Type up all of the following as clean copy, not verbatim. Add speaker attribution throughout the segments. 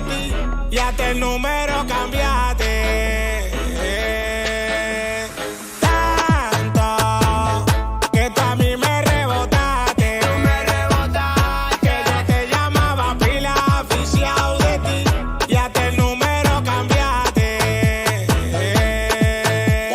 Speaker 1: de ti y hasta el número cambiaste. Tanto que tú a mí me rebotaste. Tú me rebotaste. Que yo te llamaba pila aficiado de ti y hasta el número cambiaste.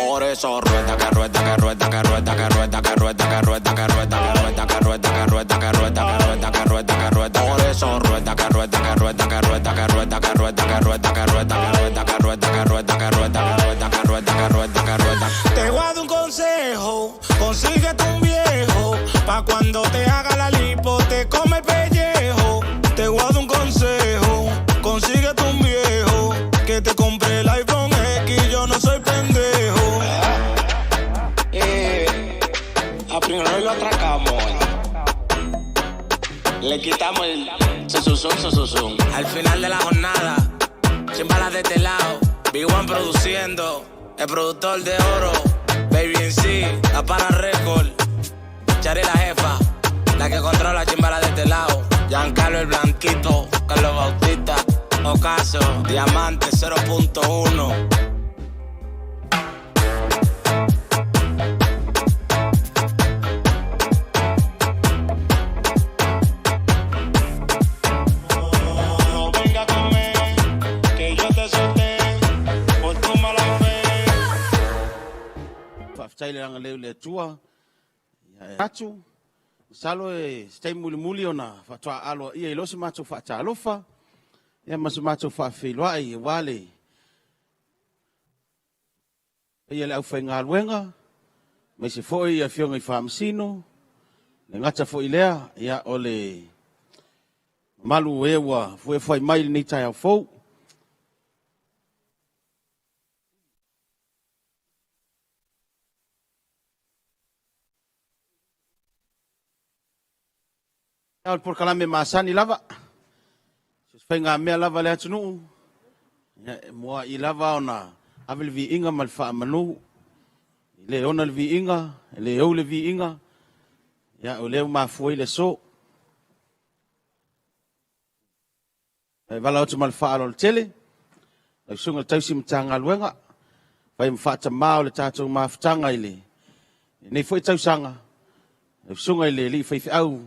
Speaker 1: Por eso rueda que rueda que rueda que rueda que rueda que rueda que rueda que rueda que rueda que rueda que rueda que rueda que rueda que rueda que rueda. Por eso rueda que rueda que rueda que rueda que rueda que rueda que rueda que rueda que rueda que rueda que rueda que rueda que rueda que rueda que rueda que rueda. Te voy a dar un consejo, consíguete un viejo, pa' cuando te haga la lipo te come el pellejo. Te voy a dar un consejo, consíguete un viejo, que te compre el iPhone X, yo no soy pendejo.
Speaker 2: A primero lo atracamos hoy. Le quitamos el sususum, sususum.
Speaker 1: Al final de la jornada, sin balas de este lado, Big One produciendo, el productor de oro, Baby en sí, la para record, Chari la jefa, la que controla chimbala de este lado, Giancarlo el blanquito, Carlos Bautista, Ocaso, Diamante 0.1. No venga a comer, que yo te solté por tu mala fe.
Speaker 3: Faafetai le agalelei o le Atua ia e atu. Masalo e se taimi mulimuli ona faatoa aloaia ai loa se matou faatalofa ia ma se matou faafeiloai aua le paia o le aufaigaluega, aemaise foi afioga i Faamasino, le gata foi lea ia o le mamalu o e ua fuefuai mai i lenei taeao fou. O le polokalame masani lava, so se faigamea lava a le atunuu, ia, e mua'i lava ona ave le viiga ma le faamanu. E le ona le viiga, e le ou le viiga, ia, o lea ua mafua ai le aso. E valaau atu ma le faaaloalo tele, lau Susuga i le Tausi Matagaluega, fai ma faatamā o le tatou mafutaga i lenei foi tausaga, lau Susuga i le Alii Faifeau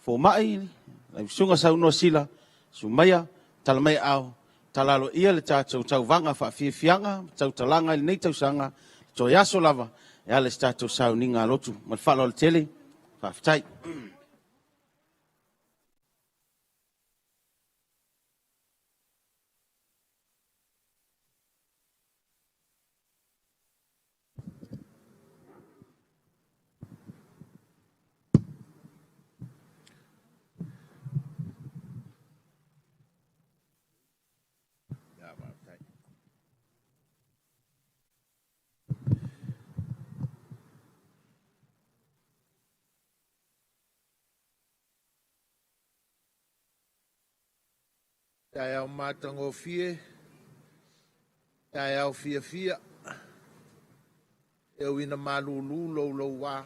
Speaker 3: Fomai, lau Susuga Saunoa Sila, Sumaia, tala mai aao, tala aloaia le tatou tauvaga faafiafiaga ma tautalaga i lenei tausaga, toe aso lava e ala i se tatou sauniga lotu. Ma le faaaloalo tele, faafetai.
Speaker 4: Taeao matagofie, taeao fiafia, e ui ina malulu louloua,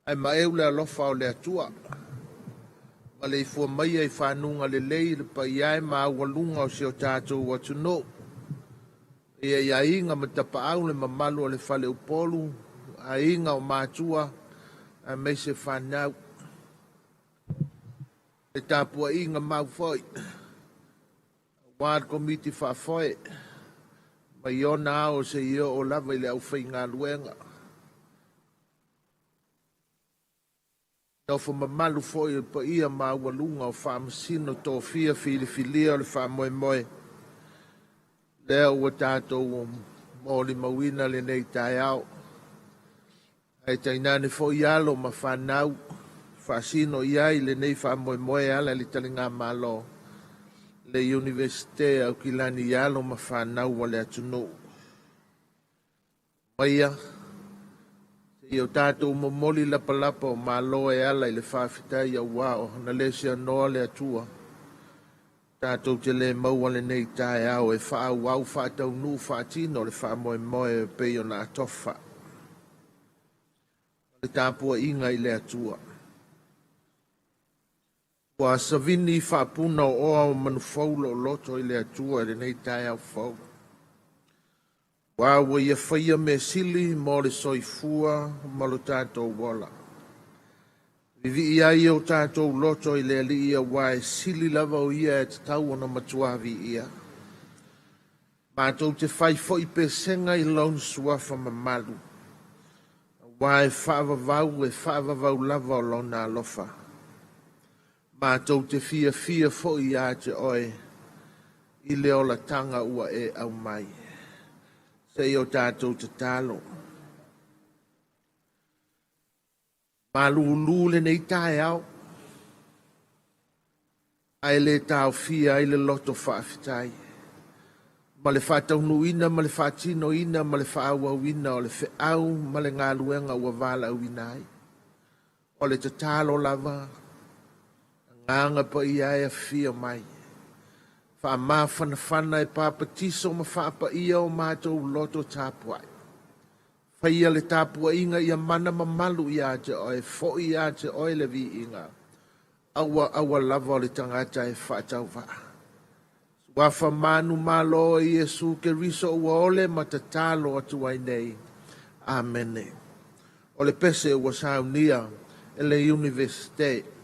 Speaker 4: ae maeu le alofa o le Atua. Ma le ifua maia i fanuga lelei le paia e maualuga o si o tatou atunuu. Ia i aiga ma tapaau le mamalu o le faleupolu, aiga o matua, aemaise fanau. Le tapuaiga mau foi, aua le komiti faafoe, mai ona ao seia oo lava i le aufaigaluega. Nofo mamalu foi o le paia maualuga o faamasino tofia filifilia o le faamoemoe, lea ua tatou molimauina lenei taeao. Ae tainane foi alo ma fanau faasino i ai lenei faamoemoe e ala i le taligamalo le Iunivesite Aukilani i alo ma fanau a le atunuu. Maia, seia o tatou momoli lapalapa o malo e ala i le faafetai aua o na le seanoa le Atua. Tatou te le maua lenei taeao e faaauau faataunuu faatino le faamoemoe e pei ona atofa. Le tapuaiga i le Atua. Ua savini faapuna o oa o manufou lou loto i le Atua i lenei taeao fou. Ua ua ia faia mea sili mo le soifua ma lo tatou ola. Vivii ai o tatou loto i le Alii auā e sili lava o ia e tatau ona matua viia. Matou te fai foi pesega i lona suafa mamalu, auā e faavavau e faavavau lava o lona alofa. Matou te fiafia foi ia te oe i le olataga ua e aumai. Se i o tatou tatalo. Malulu lenei taeao, ae le taofia ai le loto faafetai, ma le faataunuuina ma le faatinoina ma le faaauauina o le feau ma le galuega ua valaauina ai. O le tatalo lava, agaga paia e afifio mai. Faamafanafana e papatiso ma faapaia o matou loto tapuai. Faia le tapuaiga ia mana mamalu ia te oe, foi ia te oe le viiga. Aua aua lava o le tagata e faatauvaa. Suafa manu malo e Iesu Keriso ua ole ma tatalo atu ai nei. Amene. O le pese ua saunia e le Universite.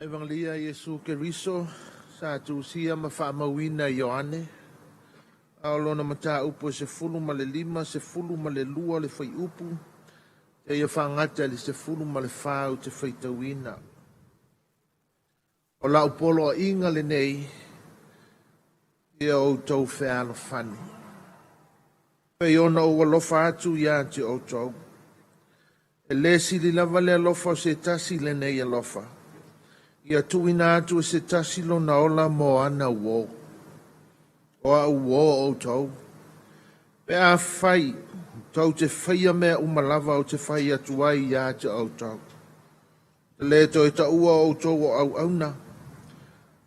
Speaker 4: Evangelia Iesu Keriso sa tusia ma faamauina e Ioane, a o lona mataupu e 15, 12 le fuaiupu, seia faagata i le 14 ou te faitauina. O lau poloaiga lenei, ia outou fealofani. Pei ona ou alofa atu ia te outou. E le sili lava le alofa o se tasi lenei alofa. Ia tuuina atu e se tasi lona ola mo ana uō. O au uō outou. Pe afai tou te faia mea uma lava ou te fai atu ai ia te outou. E le toe taua outou o auauna,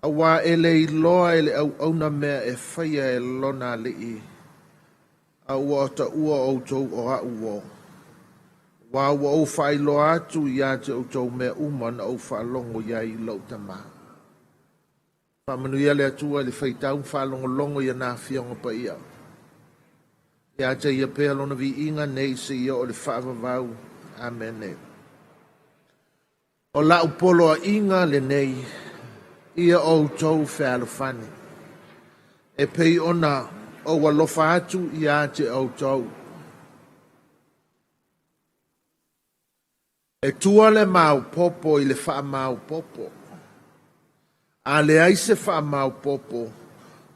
Speaker 4: auā e le iloa e le auauna mea e faia e lona alii, a ua taua outou o au uō. Auā ua ou faailoa atu ia te outou mea uma na ou faalogo i ai i lou Tama. Faamanuia le Atua i le faitau ma faalogologo i ana afioga paia. Ia te ia pea lona viiga nei seia oo i le faavavau. Amene. O lau poloaiga lenei, ia outou fealofani. E pei ona ou alofa atu ia te outou. E tua le maopoopo i le faamaopoopo. A leai se faamaopoopo,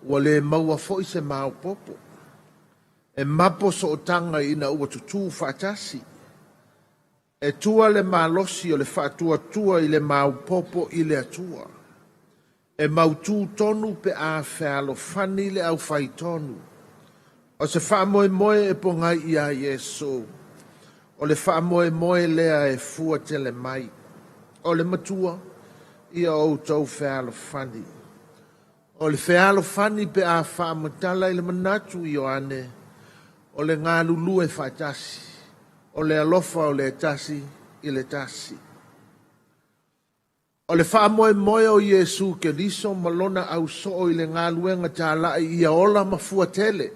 Speaker 4: ua le maua foi se maopoopo. E mapo sootaga ina ua tutū faatasi. E tua le malosi o le faatuatua i le maopoopo i le Atua. E mautū tonu pe a fealofani le aufaitonu. O se faamoemoe e pogai iā Iesu. O le faamoemoe lea e fua tele mai. O le matua, ia outou fealofani. O le fealofani pe a faamatala i le manatu i Ioane, o le galulue faatasi, o le alofa o le tasi i le tasi. O le faamoemoe o Iesu Keriso ma lona ausoo i le galuega talai ia ola ma fua tele.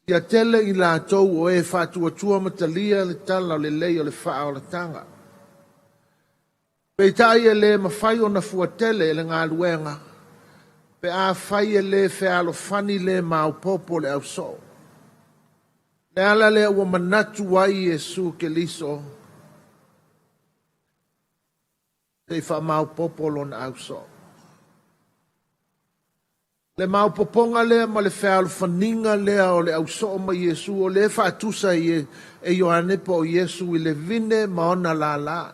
Speaker 4: Ia tele i latou o e faatuatua ma talia le tala o lelei o le faaolataga. Peitai e le mafai ona fua tele e le galuega, pe afai e le fealofani le maopoopo le ausoo. Le ala lea ua manatu ai Iesu Keriso, se i faamaopoopo lona ausoo. Le maopoopoga lea ma le fealofaniga lea o le ausoo ma Iesu, o lea faatusa e Ioane po o Iesu i le vine ma ona lālā.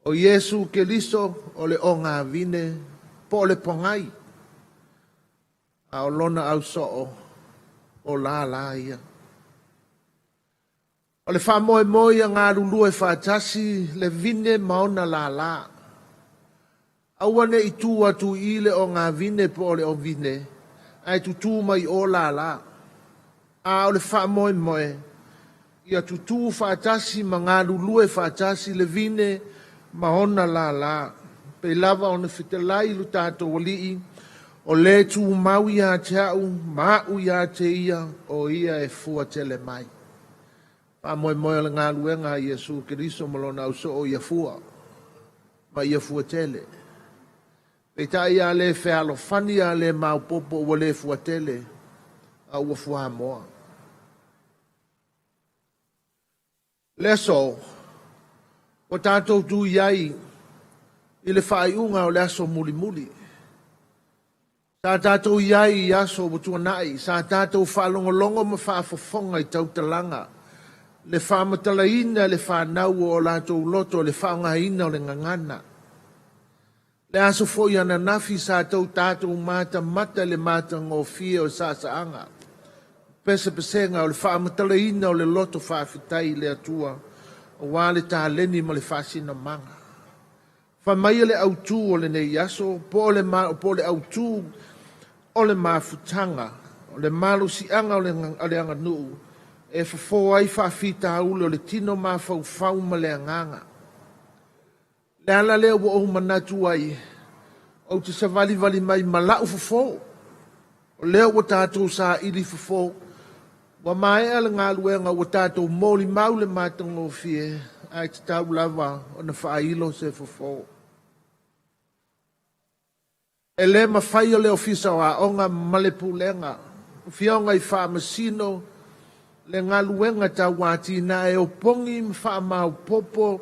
Speaker 4: O Iesu Keriso o le ogavine po o le pogai, a o lona ausoo o lālā ia. O le faamoemoe ia galulue faatasi le vine ma ona lālā. Aua ne i tu atu i le ogavine po o le ovine, ae tutū mai o lālā. A o le faamoemoe, ia tutū faatasi ma galulue faatasi le vine ma ona lālā. Pei lava ona fetalai lo tatou alii, o le tumau ia te au, ma au ia te ia, o ia e fua tele mai. Faamoemoe o le galuega a Iesu Keriso ma lona ausoo ia fua, ma ia fua tele. Peitai a le fealofani a le maopoopo ua le fua tele, a ua fuamoa. Le aso, ua tatou tu i ai i le faaiuga o le aso mulimuli. Sa tatou i ai i aso ua tuanai, sa tatou faalogologo ma faafofoga i tautalaga, le faamatalaina le fanau o latou loto le faaaogaina o le gagana. Le aso foi ananafi sa tatou matamata le matagofie o saasaaga, pesepesega o le faamatalaina o le loto faafetai i le Atua, aua le taleni ma le faasinamaga. Fai mai le autū o lenei aso, po o le autū o le mafutaga, o le malosiaga o le aganuu, e fofo ai faafitauli o le tino mafaufau ma le agaga. Le ala lea ua ou manatu ai, ou te savalivali mai ma lau fofo. O lea ua tatou saili fofo, ua maea le galuega ua tatou molimau le matagofie, ae tatau lava ona faailo se fofo. E le mafai o le ofisa o aoga ma le pulega, fioga i faamasino, le galuega tauatina e opogi ma faamaopoopo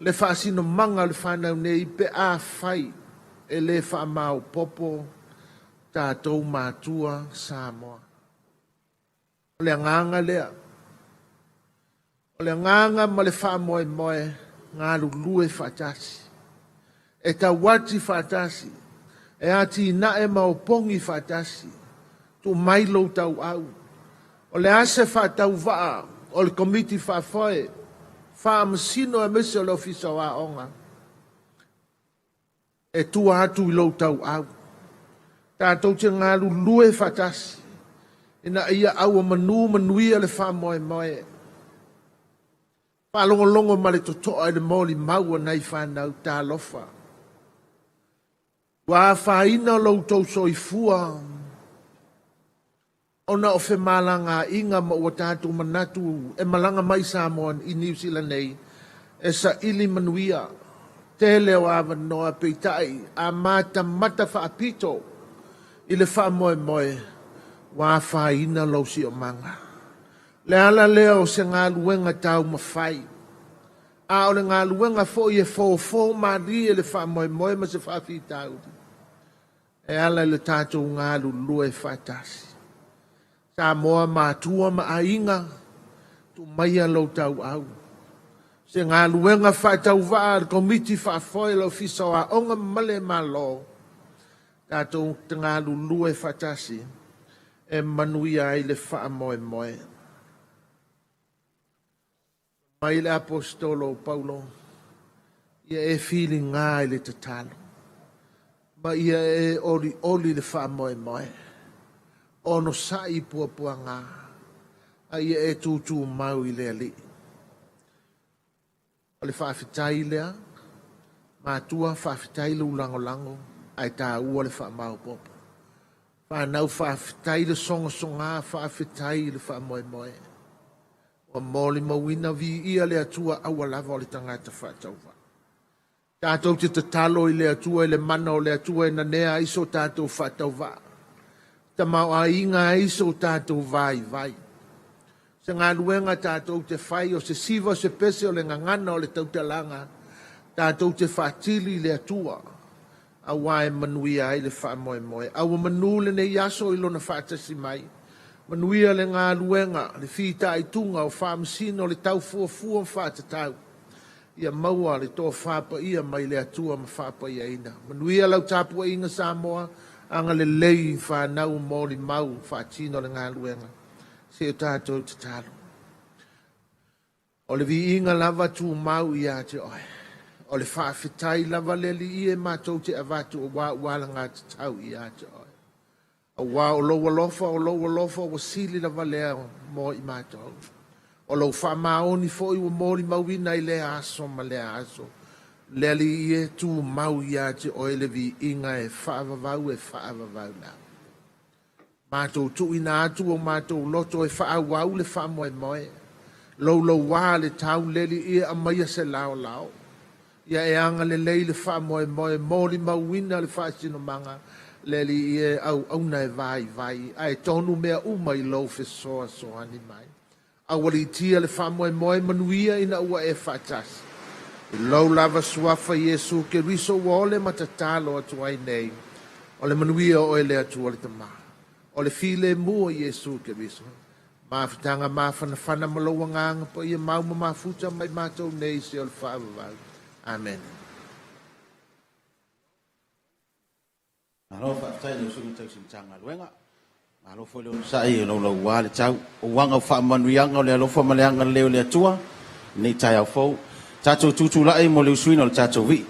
Speaker 4: le faasinomaga o le fanau nei pe afai e le faamaopoopo tatou matua Samoa. O le agaga lea, o le agaga ma le faamoemoe galulue faatasi, e tauati faatasi, e atinae ma opogi faatasi, tuu mai lou tauau. O le ase faatauvaa o le komiti faafoe, faamasino aemaise o le ofisa o aoga, e tua atu i lou tauau. Tatou te galulue faatasi, ina ia auamanu manuia le faamoemoe. Faalogologo ma le totoa i le molimau o nai fanau talofa. Ua afaina lou tou soifua, ona o femalagaaiga ma ua tatou manatu e malaga mai Samoa i Niu Sila nei, e saili manuia, tele o avanoa peitai a matamata faapito i le faamoemoe, ua afaina lou siomaga. Le ala lea o se galuega taumafai, a o le galuega foi e fofo malie le faamoemoe ma se faafitauli, e ala i le tatou galulue faatasi. Samoa matua ma aiga, tuu maia lou tauau. Se galuega faatauvaa a le Komiti Faafoe o le Ofisa o Aoga ma Male Malo, tatou te galulue faatasi e manuia ai le faamoemoe. Mai le Aposetolo o Paulo, ia e filiga i le tatalo, ma ia e olioli le faamoemoe, onosai i puapuaga, a ia e tutumau i le Alii. O le faafetai lea, matua faafetai lou lagolago, ae taua le faamaopoopo. Whanau faafetai le sogasoga, faafetai le faamoemoe. Ua molimauina viia le Atua aua lava o le tagata faatauvaa. Tatou te tatalo i le Atua i le mana o le Atua e nanea ai so tatou faatauvaa. Tamaoaiga ai so tatou vaivai. Se galuega tatou te fai o se siva o se pese o le gagana o le tautalaga. Tatou te faatili i le Atua. Auā e manuia ai le faamoemoe. Aua manu lenei aso i lona faatasi mai. Manuia le galuega, le fitaituga o faamasino le taufuafua ma faatatau. Ia maua le tofa paia mai le Atua ma faapaiaina. Manuia lau tapuaiga Samoa, agalelei whanau molimau faatino le galuega. Se o tatou tatalo. O le viiga lava tumau ia te oe. O le faafetai lava le Alii e matou te avatu auā ua alagatatau ia te oe. Auā o lou alofa, o lou alofa ua sili lava lea mo i matou. O lou faamaoni foi ua molimauina i lea aso ma lea aso. Le Alii e tumau ia te oe le viiga e faavavau e faavavau lava. Matou tuuina atu o matou loto e faaauau le faamoemoe. Louloua le tau le Alii e aumaia se laolao. Ia e agalelei le faamoemoe, molimauina le faasinomaga, le Alii e auauna e vaivai, ae tonu mea uma i lou fesoasoani mai. Aualiitia le faamoemoe manuia ina ua e faatasi. I lou lava suafa Iesu Keriso ua ole ma tatalo atu ai nei. O le manuia o oe le Atua le Tama. O le filemu o Iesu Keriso. Mafutaga mafanafana ma lou agaga paia mau ma mafuta mai matou nei seia o le faavavau. Amen.
Speaker 3: Malo faafetai i lau Susuga Tausi Matagaluega. Malo foi le onosai e laulauā le tau. O uaga o faamanuiaga o le alofa ma le agalelei o le Atua i lenei taeao fou. Tatou tutulai mo le usuina o le tatou vii.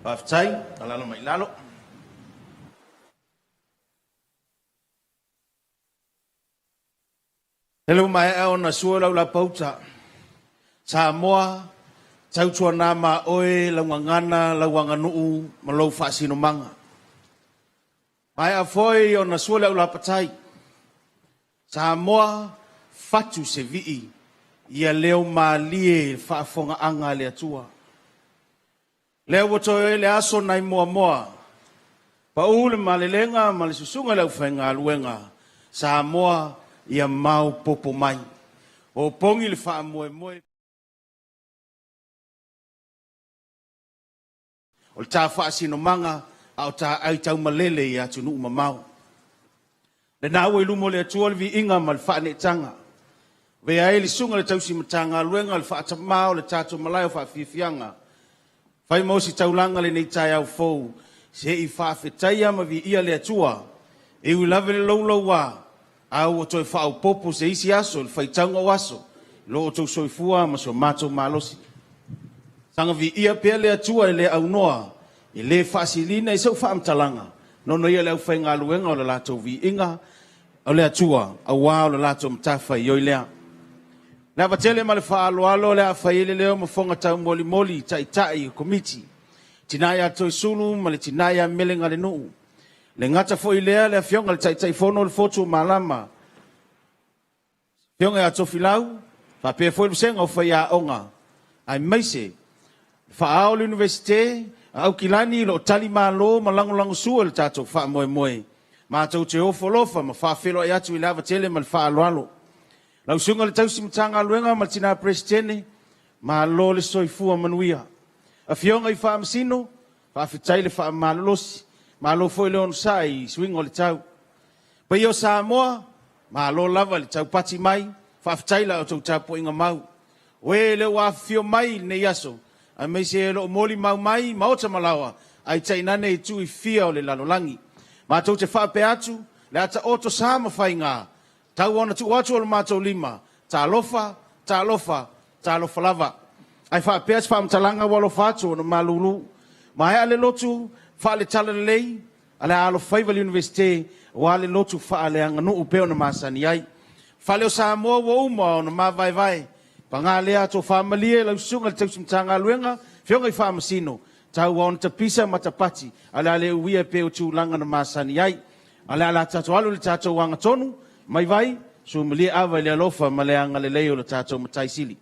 Speaker 3: Faafetai, alala mai i lalo. Lele ua maea ona sua lau lapauta. Samoa, tautuana ma oe lau gagana, lau aganuu ma lou faasinomaga. Maea foi ona sua le aulapatai. Samoa, fatu se vii Ia leo malie i le faafofogaaga a le Atua. Lea ua toe ai le aso nai Moamoa, pau le malelega ma le susuga i le aufaigaluega, Samoa ia maopoopo mai. Opogi le faamoemoe. O le ta faasinomaga a o ta aitaumalele i atunuu mamao. Lena ua i luma o le Atua le viiga ma le faaneetaga. Avea ai le susuga i le tausi Matagaluega, le faatamā o le tatou malae o faafiafiaga, fai ma ositaulaga lenei taeao fou, se i faafetaia ma viia le Atua, e ui lava i le louloua, a ua toe faaopoopo se isi aso i le faitauga o aso, i lo outou soifua ma so matou malosi. Saga viia pea le Atua e le aunoa, e le faasilina i sau faamatalaga, nono ia le aufaigaluega o le latou viiga o le Atua, auā o le latou matafaioi lea. Le ava tele ma le faaaloalo le a fai ai le leo ma fofoga taumolimoli i taitai o Komiti, Tina ia Toisulu ma le Tina ia Melegalenuu. Le gata foi lea le afioga i le Taitaifono o le Fotu o Malama, afioga ia Tofilau, faapea foi le vasega o faiaoga, aemaise le faaao o le Iunivesite a Aukilani o lo o talimalo ma lagolagosua i le tatou faamoemoe. Matou te ofo alofa ma faafeiloai atu i le ava tele ma le faaaloalo. Lau Susuga i le Tausi Matagaluega ma le Tina Peresetene, malo le soifua manuia. Afioga i Faamasino, faafetai le faamalolosi, malo foi le onosai i suiga o le tau. Paia o Samoa, malo lava i le taupati mai, faafetai i la outou tapuaiga mau. O e le ua afifio mai i lenei aso, aemaise o lo o molimau mai maota ma laoa, ae tainane itu e fia o le lalolagi. Matou te faapea atu, le a taoto sa ma faiga, tau ona tuu atu o le matou lima, talofa, talofa, talofa lava. Ae faapea se faamatalaga ua alofa atu ona malulu. Maea le lotu faale-talalelei a le alofaiva i le Iunivesite, aua le lotu faaleaganuu pei ona masani ai. Fale o Samoa ua uma ona mavaevae, paga lea tofa malie lau susuga i le tausi Matagaluega, afioga i Faamasino, tau ona tapisa ma tapati, a o le a le uia pei o tulaga na masani ai. A o le a tatou alu i le tatou agatonu, mai vai, sumalie ava i le alofa ma le agalelei o le tatou Matai Sili.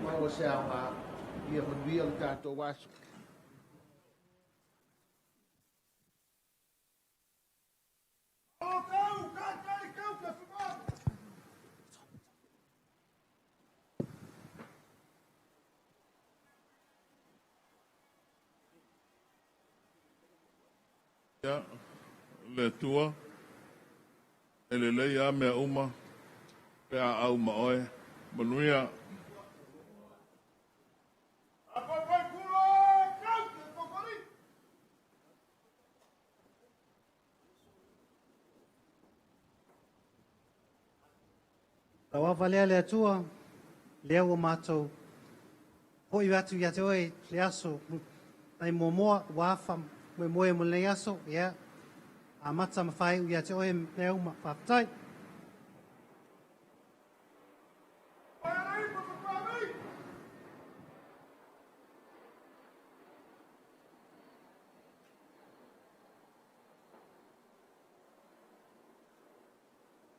Speaker 4: Maua se aoga, ia manuia le tatou aso.
Speaker 5: Ia, le Atua, e lelei lava mea uma pe a au ma oe. Manuia.
Speaker 6: Lau ava lea le Atua, lea ua matou foi atu ia te oe le aso nai Moamoa ua afa Moemoe mo lenei aso, ia, amata ma faaiu ia te oe mea uma. Faafetai.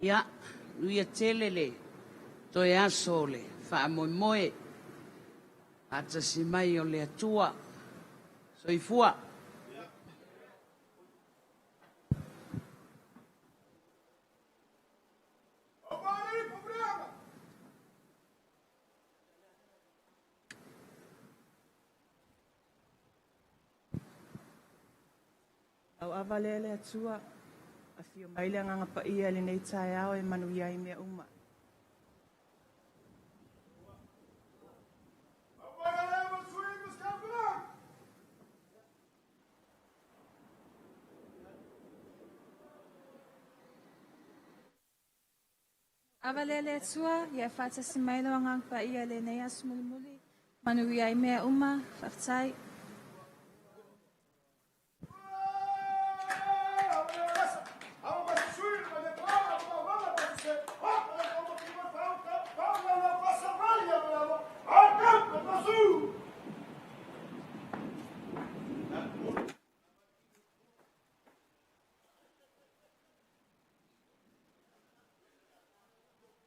Speaker 7: Ia, nuia tele le toe aso o le faamoemoe, faatasi mai o le Atua. Soifua.
Speaker 8: Lauava lea le Atua, afio mai le Agaga Paia i lenei taeao e manuia ai mea uma.
Speaker 9: Ava lea le Atua, ia e faatasi mai lo Agaga Paia i lenei aso mulimuli, manuia ai mea uma. Faafetai.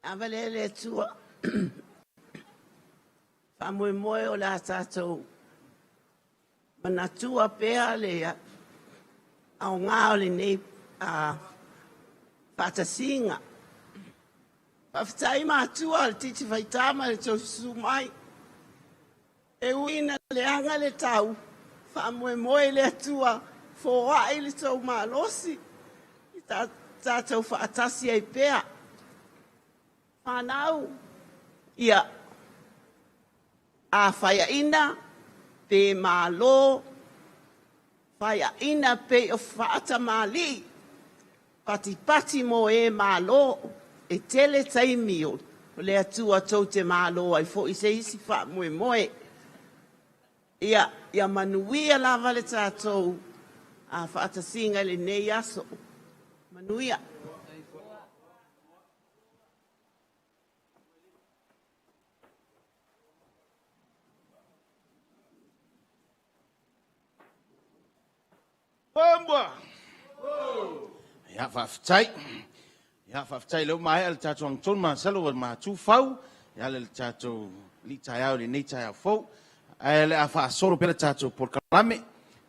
Speaker 7: Ava lea le Atua, faamoemoe o le a tatou manatua pea le aoga o lenei faatasiga. Faafetai matua le titi faita ma le tou susu mai. E ui ina leaga le tau, faamoemoe i le Atua, foai le tou malosi, i tatou faatasi ai pea. Whanau, ia a whaiaina, pe malo, whaiaina pe o whaata mali, pati pati mo e malo, e tele taimi o le Atua tou te malo ai fo i se isi wha moe moe. Ia, ia manuia lava le tātou a whaatasinga le nei aso. Manuia.
Speaker 3: Pambua! Ia, faafetai. Ia, faafetai lea ua maea le tatou agatonu masalo ua matu fau. Ia le tatou alii taeao i lenei taeao fou. Ae le a faasolo pea le tatou polokalame.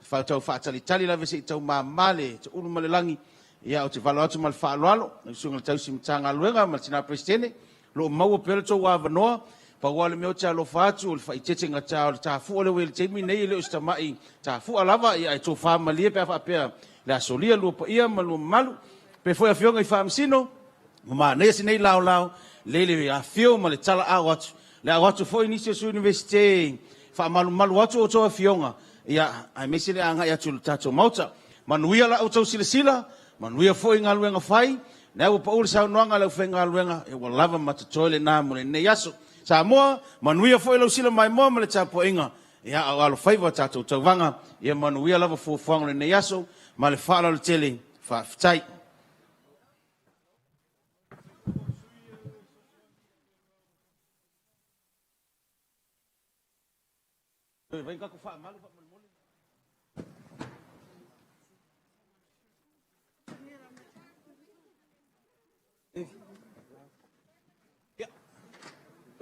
Speaker 3: Tau faatalitali lava se i tau mama le taulu ma le lagi. Ia, ou te valo atu ma le faaaloalo. Lau Susuga i le Tausi Matagaluega ma le Tina Peresetene, o lo o maua pea le tou avanoa. Pau lava le mea ou te alofa atu o le faaeteete gata o le tafua lea ua i ai i le taimi lenei, e le o se tamai tafua lava, ia ae tofa malie pe a faapea le a solia lua paia ma lua mamalu. Pe foi afioga i Faamasino, ua manaia si nei laolao, lele le afio ma le talaau atu, le au atu foi nisi o Sui Iunivesite faamalumalu atu o outou afioga, ia, aemaise le agai atu i le tatou Maota. Manuia la outou silasila, manuia foi galuega fai, lea ua pau le saunoaga a le aufaigaluega, ia ua lava ma totoe lena mo lenei aso. Samoa, manuia foi lau sila maimoa ma le tapuaiga, ia, a o alofaiva o tatou tauvaga, ia manuia lava fuafuaga o lenei aso, ma le faaaloalo tele, faafetai.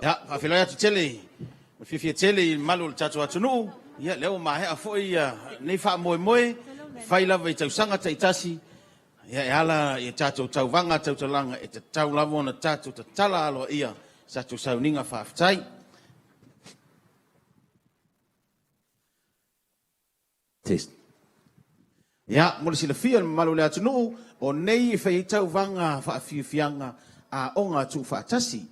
Speaker 3: Ia, faafeiloai atu tele, ma fiafia tele i le mamalu o le tatou atunuu. Ia, lea ua maea foi lenei faamoemoe, fai lava i tausaga taitasi, ia, e ala i tatou tauvaga tautalaga, e tatau lava ona tatou tatala aloaia sa tatou sauniga faafetai.
Speaker 10: Test.
Speaker 3: Ia, mo le silafia le mamalu o le atunuu, o nei e fai ai tauvaga faafiafiaga aoga tuufaatasi.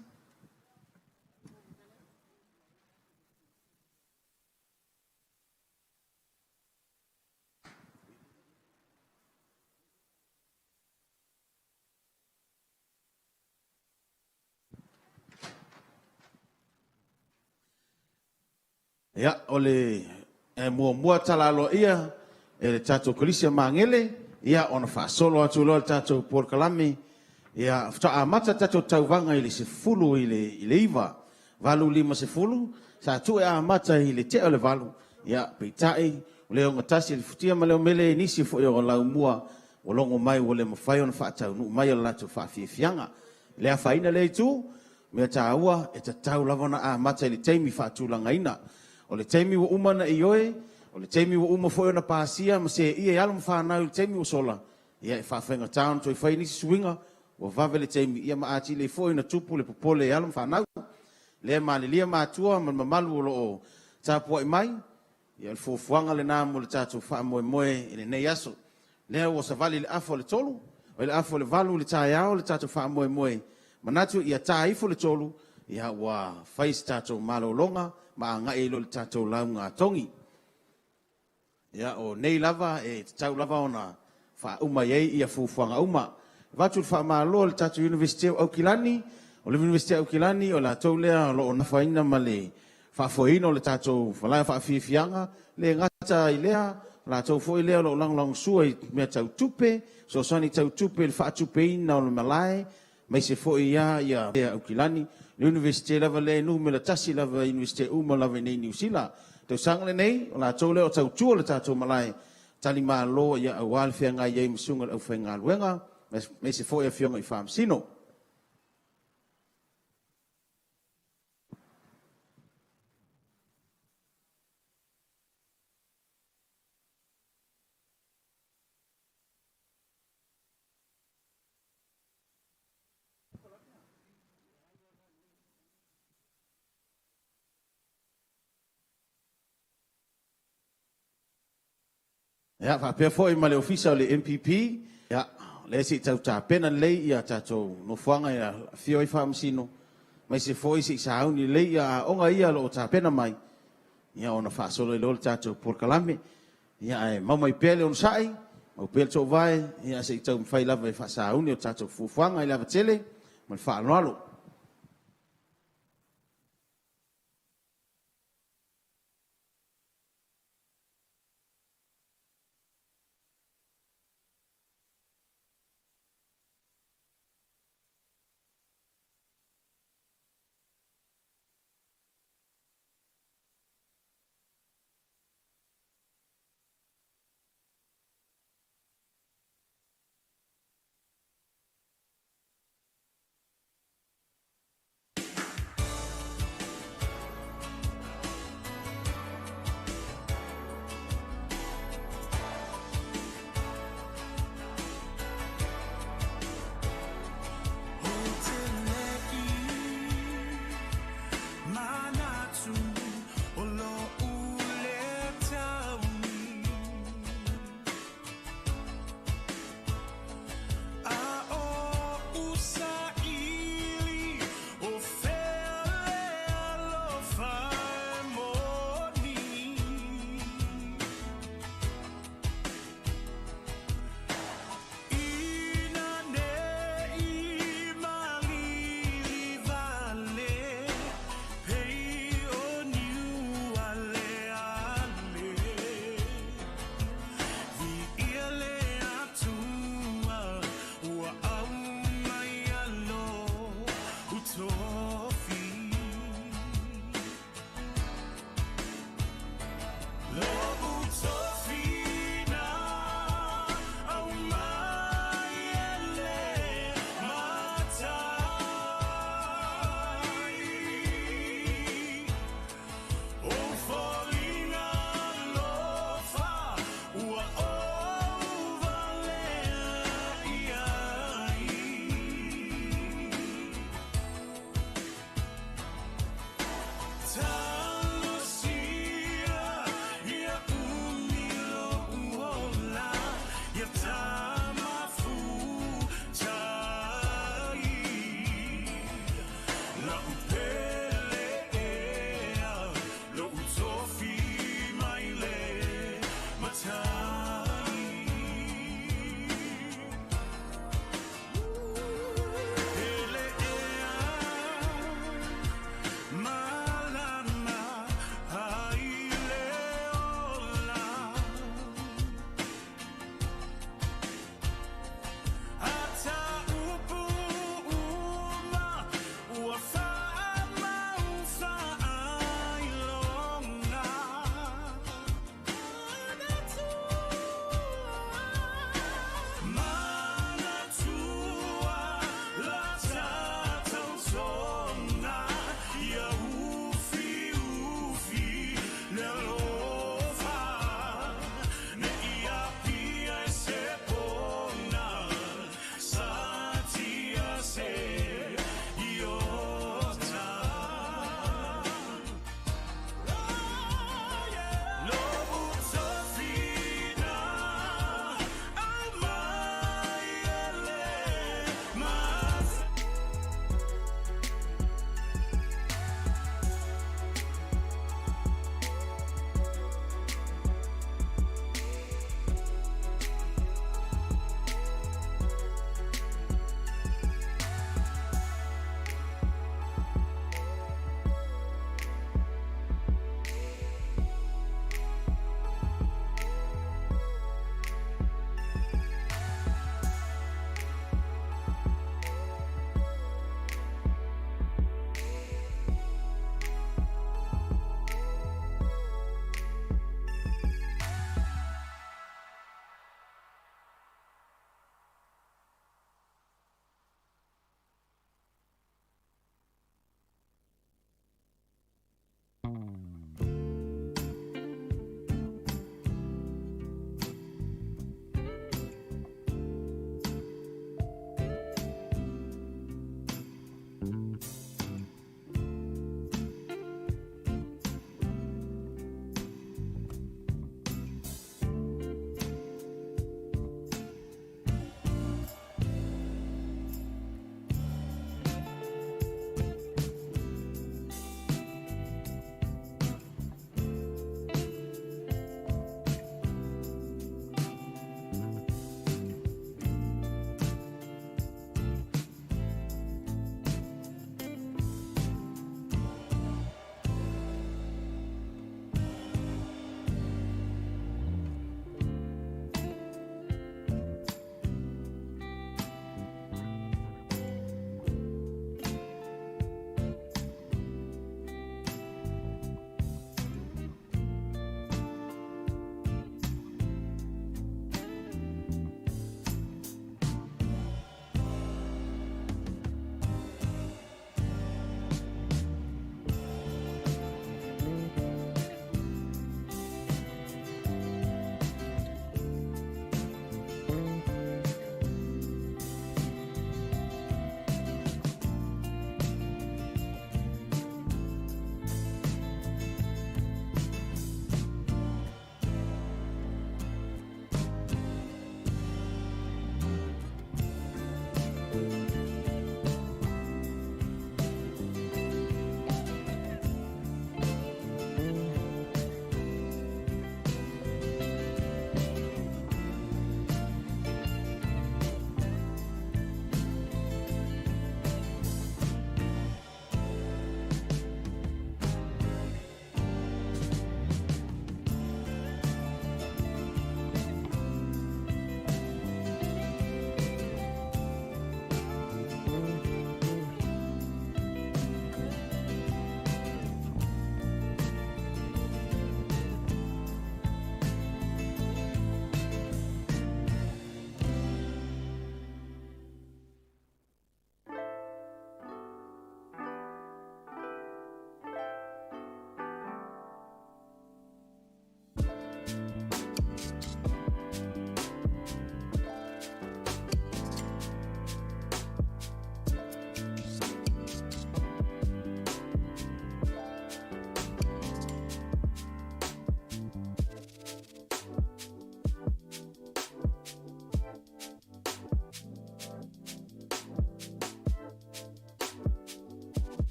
Speaker 3: Ia, o le muamua tala aloaia e le tatou Kolisi o Magele, ia ona faasolo atu loa le tatou polokalame. Ia faatoa amata le tatou tauvaga i le 8:50, 8:50, sa tuu e amata i le 7:50, ia peitai, o le ogatasi le futia ma le umele i nisi foi o laumua ua logo mai ua le mafai ona faataunuu mai o le latou faafiafiaga. Le afaina lea itu, mea taua e tatau lava ona amata i le taimi faatulagaina. O le taimi ua uma na ioe, o le taimi ua uma foi ona pasia ma seia i alo ma fanau i le taimi ua sola, ia e faafaigata ona toe fai nisi suiga, ua vave le taimi, ia ma atili ai foi ona tupu le popole i alo ma fanau. Lea malilia matua ma le mamalu o lo o tapuai mai, ia o le fuafuaga lena mo le tatou faamoemoe i lenei aso. Lea ua savali le afa o le 3, o le afa o le 8 i le taeao le tatou faamoemoe, manatu ia ta ifo le 3, ia ua fai se tatou malologa ma agai ai loa i le tatou lauga a togi. Ia o nei lava e tatau lava ona faauma i ai ia fuafuaga uma. Avatu le faamalo i le tatou Iunivesite o Aukilani, o le Iunivesite o Aukilani o latou lea o lo o nafaina ma le faafoeina o le tatou malae faafiafiaga, le gata i lea, latou foi lea o lo o lagolagosua i mea tau tupe, fesoasoani tau tupe i le faatupeina o le malae, aemaise foi ia Aukilani, le Iunivesite lava lea e numera 1 lava i Iunivesite uma lava i nei Niu Sila. Tausaga lenei, o latou lea o tautua le tatou malae, talimalo ia aua le feagai ai ma susuga i le aufaigaluega, aemaise foi afioga i Faamasino. Ia, faapea foi ma le ofisa o le MPP, ia, lea se i tau tapena lelei ia tatou nofoaga e afio ai Faamasino, aemaise foi se i sauni lelei ia aoga ia o lo o tapena mai, ia ona faasolo ai loa le tatou polokalame. Ia ae mau mai pea le onosai, mau pea le toovae, ia se i taumafai lava e faasauni o tatou fuafuaga i le avatele ma le faaaloalo.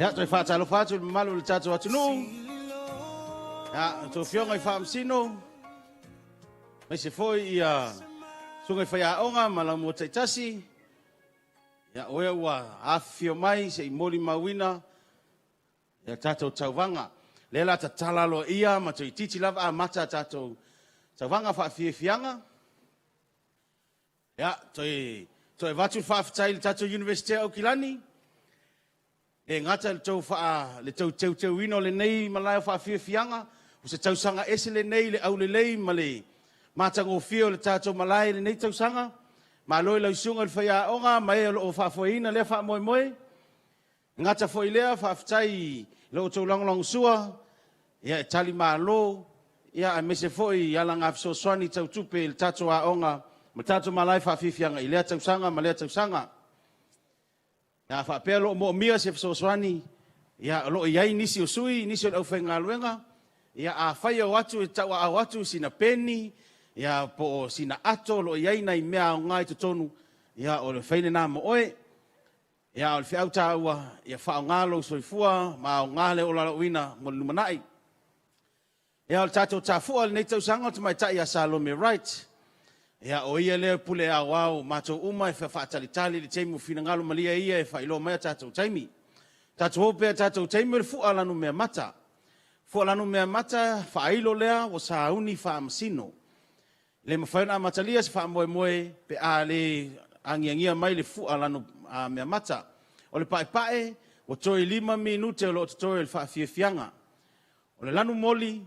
Speaker 3: Ia, toe faatalofa atu i le mamalu o le tatou atunuu. Ia, outou afioga i Faamasino, aemaise foi ia susuga i faiaoga ma laumua taitasi. Ia, o ea ua afifio mai se i molimauina ia tatou tauvaga. Lea la tatala aloaia ma toeitiiti lava amata a tatou tauvaga faafiafiaga. Ia, toe, toe avatu le faafetai i le tatou Iunivesite o Aukilani, e gata i le tou, faa, le tou teuteuina o lenei malae o faafiafiaga, o se tausaga ese lenei le aulelei ma le matagofie o le tatou malae i lenei tausaga. Malo i lau susuga i le faiaoga ma e o lo o faafoeina lea faamoemoe. E gata foi i lea, faafetai i lo outou lagolagosua, ia e tali malo, ia aemaise foi i alaga fesoasoani tau tupe i le tatou aoga ma tatou malae faafiafiaga i lea tausaga ma lea tausaga. A faapea o lo o moomia se fesoasoani, ia o lo o i ai nisi o sui, nisi o le aufaigaluega, ia afai e o atu e tauaao atu sina peni, ia po o sina ato o lo o i ai nai mea aoga i totonu, ia o le fai lena mo oe. Ia o le feau taua, ia faaaoga lou soifua ma aoga le olaoaina mo le lumanai. Ia o le tatou tafua i lenei tausaga o le tamaitai ia Salome Wright. Ia o ia lea pule aoao matou uma e faatalitali le taimi o finagalo malie ia e faailoa mai a tatou taimi. Tatou o pea tatou taimi o le fua lanu mea mata. Fua lanu mea mata, faailo lea ua sauni faamasino. Le mafai ona amatalia se faamoemoe pe a le agiagia mai le fua lanu mea mata. O le paepae, ua toe 5 minute o lo o totoe o le faafiafiaga. O le lanu moli,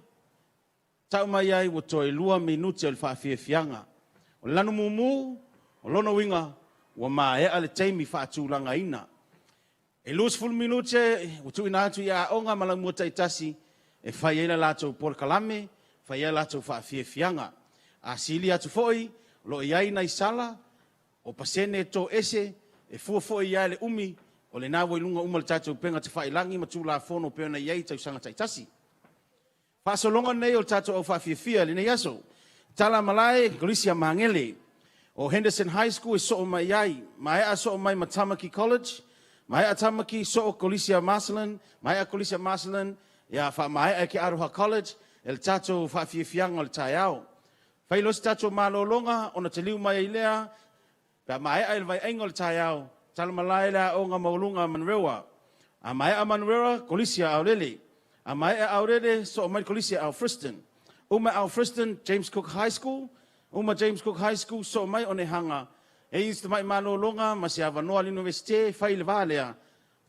Speaker 3: tau mai ai ua toe 2 minute o le faafiafiaga. O le lanu mumu, o lona uiga, ua maea le taimi faatulagaina. E 20 minute ua tuuina atu i aoga ma laumua taitasi e fai ai la latou polokalame, fai ai la latou faafiafiaga. A sili atu foi, o lo o i ai nai sala O pasene e toese, e fua foi ia le umi, o lena ua i luga uma o le tatou upega tafailagi ma Tulafono pei ona i ai i tausaga taitasi. Faasologa nei o le tatou aufaafiafia i lenei aso. Tala malae, Kolisi a Magele. O Henderson High School e soo mai ai, maea soo mai ma Tamaki College, maea Tamaki soo Kolisi a Marcelin, maea Kolisi a Marcelin, ia faamaea e ke Aroha College, e le tatou faafiafiaga o le taeao. Fai loa se tatou malologa ona taliu mai ai lea, pe a maea i le vaeaiga o le taeao, tala malae le aoga maualuga a Manurewa. A maea Manurewa, Kolisi a Aolele. A maea Aolele, soo mai le Kolisi a Alfriston. Uma Alfriston, James Cook High School. Uma James Cook High School, soo mai Onehanga. E i ai si tamai malologa ma se avanoa a le Iunivesite e fai i le va lea,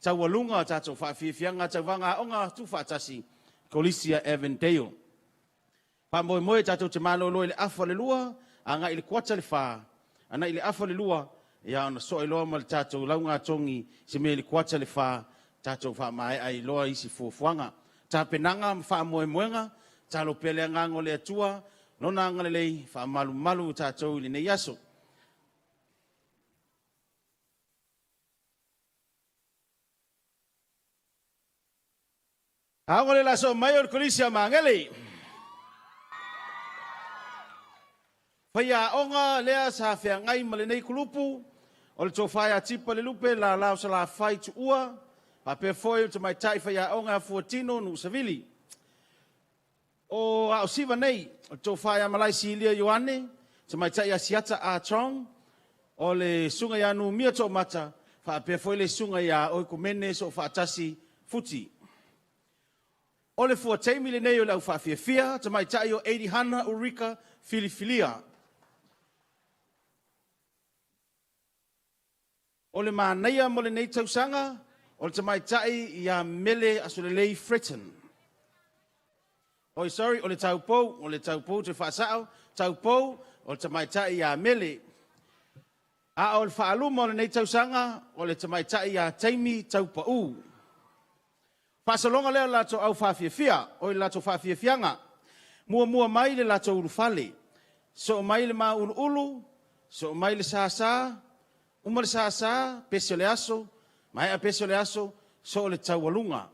Speaker 3: taualuga a tatou faafiafiaga tauvaga aoga tuufaatasi, Kolisi a Avondale. Faamoemoe tatou te malolo i le afa o le 2 agai i le kuata le 4, anai i le afa o le 2, ia ona soe loa ma le tatou laugatogi se mea i le kuata le 4, tatou faamaea ai loa isi fuafuaga. Tapenaga ma faamoemoega, tatalo pea le Agaga o le Atua, Lona agalelei, faamalumalu tatou i lenei aso. Aoga le la soo mai o le Kolisi a Magele. Faiaoga lea sa feagai ma lenei kulupu, o le Tofa ia Tipa Lelupe Lala o Salafai Tuua, faapea foi o le tamaitai faiaoga ia Fuatino Nuusavili. O Aosiva nei, o le Tofa ia Malaesilia Ioane, tamaitai ia Siata Ah Chong, o le Susuga ia Numia Toomata, faapea foi le Susuga ia Oikumene Soofaatasi Futi. O le fuataimi lenei o le aufaafiafia, tamaitai o Eddie Hana Ulrika Filifilia. O le manaia mo lenei tausaga, o le tamaitai ia Mele Asolelei Fretton. Oi, sorry, o le taupou, o le taupou te faasao, taupou, o le tamaitai ia Mele. A o le faaluma o lenei tausaga, o le tamaitai ia Taimi Taupau. Faasologa lea o le latou aufaafiafia, o le latou faafiafiaga. Muamua mai le latou ulufale, soo mai le mauluulu, soo mai le sasa, uma le sasa, pese o le aso, maea pese o le aso, soo le taualuga.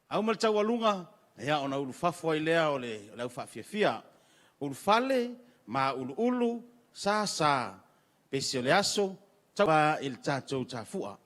Speaker 3: A uma le taualuga, ia ona ulufafo ai lea o le aufaafiafia. Ulufale, mauluulu, sasa, pese o le aso, tau i le tatou tafua.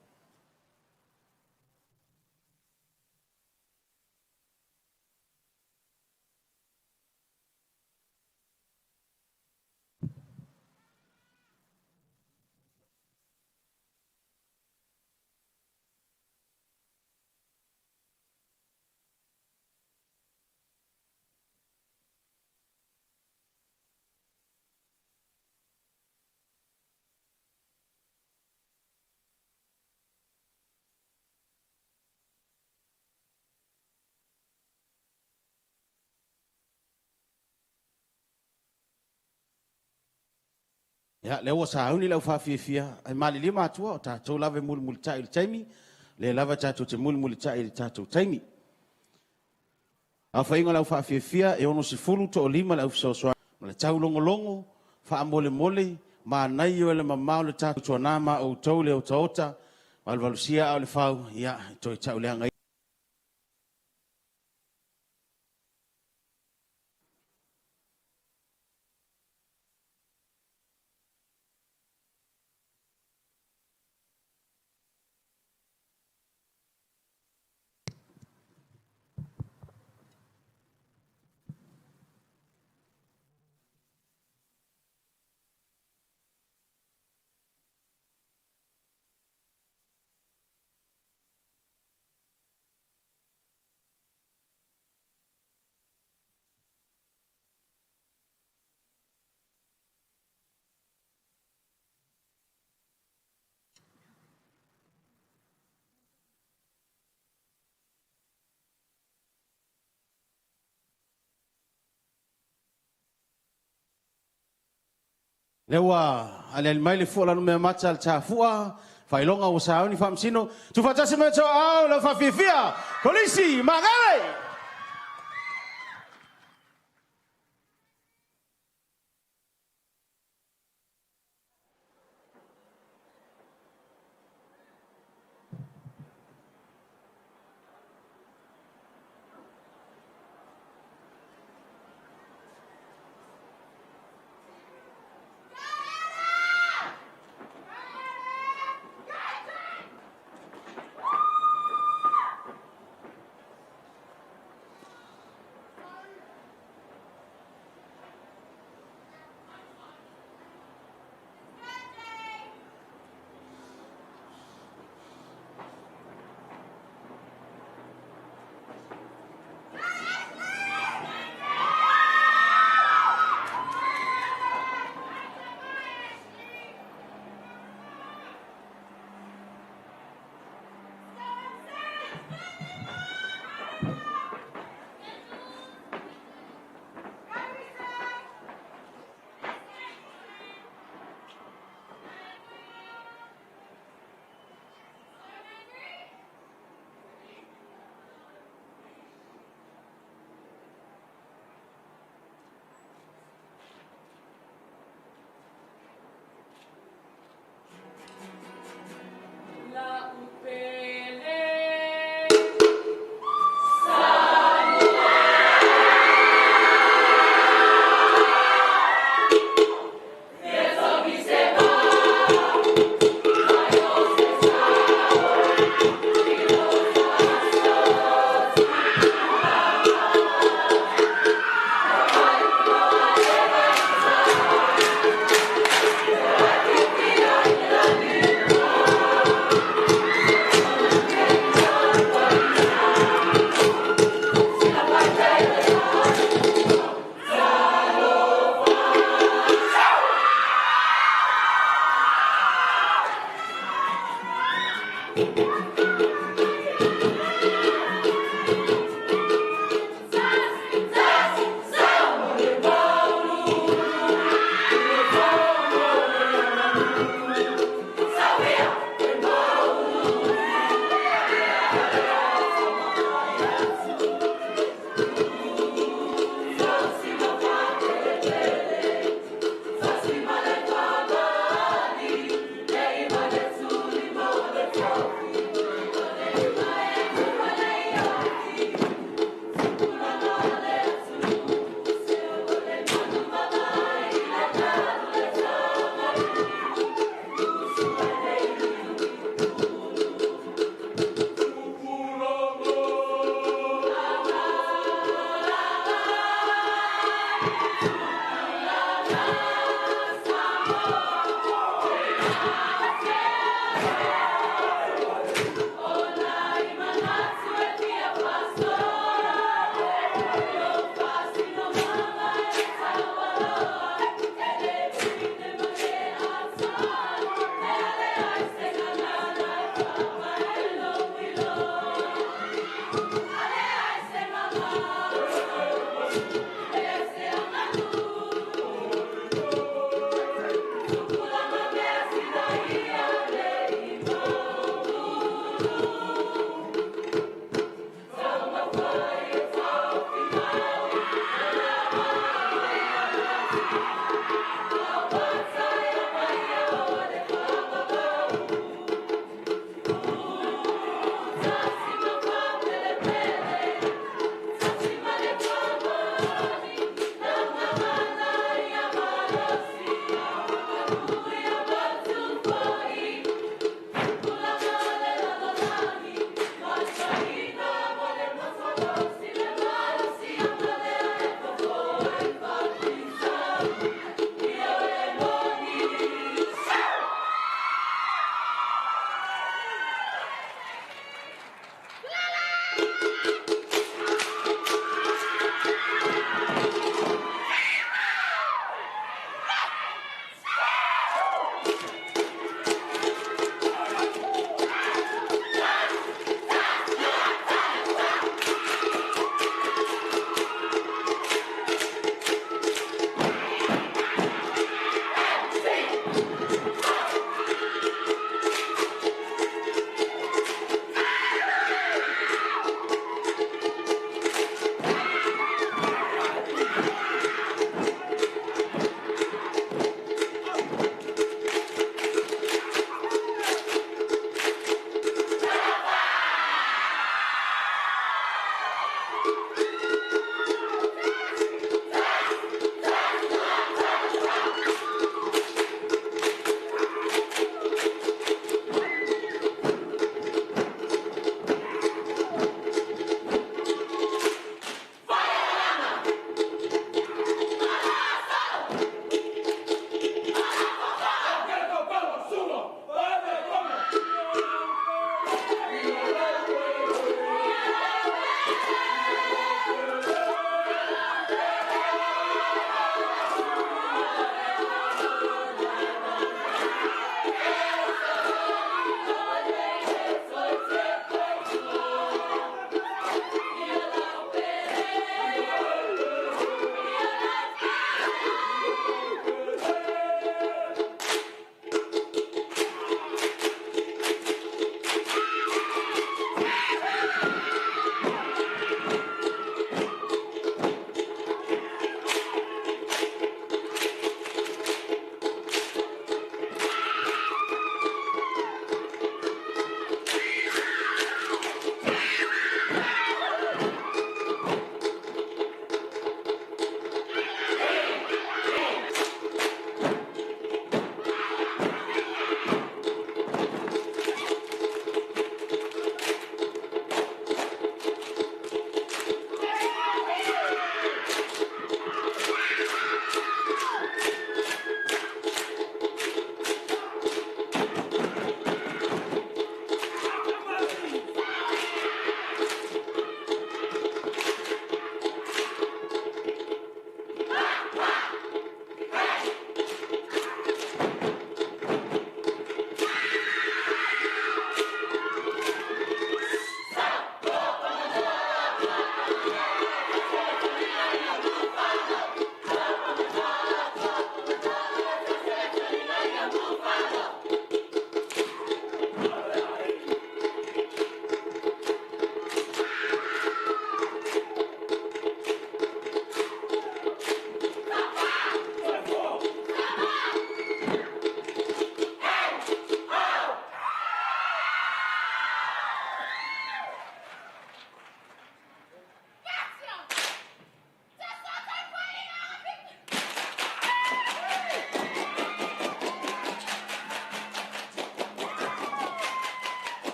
Speaker 3: Ia, lea ua sauni le aufaafiafia, ae malilie matua o tatou lava e mulimulitai i le taimi, lea lava tatou te mulimulitai i le tatou taimi. Aofaiga o le aufaafiafia e 65 le aufesoasoani ma le taulogologo, faamolemole, manaia o le mamao le tatou tuanā ma outou le otaota, valuvalusia aa o le fau, ia, e toe tauleagaina. Lea ua aliali mai le fua o Lanumeamata le tafua, faailoga ua sauni faamasino, tuufaatasi mai outou aao le aufaafiafia, Kolisi Magele!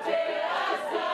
Speaker 1: Yes.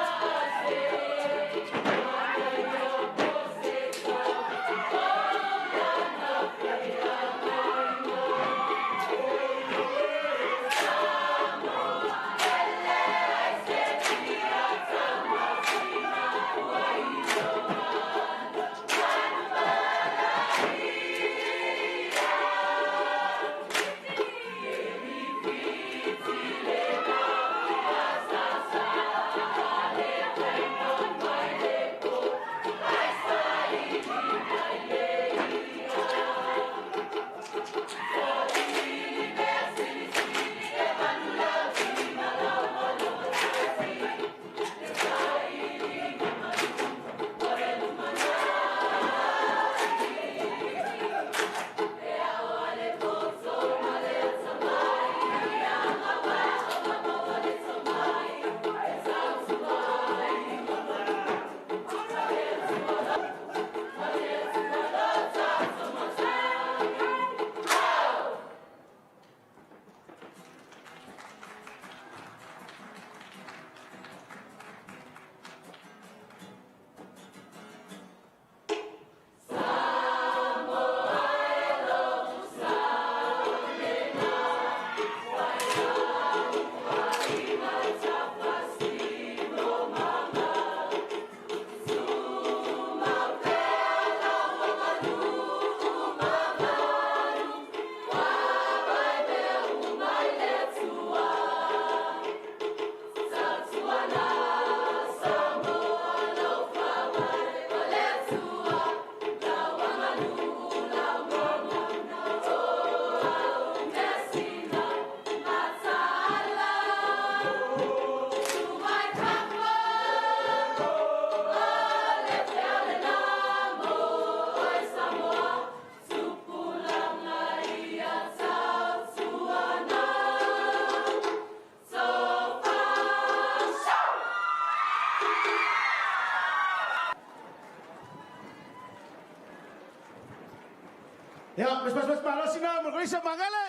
Speaker 3: se malosi na mo le Kolisi o Magele.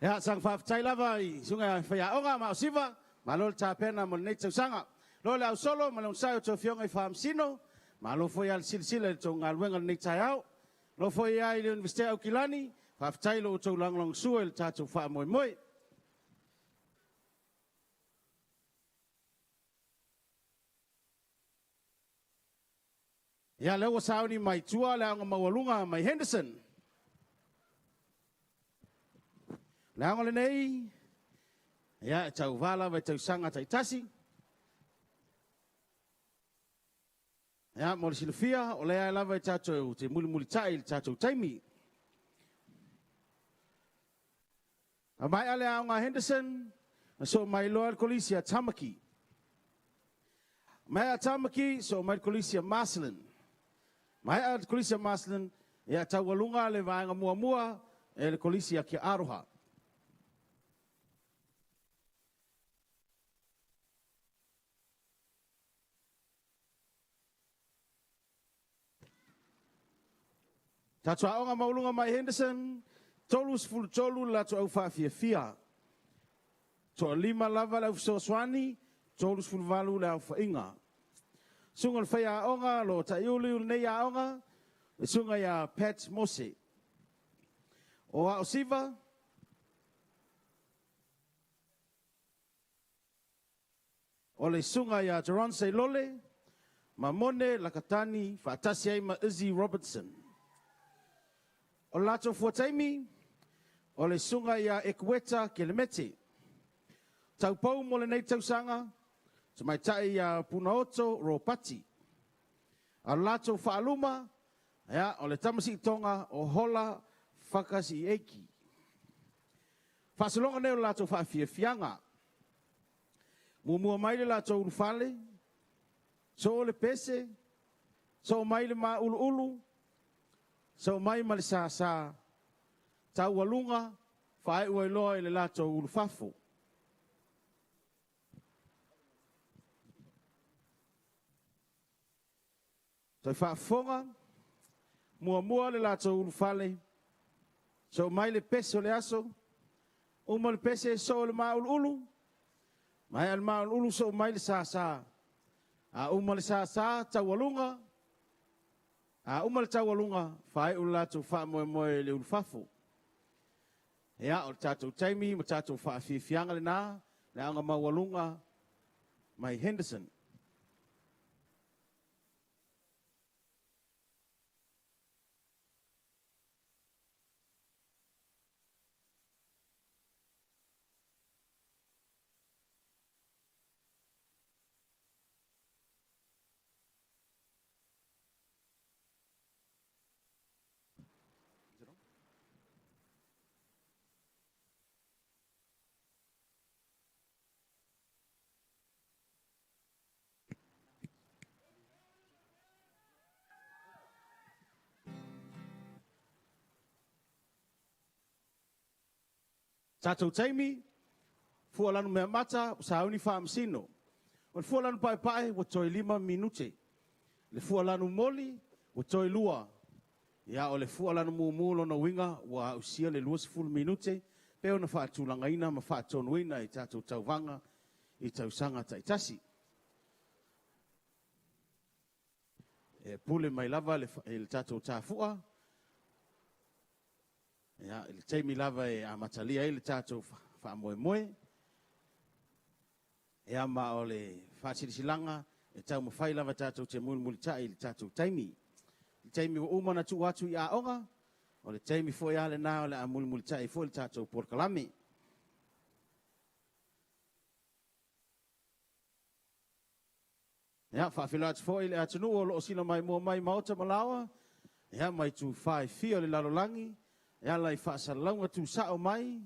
Speaker 3: Ia, saga faafetai lava i susuga i faiaoga ma aosiva, malo le tapena mo lenei tausaga. Lo le ausolo ma le onosai o tou afioga i Faamasino, malo foi lava le silasila i le tou galuega i lenei taeao. Lo foi lava i le Iunivesite o Aukilani, faafetai i lo outou lagolagosua i le tatou faamoemoe. Ia, lea ua sauni mai tua le aoga maualuga mai Henderson. Le aoga lenei, ia, e tauva lava i tausaga taitasi. Ia, mo le silafia, o lea lava e tatou te mulimulitai i le tatou taimi. A maea le aoga a Henderson, na soo mai loa le kolisi a Tamaki. Maea Tamaki, soo mai le kolisi a Marcelin. Maea le kolisi a Marcelin, ia taualuga le vaega muamua e le kolisi a Kearoha. Tatou aoga maualuga mai Henderson, 33 le latou au faafiafia. Toalima lava le au fesoasoani, 38 le aofaiga. Susuga i le faiaoga o lo o taiulu i lenei aoga, le susuga ia Pat Mose. O Aosiva, o le susuga ia Jeron Seilole, ma Mone Lakatani faatasi ai ma Izzy Robertson. O le latou fuataimi, o le susuga ia Ekueta Kelemete. Taupou mo lenei tausaga, tamaitai ia Punaoto Ropati. A o le latou faaluma, ia, o le tamasiitoga o Hola Fakasiieiki. Faasologa nei o le latou faafiafiaga. Muamua mai le latou ulufale, soo le pese, soo mai le mauluulu, soo mai ma le sasa, taualuga, faaiu ai loa i le latou ulufafo. Toe faafofoga, muamua le latou ulufale, soo mai le pese o le aso, uma le pese soo le mauluulu, maea le mauluulu soo mai le sasa, a uma le sasa taualuga, a uma le taualuga, faaiu le latou faamoemoe i le ulufafo. Ia, o le tatou taimi ma tatou faafiafiaga lena, le aoga maualuga mai Henderson. Tatou taimi, fua lanu mea mata, ua sauni faamasino. O le fua lanu paepae, ua toe 5 minute. Le fua lanu moli, ua toe 2. Ia, o le fua lanu mumu lona uiga, ua ausia le 20 minute, pe ona faatulagaina ma faatonuina i tatou tauvaga i tausaga taitasi. E pule mai lava le, le tatou tafua, ia, i le taimi lava e amatalia ai le tatou faamoemoe. Ia, ma o le faasilasilaga e taumafai lava tatou te mulimulitai i le tatou taimi. I le taimi ua uma ona tuu atu i aoga, o le taimi foi lava lena o le a mulimulitai foi le tatou polokalame. Ia, faafeiloai atu foi i le atunuu o lo o sila maimoa mai maota ma laoa, ia, mai itufa e fia o le lalolagi, e ala i faasalalauga tusao mai,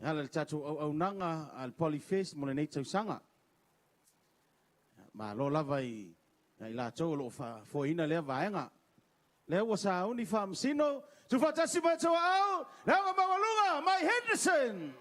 Speaker 3: e ala i le tatou auaunaga a le Polyfest mo lenei tausaga. Malo lava i i latou o lo o faafoeina lea vaega. Lea ua sauni faamasino, tuufaatasi mai outou aao, le aoga maualuga mai Henderson.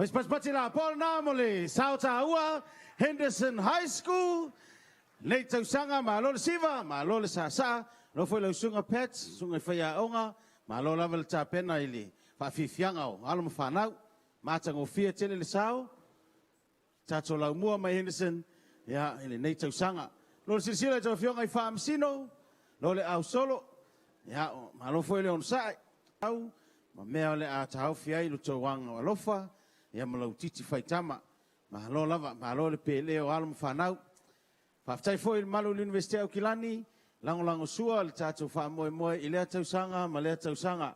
Speaker 3: Faisipasipati la Paul na mo le sao tāua, Henderson High School. Nei tausaga, malo le siva, malo le sāsā. Lo foi lau susuga Pat, susuga i faiaoga, malo lava le tapena i le faafiafiaga o alo ma fanau. Matagofie tele le sao, tatou laumua mai Henderson, ia, i lenei tausaga. Lo le silasila i tou afioga i Faamasino, lo le ausolo, ia, malo foi le onosai. Au, ma mea o le a taofi ai lo tou aga o alofa, ia ma lau titi faitama. Malo lava, malo le pele o alo ma fanau. Faafetai foi i le malu o le Iunivesite o Aukilani, lagolagosua le tatou faamoemoe i lea tausaga ma lea tausaga.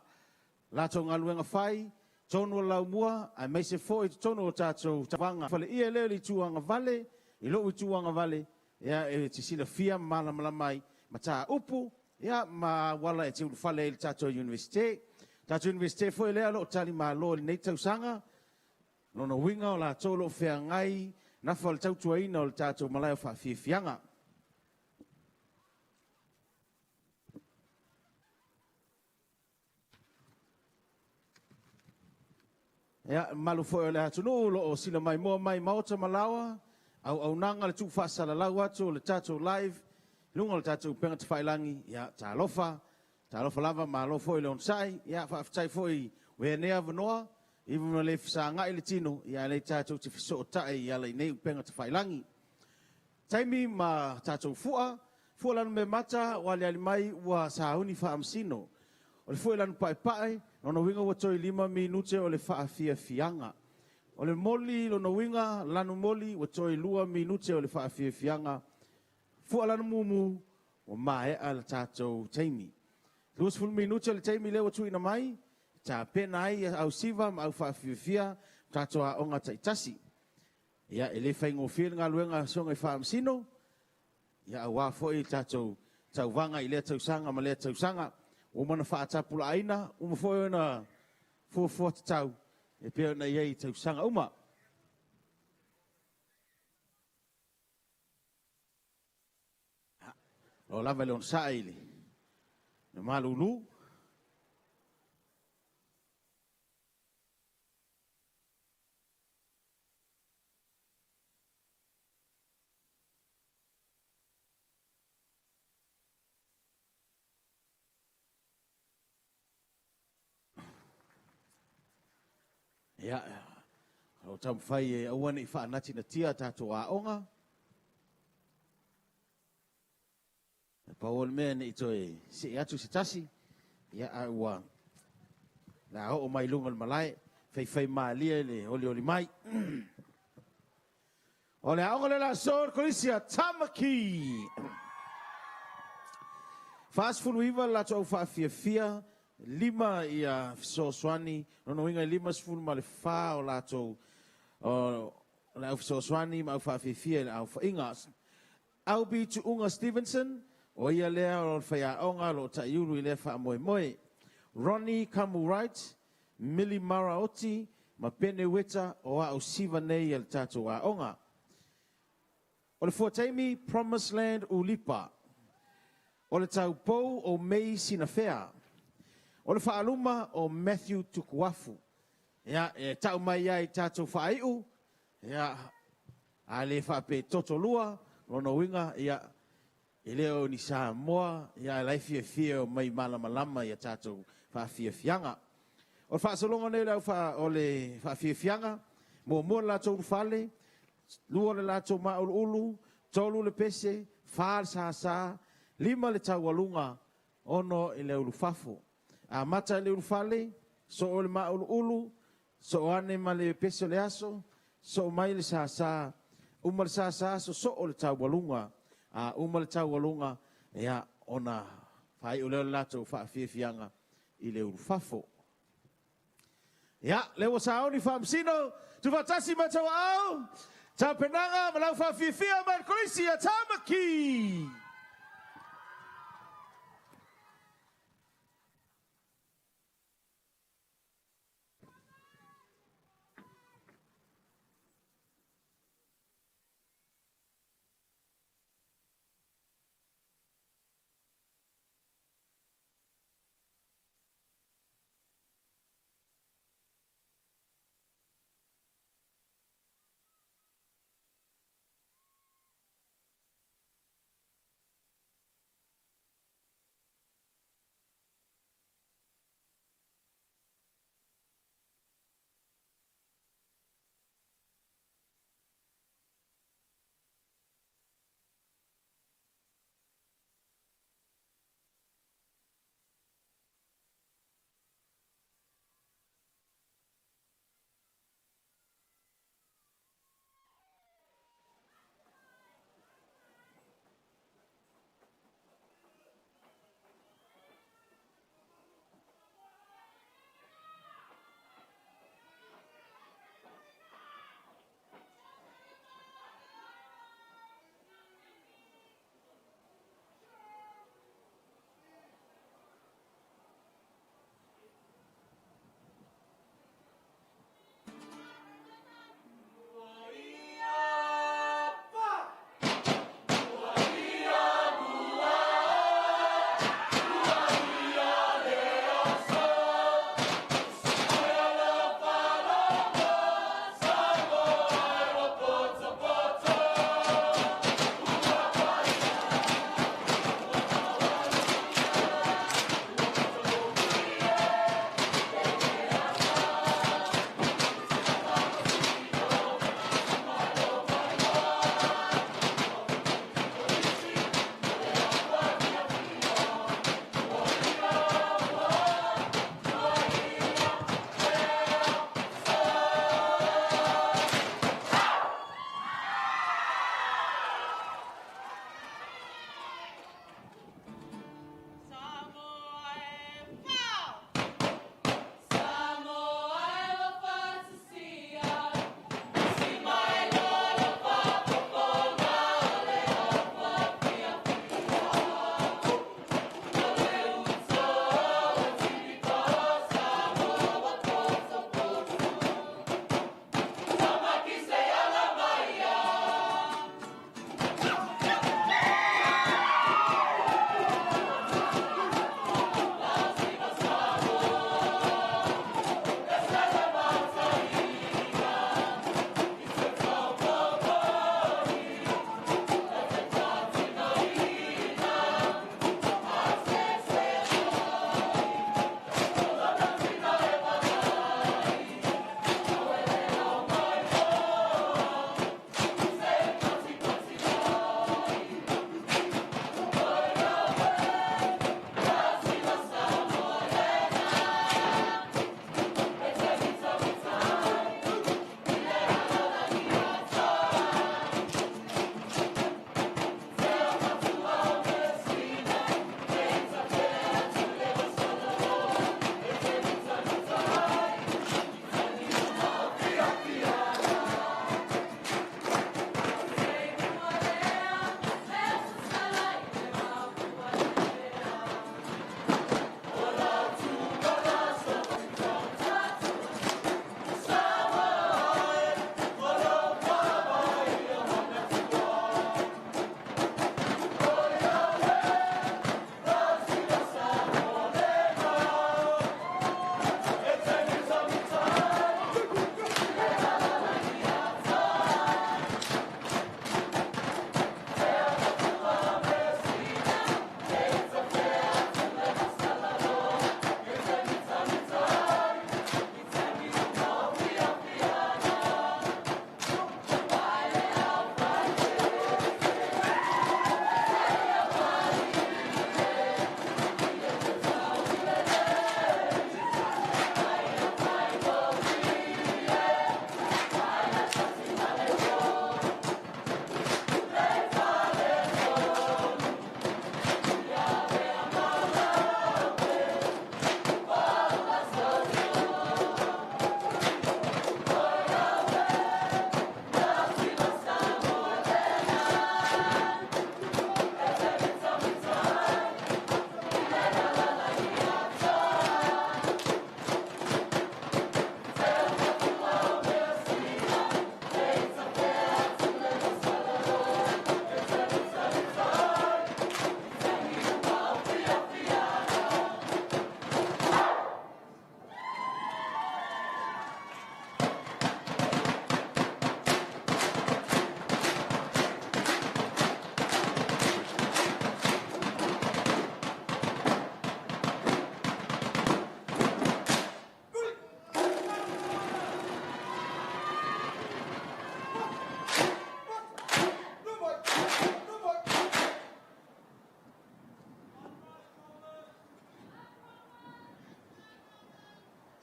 Speaker 3: Latou galuega fai, tonu o le laumua, aemaise foi i totonu o tatou tauvaga. Faleia lea o le itu agavale, i lou itu agavale, ia, e te silafia ma malamalama ai mataupu, ia, ma auala e te ulufale ai i le tatou Iunivesite. Tatou Iunivesite foi lea o lo o talimalo i lenei tausaga, lona uiga o latou o lo o feagai nafa o le tautuaina o le tatou malae o faafiafiaga. Ia, mamalu foi o le atunuu o lo o sila maimoa mai maota ma laoa, auaunaga le tuufaasalalau atu o le tatou live i luga o le tatou upega tafailagi, ia, talofa, talofa lava, malo foi le onosai, ia, faafetai foi ua i ai nei avanoa, iva ma le fesagai le tino, ia, lea tatou te fesootai i ala i nei upega tafailagi. Taimi ma tatou fua, fua lanu meamata ua aliali mai ua sauni faamasino. O le fua i lanu paepae, lona uiga ua toe 5 minute o le faafiafiaga. O le moli lona uiga, lanu moli ua toe 2 minute o le faafiafiaga. Fua lanu mumu, ua maea le tatou taimi. 20 minute o le taimi lea ua tuuina mai, tapena ai au siva ma au faafiafia tatou aoga taitasi. Ia, e le faigofie le galuega a Susuga i Faamasino, ia, aua foi tatou tauvaga i lea tausaga ma lea tausaga. Ua uma ona faatapulaaina, uma foi ona fuafua tatau e pei ona i ai i tausaga uma. Lo lava le onosai i le malulu. Ia, o taumafai e aua ne i faanatinatia tatou aoga. E pau o le mea ne i toe see atu se tasi, ia, a ua la oo mai luga o le malae, faifai malie le olioli mai. O le aoga le la so le kolisi a Tamaki. 49 le latou au faafiafia, 5 ia fesoasoani, lona uiga e 54 o latou o le au fesoasoani ma au faafiafia i le aofaiga. Albi Tuuga Stevenson, o ia lea o le faiaoga o lo o taiulu i lea faamoemoe. Ronnie Kamu Wright, Millie Maraoti ma Pene Weta o au siva nei a le tatou aoga. O le fuataimi Promised Land Ulipa. O le taupou o Mei Sinafea. O le faaluma o Matthew Tukuafu. Ia, e tau mai ai tatou faaiu, ia, a le faape toto lua, lona uiga, ia, e le o ni Samoa, ia, e lai fiafia o mai malamalama ia tatou faafiafiaga. O le faasologa nei o le faafiafiaga, muamua le latou ulufale, 2 le latou mauluulu, 3 le pese, 4 le sāsā, 5 le taualuga, 6 i le ulufafo. Amata i le ulufale, soo le mauluulu, soo ane ma le pese o le aso, soo mai le sāsā, uma le sāsā, sosoo le taualuga. A uma le taualuga, ia, ona faaiu lea o le latou faafiafiaga i le ulufafo. Ia, le ua sauni faamasino, tufatasi ma tauaau, tapenaga ma lau faafiafia mai le kolisi a Tamaki.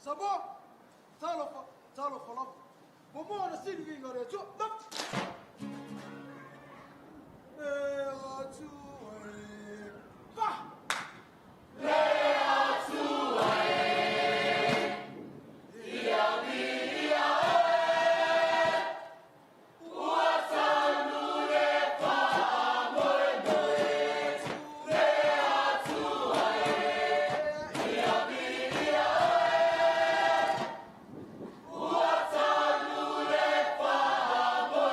Speaker 10: Samoa, talofa, talofa lava. Ua mua ona sili viiga o le Atua. Le Atua e. Pa! Le Atua e. Ia viia oe. Ua tanu le faamoemoe. Le Atua e. Ia viia oe. Ua tanu le faamoemoe.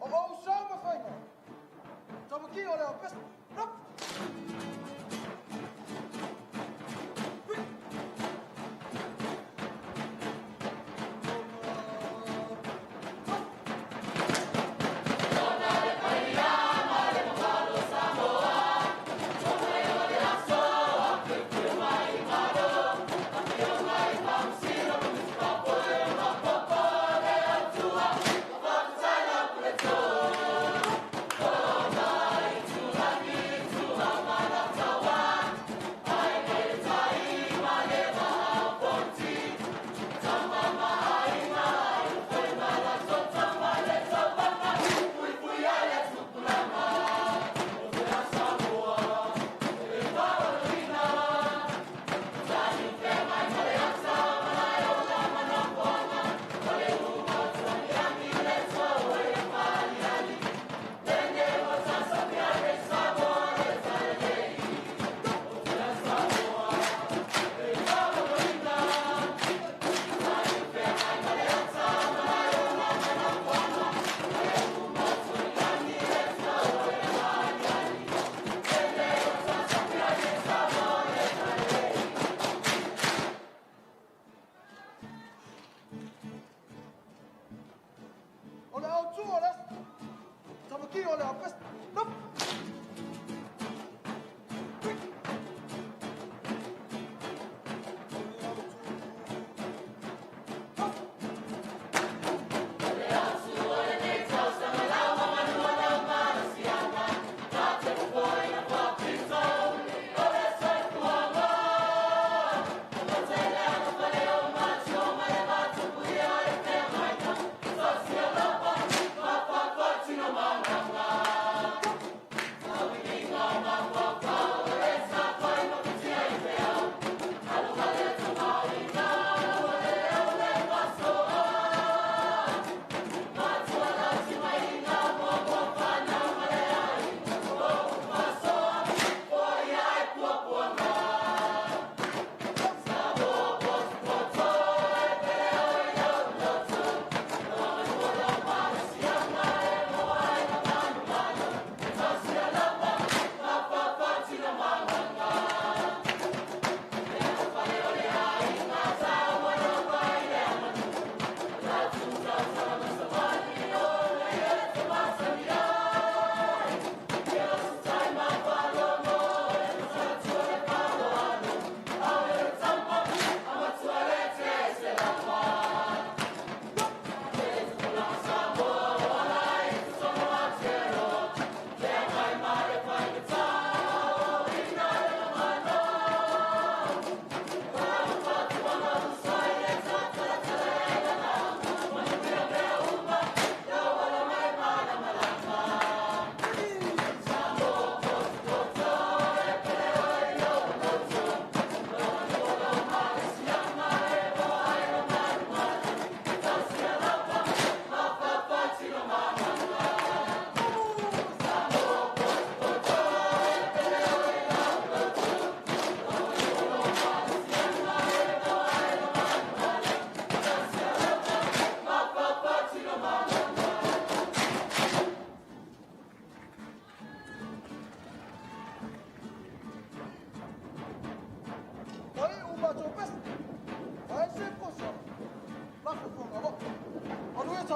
Speaker 10: O ou sa ma faiga. Tamaki o le au pesa. Nop! O le au tu o le Tamaki o le au pesa. Nop!
Speaker 1: Te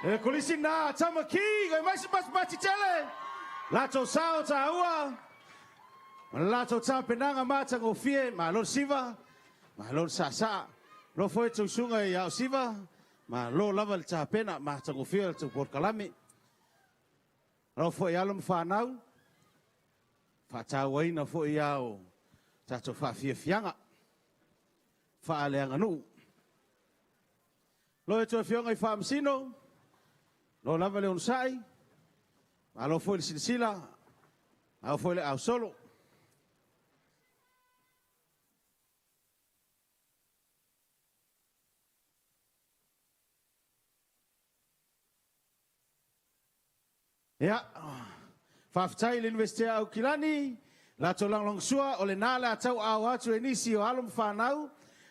Speaker 3: Le kolisi na Tamaki, koe mai se patipati tele. Latou sao taua, ma le latou tapenaga matagofie, malo le siva, malo le saasaa. Lo foi tou susuga i Ao Siva, malo lava le tapena matagofie o le tou polokalame. Alo foi alo ma fanau, faatauaina foi ao tatou faafiafiaga faaleaganuu. Lo e toe afioga i Faamasino, lo lava le onosai, malo foi le silasila, ao foi le ausolo. Ia, faafetai i le Iunivesite a Aukilani, latou lagolagosua, o lena le a tauaao atu e nisi o alo ma fanau,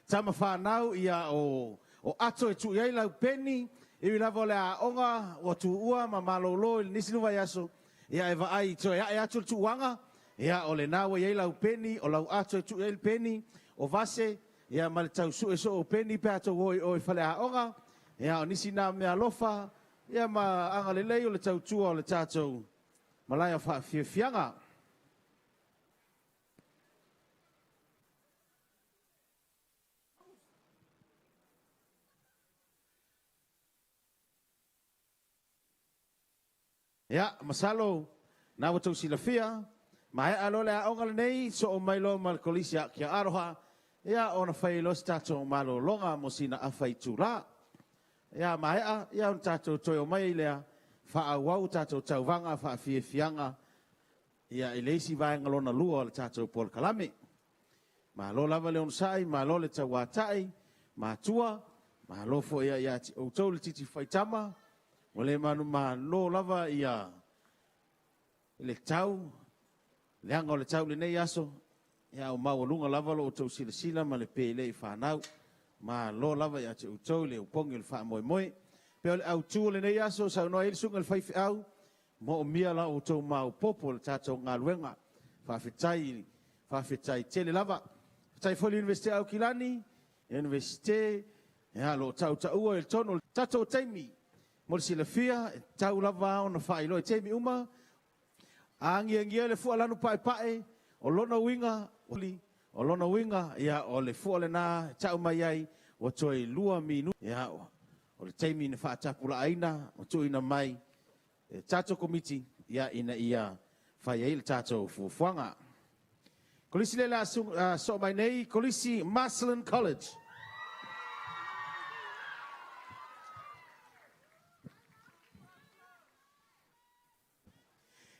Speaker 3: tama fanau, ia o, o ato e tuu i ai lau peni, e ui lava o le aoga ua tuua ma malolo i le nisi vaiaso, ia e vaai toe ae atu le tuuaga, ia o lena ua i ai lau peni, o lau ato e tuu i ai le peni, o vase, ia ma le tau sue soo o peni pe a tou o i o i faleaoga, ia o nisi na mea alofa, ia ma agalelei o le tautua o le tatou malae o faafiafiaga. Ia, masalo na ua tou silafia, maea loa le aoga lenei, soo mai loa ma le kolisi a Kia Aroha, ia ona fai loa se tatou malologa mo sina afa itula. Ia maea, ia ona tatou toe o mai lea, faaauau tatou tauvaga faafiafiaga, ia i le isi vaega lona lua o le tatou polokalame. Malo lava le onosai, malo le tauatai, matua, malo foi ia te outou le titi faitama, ua le manumalo lava ia le tau, leaga o le tau lenei aso, ia o maualuga lava lo outou silasila ma le pele i fanau. Malo lava ia te outou le upogi o le faamoemoe. Pe o le autu o lenei aso, saunoa ai le susuga i le faifeau, moomia la outou maopoopo le tatou galuega. Faafetai, faafetai tele lava. Faafetai foi le Iunivesite a Aukilani, Iunivesite, ia lo tautaua i le tonu o le tatou taimi. Mo le silafia, e tau lava ona faailoa i taimi uma, a agiagia le fua lanu paepae, o lona uiga, o lona uiga, ia o le fua lena e tau mai ai, ua toe 2 minute, ia o le taimi na faatapulaaina, ma tuuina mai e tatou komiti, ia ina ia fai ai le tatou fuafuaga. Kolisi le la soo mai nei, Kolisi Marcellin College.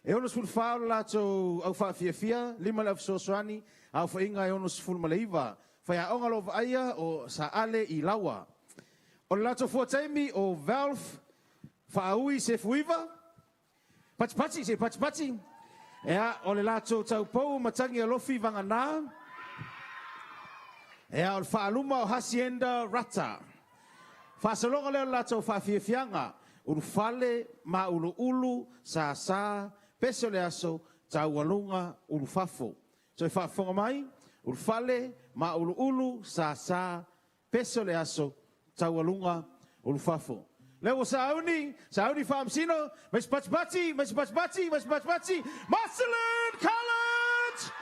Speaker 3: E 64 o le latou au faafiafia, 5 le aufesoasoani, aofaiga e 69. Faiaoga lo vaaia o Saale i Laua. O le latou fuataimi o Valve Faaui Sefuiva, patipati, se patipati. Ea, o le latou taupou matagi alofi vagana. Ea, o le faaluma o Hacienda Rata. Faasologa lea o le latou faafiafiaga, ulufale, mauluulu, sasa, pese o le aso, taualuga, ulufafo. Toe faafofoga mai, ulufale, mauluulu, sasa, pese o le aso, taualuga, ulufafo. Lea ua sauni, sauni faamasino, mai se patipati, mai se patipati, mai se patipati, Marcellin College!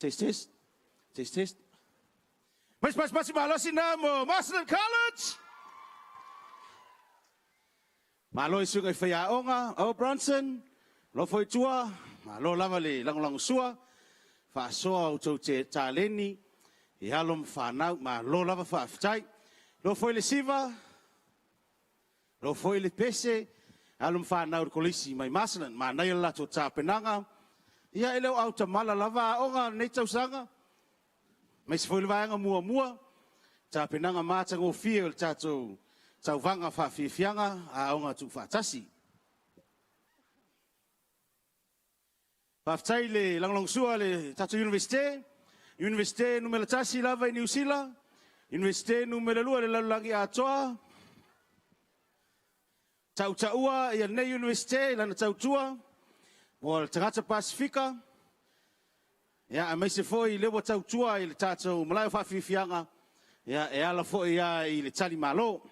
Speaker 3: Test, test. Test, test. Pasi, pasi, pasi malosi na mo Marsden College! Malo i suga i whaiaonga, o Bronson, lofo i tua, malo lava le lagolago sua, faasoa o tou te taleni, i alo ma fanau, malo lava faafetai. Lofo i le siva, lofo i le pese, alo ma fanau i le kolisi mai Marsden, manaia le latou tapenaga. Ia e le o autamala lava aoga o lenei tausaga, aemaise foi le vaega muamua, tapenaga matagofie o le tatou tauvaga faafiafiaga a aoga tuufaatasi. Faafetai i le lagolagosua a le tatou Iunivesite, Iunivesite numera 1 lava i Niu Sila, Iunivesite numera 2 i le lalolagi atoa. Tautaua ia lenei Iunivesite i lana tautua mo le tagata Pasefika, ia, aemaise foi lea ua tautua i le tatou malae o faafiafiaga, ia, e ala foi lava i le talimalo.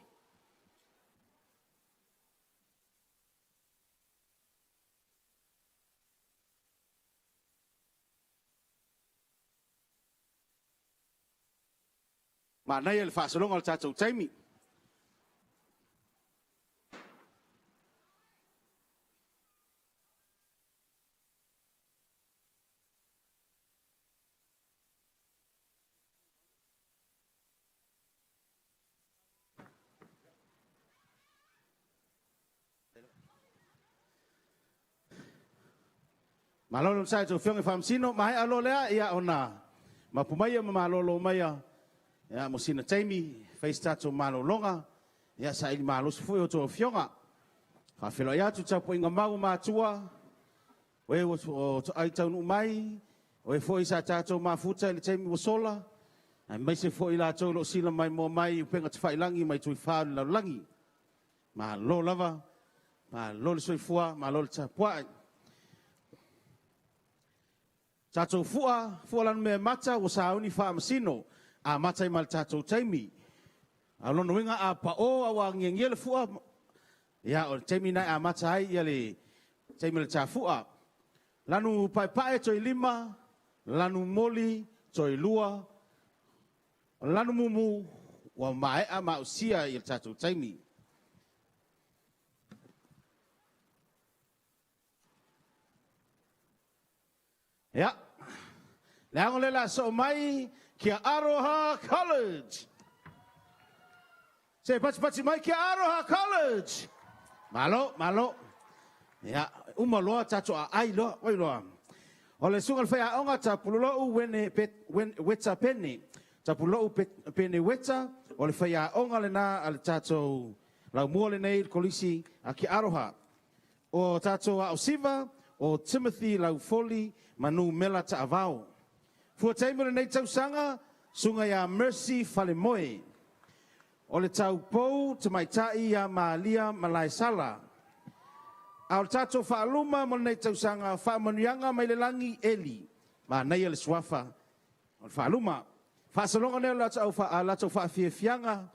Speaker 3: Manaia le faasologa o le tatou taimi. Malo le onosai i a outou afioga i Faamasino, maea loa lea, ia ona mapu maia ma malolo maia ia mo sina taimi, fai se tatou malologa, ia saili malosi foi a outou afioga. Faafeiloai atu i le tapuaiga mau a matua, o e ua toai taunuu mai, o e foi sa tatou mafuta i le taimi ua sola, aemaise foi i latou o lo o sila maimoa mai i upega tafailagi mai tuifā o le lalolagi. Malo lava, malo le soifua, malo le tapuai. Tatou fua, fua lanumea mata ua sauni faamasino, amata ai ma le tatou taimi. A o lona uiga a pao a ua agiagia le fua, ia o le taimi lena e amata ai ia le taimi o le tafua. Lanu paepae toe 5, lanu moli toe 2, o le lanu mumu ua maea maausia i le tatou taimi. Ia, le ago lea o le a soo mai Kia Aroha College. Se patipati mai Kia Aroha College. Malo, malo. Ia, uma loa tatou aai loa, oi loa. O le susuga i le faiaoga Tapulolou Wene Pet, Wen, Weta Pene. Tapulolou Pene Weta, o le faiaoga lena a le tatou laumua lenei i le kolisi a Kia Aroha. O tatou aosiva, o Timothy Laufoli ma Numela Taavao. Fua taimi o lenei tausaga, susuga ia Mercy Falemoe. O le taupou tamaitai ia Malia Malaesala. A o le tatou faaluma mo lenei tausaga, faamanuiaga mai le lagi, Eli. Manaia le suafa o le faaluma. Faasologa lea o le latou faafiafiaga,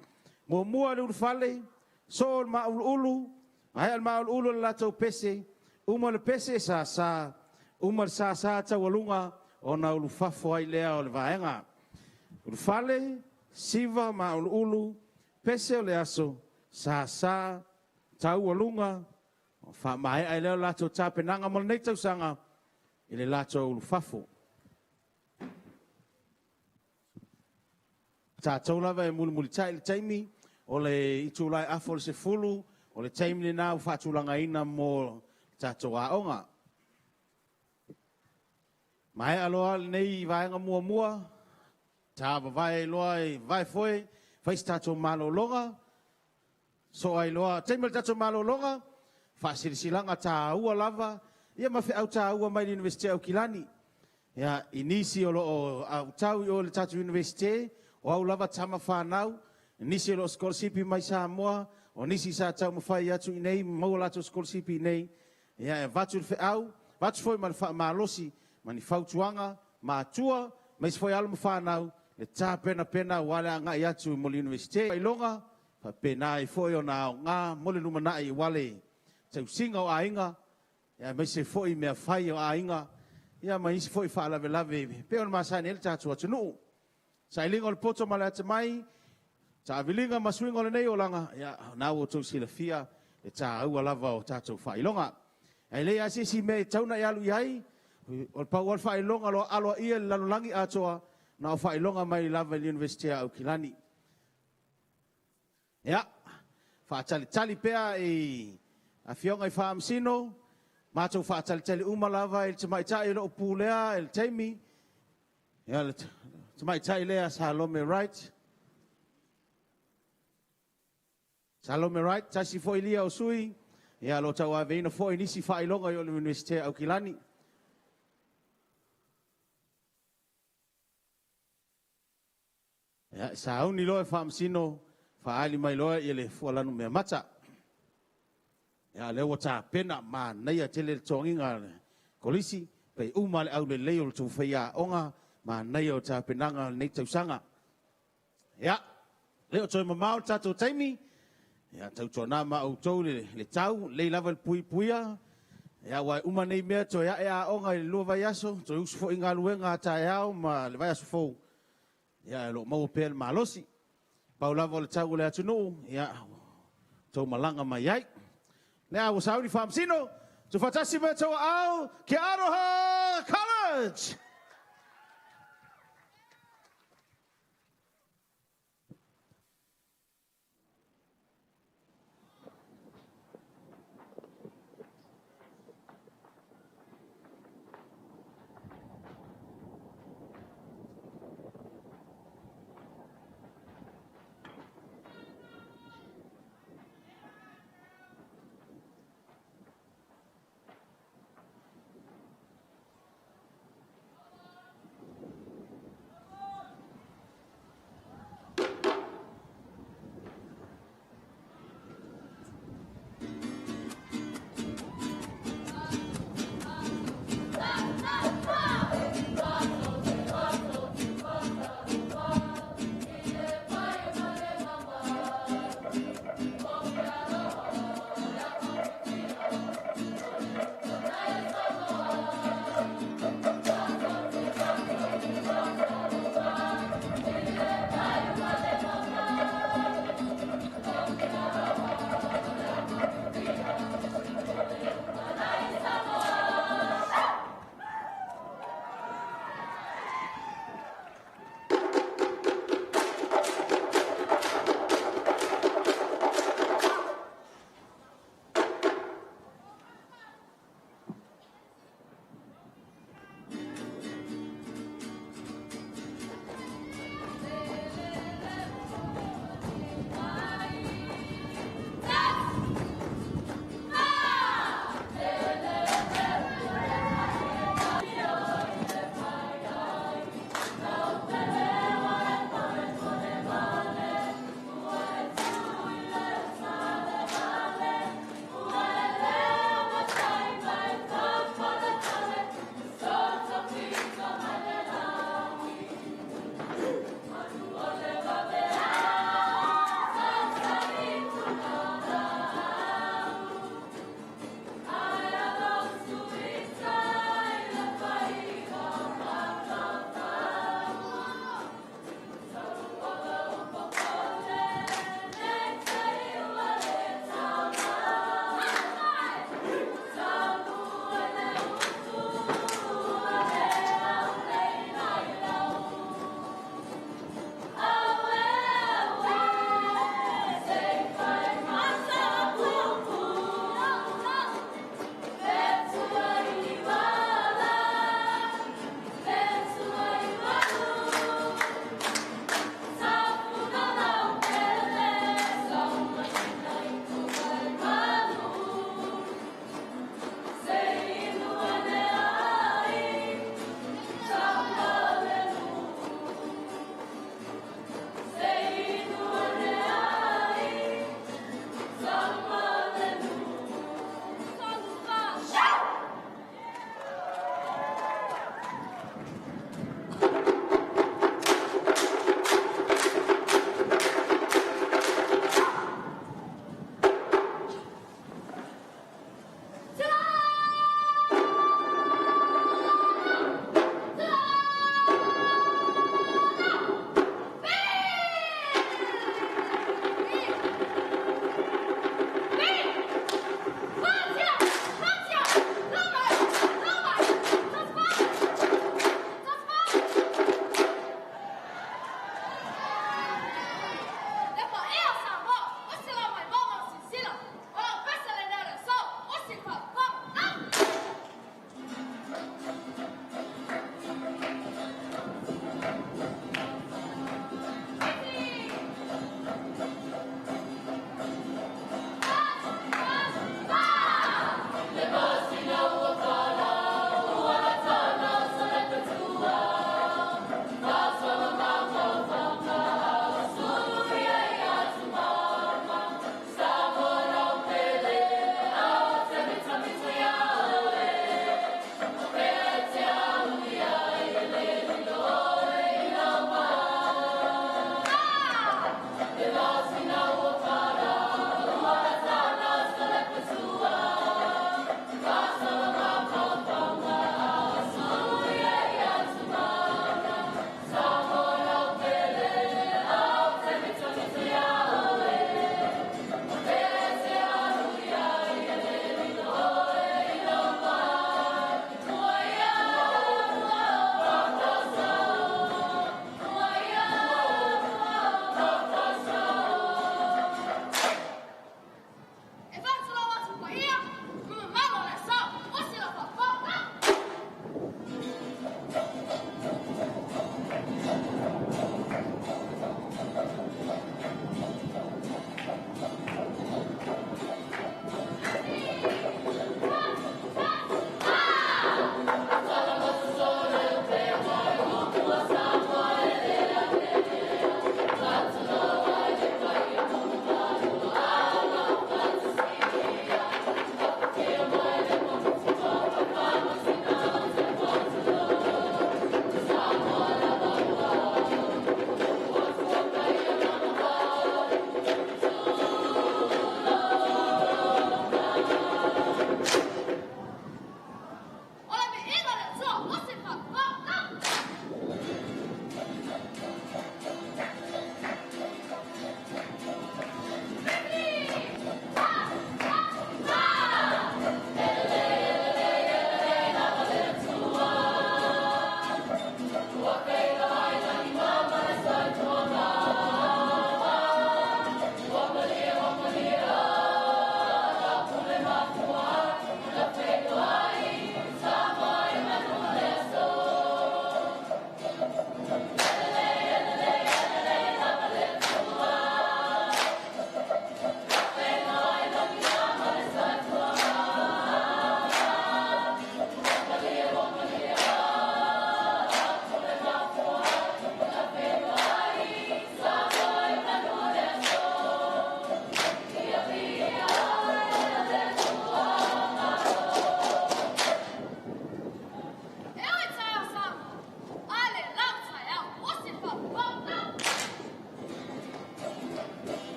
Speaker 3: muamua le ulufale, soo le mauluulu, maea le mauluulu o le latou pese, uma le pese sasa, uma le sasa taualuga, ona ulufafo ai lea o le vaega. Ulufale, siva, mauluulu, pese o le aso, sasa, taualuga, faamaea ai lea o le latou tapenaga mo lenei tausaga i le latou ulufafo. Tatou lava e mulimulitai le taimi o le itulai afa o le 10, o le taimi lena ua faatulagaina mo le tatou aoga. Maea loa lenei vaega muamua, ta vavae loa e vavae foe, fai se tatou malologa, so ai loa, taimi o le tatou malologa, faasilasilaga taua lava, ia ma feau taua mai le Iunivesite o Aukilani. Ia, i nisi o lo o autau i o i le tatou Iunivesite, o au lava tama fanau, nisi o lo o sikolasipi mai Samoa, o nisi sa taumafai atu i nei, maua latou sikolasipi i nei, ia, e avatu le feau, avatu foi ma le faamalosi, ma ni fautuaga, matua, aemaise foi alo ma fanau, le tapenapena aua le agai atu mo le Iunivesite. Iloga, faapena ai foi ona aoga mo le lumanai aua le tausiga o aiga, aemaise foi mea fai o aiga, ia ma isi foi faalavelave pei ona masani ai le tatou atunuu. Sailiga o le poto ma le atamai, taaviliga ma suiga o lenei olaga, ia na ua outou silafia le tāua lava o tatou faailoga. Ae leai lava se isi mea e tatau ona e alu i ai, o le pau lava le faailoga o lo o aloaia i le lalolagi atoa, na o faailoga mai lava i le Iunivesite a Aukilani. Ia, faatalitali pea i afioga i Faamasino, matou faatalitali uma lava i le tamaitai o lo o pulea i le taimi, ia le tamaitai lea Salome Wright. Salome Wright, tasi foi lia o sui, ia o lo o tauaveina foi nisi faailoga i le Iunivesite a Aukilani. Ia, sauni loa e Faamasino, faaali mai loa i le fualanu mea mata. Ia, lea ua tapena, manaia tele le togiga a le kolisi, pei uma le aulelei o le tou faiaoga, manaia o tapenaga o lenei tausaga. Ia, le o toe mamao le tatou taimi, ia tautuana ma outou le tau, lelei lava le puipuia, ia aua e uma nei mea toe ae aoga i le 2 vaiaso, toe usu foi galuega a taeao ma le vaiaso fou, ia o lo o maua pea le malosi. Pau lava o le tau o le atunuu, ia, tou malaga mai ai. Lea ua sauni Faamasino, tuufaatasi mai outou aao, Ke Aroha College!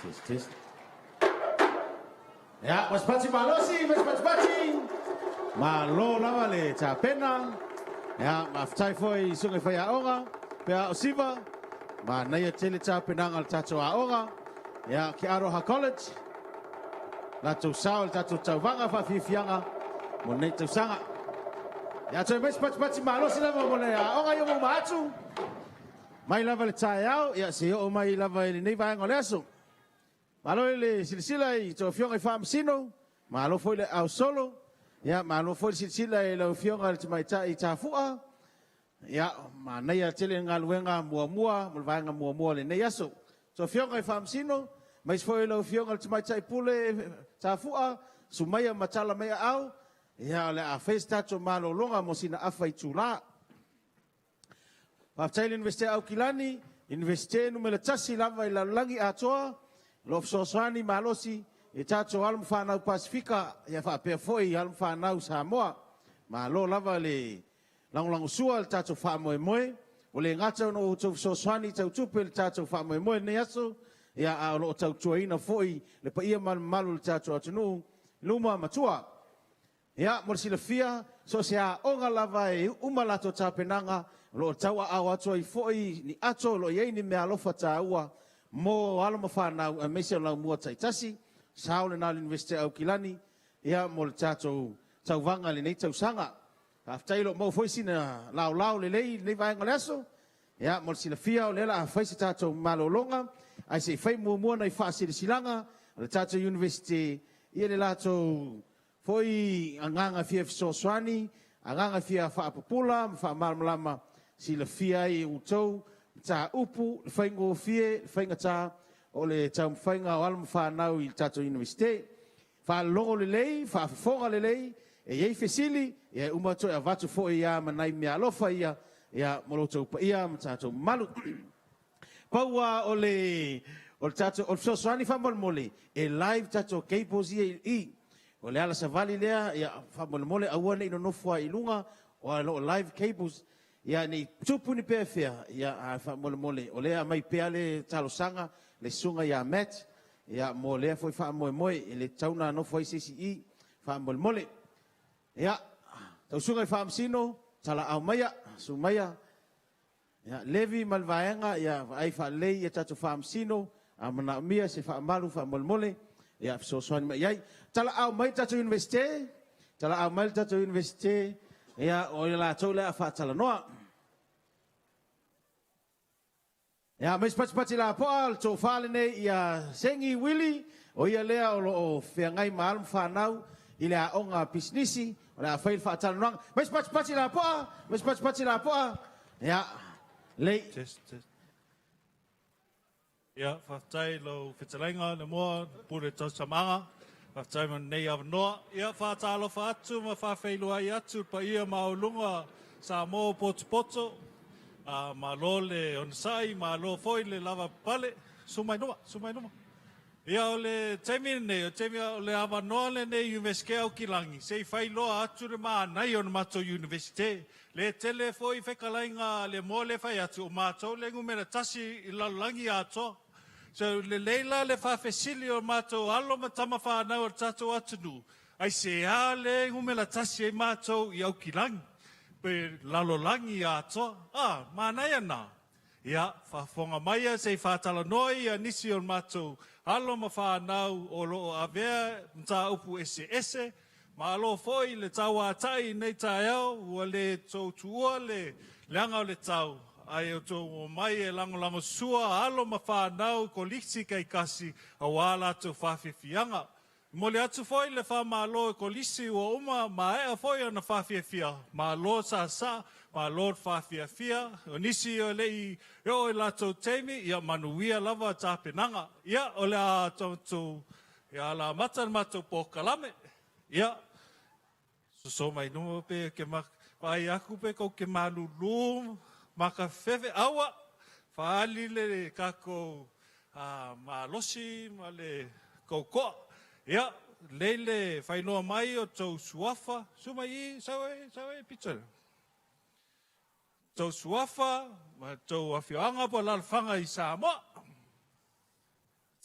Speaker 3: Test, test. Ia, pasipasi malosi, pasipasipasi. Malo lava le tapena. Ia, mafetai foi i susuga i faiaoga, pe a o Siva. Manaia tele tapenaga o le tatou aoga. Ia, ke Aroha College. Latou sao i le tatou tauvaga faafiafiaga mo lenei tausaga. Ia, toe mai se patipati malosi lava mo le aoga ia ua uma atu. Mai lava le taeao, ia se i oo mai lava i lenei vaega o le aso. Malo i le silasila i tou afioga i Faamasino, malo foi le ausolo, Ia, malo foi le silasila i lau Afioga i le Tamaitai Tafu'a. Ia, manaia tele le galuega muamua mo le vaega muamua o lenei aso. So Afioga i Faamasino, aemaise foi lau Afioga i le Tamaitai Pule Tafu'a, Sumaia ma Tala mai Aao, ia o le a fai se tatou malologa mo sina afa itula. Faafetai i le Iunivesite o Aukilani, Iunivesite numera 1 lava i le lalolagi atoa, o lo o fesoasoani malosi i tatou alo ma fanau Pasefika, ia faapea foi alo ma fanau Samoa. Malo lava le lagolagosua i le tatou faamoemoe. Ua le gata ona outou fesoasoani tau tupe i le tatou faamoemoe i lenei aso, ia a o lo o tautuaina foi le paia ma le mamalu o le tatou atunuu i luma ma tua. Ia, mo le silafia, so o se aoga lava e uma latou tapenaga, o lo o tauaao atu ai foi ni ato o lo o i ai ni meaalofa taua mo alo ma fanau aemaise o laumua taitasi. Sao lena o le Iunivesite o Aukilani, ia, mo le tatou tauvaga i lenei tausaga. Faafetai o lo o maua foi sina laolao lelei i lenei vaega o le aso. Ia, mo le silafia, o lea o le a fai se tatou malologa, ae se i fai muamua nai faasilasilaga a le tatou Iunivesite i le latou foi agaga fia fesoasoani, agaga fia faapupula ma faamalamalama silafia ai e outou mataupu, le faigofie, le faigata o le taumafaiga o alo ma fanau i le tatou Iunivesite. Faalogo lelei, faafofoga lelei, e i ai fesili, ia e uma toe avatu foi ia ma nai meaalofa ia, ia mo lo outou paia ma tatou mamalu. Pau lava o le o le tatou o le fesoasoani faamolemole, e live tatou cables ia i i. O le ala savali lea, ia faamolemole aua ne i nonofo ai i luga, o lo o live cables. Ia ne i tupu ni pefea, ia ae faamolemole, o lea e aumai pea le talosaga, le susuga ia Matt, ia mo lea foi faamoemoe, e le tatau ona nofo ai se isi i i, faamolemole. Ia, tausuga i Faamasino, talaau maia, susu maia, ia, Levi ma le vaega, ia vaai faalelei ia tatou Faamasino, a manaomia se faamalu faamolemole, ia fesoasoani mai i ai. Talaau mai le tatou Iunivesite, talaau mai le tatou Iunivesite, ia o i latou lea a faatalanoa. Ia, aumai se patipati lapoa, o le tofa lenei ia Sengi Wili, o ia lea o lo o feagai ma alo ma fanau i le aoga pisinisi, o le a fai le faatalanoaga. Aumai se patipati lapoa, aumai se patipati lapoa. Ia, lei.
Speaker 11: Test, test. Ia, faafetai i lau fetalaiga le moa pule tausamaga. Faafetai mo lenei avanoa. Ia, faatalofa atu ma faafeiloai atu le paia maualuga Samoa o potopoto. Malo le onosai, malo foi le lavapapale. Susu mai luma, susu mai luma. Ia, o le taimi lenei, o le taimi o le avanoa lenei i Iunivesite Aukilani, se i failoa atu le manaia o le matou Iunivesite. Le tele foi fetalaiga a le moa le fai atu, o matou le numera 1 i le lalolagi atoa. So, lelei la le faafesili o matou alo ma tama fanau o le tatou atunuu, aisea le numera 1 ai matou i Aukilani, pe lalolagi atoa. Ah, manaia na. Ia, faafofoga maia se i faatalanoa ia nisi o matou alo ma fanau o lo o avea mataupu eseese. Malo foi le tauatai i nei taeao, ua le tou tuua le leaga o le tau, ae o tou omai e lagolagosua alo ma fanau kolisi taitasi aua latou faafiafiaga. E momoli atu foi le faamalo i kolisi ua uma maea foi ona faafiafia, malo saasaa, malo le faafiafia. O nisi o le i oo i latou taimi, ia manuia lava tapenaga. Ia, o le a tatou, ia amata le matou polokalame. Ia, soso mai luma pe ke ma, vaai aku pe kou ke malulu, makafefe, aua, faali le kakou malosi ma le koukoa. Ia, lei le whainoa mai o tou suafa, su mai i, sau e, sau e, pito. Tou suafa, ma tou afioaga po alaalafaga i Samoa.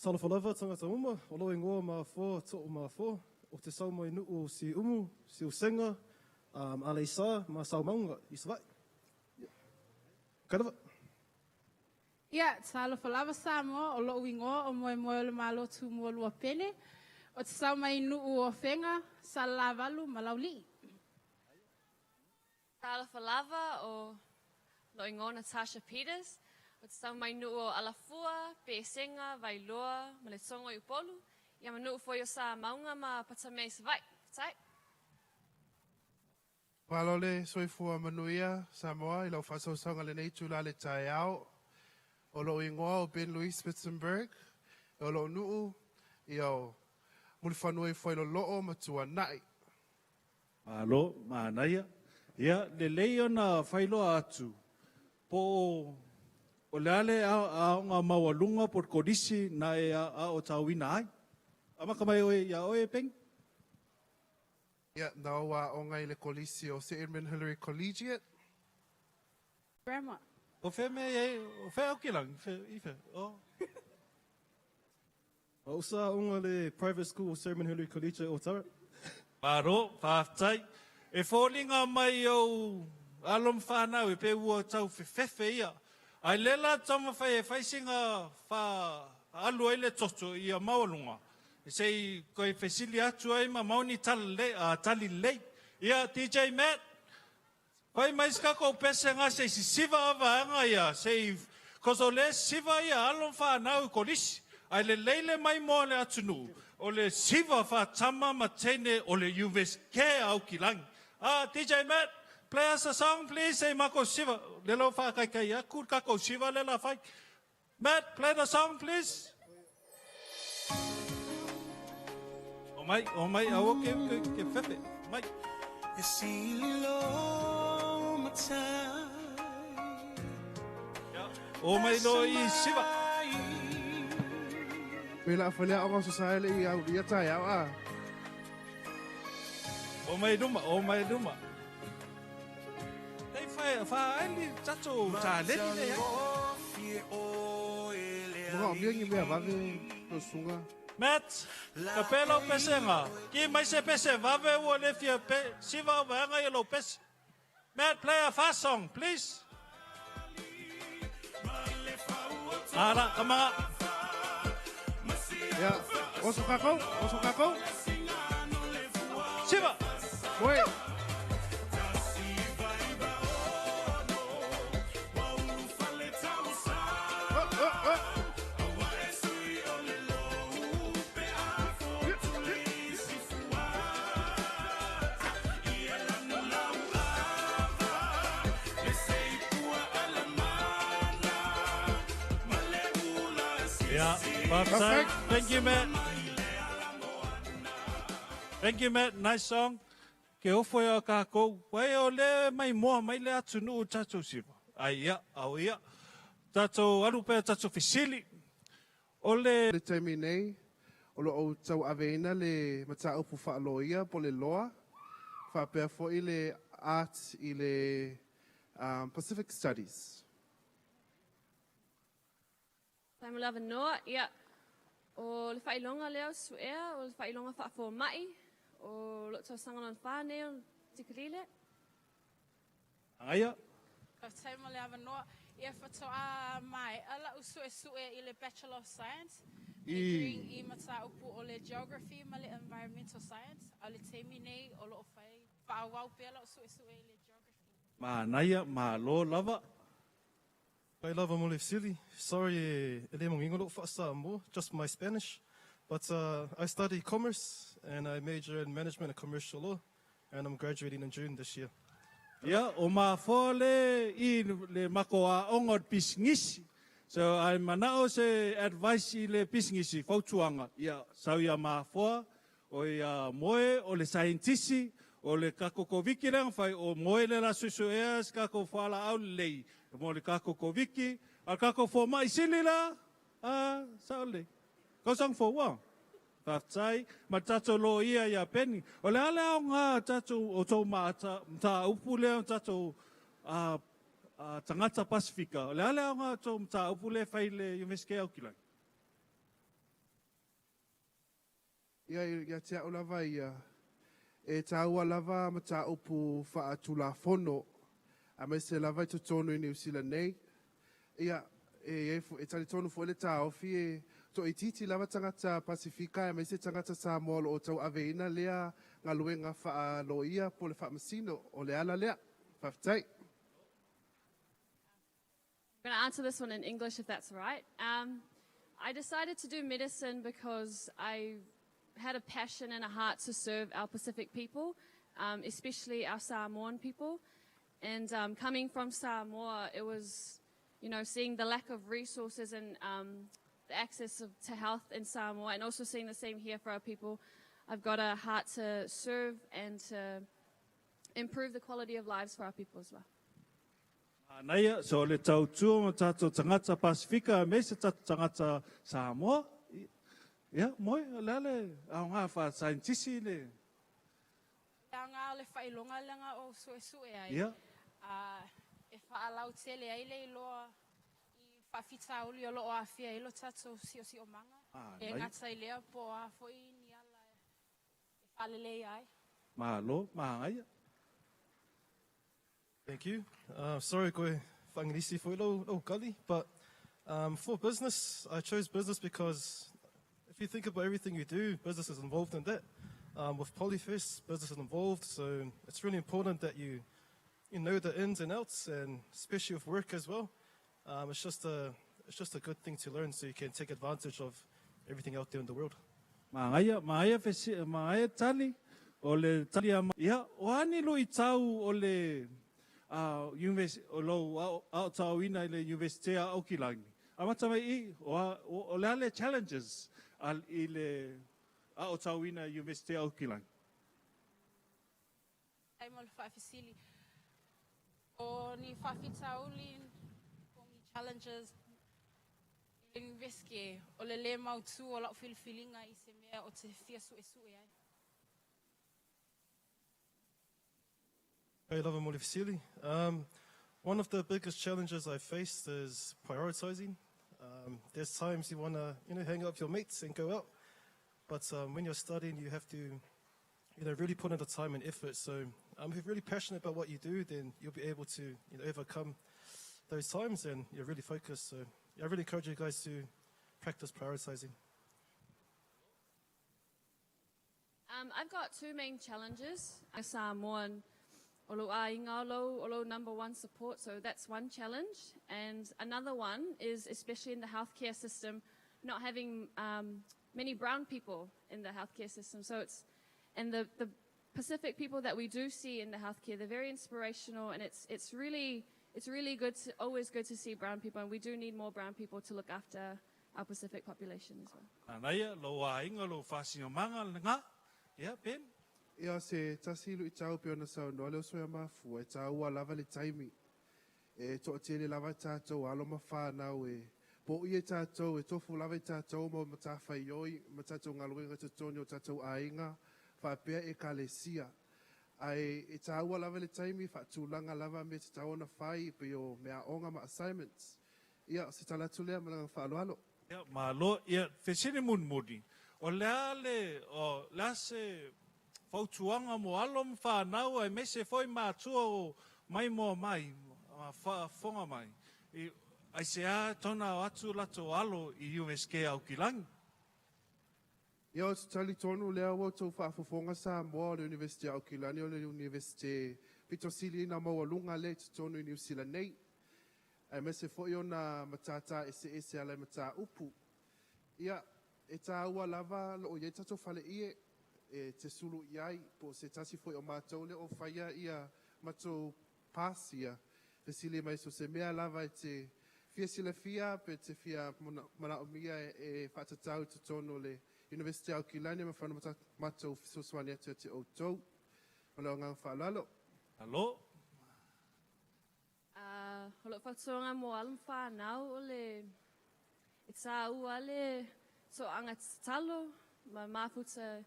Speaker 10: Talofa lava tagata uma, o lou igoa Mafoa To'o Mafoa, o te sau mai nuu o Siumu, Siusega, Aleisa ma Saumauga i Savaii. Kalava.
Speaker 9: Ia, talofa lava Samoa, o lou igoa o Moemoe o le Malo Tumua Luapele, o te sau mai nuu o Afega, Salalavalu ma Laulii.
Speaker 12: Talofa lava o lou igoa Natasha Peters, o te sau mai nuu o Alafua, Pesega, Vailoa, ma le Togo i Upolu, ia ma nuu foi o Samauga ma Patamea i Savaii. Faafetai.
Speaker 13: Malo le soifua manuia Samoa i lau faasausauga i lenei itula i le taeao. O lou igoa o Ben Louis Spitzenberg, o lou nuu ia o Mulifanua i Fuailoloo ma Tuanai.
Speaker 11: Malo, manaia. Ia, lelei ona faailoa atu, po o, o le a le aoga maualuga po o le kolisi na e aotauina ai. Amata mai oe ia oe, Peni.
Speaker 13: Ia, na ou aoga i le kolisi o Sir Edmund Hillary Collegiate.
Speaker 9: Grandma.
Speaker 11: O fea mea i ai, o fea Aukilagi, i fea, o.
Speaker 10: O sa aoga le private school o Sir Edmund Hillary Collegiate o Tara.
Speaker 11: Malo, faafetai. E foliga mai ou alo ma fanau e pei ua tau fefefe ia. Ae lea la taumafai e fai sina faaalu ai le toto ia maualuga, se i toe fesili atu ai ma maua ni tali lelei. Ia, DJ Matt, fai mai se tatou pese na se i sisiva a vaega ia, se i, cause o lea e sisiva ia alo ma fanau i kolisi, ae lelei le maimoa le atunuu, o le siva faatama ma teine o le Iunivesite a Aukilagi. Ah, DJ Matt, play us a song please, se i matou sisiva. Lea la ua faataitai atu le tatou siva lea la fai. Matt, play the song please. O mai, o mai, aua ke, ke, ke fefe. Mai.
Speaker 1: E sili matai.
Speaker 11: O mai lo i siva.
Speaker 13: Pe la fale aoga o Society i au ia taeao a.
Speaker 11: O mai luma, o mai luma. Tei whae, whaeli tatou taleni nei ai.
Speaker 13: Mga o mia ngi mea vave no sunga.
Speaker 11: Matt, ka pē lau pesega. Ki mai se pese vave ua le fia pe, siva au vaega ia lou pese. Matt, play a fast song, please. Ala, kamaga.
Speaker 13: Ia, oso kakou, oso kakou.
Speaker 11: Siva!
Speaker 13: Moe. Oh, oh, oh.
Speaker 11: Yeah, faafetai. Thank you, Matt. Thank you, Matt. Nice song. Ke ofo e o kākou. Wai o le mai moa mai le atunuu tatou siva. Ai ia, au ia. Tatou alu pea tatou fesili. O le...
Speaker 13: Le taimi nei, o lo o tauaveina le mataupu faaloia po o le loa, faapea foi le Art i le Pacific Studies.
Speaker 12: Faafetai mo le avanoa. Ia, o le faailoga lea o Suea, o le faailoga faafomai, o lou tausaga lona fa nei o tikilile.
Speaker 11: Agaia.
Speaker 9: Faafetai mo le avanoa. Ia faatoa maea lau suesue i le Bachelor of Science, majoring i mataupu o le Geography ma le Environmental Science, a o le taimi nei o lo o fai faaauau pea lau suesue i le Geography.
Speaker 11: Manaia, malo lava.
Speaker 10: Pai lava mo le fesili. Sorry e le manino lou faa-Samoa, just my Spanish. But I study commerce and I major in management and commercial law and I'm graduating in June this year.
Speaker 11: Ia, o mafoa le i le matou aoga o le pisinisi. So, ai manao se advice i le pisinisi, fautuaga, ia, sau ia mafoa, o ia moe o le saienitisi, o le tatou Koviti lea na fai, o moe le la suesuea se tatou fualaau lelei mo le tatou Koviti, a o le tatou fomai sili la, a, sao lelei. Tausaga fou a. Faafetai ma le tatou loia ia Penny. O le a le aoga tatou o tou mataupu lea o tatou tagata Pasefika, o le a le aoga o tou mataupu lea e fai i le Iunivesite Aukilani?
Speaker 13: Ia, ia te au lava ia, e taua lava mataupu faatulafono, aemaise lava i totonu i Niu Sila nei. Ia, e, e talitonu foi le taofi e toaitiiti lava tagata Pasefika aemaise tagata Samoa o lo o tauaveina lea galuega faaloia po o le faamasino. O le ala lea. Faafetai.
Speaker 12: I'm going to answer this one in English if that's all right. I decided to do medicine because I had a passion and a heart to serve our Pacific people. especially our Samoan people. And coming from Samoa, it was, seeing the lack of resources and the access to health in Samoa, and also seeing the same here for our people. I've got a heart to serve and to improve the quality of lives for our people as well.
Speaker 11: Manaia, so o le tautua ma tatou tagata Pasifika aemaise tatou tagata Samoa. Ia, moe, o le a le aoga faasaienitisi le.
Speaker 9: Le aoga o le faailoga lea o suesue ai, e faalautele ai le iloa i faafitauli o lo o aafia ai lo tatou siosiomaga, e gata i lea po o a foi ni ala e faaleleia ai.
Speaker 11: Malo, manaia.
Speaker 10: Thank you. Sorry koe fa'aigilisi foi lou tali, but for business, I chose business because if you think about everything you do, business is involved in that. With Polyfest, business is involved, so it's really important that you know the ins and outs, and especially with work as well. It's just a good thing to learn so you can take advantage of everything out there in the world.
Speaker 11: Manaia, manaia fesi, manaia tali, o le tali a ia, o a ni luitau o le o lou aotauina i le Universite a Aukilani. Amata mai i, o le a le challenges i le aotauina Universite a Aukilani?
Speaker 9: Ai mo le faafesili. O ni faafitauli, o ni challenges, i le universite, o le lē mautū o lau filifiliga i se mea o te fia suesue ai.
Speaker 10: Hey, lava mo le fesili. One of the biggest challenges I faced is prioritizing. There's times you want to hang out with your mates and go out, but when you're studying, you have to really put in the time and effort. So if you're really passionate about what you do, then you'll be able to overcome those times and you're really focused. So yeah, I really encourage you guys to practice prioritizing.
Speaker 12: I've got two main challenges. Samoan o lou aiga o lou number one support, so that's one challenge. And another one is, especially in the healthcare system, not having many brown people in the healthcare system. So it's, and the Pacific people that we do see in the healthcare, they're very inspirational, and it's really good to, always good to see brown people, and we do need more brown people to look after our Pacific population as well.
Speaker 11: Manaia, lou aiga, lou faasinomāga lagā. Ia, Ben?
Speaker 13: Ia se tasi luitau pei ona saunoa le uso ia mafua e tāua lava le taimi. E toatele lava tātou alo ma whānau e po ia tātou e tofu lava i tātou ma matawhaioi ma tātou galuega totonu o tātou aiga faapea ekalesia. Ae e tāua lava le taimi faatulaga lava me te tatau ona fai pei o meaaoga ma assignments. Ia se tala atu lea ma le agaga faaaloalo.
Speaker 11: Ia, malo, ia, fesili mulimuli. O le a le, o le a se fautuaga mo alo ma whānau aemaise foi matua o mai moa mai, ma faafofoga mai. I, aisea tona o atu latou alo i USK Aukilani?
Speaker 13: Ia o te talitonu lea ua outou faafofoga Samoa o le University Aukilani o le Universite pito sili ina maualuga lea i totonu i Niu Sila nei. Aemaise foi ona matata eseese ala i mataupu. Ia, e tāua lava loo iai tatou faleie e te sulu i ai po o se tasi foi o matou lea o faia ia matou pass ia. Fesili mai so se mea lava e te fia silafia pe te fia manaomia e faatatau i totonu o le University Aukilani ma whana matou fesoasoani atu ia te outou. Ma le agaga faaaloalo.
Speaker 11: Alo?
Speaker 12: O lou fautuaga mo alo ma whānau o le e tāua le toaga tatalo ma mafuta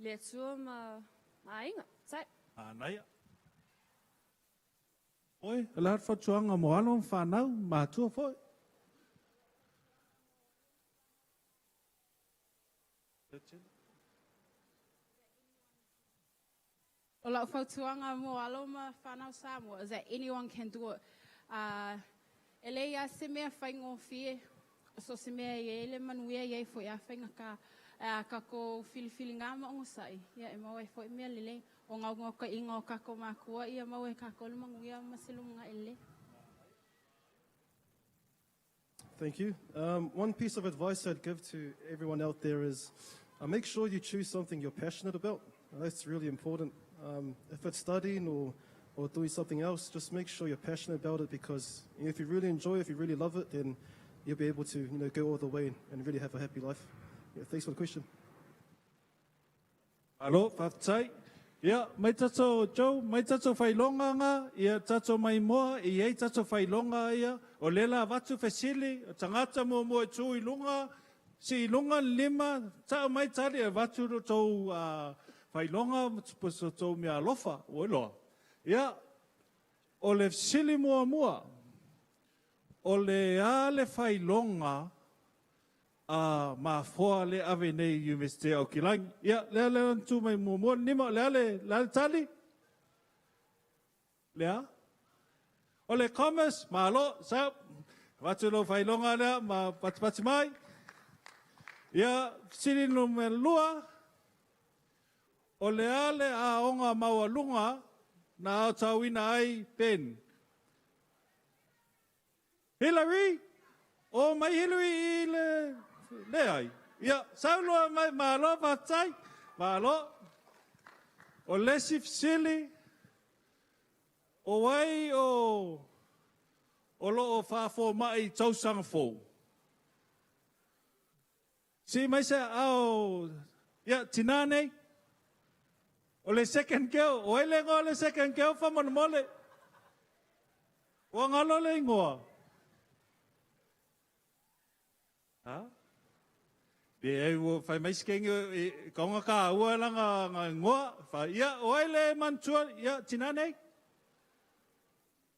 Speaker 12: le Atua ma aiga. Tai.
Speaker 11: Manaia. Oi, o le a le fautuaga mo alo ma whānau, matua foi.
Speaker 9: O lau fautuaga mo alo ma whanau Samoa is that anyone can do it. E le ia se mea faigofie, so se mea e le manuia ia foi a whainga ka ko filifili ngā ma onosai. Ia e mau e foi mea lelei. O ngau ngau ka inga o kako makua ia mau e kako le manuia ma se lunga e le.
Speaker 10: Thank you. One piece of advice I'd give to everyone out there is make sure you choose something you're passionate about. That's really important. If it's studying or doing something else, just make sure you're passionate about it because if you really enjoy it, if you really love it, then you'll be able to go all the way and really have a happy life. Yeah, thanks for the question.
Speaker 11: Malo, faafetai. Ia, mai tatou Joe, mai tatou faailoga ga, ia tatou maimoa, e i ai tatou faailoga ia, o lea la avatu fesili, o tagata muamua e tu i luga, sii i luga le lima, tau mai tali e avatu lo tou faailoga po o tou meaalofa, ua iloa. Ia, o le fesili muamua, o le a le faailoga a mafoa le ave nei i Iunivesite o Aukilagi? Ia, lea lea na tu mai muamua le lima, o le a le tali? Le a? O le commerce, malo, sau. Avatu lou faailoga lea ma patipati mai. Ia, fesili numera 2, o le a le aoga maualuga na aotauina ai Ben? Hillary? O mai Hillary i le leai. Ia, sauloa mai, malo, faafetai. Malo. O le isi fesili, o ai o loo faafomai tausaga fou? Si mai se ao, ia, tina nei. O le second girl, o ai le igoa o le second girl faamolemole? Ua galo le igoa. Ha? Pe ua fai mai se kenge e kaunga ka ua langa nga igoa. Fa ia, o ai le manatua, ia, tina nei?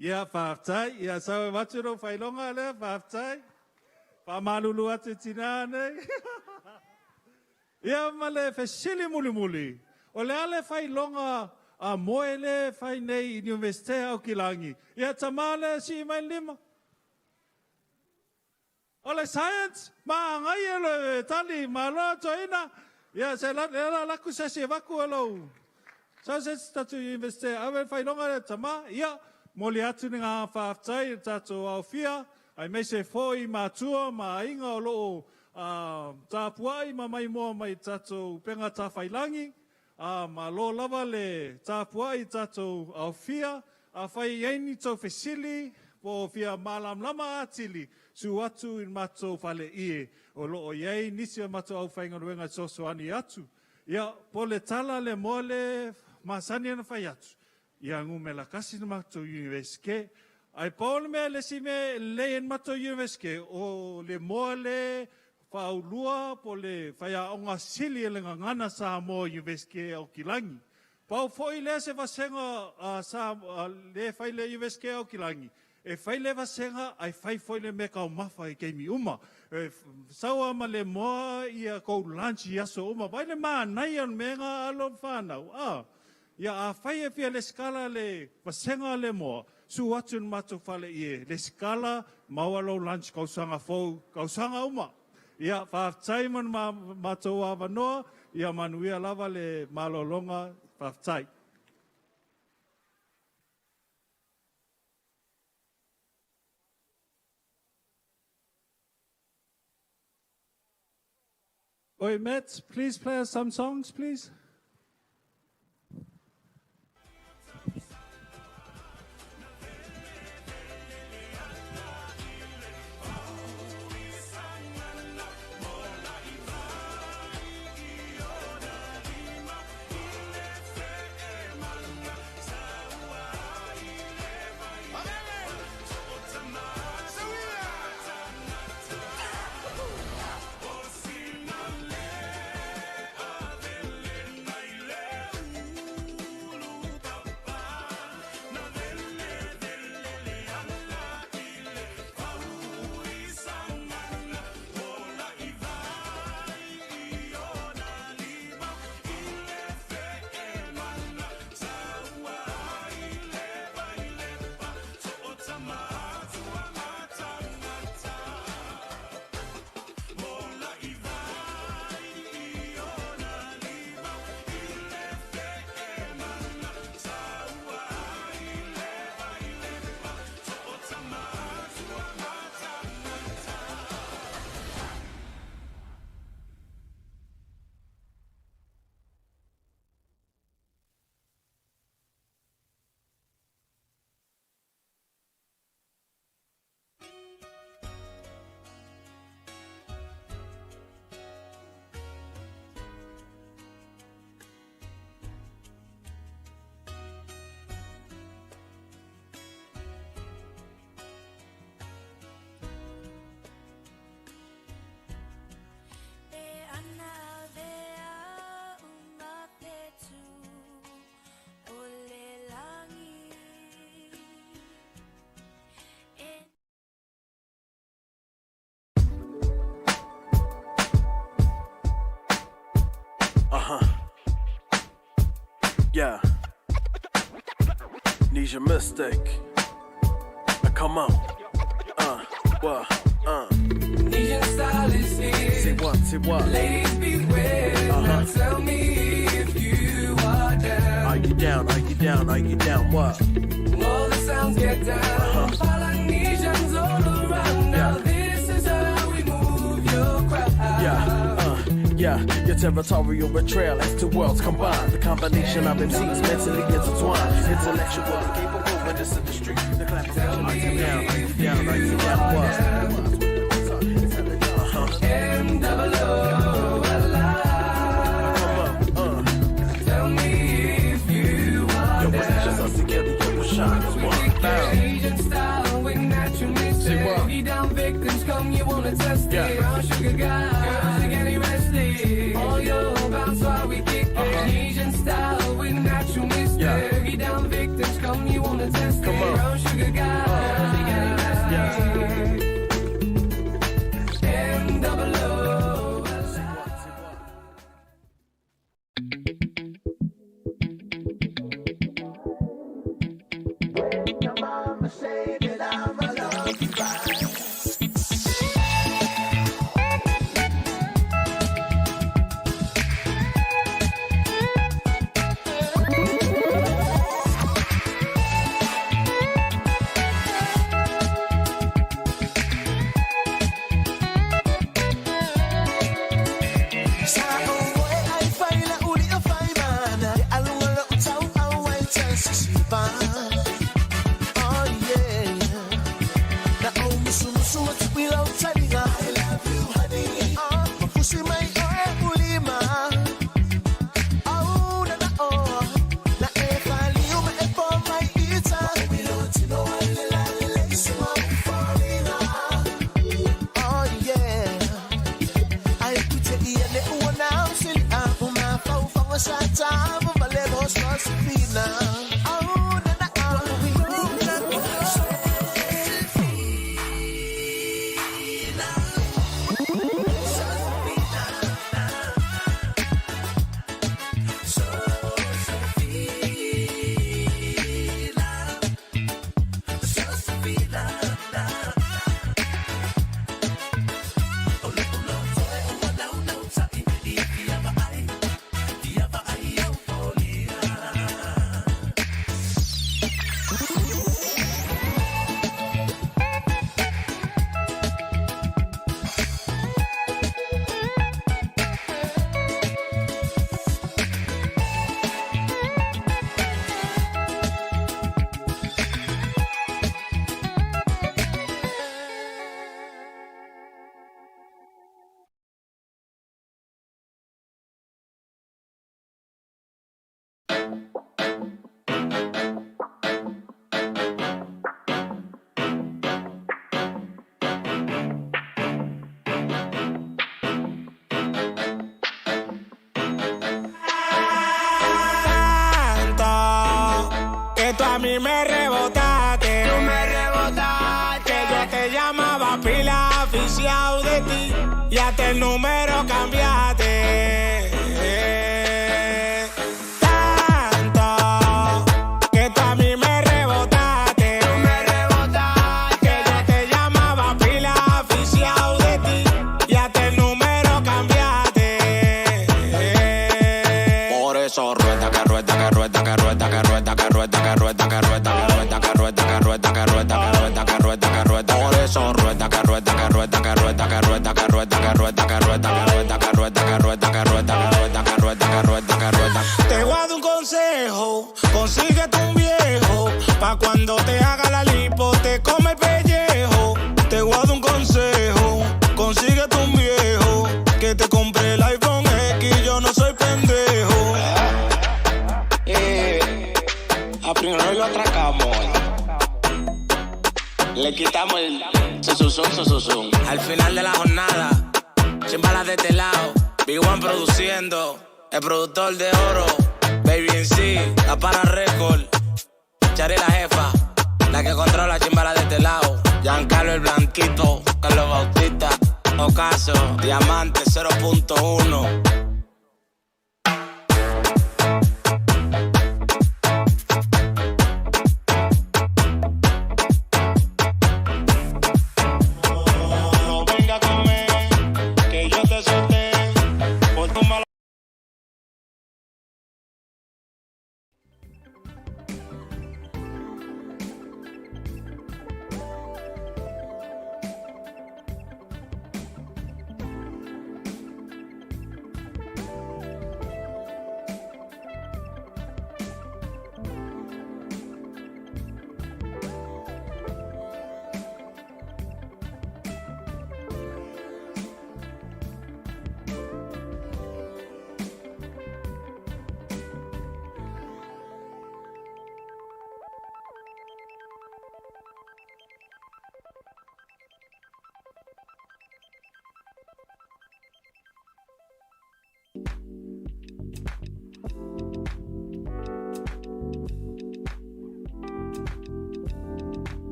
Speaker 11: Ia, faafetai. Ia, sau e avatu lou faailoga lea, faafetai. Faamalulu atu tina nei. Ia, ma le fesili mulimuli. O le a le faailoga a moe le fai nei i Universite Aukilagi? Ia, tamā le sii mai lima. O le science, ma ngai e le tali, malo toina. Ia, se la, le la laku se si vaku e lou. Sau se tatu Universite, ave faailoga le tamā. Ia, moli atu ni ngā faafetai i tatou aofia, aemaise foi matua ma aiga o loo tapuai ma maimoa mai tatou upega tafailagi. Malo lava le tapuai i tatou aofia, a fai ai ni tou fesili, po o fia malamalama atili, su atu i matou fale ie, o loo i ai nisi o matou aufaigaluega e fesoasoani atu. Ia, po le tala le moa le masani ona fai atu, ia numera 1 na matou Universite. Ai pau le mea le isi mea e lelei ai le matou Universite, o le moa le faaulua po le faiaoga sili e le gagana Samoa Universite Aukilagi. Pau foi lea se vasega sa le fai le Universite Aukilagi, e fai le vasega ai fai foi le mea taumafa i taimi uma. E saua ma le moa ia kou lunch i aso uma. Vai le manaia o le mea nga alo whanau. Ia a fai e fia le skala le vasega le moa, su atu ni matou fale ie, le skala maua lou lunch kausaga fou, kausaga uma. Ia, faafetai mo le matou avanoa, ia manuia lava le malologa, faafetai. Oi, Matt, please play us some songs, please.
Speaker 14: Yeah. Nesian Mystik. Now come on. What?
Speaker 15: Nesian style is here.
Speaker 14: Say what? Say what?
Speaker 15: Ladies beware. Now tell me if you are down.
Speaker 14: Are you down? Are you down? Are you down? What?
Speaker 15: All the sounds get down. Polynesians all around. Now this is how we move your crowd.
Speaker 14: Yeah, yeah, your territorial betrayal as two worlds combine. The combination of MCs mentally intertwined. Intellectual and capable when it's in the street. The collaboration. Are you down? Are you down? Are you down? What? Uh-huh.
Speaker 15: M double O L I.
Speaker 14: Come on,
Speaker 15: Tell me if you are
Speaker 14: Yo, when it's
Speaker 15: down.
Speaker 14: just us together, yo, we'll shine as one. Bow.
Speaker 15: Asian style with natural mystic.
Speaker 14: Say what?
Speaker 15: Boogie down victims, come, you wanna test
Speaker 14: Yeah.
Speaker 15: it. Brown sugar guy, girls are getting restless. All your bounce while we kick it. Asian style with natural mystic.
Speaker 14: Yeah.
Speaker 15: Boogie down victims, come, you wanna test
Speaker 14: Come
Speaker 15: it.
Speaker 14: on.
Speaker 15: Brown sugar guy, girls are getting restless. M double O L I.
Speaker 1: Say that I'm a love you right. Sa oe ai fai la uli o fai mana E alunga lo tau au ai sisipa. Oh yeah. Na o musu musu atu i lau taliga. I love you honey. Oh, mafusi mai oe ulima. Oh, na na oh. Na e fali o me e po mai ita. Oi lo tino ale la le le isinga ufalina. Oh yeah. Ai pute ia le ua nau sili a uma fau fanga sa tava vale lo so sifina. Oh, na na oh. Tanto que tú a mí me rebotaste. Tú me rebotaste. Que yo te llamaba pila, aficiado de ti. Y hasta el número cambiaste. Tanto que tú a mí me rebotaste. Tú me rebotaste. Que yo te llamaba pila, aficiado de ti. Y hasta el número cambiaste.
Speaker 2: Por eso rueda, que rueda, que rueda, que rueda, que rueda, que rueda, que rueda, que rueda, que rueda, que rueda, que rueda, que rueda, que rueda, que rueda, que rueda. Por eso rueda, que rueda, que rueda, que rueda, que rueda, que rueda, que rueda, que rueda, que rueda, que rueda, que rueda, que rueda, que rueda, que rueda, que rueda, que rueda.
Speaker 1: Te voy a dar un consejo, consíguete un viejo, pa' cuando te haga la lipo te come el pellejo. Te voy a dar un consejo, consíguete un viejo, que te compre el iPhone X, yo no soy pendejo.
Speaker 2: A primero lo atracamos hoy. Le quitamos el sususum, sususum. Al final de la jornada, Chimbala de este lado, Big One produciendo, el productor de oro, Baby en sí, la para record, Chari la jefa, la que controla Chimbala de este lado, Giancarlo el blanquito, Carlos Bautista, Ocaso, Diamante 0.1.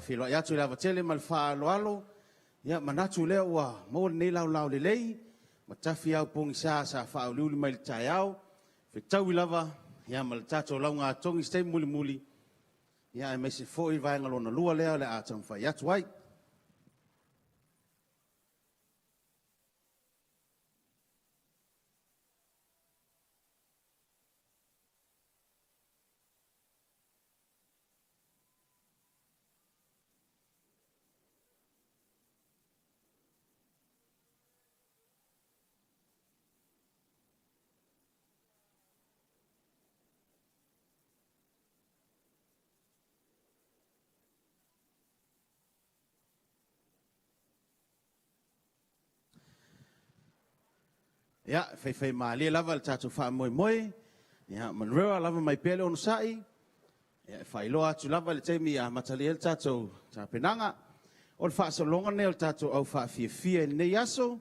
Speaker 3: faafeiloai atu i le ava tele ma le faaaloalo, ia manatu lea ua maua lenei laolao lelei ma tafi au pogisa sa faauliuli mai le taeao, fetaui lava ia ma le tatou laugatogi i se taimi mulimuli, ia aemaise foi vaega lona lua lea o le a taumafai atu ai. Ia, faifaimalie lava le tatou faamoemoe. Ia, manuia lava mai pea le onosai. Ia, e faailoa atu lava le taimi e amatalia ai le tatou tapenaga. O le faasologa lenei o le tatou au faafiafia i lenei aso.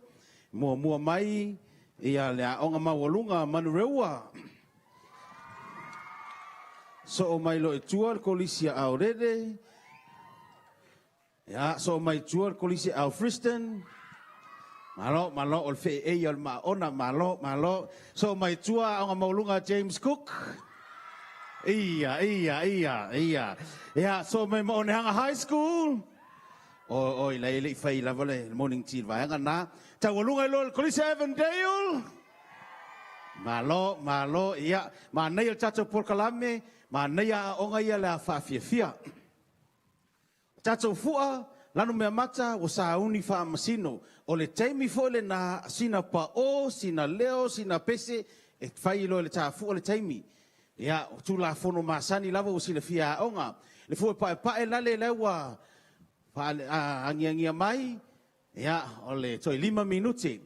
Speaker 3: Muamua mai ia le aoga maualuga Manureua. Soo mai loa i tua le kolisi a Aorere. Ia, soo mai tua le kolisi a Alfriston. Malo, malo, o le feeei o le maaona, malo, malo. Soo mai tua aoga maualuga James Cook. Ia, ia, ia, ia. Ia, soo mai ma Onehanga High School. O, oi, lai e le i fai lava le morning tea i le vaega na. Taualuga i loa le kolisi a Avondale. Malo, malo, ia. Manaia le tatou polokalame, manaia aoaoga ia le a faafiafia. O tatou fua, Lanumeamata ua sauni faamasino. O le taimi foi lena, sina pao, sina leo, sina pese, e fai loa e le tafua le taimi. Ia, o Tulafono masani lava ua silafia e aoga. Le fua paepae lale lea ua agiagia mai, ia, o le toe 5 minute.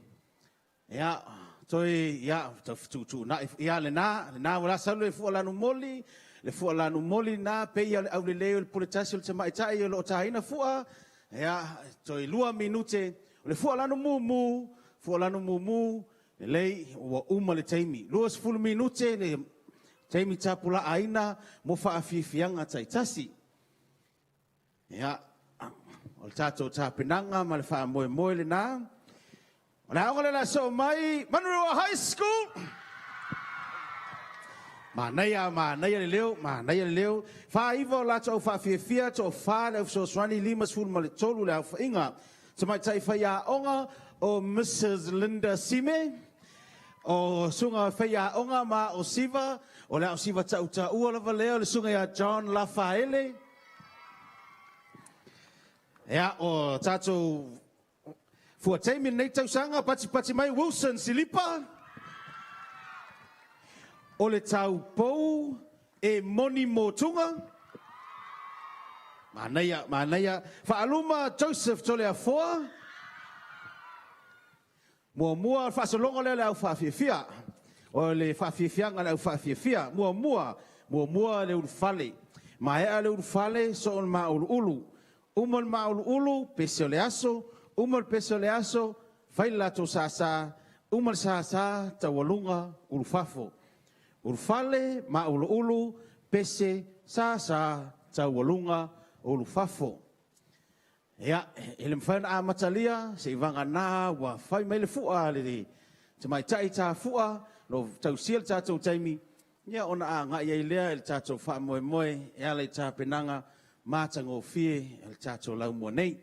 Speaker 3: Ia, toe, ia, tau fetuutuunai, ia, lena, lena ua la sau le fua lanumoli, le fua lanumoli lena, pei o le aulelei o le pule tasi o le tamaitai o lo o taina fua, ia, toe 2 minute, o le fua lanumumu, fua lanumumu, lelei, ua uma le taimi. 20 minute le taimi tapulaaina mo faafiafiaga taitasi. Ia, o le tatou tapenaga ma le faamoemoe lena. O le aoga lea o le a soo mai, Manurewa High School. Manaia, manaia le leo, manaia le leo. 49 o latou au faafiafia, toafa le au fesoasoani, 53 le aofaiga. Tamaitai faiaoga o Mrs. Linda Sime, o susuga faiaoga ma o Siva, o le ao Siva tautaua lava lea o le susuga ia John Lafaele. Ia, o tatou fuataimi lenei tausaga, patipati mai Wilson Silipa. O le taupou e moni motuga. Manaia, manaia. Faaluma Joseph Toleafoa. Muamua, o le faasologa lea o le au faafiafia. O le faafiafiaga o le au faafiafia. Muamua, muamua le ulufale. Maea le ulufale, soo le mauluulu. Uma le mauluulu, pese o le aso. Uma le pese o le aso, fai le latou sasa. Uma le sasa, taualuga, ulufafo. Ulufale, mauluulu, pese, sasa, taualuga, ulufafo. Ia, e le mafai ona amatalia, seivagana ua fai mai le fua a le tamaitai tafua, lo tausia le tatou taimi, ia ona agai ai lea i le tatou faamoemoe e ala i tapenaga matagofie a le tatou laumua nei.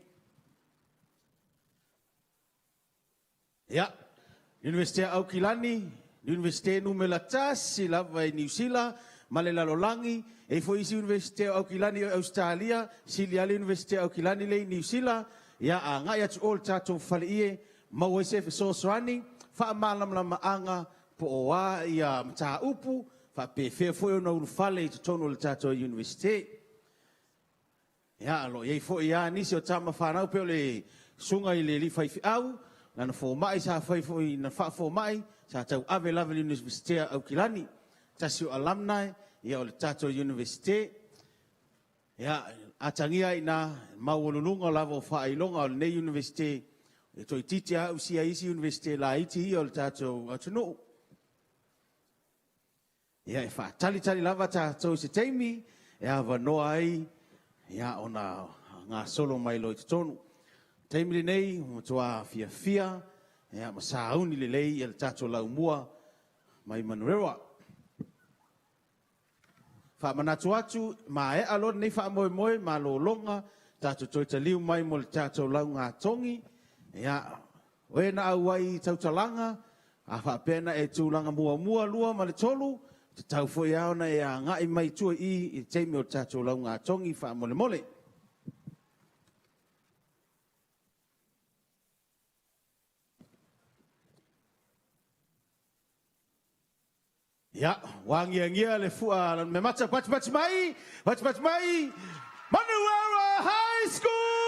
Speaker 3: Ia, Iunivesite a Aukilani, Iunivesite numera 1 lava i Niu Sila ma le lalolagi. E i ai foi isi Iunivesite o Aukilani o Ausetalia, sili lava le Iunivesite o Aukilani lea i Niu Sila. Ia, agai atu o le tatou faleie, maua ai se fesoasoani, faamalamalamaga po o a ia mataupu, faapefea foi ona ulufale i totonu o le tatou Iunivesite. Ia, o lo o i ai foi lava nisi o tama fanau pei o le susuga i le alii faifeau, lana fomai sa fai foi na faafomai, sa tauave lava i le Iunivesite a Aukilani. Tasi o alumni, ia o le tatou Iunivesite. Ia, atagia ai i ina le maualuluga lava o faailoga o lenei Iunivesite, e toeitiiti lava ausia ai isi Iunivesite laiti ia o le tatou atunuu. Ia, e faatalitali lava tatou i se taimi e avanoa ai ia ona gasolo mai loa i totonu. Taimi lenei, ua matua fiafia ia, ma sauni lelei ia le tatou laumua mai Manurewa. Faamanatu atu, maea loa lenei faamoemoe, malologa, tatou toe taliu mai mo le tatou laugatogi. Ia, o e na auai i tautalaga, a faapea na e tulaga muamua, lua ma le tolu, tatau foi lava ona e agai mai i tua i i i le taimi o le tatou laugatogi faamolemole. Ia, ua agiagia le fua meamata, patipati mai, patipati mai, Manurewa High School!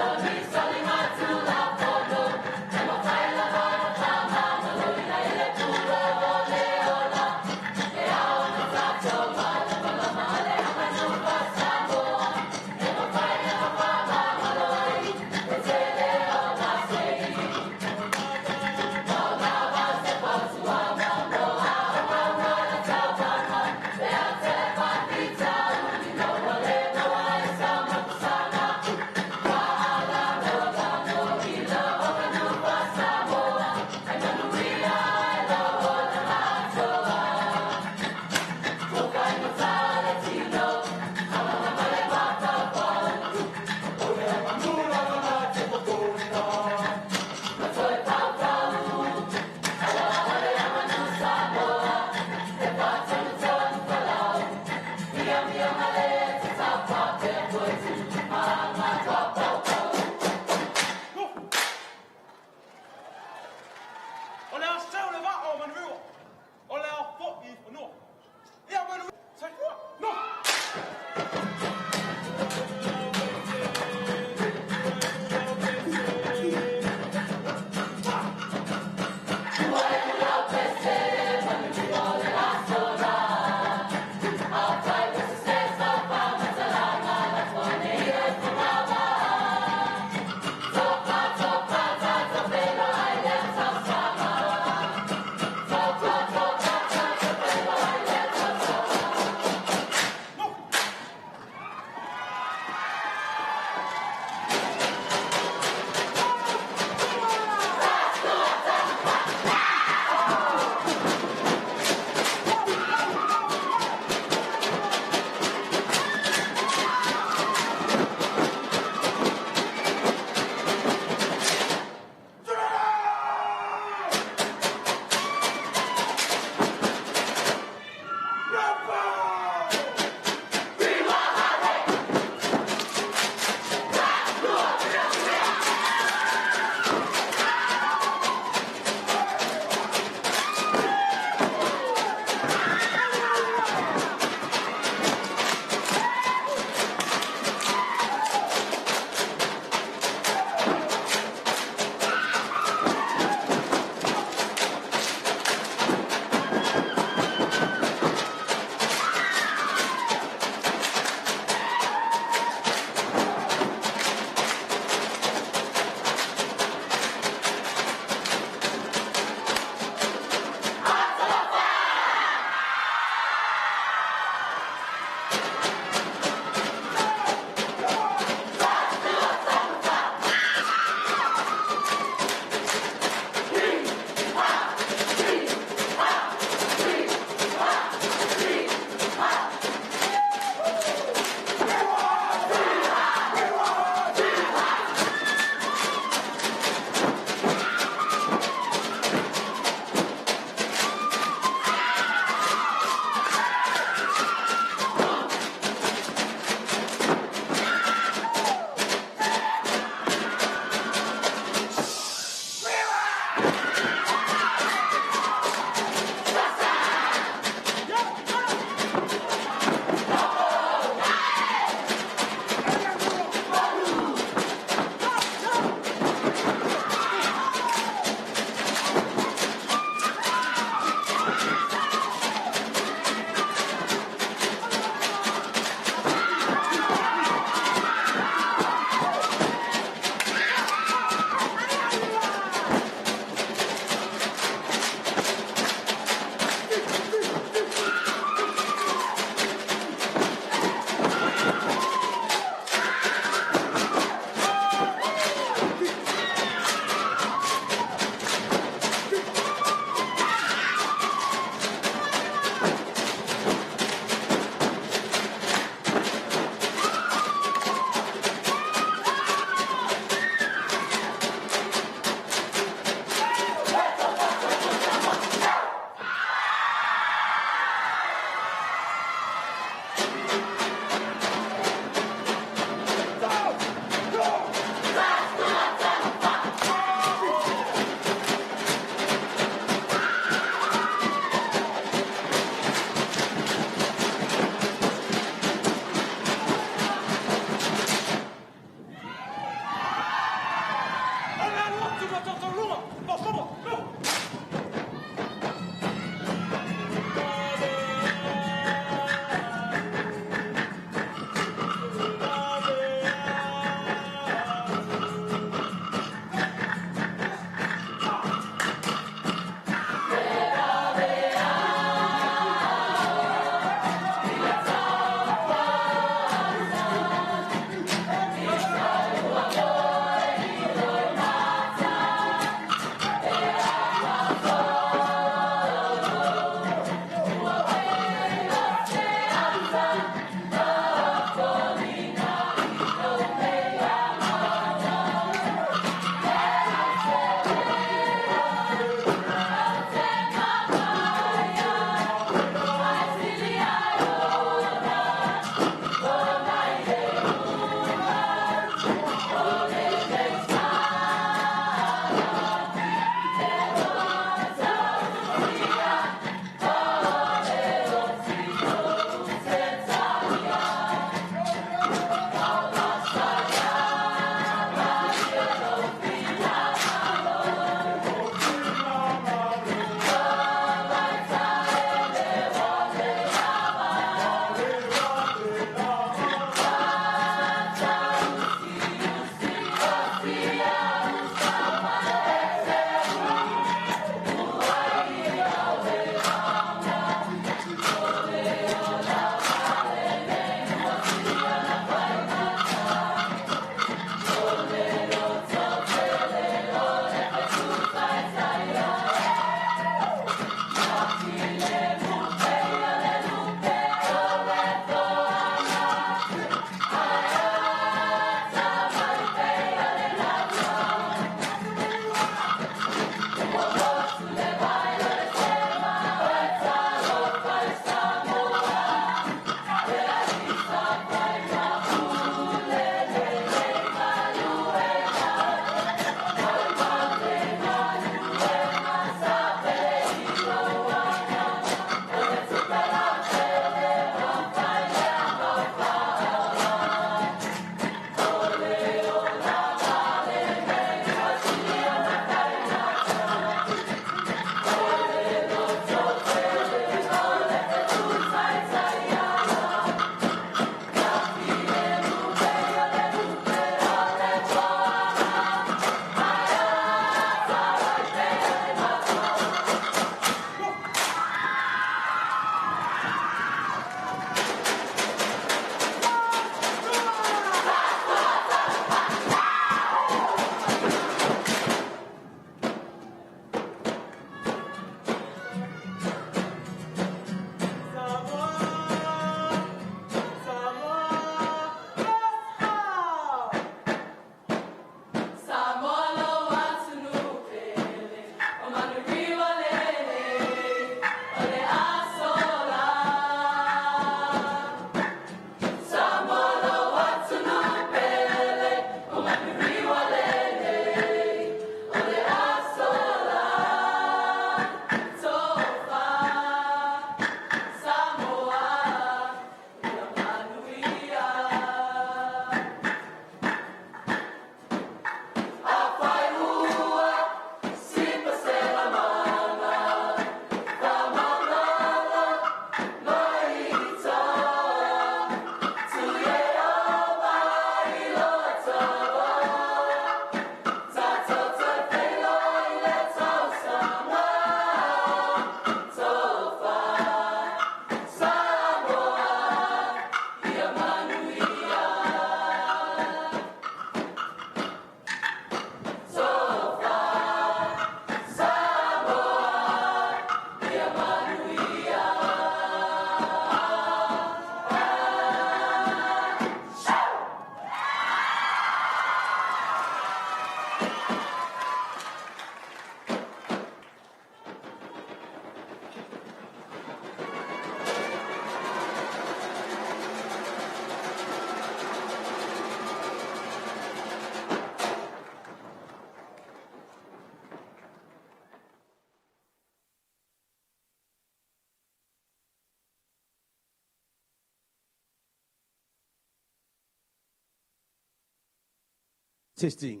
Speaker 3: Testing.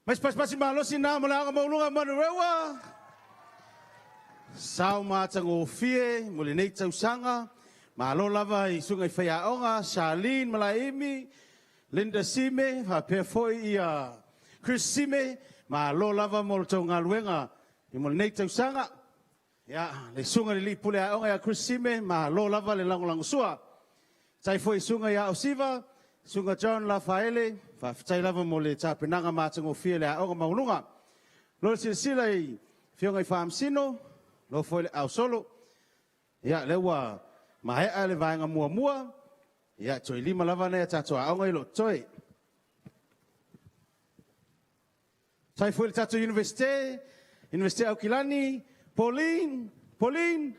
Speaker 3: Mai se pasipasi malosi na mo le aoga maualuga Manurewa. Sao matagofie mo lenei tausaga. Malo lava i susuga i faiaoga Charlene Malaeimi, Linda Sime, faapea foi ia Chris Sime. Malo lava mo le tou galuega i mo lenei tausaga. Ia, le susuga i le alii pule aoga ia Chris Sime, malo lava le lagolagosua. Faafetai foi i susuga ia Osiva, susuga John Lafaele, faafetai lava mo le tapenaga matagofie i le aoga maualuga. Lo le silasila i afioga i Faamasino, lo foi le Ausolo. Ia, lea ua maea le vaega muamua, ia, toe 5 lava nai a tatou aoga i lo totoe. Faafetai foi i le tatou Iunivesite, Iunivesite Aukilani, Pauline, Pauline,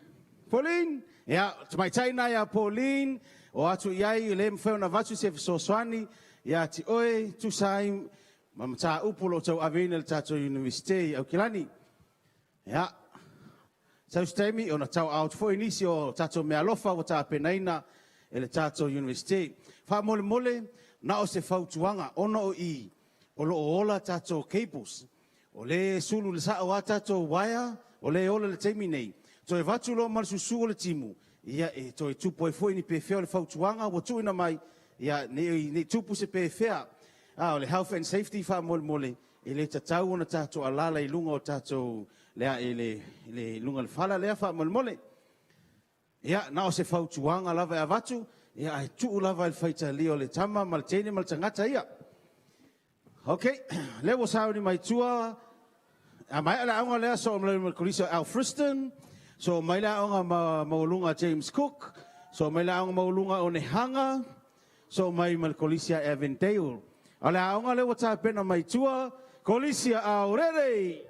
Speaker 3: Pauline. Ia, tamaitai na ia Pauline, o atu i ai e le mafai ona avatu se fesoasoani ia te oe, tusa ai ma mataupu o lo o tauaveina i le tatou Iunivesite i Aukilani. Ia, sau se taimi ona tauaaotu foi nisi o tatou meaalofa ua tapenaina e le tatou Iunivesite. Faamolemole, na o se fautuaga, ona o i o lo o ola tatou cables. O lea e sulu i le sao lava tatou uaea, o lea e ola i le taimi nei. Toe avatu loa ma le susu o le timu, ia e toe tupu ai foi ni pefea o le fautuaga ua tuuina mai, ia ne i tupu se pefea. A o le health and safety faamolemole, e le tatau ona tatou alala i luga o tatou le, i le, le luga o le fala lea faamolemole. Ia, na o se fautuaga lava e avatu, ia ae tuu lava i le faitalia o le tama ma le teine ma le tagata ia. Ok, lea ua sauni mai tua, a maea le aoga lea, so mai le kolisi o Alfriston, so mai le aoga maualuga James Cook, so mai le aoga maualuga o Nehanga, so mai ma le kolisi a Avondale. O le aoga lea ua tapena mai tua, kolisi a Aurere.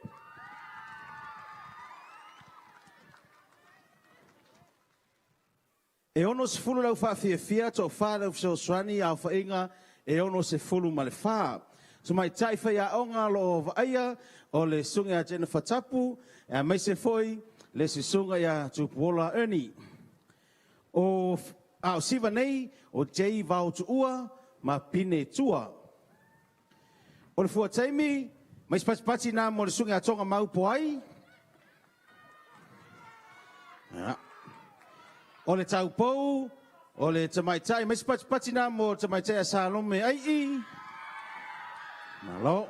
Speaker 3: E 60 lau faafiafia, 4 lau fesoasoani, aofaiga e 64. Tamaitai faiaoga lo o vaaia o le susuga ia Jennifer Tapu, e aemaise foi le susuga ia Tupuola Ernie. O a o siva nei, o Jay Vaotuua ma Pine Tua. O le fuataimi, mai se patipati nā mo le susuga ia Tonga Mau Poai. Ia. O le taupou, o le tamaitai, mai se patipati nā mo le tamaitai a Salome Ai'i. Malo.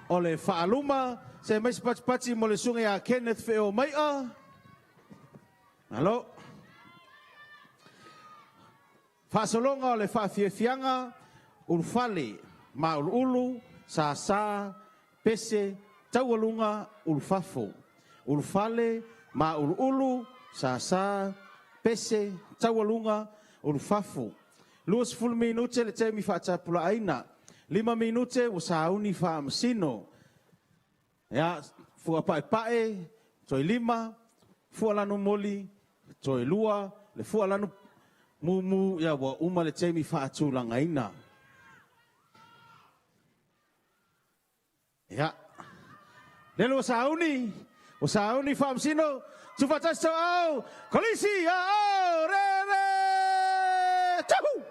Speaker 3: O le faaluma, se mai se patipati mo le susuga ia Kenneth Feo Mai'a. Malo. Faasologa o le faafiafiaga, ulufale, mauluulu, sasa, pese, taualuga, ulufafo. Ulufale, mauluulu, sasa, pese, taualuga, ulufafo. 20 minute le taimi faatapulaaina. 5 minute ua sauni faamasino. Ia, fua paepae, toe 5, fua lanu moli, toe 2, le fua lanu mumu, ia ua uma le taimi faatulagaina. Ia, lele ua sauni faamasino, tufatasi tauau, kolisi a o rere, tahu!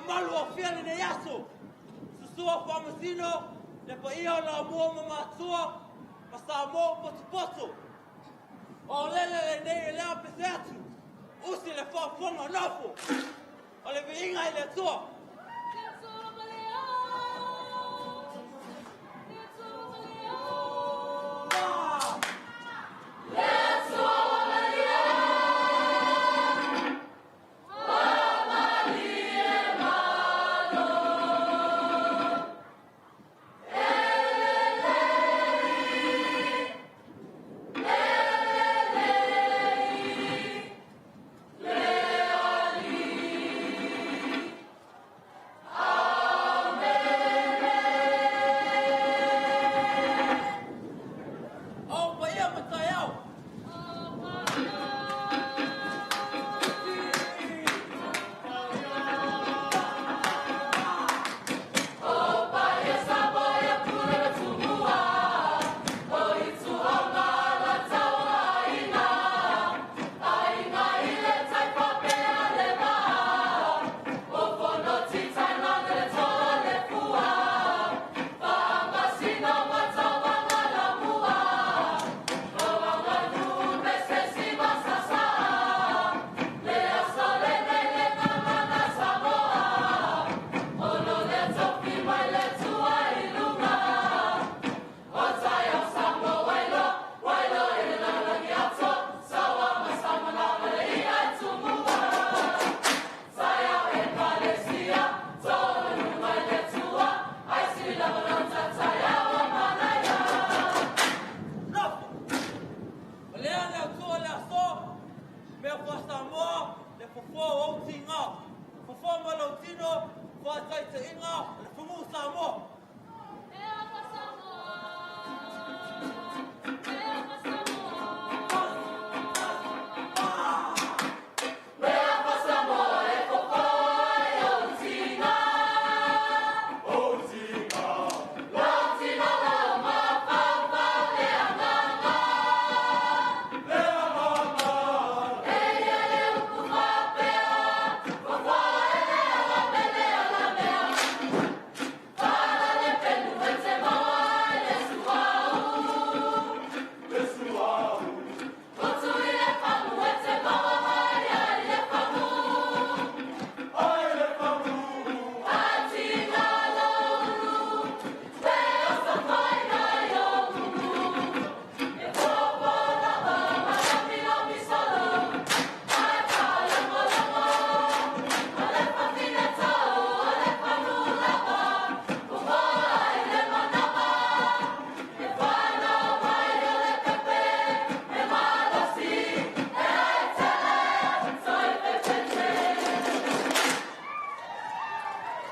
Speaker 16: mamalu o afea lenei aso. Susua Faamasino, le paia o Laumua ma Matua, ma Samoa ua potopoto. O lele lenei e lea pese atu, usi le faafofoga nofo. O le viiga i le Atua. O paia ma taeao. Nofo. O lea le Atua le aso, mea faa-Samoa, le fofo o ou tiga. Fofo ma lou tino, faataitaiga, o le fugu Samoa.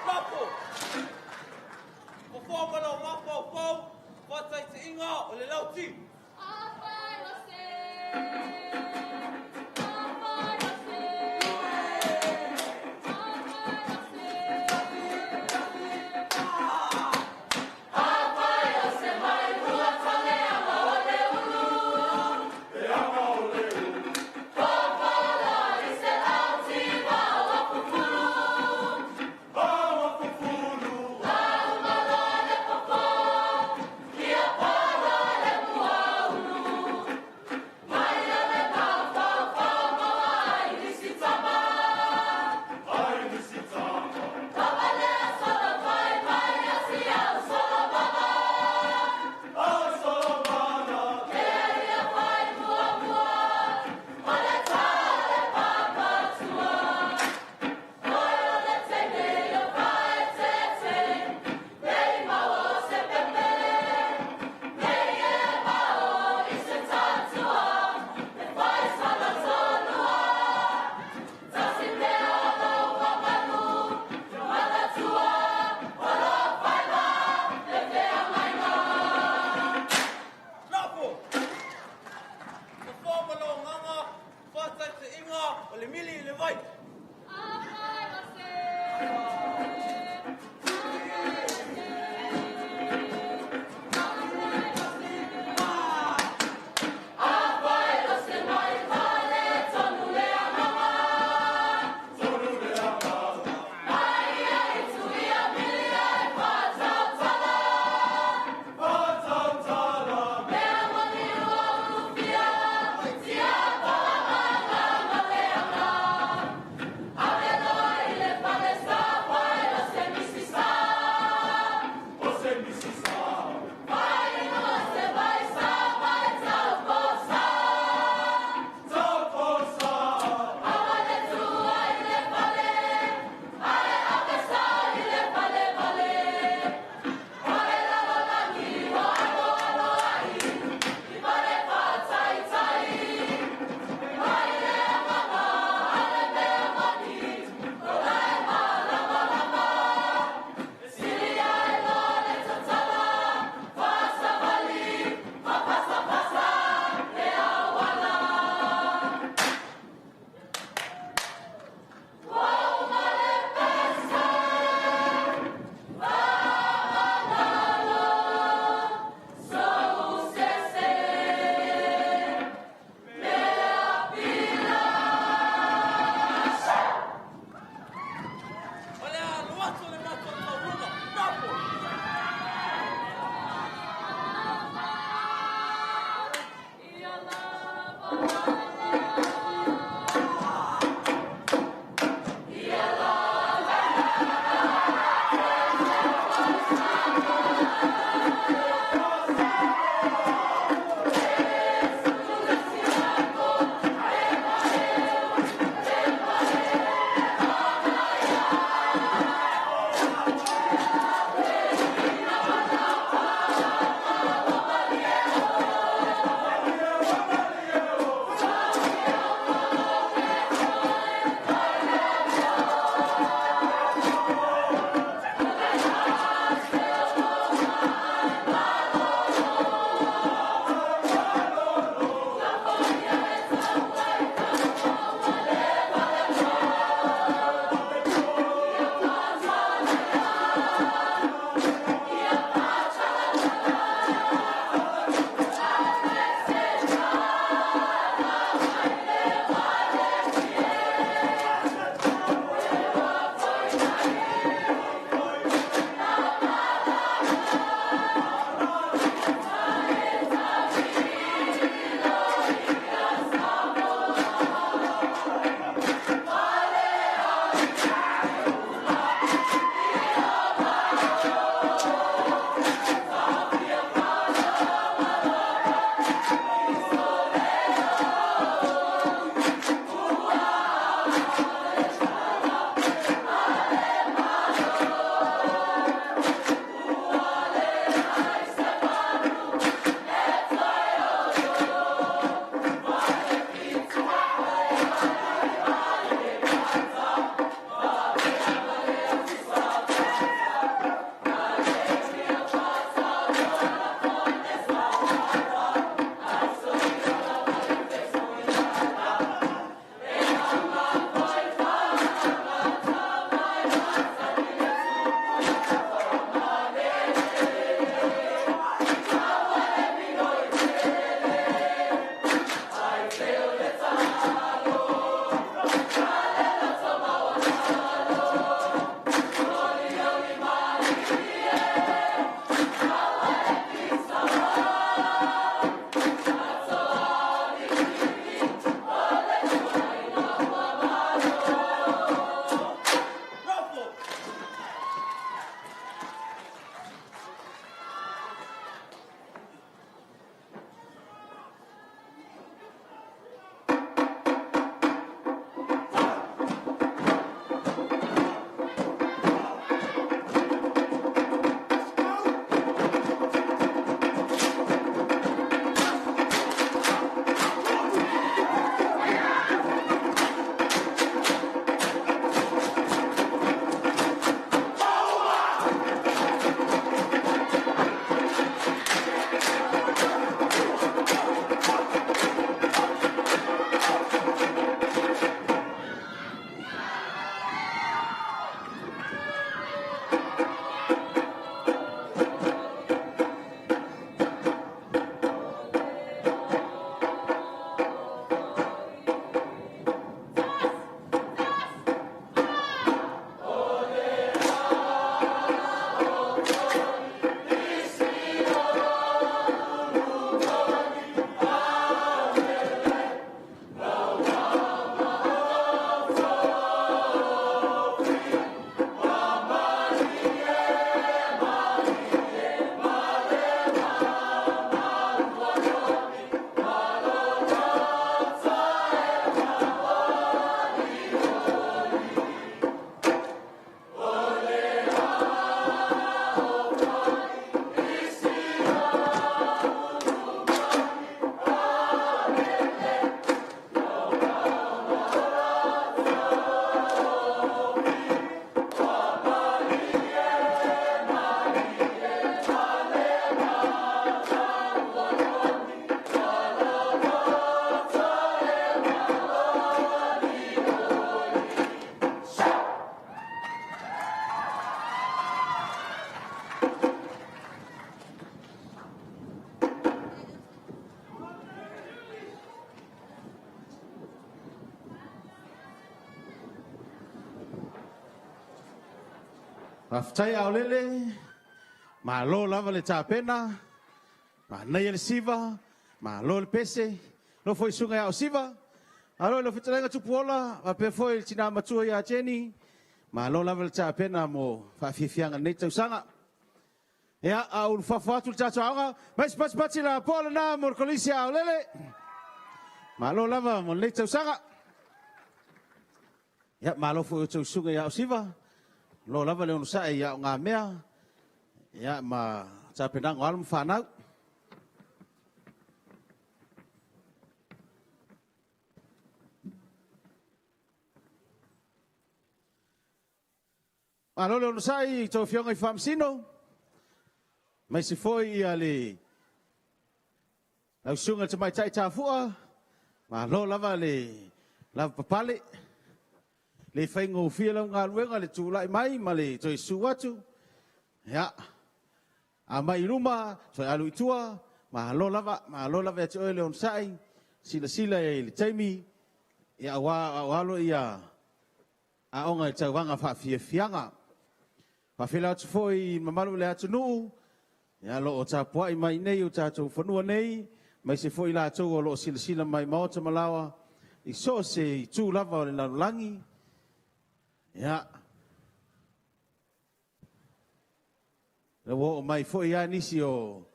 Speaker 16: Nofo. Fofo ma lou mafaufau, faataitaiga, o le lauti. Nofo. Fofo ma lou agaga, faataitaiga, o le mili i le vai.
Speaker 3: Faafetai Aolele, malo lava le tapena, manaia le siva, malo le pese, Nofo i susuga ia Osiva, malo i lau fetalaiga Tupuola, faapea foi le tina matua ia Jenny, malo lava le tapena mo faafiafiaga i lenei tausaga. Ia, a o ulufafo atu le tatou aoga, mai se patipati lapoa lena mo le Kolisi a Aolele. Malo lava mo lenei tausaga. Ia, malo foi i outou susuga ia Osiva, malo lava le onosai i aogamea, ia, ma tapenaga o alo ma fanau. Malo le onosai i tou afioga i Faamasino, aemaise foi ia le lau susuga i le Tamaitai Tafua, malo lava le lavapapale, le faigofie lau galuega le tulai mai ma le toe susu atu. Ia, a mai i luma, toe alu i tua, malo lava, malo lava ia te oe le onosai, silasila i le taimi, ia aua a o alo ia aoga i tauvaga faafiafiaga. Faafeiloai atu foi i le mamalu o le atunuu, ia, o lo o tapuai mai nei i o tatou fanua nei, aemaise foi i latou o lo o silasila mai maota ma laoa i so o se itu lava o le lalolagi. Ia, ua oo mai foi lava nisi o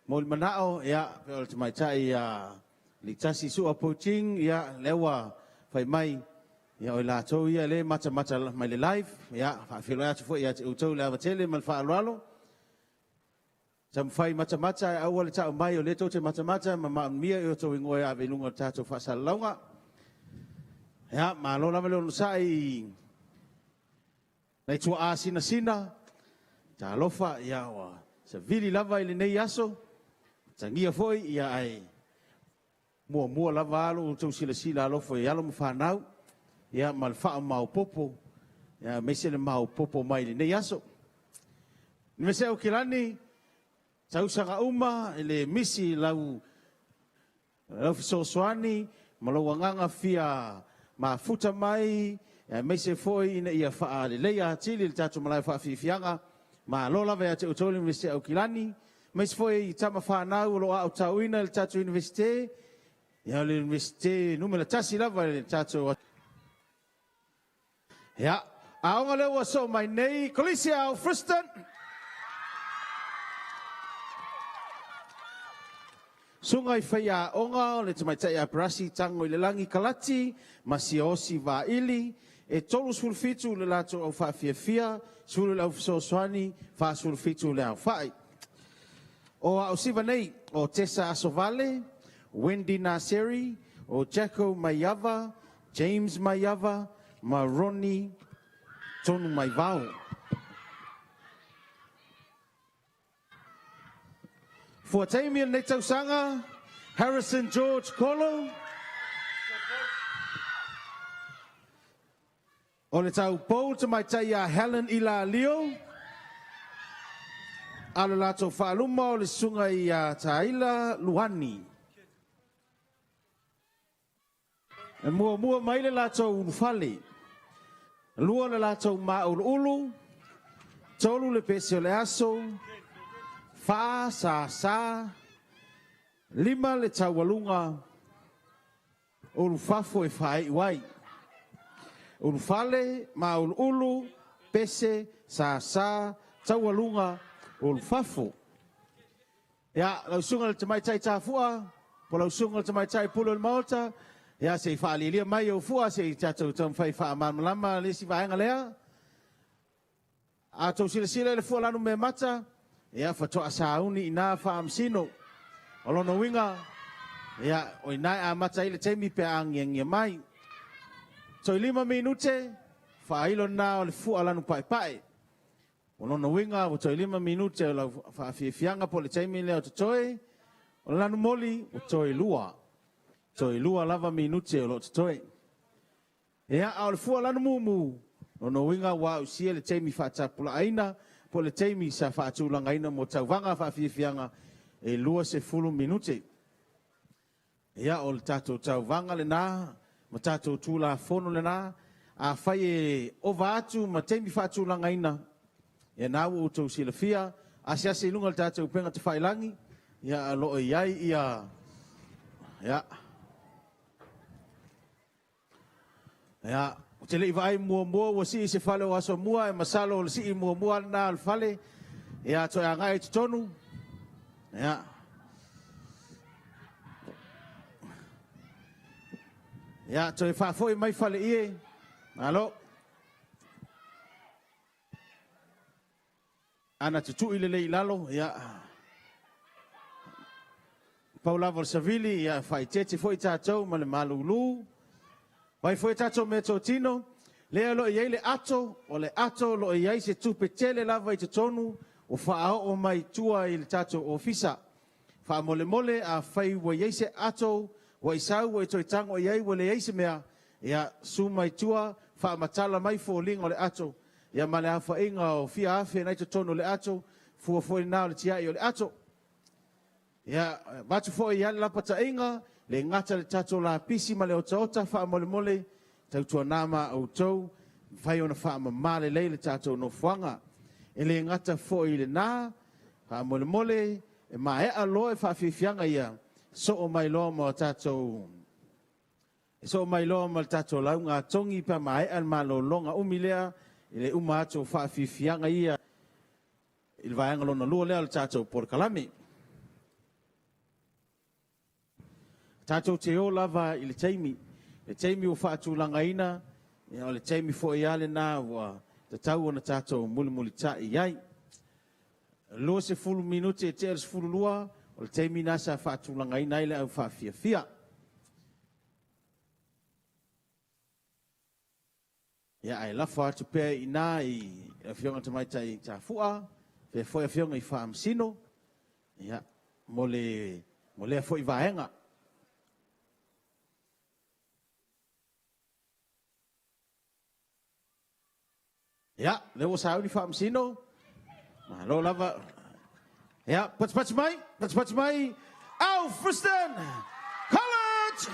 Speaker 3: molimanao, ia, pei o le tamaitai ia Litasi Sua Poutine, ia, lea ua fai mai, ia, o i latou ia lea e matamata mai le live, ia, faafeiloai atu foi ia te outou i le ava tele ma le faaaloalo. Taumafai matamata ae aua le tau mai o lea tou te matamata ma maomia i o outou igoa e ave i luga o le tatou faasalalauga. Ia, malo lava le onosai i nai tuaa sinasina, talofa, ia, ua savili lava i lenei aso, tagia foi, ia, ae muamua lava alo outou silasila alofa i alo ma fanau, ia, ma le faamaopopo, ia, aemaise le maopopo mai i lenei aso. Iunivesite o Aukilani, tausaga uma e le misi lau lau fesoasoani ma lou agaga fia mafuta mai, aemaise foi ina ia faaleleia atili le tatou malae faafiafiaga. Malo lava ia te outou le Iunivesite o Aukilani, aemaise foi i tama fanau o lo o aotauina i le tatou Iunivesite, ia o le Iunivesite numera 1 lava i le tatou. Ia, aoga lea ua soo mai nei, Kolisi a Alfriston. Susuga i faiaoga o le tamaitai a Perasi Tago i le Lagi Kalati ma Siaosi Vaili, e 37 le latou aufaafiafia, 10 le aufesoasoani, 47 le aofai. O aosiva nei, o Tessa Asovale, Wendy Naseri, o Jacko Maiava, James Maiava, ma Ronnie Tonu Maivao. Fuataimi o lenei tausaga, Harrison George Kolo. O le taupou tamaitai ia Helen Ilalio. A o le latou faaluma o le susuga ia Taila Luani. E muamua mai le latou ulufale, 2 le latou māuluulu, 3 le pese o le aso, 4 sa sa, 5 le taualuga, ulufafo e faaiu ai. Ulufale, māuluulu, pese, sa sa, taualuga, ulufafo. Ia, lau susuga i le Tamaitai Tafua, po o lau susuga i le Tamaitai Pule o le Maota, ia se i faalialia mai ou fua se i tatou taumafai e faamalamalama le isi vaega lea. A outou silasila i le fua lanu meamata, ia faatoa sauni i ina Faamasino. O lona uiga, ia, o ina e amata ai le taimi pe a agiagia mai. Toe 5 minute, faailo lena o le fua lanu paepae. O lona uiga ua toe 5 minute o lau faafiafiaga po o le taimi lea o totoe, o le lanu moli ua toe 2. Toe 2 lava minute o lo o totoe. Ia, a o le fua lanu mumu, lona uiga ua ausia le taimi faatapulaaina po o le taimi sa faatulagaina mo tauvaga faafiafiaga e 20 minute. Ia, o le tatou tauvaga lena ma tatou Tulafono lena. Afai e ova atu ma taimi faatulagaina, ia na ua outou silafia, asiasi i luga o le tatou upega tafailagi, ia o lo o i ai ia, ia, Ia, ou te le i vaai muamua ua sii se fale o Asomua, e masalo o le sii muamua lena o le fale. Ia, toe agai i totonu. Ia. Ia, toe faafoi mai faleie. Malo. Ana tutui lelei i lalo, ia. Pau lava o le savili, ia faaeteete foi tatou ma le malulu. Vai foi tatou meatotino, lea o lo o i ai le ato, o le ato o lo o i ai se tupe tele lava i totonu ua faaoo mai tua i le tatou ofisa. Faamolemole afai ua i ai se ato ua i sau ua i toe tago i ai ua leai se mea, ia su mai tua, faamatala mai foliga o le ato, ia ma le aofaiga o fia afe na i totonu o le ato, fua foi lena o le tiai o le ato. Ia, avatu foi i ai le lapataiga, le gata le tatou lapisi ma le otaota, faamolemole, tautuana ma outou, mafai ona faamama lelei le tatou nofoaga. E le gata foi i lena, faamolemole, e maea loa e faafiafiaga ia, soo mai loa ma tatou e soo mai loa ma le tatou lauga a togi pe a maea le malologa umi lea i le uma atu o faafiafiaga ia i le vaega lona lua lea o le tatou polokalame. Tatou te o lava i le taimi, le taimi ua faatulagaina, ia, o le taimi foi lava lena ua tatau ona tatou mulimulitai i ai. 20 minute e tea le 12, o le taimi lena sa faatulagaina ai le au faafiafia. Ia, ae lafo atu pea i ina i le Afioga Tamaitai Tafua, faapea foi Afioga i Faamasino, ia, mo lea foi vaega. Ia, lea ua sauni Faamasino, malo lava. Ia, patipati mai, patipati mai, Alfriston College!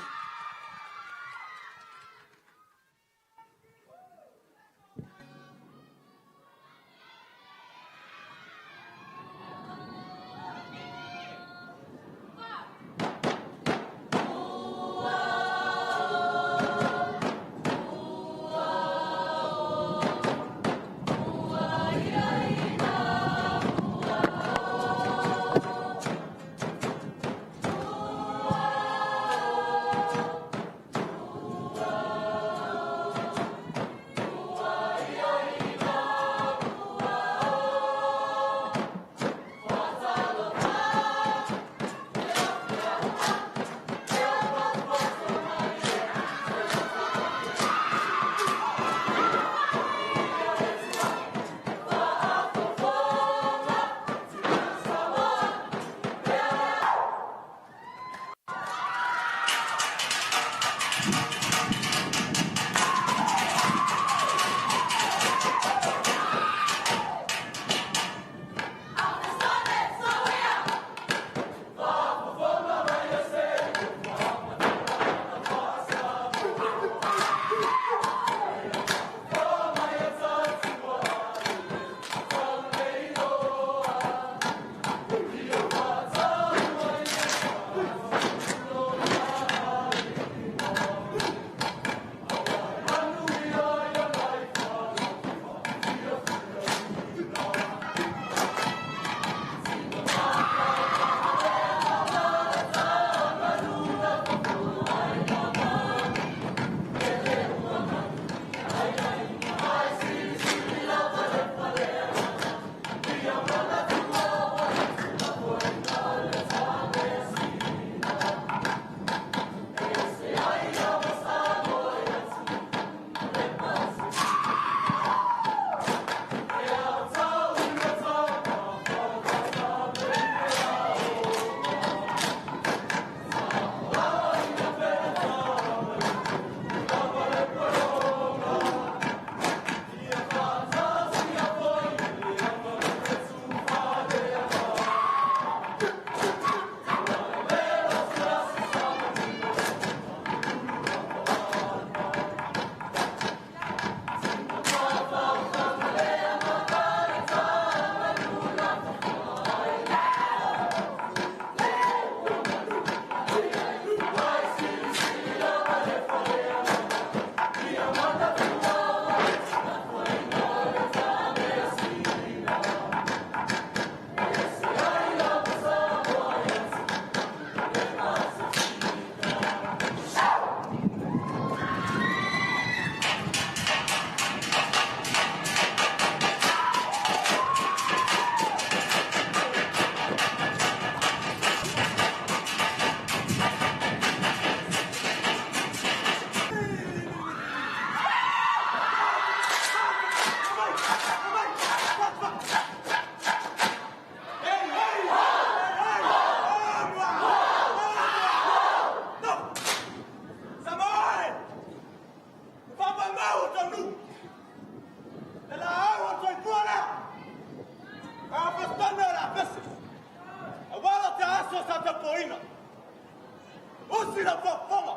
Speaker 16: faafofoga.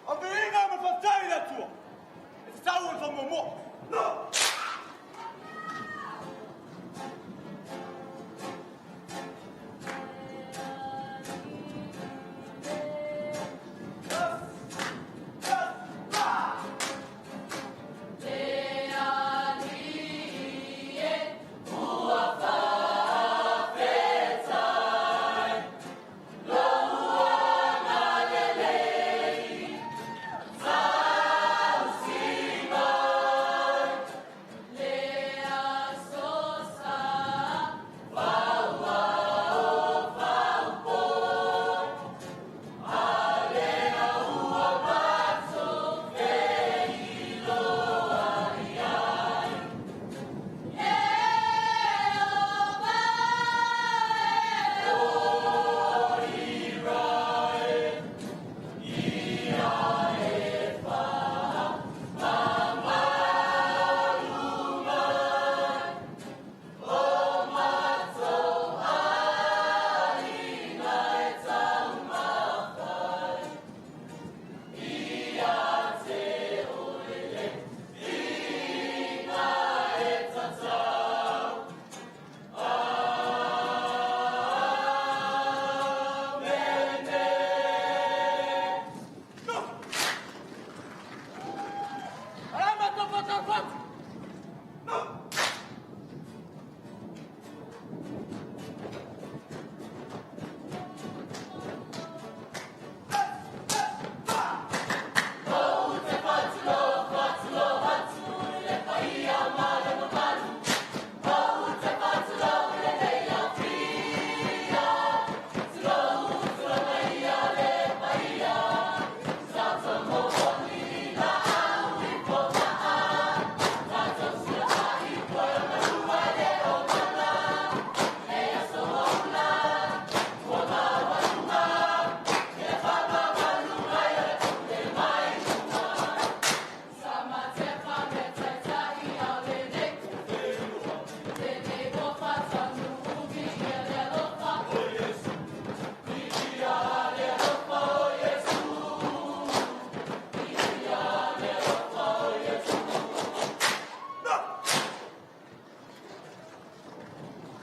Speaker 16: O viiga ma faafetai i le Atua e tatau ona faamuamua.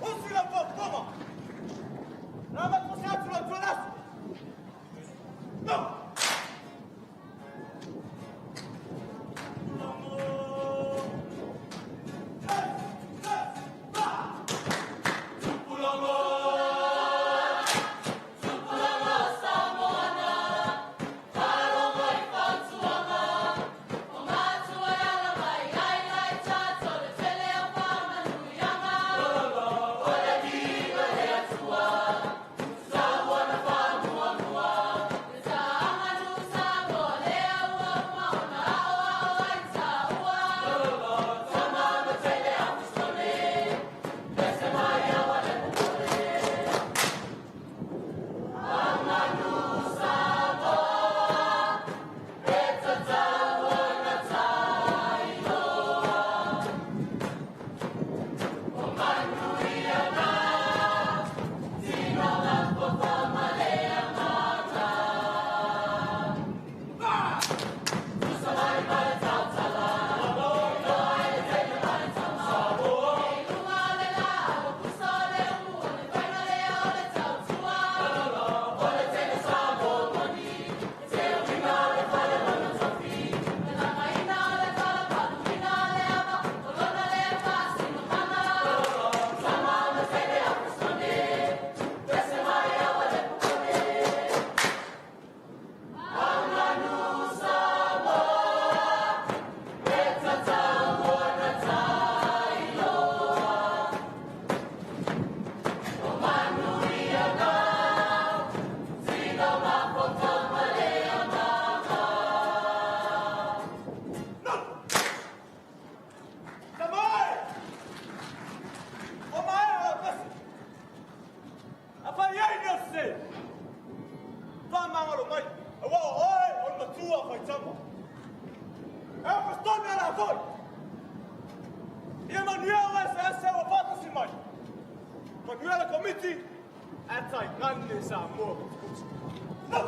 Speaker 16: Usi lau faafofoga. Na matuase atu lau tualasu. No! Tama e! O maea lau pese! Afai ai ni au sese! Faamagalo mai, aua o oe o le matua faitama. E Apostone ala foi! Ia manuia o eseese ua faatasi mai. Manuia le Komiti, ae tainane Samoa patiputi. No!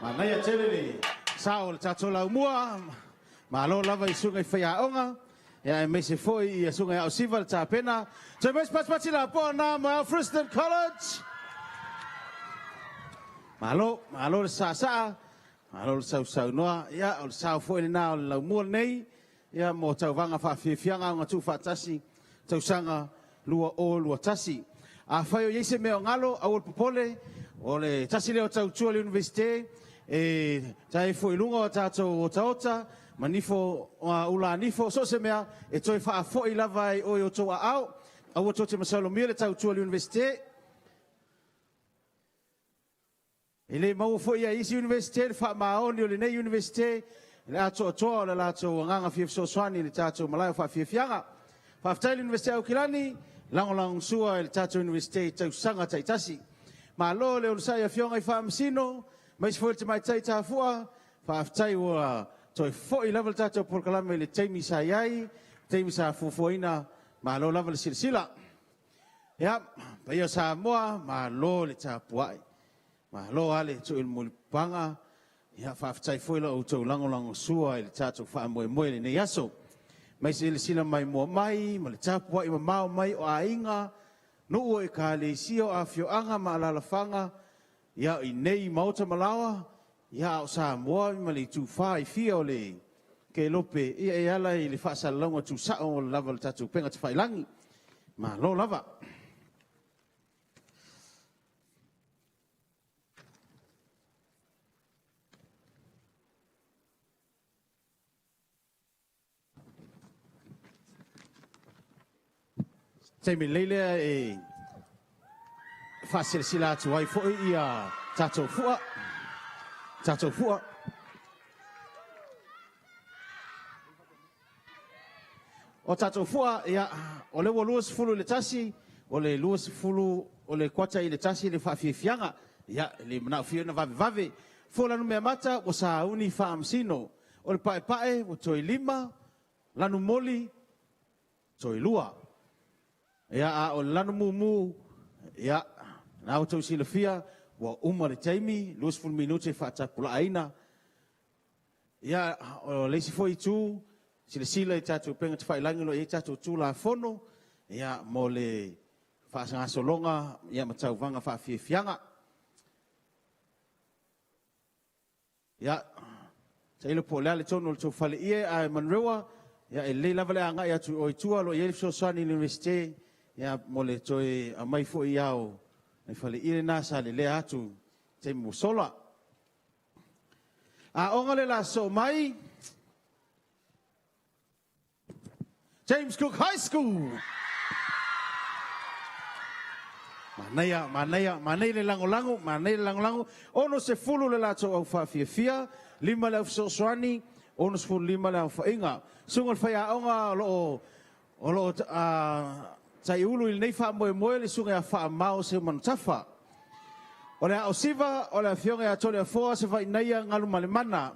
Speaker 3: Manaia tele le sao o le tatou laumua, malo lava i susuga i faiaoga, ia aemaise foi i susuga i Aosiva le tapena. Toe mai se patipati lapoa na mo Alfriston College. Malo, malo le saasaa, malo le sausaunoa. Ia, o le sao foi lena o le laumua lenei, ia mo tauvaga faafiafiaga o tuufaatasi tausaga 2021. Afai o i ai se mea o galo, aua le popole, o le tasi lea o tautua le Iunivesite, e tae foi i luga o tatou otaota, ma nifo ula nifo, so o se mea, e toe faafoi lava i o i outou aao, aua tou te masalomia le tautua le Iunivesite. E le maua foi ia isi Iunivesite le faamaoni o lenei Iunivesite, le atoatoa o le latou agaga fia fesoasoani i le tatou malae o faafiafiaga. Faafetai le Iunivesite Aukilani, lagolagosua i le tatou Iunivesite i tausaga taitasi. Malo le onosai afioga i Faamasino, aemaise foi le tamaitai Tafua, faafetai ua toe foi lava le tatou polokalame i le taimi sa i ai, taimi sa fuafuaina, malo lava le silasila. Ia, paia o Samoa, malo le tapuai. Malo lava le tuu i le mulipapaga, ia faafetai foi la outou lagolagosua i le tatou faamoemoe i lenei aso. Mai silasila mai mua mai, ma le tapuai mamao mai o aiga, nuu o ekalesia o afioaga ma alaalafaga, ia i nei maota ma laoa, ia a o Samoa ma le itufa e fia o le kelope, ia e ala i le faasalalauga tuusao o le lava o le tatou upega tafailagi. Malo lava. Taimi lelei lea e faasilasila atu ai foi ia tatou fua. Tatou fua. O tatou fua, ia, o lea ua 12:40, o le 20, o le 12:45 le faafiafiaga. Ia, e le manao fia ona vavevave. Fua lanu meamata, ua sauni faamasino. O le paepae, ua toe 5, lanu moli, toe 2. Ia, a o le lanu mumu, ia, na outou silafia, ua uma le taimi, 20 minute faatapulaaina. Ia, o le isi foi itu, silasila i tatou upega tafailagi o lo o i ai tatou Tulafono, ia, mo le faagasologa, ia, ma tauvaga faafiafiaga. Ia, tailo po o le a le tonu o le tou faleie, ae Manurewa, ia, e lelei lava le agai atu i o i tua, o lo o i ai le fesoasoani i le Iunivesite, ia, mo le toe aumai foi ao nai faleie lena sa lelea atu i taimi ua sola. Aoga le la soo mai, James Cook High School. Manaia, manaia, manaia le lagolago, manaia le lagolago. 60 le latou au faafiafia, 5 le au fesoasoani, 65 le aofaiga. Susuga i le faiaoga o lo o taiulu i lenei faamoemoe le susuga ia Faamao Seumanutafa. O le aosiva o le afioga ia Toleafoa Sevainaia Galumalemana.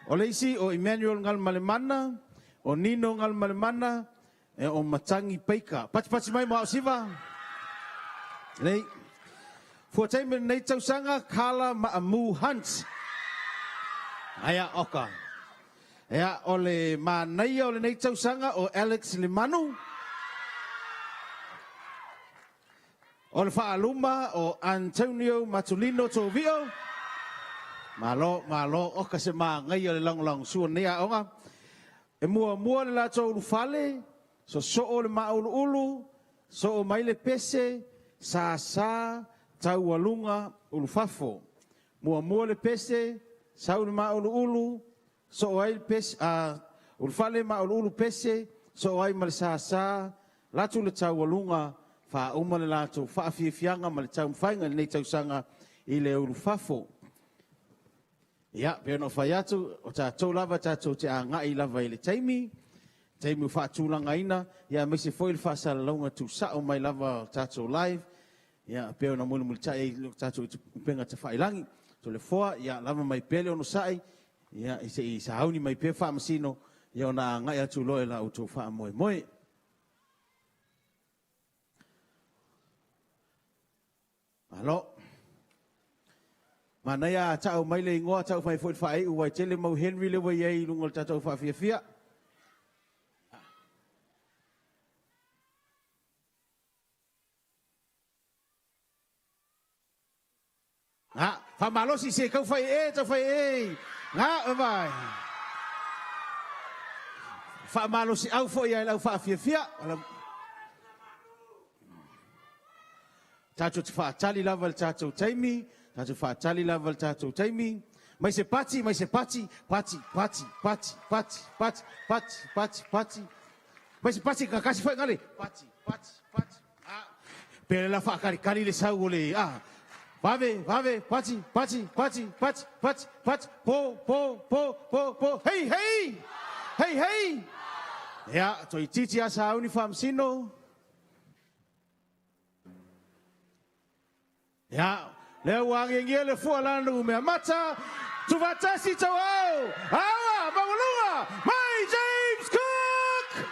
Speaker 3: O le isi o Emmanuel Galumalemana, o Nino Galumalemana, e o Matangi Baker. Patipati mai mo Siva. Nei. Fua taimi lenei tausaga, Carla Maamu Hunt. Aia oka. Ea, o le manaia o lenei tausaga o Alex Lemanu. O le faaluma o Antonio Matulino Tovio. Malo, malo, oka se magaia le lagolagosua o lenei aoga. E muamua le latou ulufale, sosoo le mauluulu, soo mai le pese, sasa, taualuga, ulufafo. Muamua le pese, sau le mauluulu, soo ai le pese, ulufale mauluulu pese, soo ai ma le sasa, latu le taualuga, faauma le latou faafiafiaga ma le taumafaiga i lenei tausaga i le ulufafo. Ia, pei ona ou fai atu, o tatou lava tatou te agai lava i le taimi, taimi ua faatulagaina, ia aemaise foi le faasalalauga tuusao mai lava o tatou live, ia pei ona mulimulitai ai le tatou upega tafailagi. Toleafoa, ia lava mai pea le onosai, ia se i sauni mai pea Faamasino, ia ona agai atu loa i la outou faamoemoe. Malo. Manaia a tau mai le igoa, tau mai foi le faaiu, ua tele mau Henry le ua i ai i luga o le tatou faafiafia. Ngā, whamalosi se kau whai e, tau whai e. Ngā, vai. Whamalosi au foi ai lau whaafiafia. Tatou te faatali lava le tatou taimi, tatou faatali lava le tatou taimi. Mai se pati, mai se pati, pati, pati, pati, pati, pati, pati, pati, pati. Mai se pati, kakasi foi ngale. Pati, pati, pati. Ah. Pele la faakalikali le sau o le ah. Vave, vave, pati, pati, pati, pati, pati, pati, po, po, po, po, po. Hei, hei! Hei, hei! Ia, toeitiiti lava sauni Faamasino. Ia, lea ua agiagia le fua lana numea mata, Tufatasi Tauau, Aoga Maualuga, mai James Cook!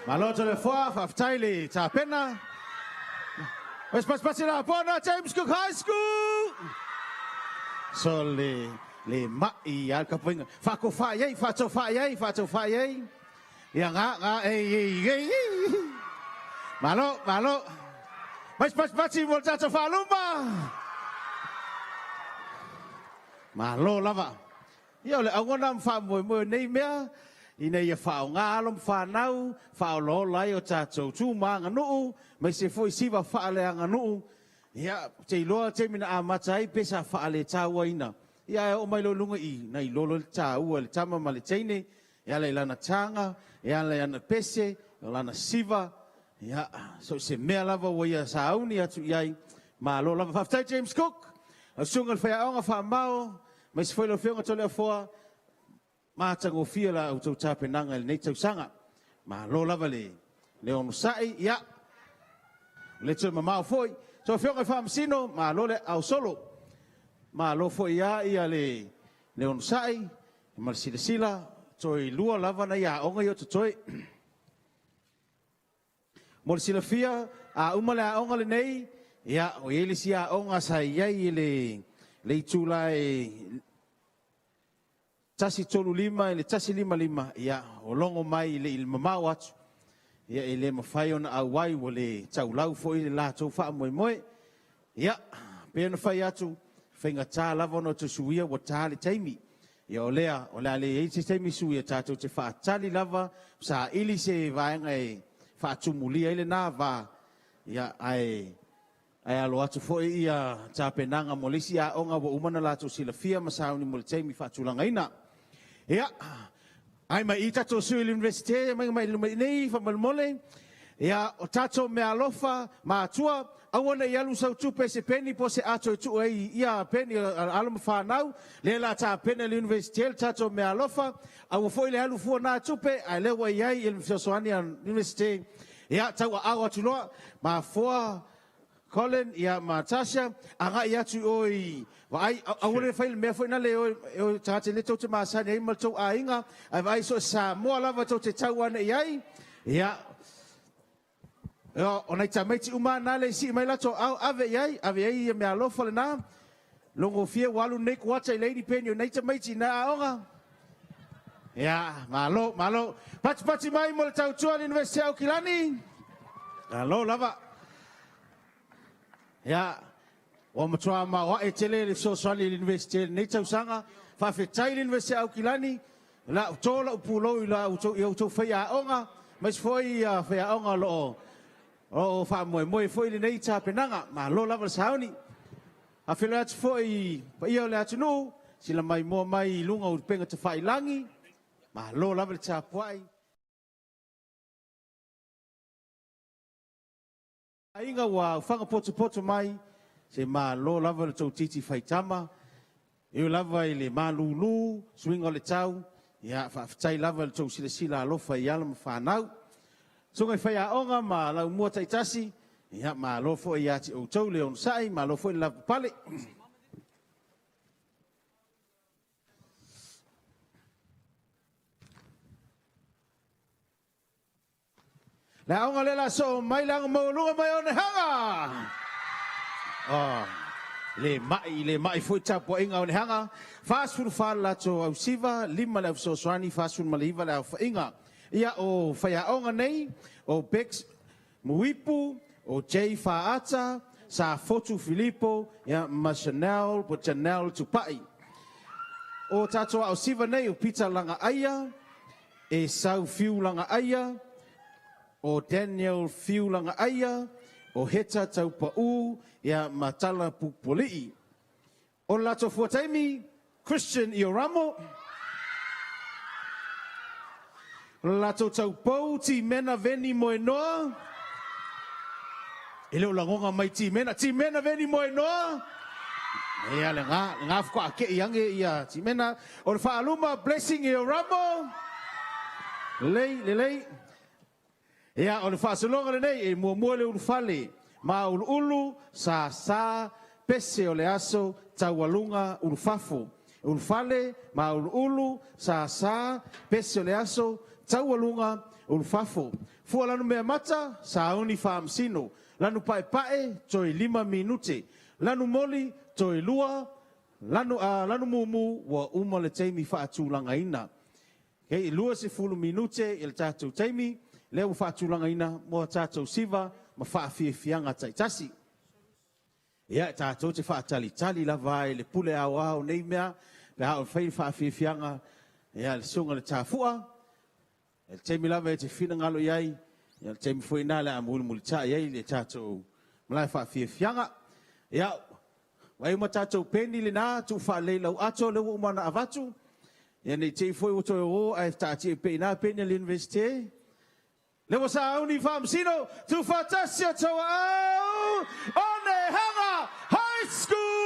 Speaker 3: Malo Toleafoa, faafetai le tapena. West Pasipasi la Pona James Cook High School. So le le mai a ka poinga. Whakofa i ai, whaatofa i ai, whaatofa i ai. Ia ngā, ngā, ei, ei, ei, ei. Malo, malo. Mai pasipasi mo le tātou whaaluma. Malo lava. Ia o le auga lena ma faamoemoe o nei mea, ina ia faaaoga alo ma fanau, faaolaola ai o tatou tu ma aganuu, aemaise foi siva faaleaganuu. Ia, ou te iloa le taimi na amata ai pe sa faaletauaina. Ia ae oo mai loa i luga i i, na iloa loa le taua e le tama ma le teine, e ala i lana taga, e ala i ana pese, o lana siva, ia, so o se mea lava ua ia sauni atu i ai, malo lava. Faafetai James Cook, lau susuga i le faiaoga faamao, Aemaise foi lau Afioga Toleafoa, matagofie la outou tapenaga i lenei tausaga. Malo lava le le onosai, ia, le toe mamao foi. Tou Afioga i Faamasino, malo le aosolo. Malo foi ia ia le le onosai ma le silasila, toe lua lava nai aoga ia o totoe. Mo le silafia, a uma le aoga lenei, ia, o i ai le isi aoga sa i ai i le, le itula e 1:35 i le 1:55, ia, o logo mai i le, i le mamao atu, ia, e le mafai ona auai, ua le taulau foi le latou faamoemoe. Ia, pei ona fai atu, faigata lava ona toe suia ua ta le taimi. Ia o lea, o le a leai se taimi suia, tatou te faatali lava, saili se vaega e faatumulia ai lena va, ia, ae, ae alo atu foi ia tapenaga mo le isi aoga ua uma ona latou silafia ma sauni mo le taimi faatulagaina. Ia, ai mai i tatou sui i le Iunivesite, mai mai luma i nei, faamolemole. Ia, o tatou meaalofa, matua, aua ne i alu sau tupe i se peni po o se ato e tuu ai ia peni a alo ma fanau, lea la tapena e le Iunivesite le tatou meaalofa, aua foi le alu fua na tupe, ae lea ua i ai le fesoasoani a le Iunivesite, ia, tauaao atu loa, mafoa, Colin, ia ma Tasha, agai atu i o i vaai, aua le fai le mea foi nale e o, e o tagata le tou te masani ai ma le tou aiga, ae vaai so o se Samoa lava tou te tau ane i ai, ia, o nai tamaiti uma na le i sii mai latou ao, ave i ai, ave i ai ia meaalofa lena, logofie ua alu nei kuata i leini peni o nei tamaiti i na aoga. Ia, malo, malo. Patipati mai mo le tautua a le University o Aukilani. Malo lava. Ia, ua matua maoae tele le fesoasoani i le University i lenei tausaga. Faafetai le University o Aukilani. La to lau pulou i la outou, i outou faiaoga, aemaise foi ia faiaoga o lo o o faamoemoe foi lenei tapenaga. Malo lava le sauni. Afele atu foi i paia o le atunuu, sila maimoa mai i luga o upega tafailagi. Malo lava le tapuai. Aiga ua aofaga potopoto mai, se malo lava le tou titi faitama, e ui lava i le malulu, suiga o le tau, ia faafetai lava i le tou silasila alofa i alo ma fanau. Susuga i faiaoga ma laumua taitasi, ia malo foi ia te outou le onosai, malo foi le lavapapale. Le aoga lea la soo mai le aga maualuga mai Onehanga. Oh, le mai, le mai foi tapuaiga a Onehanga. 44 le latou ausiva, 5 le aufesoasoani, 49 le aofaiga. Ia, o faiaoga nei, o Bex Muipu, o Jay Faata, Safotu Filipo, ia, ma Chanel, po Chanel Tupai. O tatou aosiva nei, o Peter Lagaaia, Esau Fiu Lagaaia, o Daniel Fiu Lagaaia, o Heta Taupaū, ia, ma Tala Pupualii. O le latou fuataimi, Christian Ioramo. O le latou taupou, Timena Veni Moenoa. E le o lagoga mai Timena. Timena Veni Moenoa. Ia, le gā, le gā fuka ake i ange ia Timena. O le faaluma, Blessing Ioramo. Lelei, lelei. Ia, o le faasologa lenei e muamua le ulufale, Māuluulu, Sasa, Pese o le aso, Taualuga, Ulufafo. Ulufale, Māuluulu, Sasa, Pese o le aso, Taualuga Ulufafo. Fua lanu mea mata, sauni faamasino. Lanu paepae, toe 5 minute. Lanu moli, toe 2. Lanu, lanu mumu, ua uma le taimi faatulagaina. Okay, 20 minute i le tatou taimi, lea ua faatulagaina mo a tatou siva ma faafiafiaga taitasi. Ia, tatou te faatalitali lava i le pule aoao nei mea, pe a oo e fai le faafiafiaga, ia, le susuga i le Tafua, i le taimi lava e te finagalo i ai, ia, le taimi foi lena o le a mulimulitai ai le tatou malae faafiafiaga. Ia, vaai uma tatou peni lena, tuu faalelei i lau ato lea ua uma ona avatu. Ia, ne i te i foi ua toe o ae taatia pea i ina peni a le Iunivesite. Lea ua sauni faamasino, tuufaatasi o Tauaau, Onehana High School!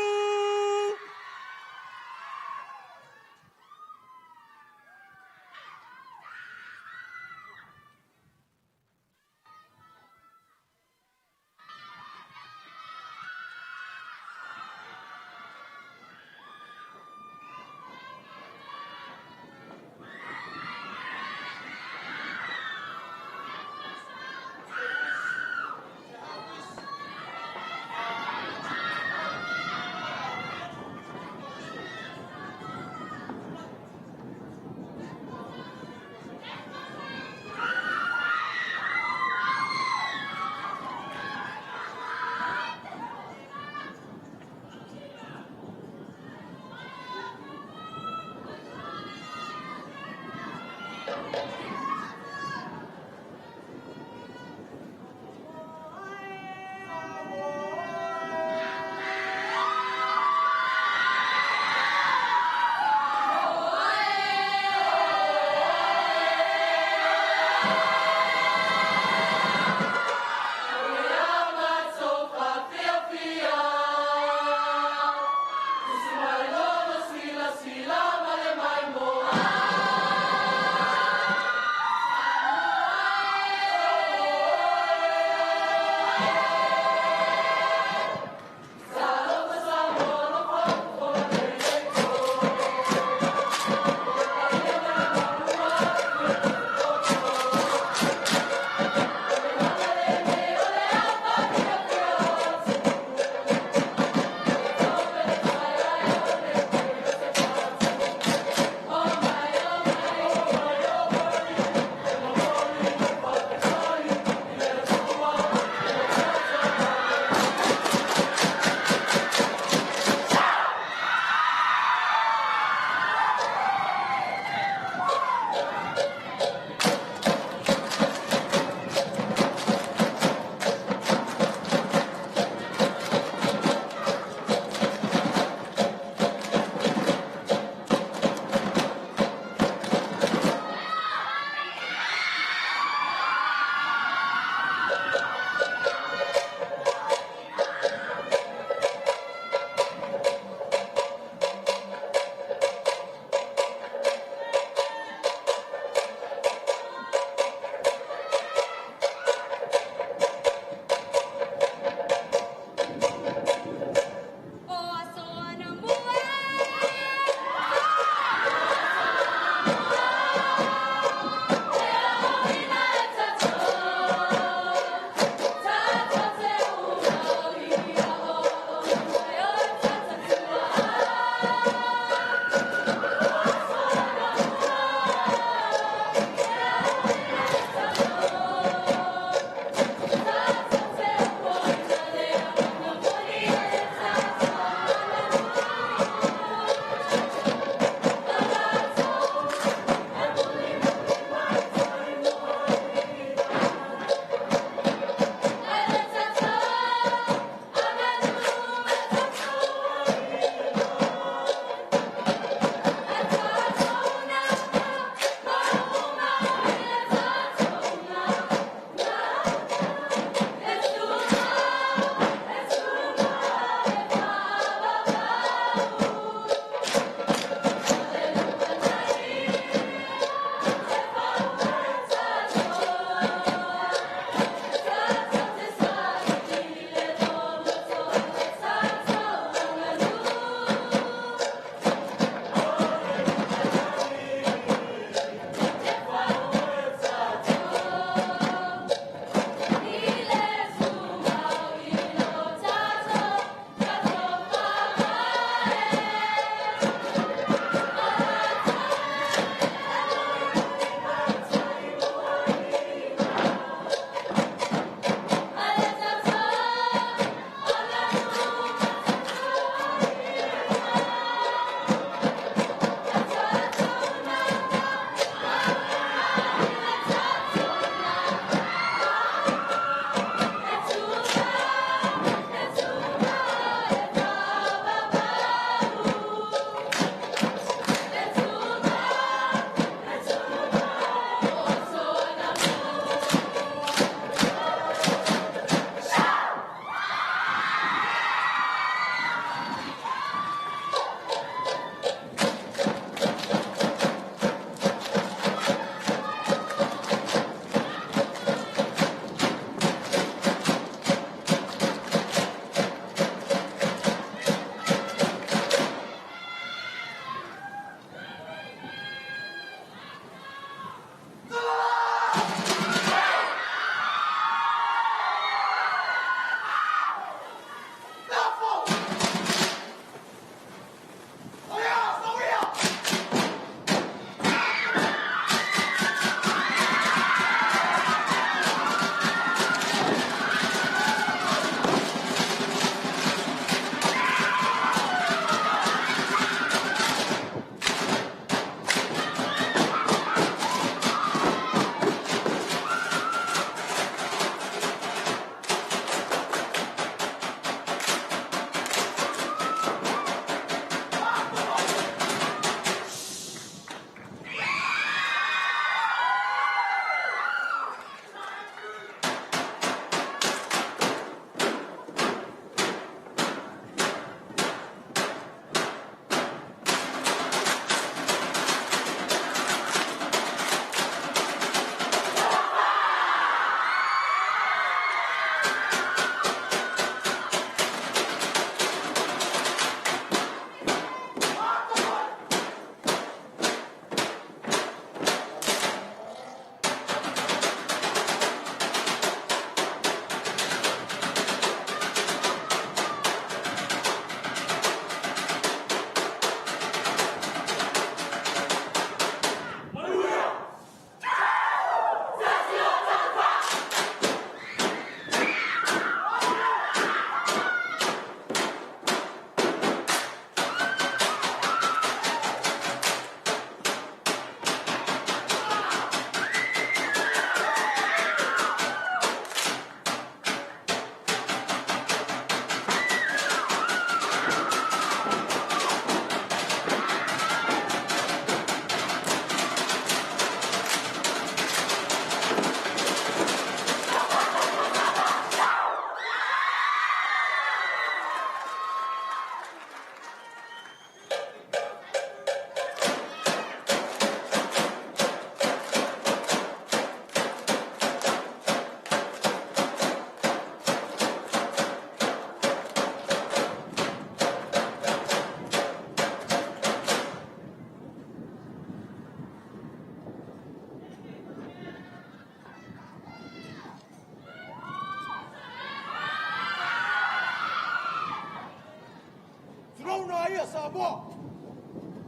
Speaker 16: Tulouna ia Samoa,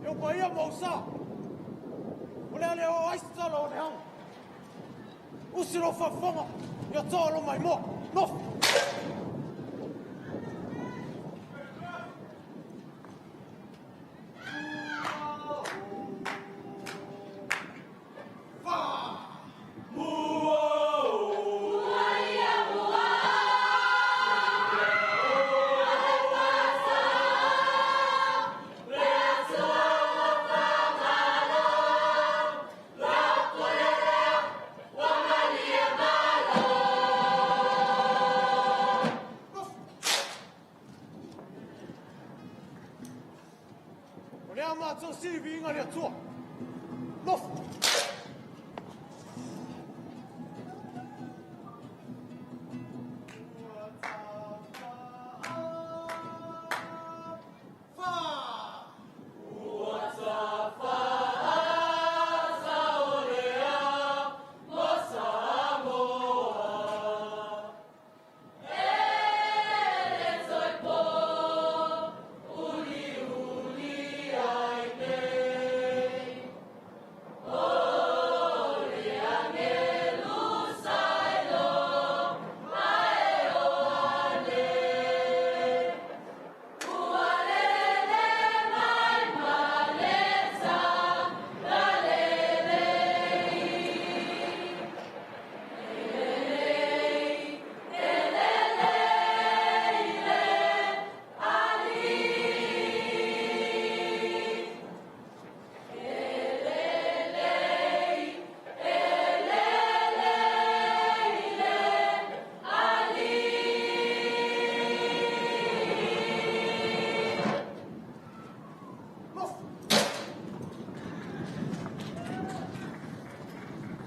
Speaker 16: e o paia ma ou sa. O le a le o ai se tala o le ao. Usi lou faafofoga, ia toa lo maimoa. Nofo! O lea matou sili viiga le Atua. Nofo!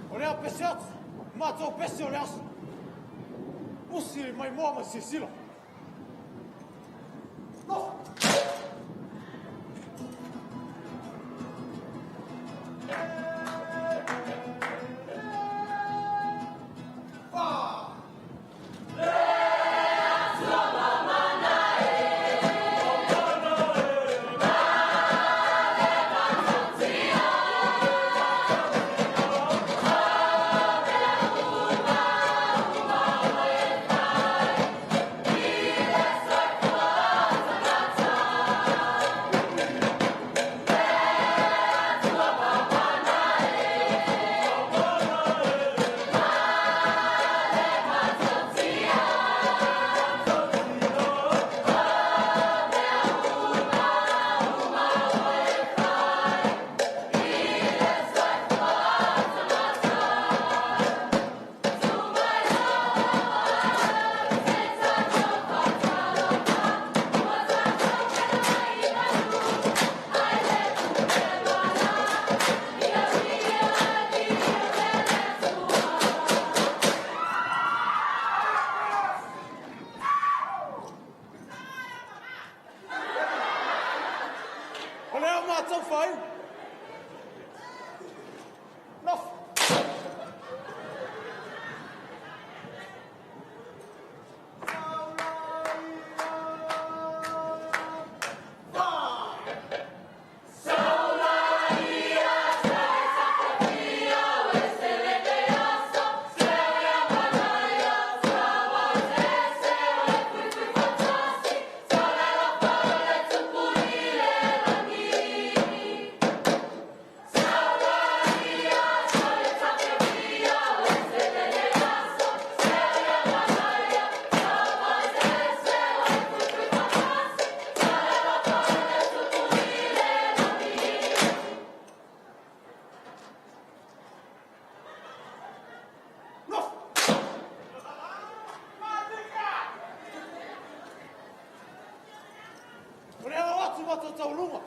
Speaker 16: O lea pese atu, matou pese o le aso. Usi le maimoa ma silasila. Nofo!
Speaker 17: tautaualuga.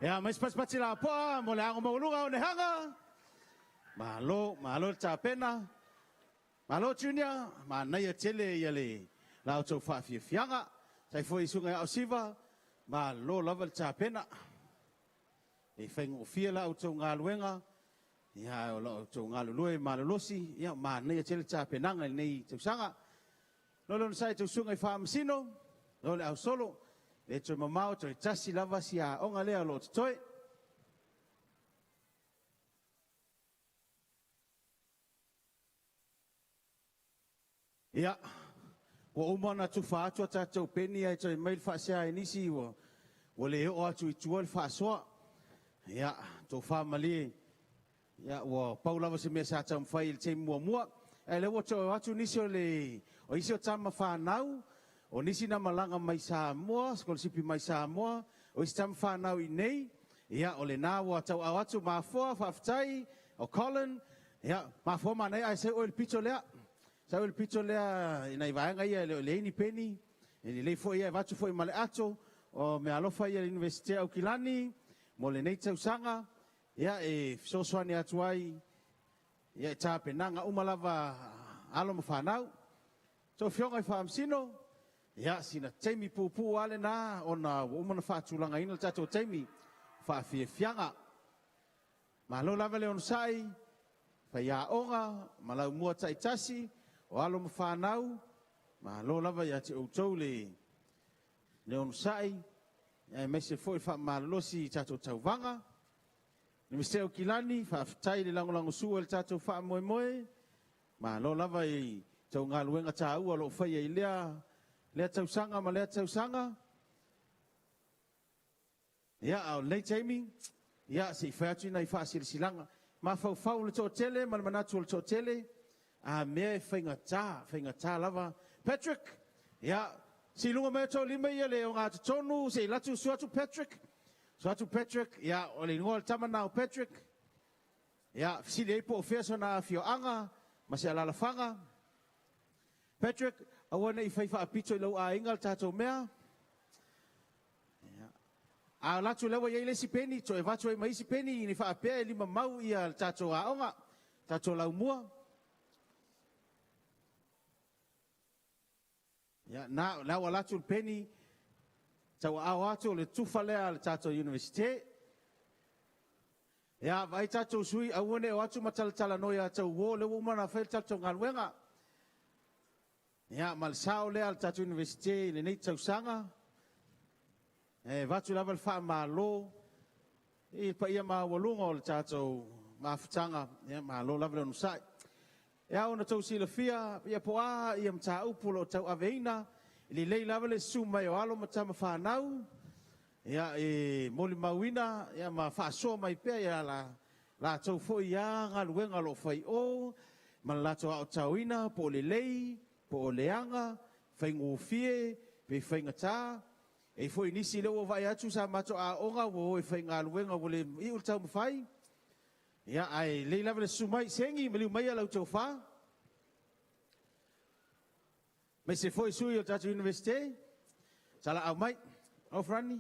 Speaker 3: Ia, mai se pasipasi lapoa mo le ago maualuga o Nehaga. Malo, malo le tapena. Malo Junior, manaia tele ia le la outou faafiafiaga. Sai foi susuga ia Ausiva, malo lava le tapena. E faigofie la outou galuega, ia o la outou galulue malolosi, ia manaia tele tapenaga i lenei tausaga. Lolo na sai tausuga i Faamasino, lo le ausolo, le toe mamao, toe tasi lava si aoga lea o lo o totoe. Ia, ua uma ona tufa atu a tatou peni ae toe mai le faasea i nisi ua, ua le oo atu i tua le faasoa. Ia, tofa malie, ia, ua pau lava se mea sa taumafai i le taimi muamua. Ae lea ua toe atu nisi o le, o isi o tama fanau, o nisi na malaga mai Samoa, sikolasipi mai Samoa, o isi tama fanau i nei, ia, o lena ua tauau atu mafoa, faafetai, o Colin, ia, mafoa manaia ae sau oe i le pito lea. Sau i le pito lea i nai vaega ia e le o leai ni peni, e lelei foi ia e avatu foi ma le ato, o meaalofa ia i le Iunivesite o Aukilani mo lenei tausaga, ia e fesoasoani atu ai Ia, i tapenaga uma lava a alo ma fanau. Tou Afioga i Faamasino, ia, sina taimi puupuu lava lena ona ua uma ona faatulagaina le tatou taimi o faafiafiaga. Malo lava le onosai, faiaoga ma laumua taitasi, o alo ma fanau, malo lava ia te outou le le onosai, aemaise foi le faamalolosi i tatou tauvaga. Iunivesite o Aukilani, faafetai le lagolagosua i le tatou faamoemoe. Malo lava i tou galuega taua o lo o faia i lea, lea tausaga ma lea tausaga. Ia, a o lenei taimi, ia, se i fai atu nai faasilasilaga. Mafaufau le toatele ma le manatu o le toatele, a mea e faigata, faigata lava. Patrick, ia, se i luga mai o tou lima ia le ogatotonu, se i alu atu, susu atu Patrick. Susu atu Patrick, ia, o le igoa o le tama lena o Patrick. Ia, fesili ai po o fea sona afioaga ma se alaalafaga. Patrick, aua ne i fai faapito i lou aiga le tatou mea. Ia. A alu atu lea ua i ai le isi peni, toe avatu ai ma isi peni, ne i faapea e limamau ia le tatou aoga, tatou laumua. Ia, na, la ua alu atu le peni, tauaao atu o le tufa lea a le tatou Iunivesite. Ia, vaai tatou sui, aua ne i o atu ma talatalanoa ia tou uo, lea ua uma ona fai le tatou galuega. Ia, ma le sao lea a le tatou Iunivesite i lenei tausaga, e avatu lava le faamalo i le paia maualuga o le tatou mafutaga. Ia, malo lava le onosai. E ao ona outou silafia, ia po o a ia mataupu o lo o tauaveina, e lelei lava le susu mai o alo ma tama fanau, ia, e molimauina ia, ma faasoa mai pea ia la latou foi ia galuega o lo o fai o, ma le latou aotaoina, po o lelei, po o leaga, faigofie, pe faigata. E i ai foi nisi lea ua vaai atu sa matou aoga ua o e faigaluega ua le iu le taumafai. Ia, ae lelei lava le susu mai, Segi, maliu maia lau tofa. Aemaise foi sui o le tatou Iunivesite, talaau mai. Au Franny.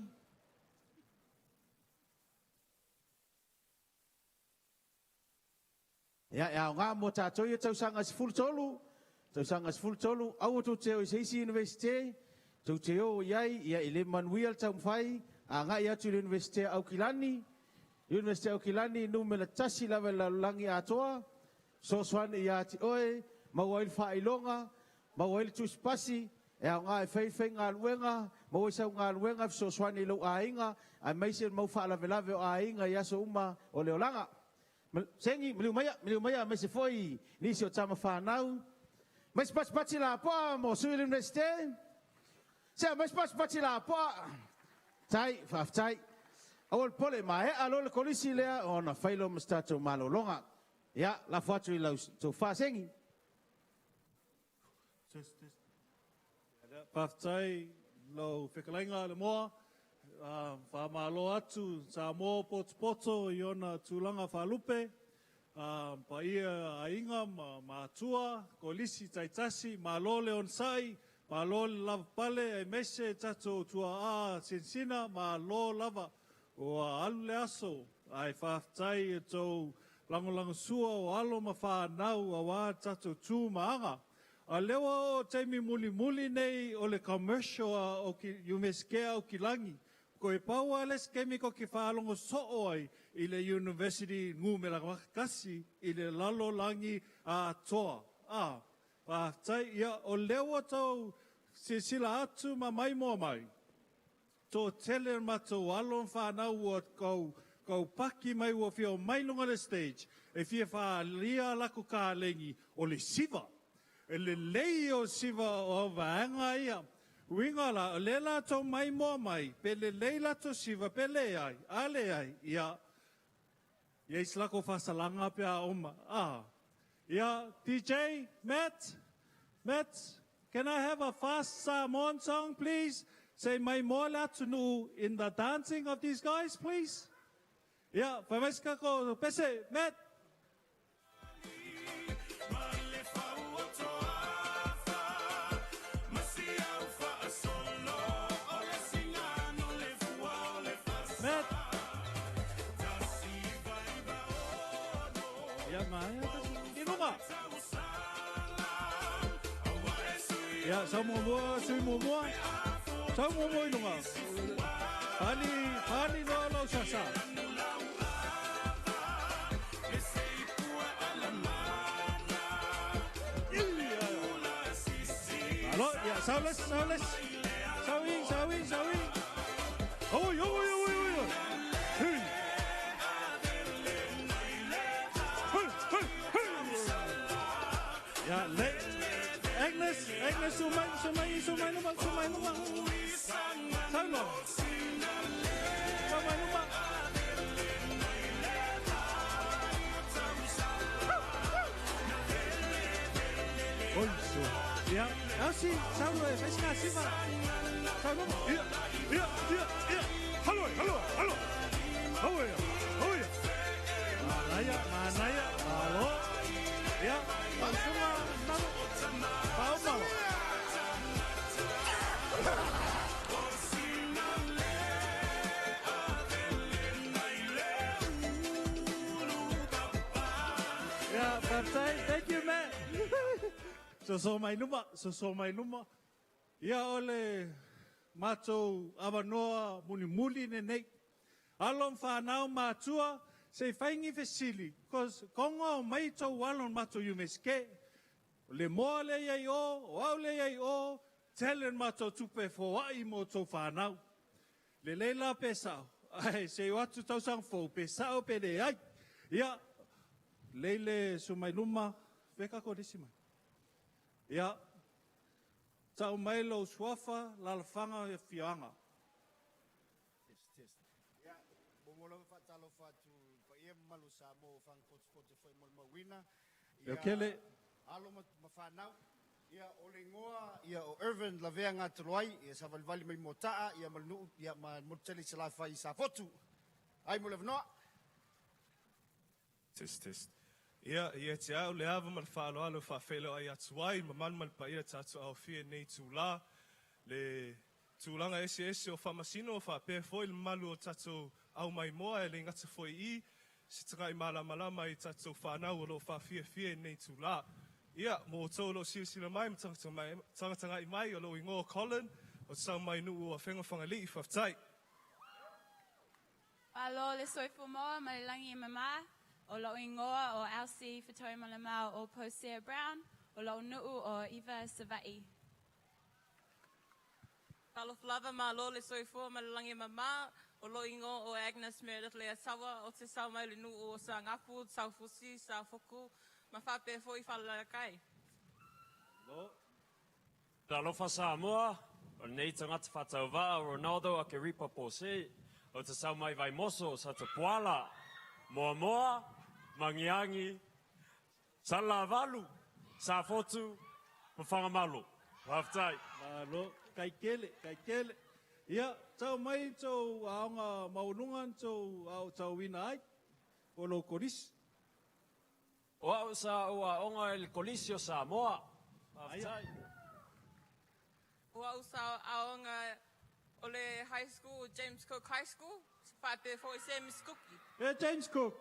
Speaker 3: Ia, e aoga mo tatou ia tausaga 13, tausaga 13, aua tou te o i se isi Iunivesite, tou te o i ai, ia e le manuia le taumafai, agai atu i le Iunivesite o Aukilani, Iunivesite o Aukilani, numera tasi lava i le lalolagi atoa, fesoasoani ia te oe, maua ai le faailoga, maua ai le tusipasi, e aoga e fai ai le faigaluega, maua ai sau galuega e fesoasoani i lou aiga, aemaise le mau faalavelave o aiga i aso uma o le olaga. Segi, maliu maia, maliu maia, aemaise foi nisi o tama fanau. Mai se patipati lapoa mo sui o le Iunivesite. Se mai se patipati lapoa. Tai, faafetai. Aua le popole, maea loa le kolisi lea ona fai loa ma se tatou malologa. Ia, lafo atu i lau tofa Segi.
Speaker 11: Faafetai lau fetalaiga le moa. Faamalo atu Samoa potopoto i ona tulaga faalupe, paia aiga ma matua, kolisi taitasi, malo le onosai, malo le lavapapale, aemaise tatou tuaa sinasina, malo lava. Ua alu le aso, ae faafetai i tou lagolagosua o alo ma fanau aua tatou tu ma aga. A o lea ua oo taimi mulimuli nei o le commercial a Iunivesite a Aukilani. Toe pau lava le isi taimi tou te faalogo soo ai i le University numera 1 i le lalolagi atoa. A, faafetai. Ia, o lea ua tou silasila atu ma maimoa mai, toatele o matou alo ma fanau ua tou taupaki mai ua fia omai i luga o le stage e fia faaalia latou taleni o le siva. E lelei o siva o vaega ia. Uiga la, o lea latou maimoa mai, pe lelei latou siva pe leai, a leai, ia, i ai se latou faasalaga pe a oma. Ah, ia, DJ, Matt, Matt, can I have a fast Samoan song, please? Say maimoa le atunuu in the dancing of these guys, please. Ia, fai mai se tatou pese, Matt. Matt. Ia, maea. Ia, sau muamua, sui muamua. Sau muamua i luga. Fali, fali loa lau sasa. Malo, ia, sau les, sau les. Sau i, sau i, sau i. Oi, oi, oi, oi, oi. Hei. Hei, hei, hei. Ia, le. Agnes, Agnes, su mai, su mai, su mai luma, su mai luma. Sau loa. Sau mai luma. Oi, su. Ia, Elsie, sau loa, fai sina siva. Sau luma. Ia, ia, ia, ia. Halo, halo, halo. Hoi, hoi. Manaia, manaia, malo. Ia, usuga, nalo. Pao malo. Ia, faafetai. Thank you, Matt. Soso mai luma, soso mai luma. Ia, o le matou avanoa mulimuli lenei. Alo ma fanau matua, se i fai ni fesili, cause konga o mai tou alo na matou UMSK. O le moa lea i ai o, o au lea i ai o, tele le matou tupe e foai mo tou fanau. Lelei la pe sao, ae se i o atu tausaga fou pe sao pe leai. Ia, lei le su mai luma, feka kolisi mai. Ia, tau mai lou suafa, lalafaga i afioaga.
Speaker 17: Test, test. Ia, muamua lava faatalofa atu i le paia mamalu o Samoa ua fagapotopoto foi molimauina. Ia,
Speaker 11: Leokele.
Speaker 17: alo ma, ma fanau. Ia, o le igoa, ia, o Irvin Lavea Gatoloai, ia, savalivali mai Moataa, ia, ma le nuu, ia, ma le motu tele i Salafai i Safotu. Ai mo le avanoa.
Speaker 18: Test, test. Ia, ia te au le ava ma le faaaloalo e faafeiloai atu ai, mamalu ma le paia tatou aofia i lenei itulā, le tulaga eseese o faamasino faapea foi le mamalu o tatou aumaimoa e le gata foi i se tagai malamalama i tatou fanau o lo o faafiafia i lenei itulā. Ia, mo outou o lo o silasila mai ma tagatagai mai, o lou igoa o Colin, o te sau mai nuu o Afega Fagalii, faafetai.
Speaker 9: Malo le soifua maua ma le lagi e mama. O lou igoa o Elsie Fetoimalemau o Posea Brown, o lou nuu o Iva Savaii.
Speaker 19: Talofa lava, malo le soifua ma le lagi e mama. O lou igoa o Agnes Meredith Leiataua, ou te sau mai le nuu o Saanapu, Taufusi, Safotu ma faapea foi Falelatai.
Speaker 11: Malo.
Speaker 20: Talofa Samoa, o lenei tagata faatauvaa o Ronaldo Akeripa Pose, ou te sau mai Vaimoso, Satapuala, Moamoa, Magiagi, Salelavalu, Safotu ma Fagamalo. Faafetai.
Speaker 11: Malo, kaikele, kaikele. Ia, tau mai tou aoga maualuga na tou aotauina ai, po o lou kolisi.
Speaker 20: O au sa ou aoga i le Kolisi o Samoa. Faafetai.
Speaker 19: O au sa aoga o le high school, James Cook High School, faapea foi Sammy Cookie.
Speaker 11: E James Cook.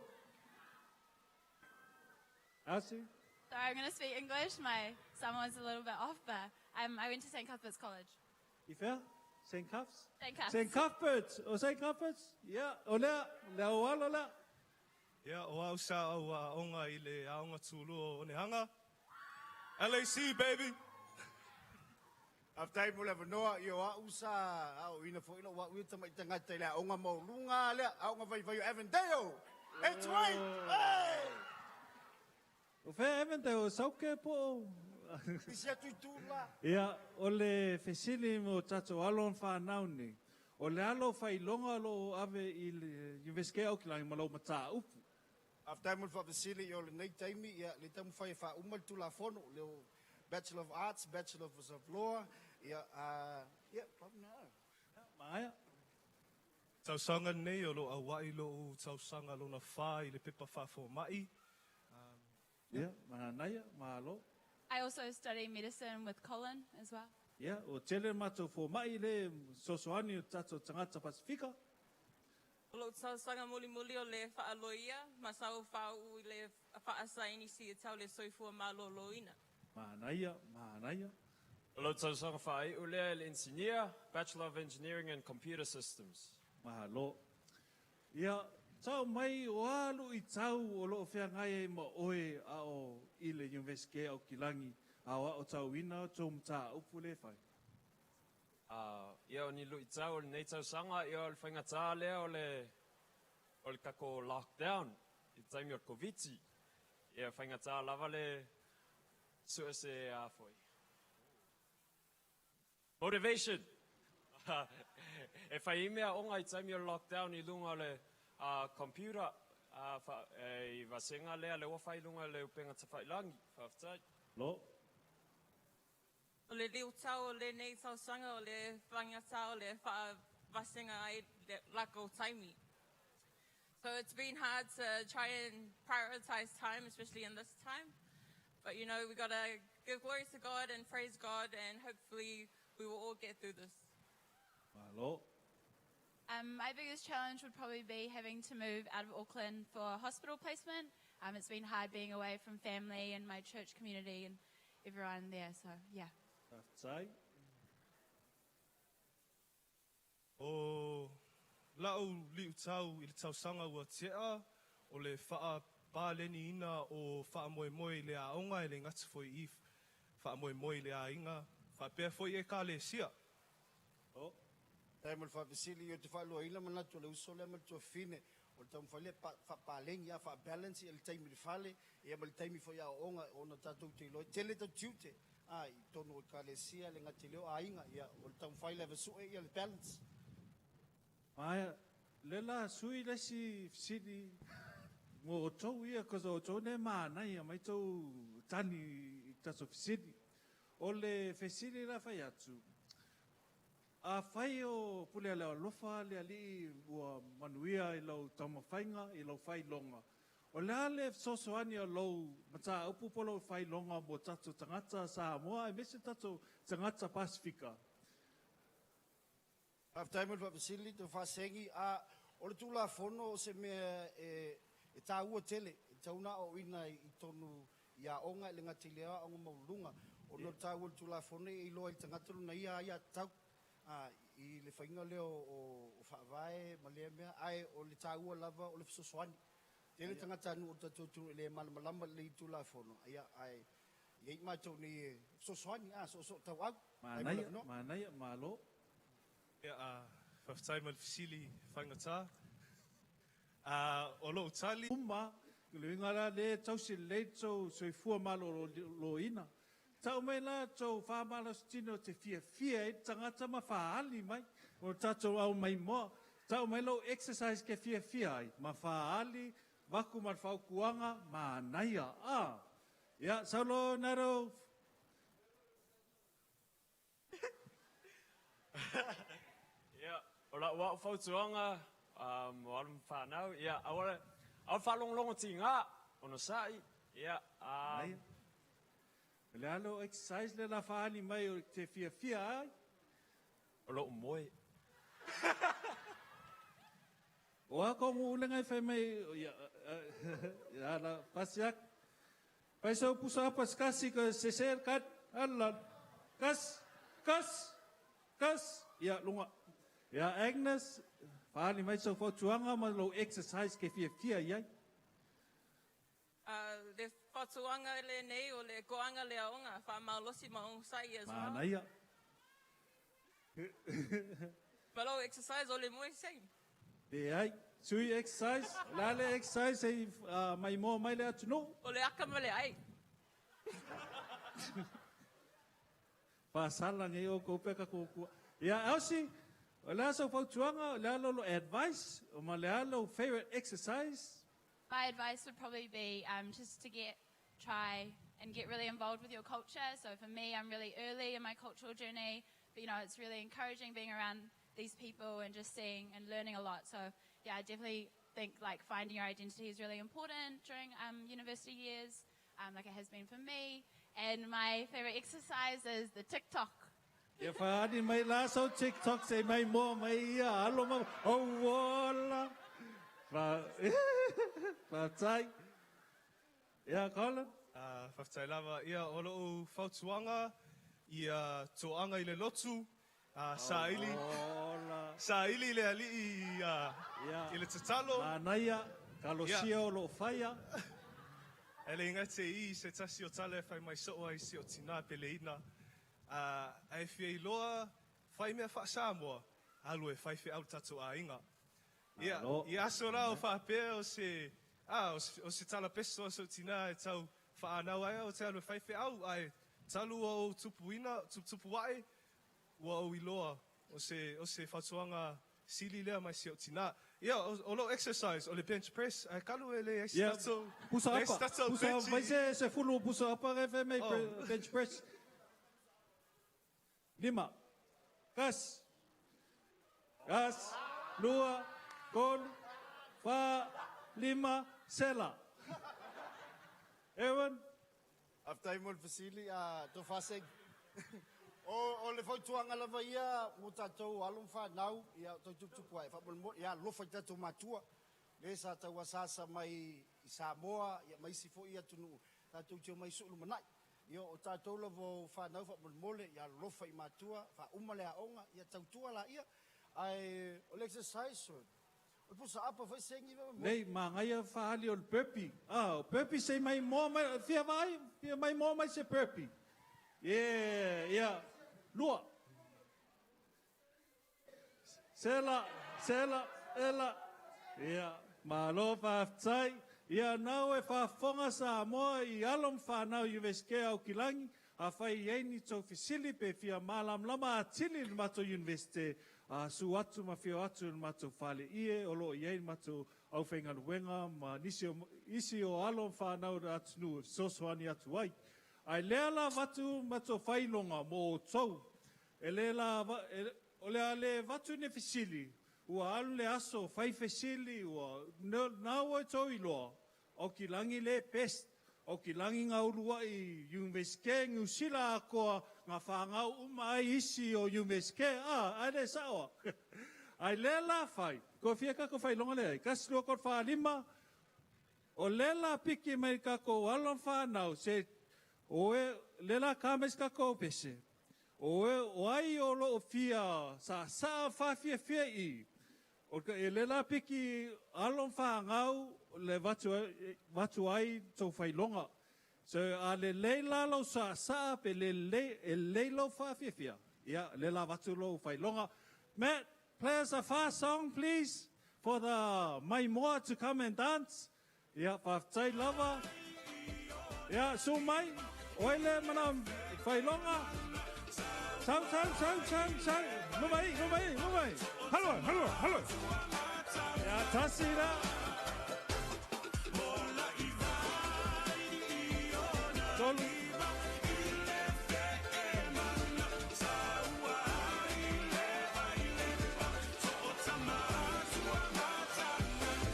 Speaker 11: Asi.
Speaker 9: Sorry, I'm going to speak English. My Samoan's a little bit off, but I went to St. Cuthbert's College.
Speaker 11: I fea? St. Cuths?
Speaker 9: St. Cuths.
Speaker 11: St. Cuthbert's. O St. Cuthbert's? Ia, o lea, le auala lea.
Speaker 18: Ia, o au sa ou aoga i le Aoga Tulua o Oneaga. LAC, baby!
Speaker 17: Faafetai mo le avanoa. Ia o a'u sa aoaoina foi lou a'u ia tamai tagata i le aoga maualuga lea, aoga vaivai o Avondale! H-White! Hey!
Speaker 11: O fea Avondale, o Sauke po o...
Speaker 17: Isi atu itu la.
Speaker 11: Ia, o le fesili mo tatou alo ma fanau nei, o le a lou faailoga o lo o ave i le Iunivesite o Aukilani ma lou mataupu?
Speaker 17: Faafetai mo le faafesili. Ia o lenei taimi, ia, le taumafai e faauma le Tulafono, le o Bachelor of Arts, Bachelor of Law, ia, a, ia, pau na.
Speaker 11: Maea.
Speaker 18: Tausaga lenei o lo o auai lou tausaga lona fa i le pepa faafomai.
Speaker 11: Ia, manaia, malo.
Speaker 9: I also study medicine with Colin as well.
Speaker 11: Ia, ua tele matou fomai le fesoasoani o tatou tagata Pasefika.
Speaker 19: O lou tausaga mulimuli o le faaloia ma sau faauu i le faasainisi e tau le soifua maloloina.
Speaker 11: Manaia, manaia.
Speaker 20: O lou tausaga faaiu lea i le Inisinia, Bachelor of Engineering in Computer Systems.
Speaker 11: Malo. Ia, tau mai o a luitau o lo o feagai ai ma oe a o i le Iunivesite Aukilagi a o aotauina tou mataupu lea e fai?
Speaker 20: A, ia o ni luitau o lenei tausaga, ia o le faigata lea o le o le tatou lockdown i le taimi o le Koviti. Ia faigata lava le sue se a foi. Motivation! E fai ai meaaoga i taimi o le lockdown i luga o le computer i vasega lea lea ua fai i luga o le upega tafailangi. Faafetai.
Speaker 11: Lo.
Speaker 19: O le liutau o lenei tausaga o le faigata o le faavasega ai lakou taimi. So it's been hard to try and prioritize time, especially in this time. But you know, we got to give glory to God and praise God, and hopefully we will all get through this.
Speaker 11: Malo.
Speaker 12: My biggest challenge would probably be having to move out of Auckland for hospital placement. It's been hard being away from family and my church community and everyone there, so yeah.
Speaker 11: Faafetai.
Speaker 18: O la'u li'utau i le tausaga ua te'a, o le fa'apaleniina o fa'amoemoe i le aoga e le gata foi i fa'amoemoe i le aiga fa'apea foi ekalesia.
Speaker 11: O.
Speaker 17: Faafetai mo le faafesili. Ou te faaluaina manatu o le uso lea ma le tuafafine, o le taumafai lea faapaleni a faabalance ia le taimi i le fale ia ma le taimi foi i aoaoga ona tatou te iloa e tele tatou tiute a i totonu o ekalesia le gata i lea o aiga ia o le taumafai lava e sue ia le balance.
Speaker 11: Maea, lea la sui le isi fesili mo outou ia, cause o outou lea e manaia mai tou tali i tatou fesili. O le fesili la fai atu, afai o Pulealealofa le alii ua manuia i lau taumafaiga, i lau failoga, o le a le fesoasoani o lou mataupu po o lou failoga mo tatou tagata Samoa aemaise tatou tagata Pasefika?
Speaker 17: Faafetai mo le faafesili, Tofasegi. A o le Tulafono o se mea e e taua tele, e tatau ona aoaoina i totonu i aoga e le gata i le aoga maualuluga, ona o le taua o le Tulafono e iloa ai e le tagata lona ia aiatatau a i le faiga lea o faavae ma lea mea, ae o le taua lava o le fesoasoani. Tele tagatanuu o le tatou atunuu e le malamalama lelei i le Tulafono, ia ae i ai matou nei e fesoasoani, a soosoo tauau. Faafetai mo le
Speaker 11: Manaia,
Speaker 17: avanoa.
Speaker 11: manaia, malo.
Speaker 18: Ia, faafetai mo le fesili faigata. O lou tali.
Speaker 11: Uma, o le uiga la lea e tausi lelei le tou soifua maloloina. Tau mai la tou faamalositino e te fiafia ai le tagata ma faaali mai o le tatou au maimoa. Tau mai lou exercise ke fiafia ai ma faaali vaku ma le fautuaga manaia. A! Ia, saulo Naro.
Speaker 20: Ia, o la'u a'u fautuaga mo alo ma fanau, ia, aua le, aua le faalogologo tigā, onosa'i, ia,
Speaker 11: Manaia. O le a lou exercise lea la faaali mai o te fiafia ai?
Speaker 20: O lo'u moe.
Speaker 11: O a kou ulega e fai mai, ia, ia la, pasi atu. Fai sau pusa apa se kasi ka sese le kadi. Alu lalo. Kasi, kasi, kasi. Ia, luga. Ia, Agnes, faaali mai sau fautuaga ma lou exercise ke fiafia i ai.
Speaker 19: Le fautuaga lenei o le goaga le aoga, faamalosi ma onosai as well.
Speaker 11: Manaia.
Speaker 19: Ma lou exercise o le moe same.
Speaker 11: Leai. Sui exercise, o le a le exercise e maimoa mai le atunuu?
Speaker 19: O le aka ma le ai.
Speaker 11: Faasala nei outou pe ka kukua. Ia, Elsie, o le a sau fautuaga, o le a lou advice, ma le a lou favorite exercise?
Speaker 12: My advice would probably be just to get, try and get really involved with your culture. So for me, I'm really early in my cultural journey, but you know, it's really encouraging being around these people and just seeing and learning a lot. So yeah, I definitely think like finding your identity is really important during university years, like it has been for me. And my favorite exercise is the TikTok.
Speaker 11: Ia faaali mai la sau TikTok se i maimoa mai ia alo ma auola. Fa Faafetai. Ia Colin.
Speaker 18: Faafetai lava. Ia, o lou fautuaga, Ia toaga i le lotu, saili, saili le alii i le tatalo.
Speaker 11: Manaia, talosia o loo faia.
Speaker 18: E le gata i se tasi o tala e fai mai soo ai si o tina peleina. Ae fia iloa fai mea faa-Samoa, alu e fai feau le tatou aiga. Ia, i aso la o faapea o se, o se tala peso a sou tina e tau faanau ai au te alu e fai feau, ae talu ua ou tupuina, tuputupu ae, ua ou iloa o se fautuaga sili lea mai si ou tina. Ia, o lou exercise, o le bench press, ae kalu e leai se tatou,
Speaker 11: Pusa
Speaker 18: leai se
Speaker 11: apa.
Speaker 18: tatou
Speaker 11: Pusa
Speaker 18: bench.
Speaker 11: Vai se 10 pusa apa re fe mei
Speaker 18: Oh.
Speaker 11: bench press. Lima. Kas. Kas. Lua. Tolu. Fa. Lima. Sela. Ewan.
Speaker 17: Faafetai mo le fesili a to faasegi. O le fautuaga lava ia mo tatou alo ma fanau, ia tou tuputupu ae faamolemole, ia alofa i tatou matua, le sa tauasaasa mai i Samoa, ia ma isi foi atunuu tatou te omai suu lumanai. Ia o tatou lava o fanau faamolemole, ia alofa i matua, faauma le aoga, ia tautua laia. Ae o le exercise, o le pusa apa foi segi.
Speaker 11: Nei, mangaia faali o le burpee. Ah, o burpee sei mai moa mai, fia vai, fia mai moa mai se burpee. Yeah. Lua. Sela, sela, ela. Ia, malo faafetai. Ia nau e faafofoga Samoa i alo ma fanau Iunivesite Aukilagi, afai i ai ni tou fesili pe fia malamalama atili i le matou Iunivesite, a su atu ma fio atu i le matou faleie o loo i ai le matou aufaigaluega ma nisi o, isi o alo ma fanau o le atunuu e fesoasoani atu ai. Ae lea la avatu matou failoga mo outou. E le la, o le a le avatu ni fesili, ua alu le aso fai fesili, ua na ua tou iloa, Aukilagi le best, Aukilagi ngā uluai Iunivesite Niu Sila atoa ngā whāngau uma ai isi o Iunivesite, a, ai le saoa. Ai le la fai, ko fia kako failonga le ai, kasi lua kol wha o le la piki mai kako alo whanau, se o e, le la ka mai kako pese, o e, o ai o lo fia, sa sa wha fia fia i, o ka, e le la piki alo whangau, le vatu, vatu ai tau failonga. So a le lei la lau sa sa pe le lei, e lei lau wha fia. Ia, le la vatu lau failonga. Matt, play us a fast song, please, for the Maimoa to come and dance. Ia, faafetai lava. Ia, su mai, oi le mana failonga. Sau, sau, sau, sau, sau. Lumai, lumai, lumai. Hello, hello, hello. Ia, tasi la. Tolu.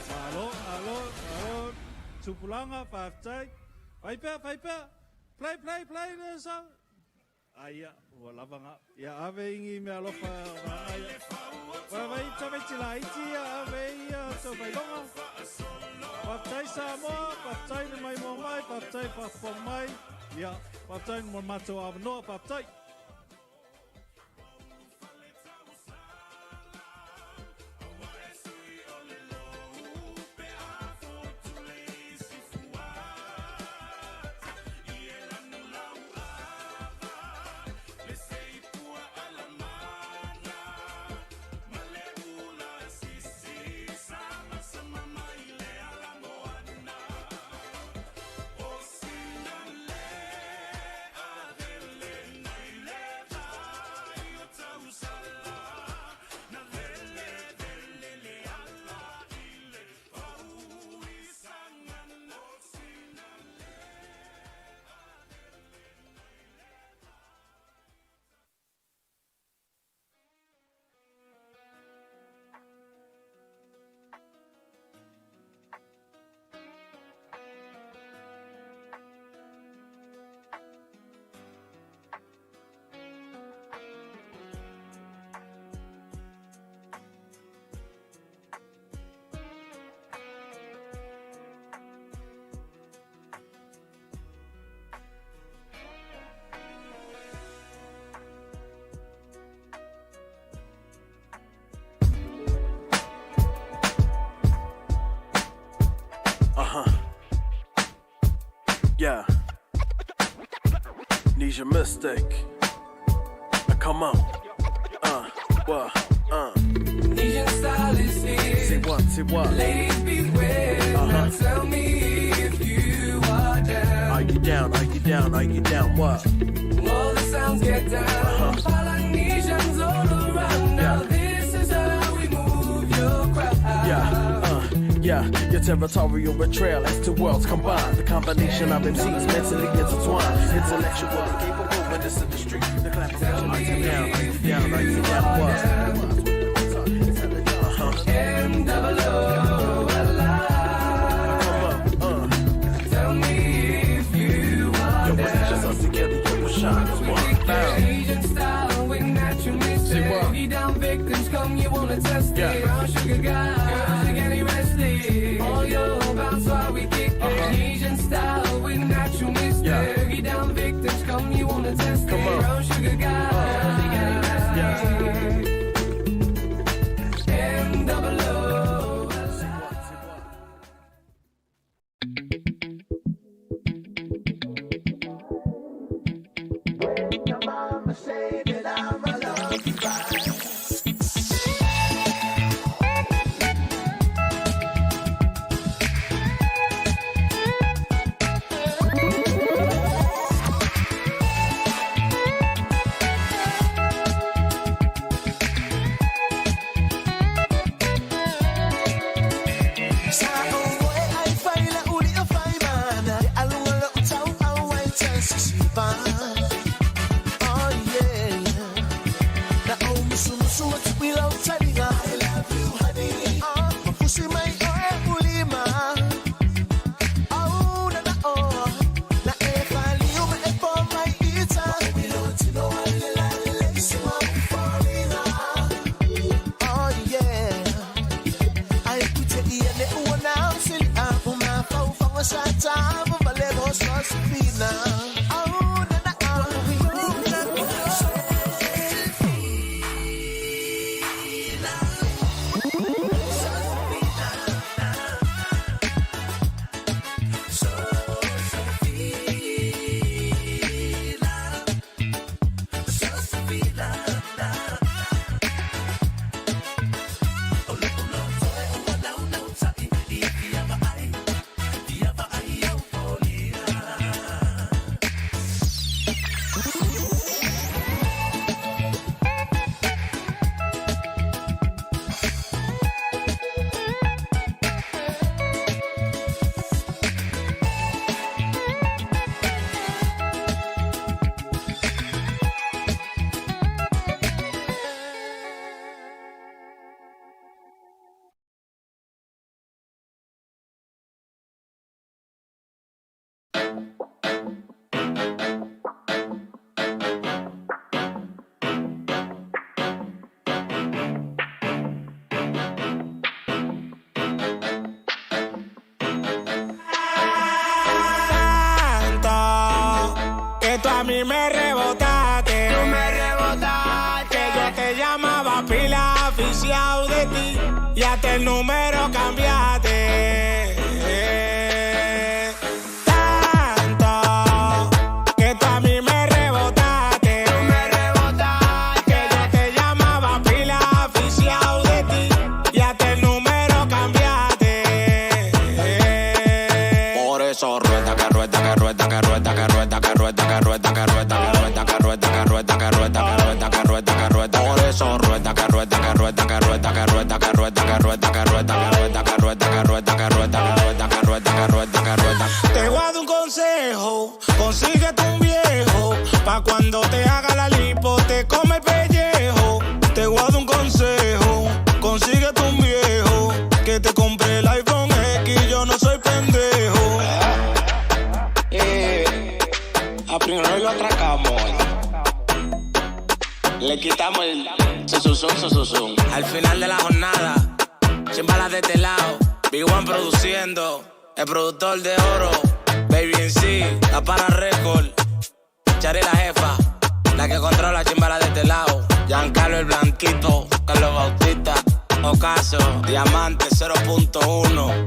Speaker 11: Malo, alo, alo. Tupulanga, faafetai. Fai pea, fai pea. Play, play, play, le sa. Ai, ia, ua lava ngā. Ia, ave ingi me alofa ia. Vai, vai, tau tila iti, ia, ave ia, tau failonga. Faafetai Samoa, faafetai le mai moa mai, faafetai faafofoga mai. Ia, faafetai mo le matou avanoa, faafetai.
Speaker 14: Polynesian mistake. Now come on. What?
Speaker 15: Polynesian style is here.
Speaker 14: Say what? Say what?
Speaker 15: Ladies beware. Now tell me if you are down.
Speaker 14: Are you down? Are you down? Are you down? What?
Speaker 15: All the sounds get down. Polynesians all around. Now this is how we move your crowd.
Speaker 14: Yeah, yeah, your territorial betrayal as two worlds combine. The combination of MCs mentally intertwined, intellectual and capable in this industry. The collaboration. Are you down? Are you down? Are you down? What? Uh-huh.
Speaker 15: M double O L I. Tell me if you are
Speaker 14: Yo, when it's just
Speaker 15: down.
Speaker 14: us together, yo, we'll shine as one. Bow.
Speaker 15: Asian style with natural mystic. Boogie down victims, come, you wanna test it. Brown sugar guy, girls are getting restless. All your bounce while we kick it. Asian style with natural mystic. Boogie down victims, come, you wanna test it. Brown sugar guy, girls are getting restless. M double O.
Speaker 1: Say that I'm a love you
Speaker 21: Sa oe ai fai la uli o fai mana E alunga lo tau au ai sisipa. Oh yeah. Na o musu musu atu i lau taringa. I love you honey. Oh, mafusi mai oe ulima. Oh na na oh. Na e faliu ma e po mai ita. Wa umi lo tino ale la le isi wa ufaringa. Oh yeah. Ai pute ia ne ua nau sili apu ma fau wanga sa tamu vale go so sifina. Oh na na oh.
Speaker 1: Tanto que tú a mí me rebotaste. Tú me rebotaste. Que yo te llamaba pila, aficiado de ti. Y hasta el número cambiaste. Tanto que tú a mí me rebotaste. Tú me rebotaste. Que yo te llamaba pila, aficiado de ti. Y hasta el número cambiaste.
Speaker 2: Por eso rueda que rueda que rueda que rueda que rueda que rueda que rueda que rueda que rueda que rueda que rueda que rueda que rueda que rueda que rueda. Por eso rueda que rueda que rueda que rueda que rueda que rueda que rueda que rueda que rueda que rueda que rueda que rueda que rueda que rueda que rueda que rueda.
Speaker 1: Te voy a dar un consejo, consíguete un viejo, pa' cuando te haga la lipo te come el pellejo. Te voy a dar un consejo, consíguete un viejo, que te compre el iPhone X, yo no soy pendejo.
Speaker 2: A primero lo atracamos hoy. Le quitamos el sususum, sususum.
Speaker 1: Al final de la jornada, sin balas de este lado, Big One produciendo, el productor de oro, Baby en sí, la para récord, Chari la jefa, la que controla chimbala de este lado, Giancarlo el blanquito, Carlos Bautista, Ocaso, Diamante 0.1.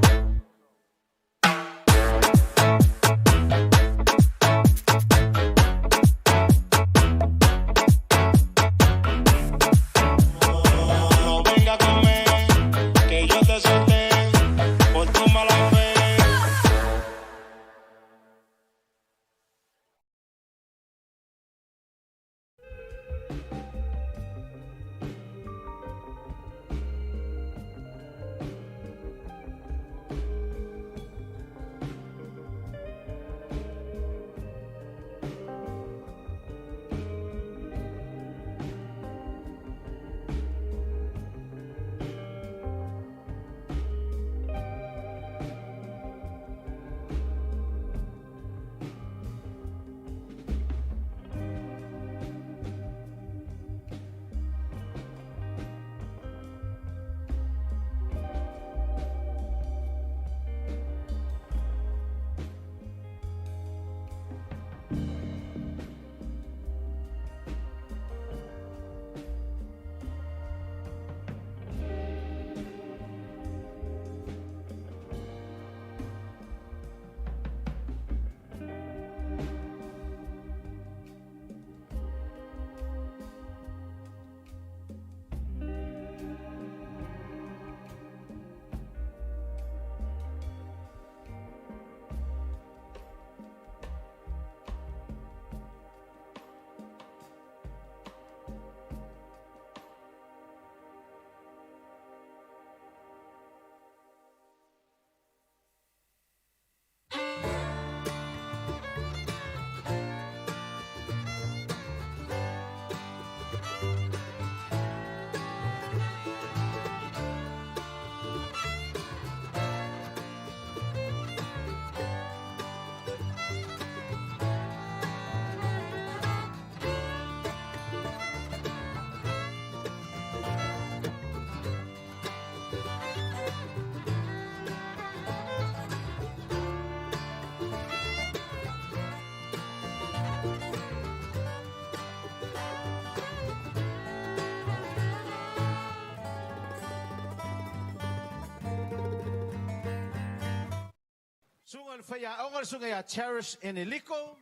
Speaker 3: Susuga i le faiaoga le susuga ia Cherish Eneliko,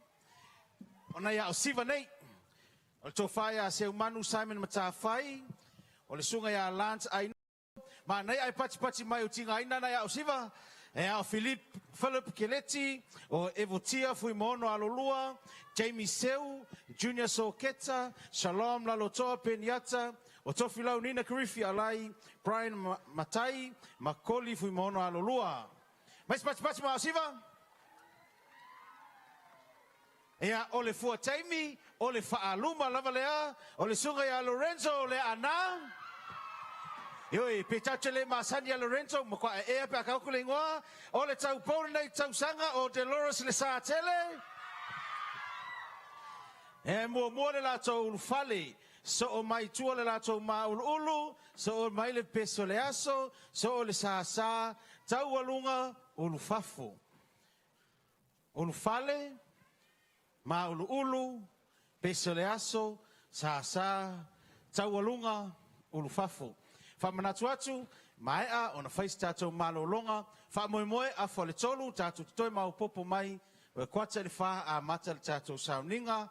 Speaker 3: o nai ao siva nei. O le tofa ia Seumanu Simon Matafai, o le susuga ia Lance Aino, manaia ae patipati mai o tigaina nai ao siva, e ao Philip Keleti, o Evotia Fuimono Alolua, Jamie Seu, Junior Soketa, Shalom Lalotoa Peniata, o Tofilau Nina Karifi Alai, Brian Matai, Makoli Fuimono Alolua. Mai se patipati mo Siva? Ia, o le fua taimi, o le faaluma lava lea, o le susuga ia Lorenzo le Ana. Ioe, pe tatou te le masani ia Lorenzo, matua ea pe a tau atu le igoa, o le taupou lenei tausaga o Dolores Le Satele. E muamua le latou ulufale, soo mai tua le latou māuluulu, soo mai le pese o le aso, soo le sasa, taualuga, ulufafo. Ulufale, māuluulu, pese o le aso, sasa, taualuga, ulufafo. Faamanatu atu, maea ona fai se tatou malologa, faamoemoe afa o le 3, tatou te toe maopoopo mai, o le 3:45 amata le tatou sauniga,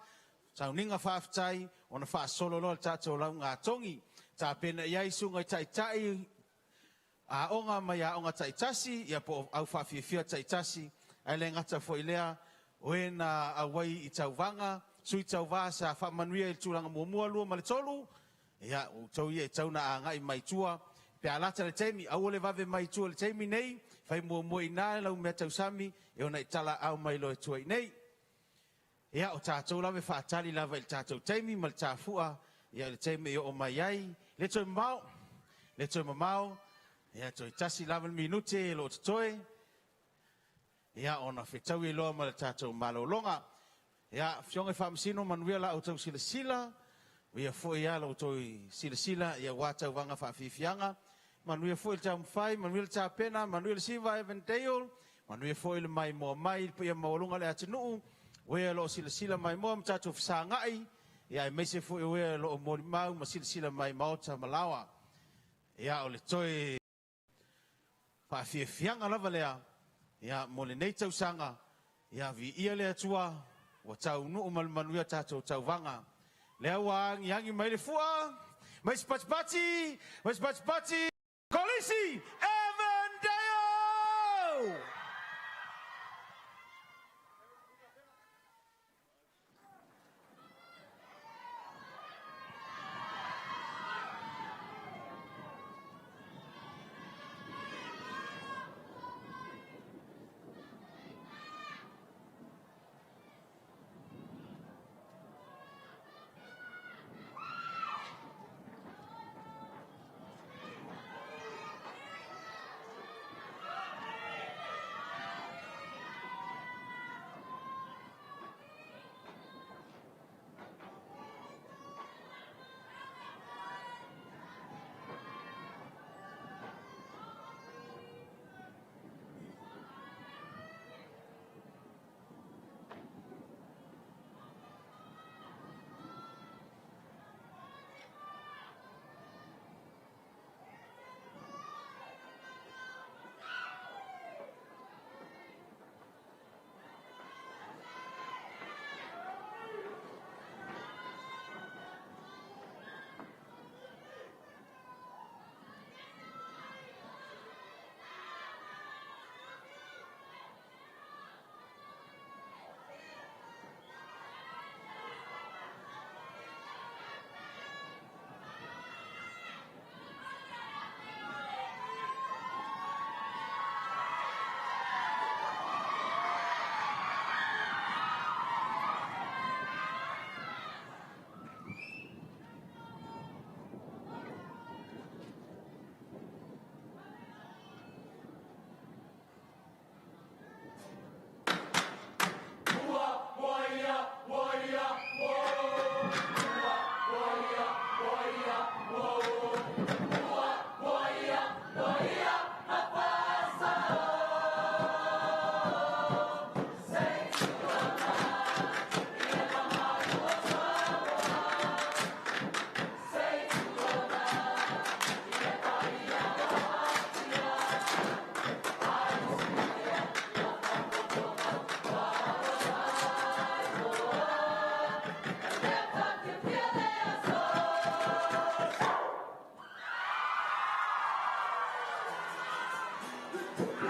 Speaker 3: sauniga faafetai, ona faasolo loa le tatou laugatogi. Tapena i ai susuga i taitai aoga mai aoga taitasi, ia po o au faafiafia taitasi, ae le gata foi lea, o e na auai i tauvaga, sui tauva sa faamanuia i le tulaga muamua, lua ma le tolu, ia, o outou ia e tau na agai mai tua, pe a lata le taimi, aua le vave mai tua i le taimi nei, fai muamua i ina lau mea tausami, e ona i talaau mai loa e tua i nei. Ia, o tatou lava e faatali lava i le tatou taimi ma le tafua, ia i le taimi e oo mai ai, le toe mamao, le toe mamao, ia toe tasi lava le minute e lo o totoe, ia ona fetaui loa ma le tatou malologa. Ia, afioga i Faamasino, manuia la outou silasila, ia foi a la outou silasila, ia ua tauvaga faafiafiaga, manuia foi le taumafai, manuia le tapena, manuia le siva Evandale, manuia foi le maimoa mai, le paia maualuga o le atunuu, o e o lo o silasila maimoa ma tatou fesagai, ia aemaise foi o e o lo o molimau ma silasila mai maota ma laoa. Ia, o le toe faafiafiaga lava lea, ia, mo lenei tausaga, ia, viia le Atua, ua taunuu ma le manuia tatou tauvaga. Lea ua agiagi mai le fua, mai se patipati, mai se patipati, Kolisi Evandale!
Speaker 15: Samoa.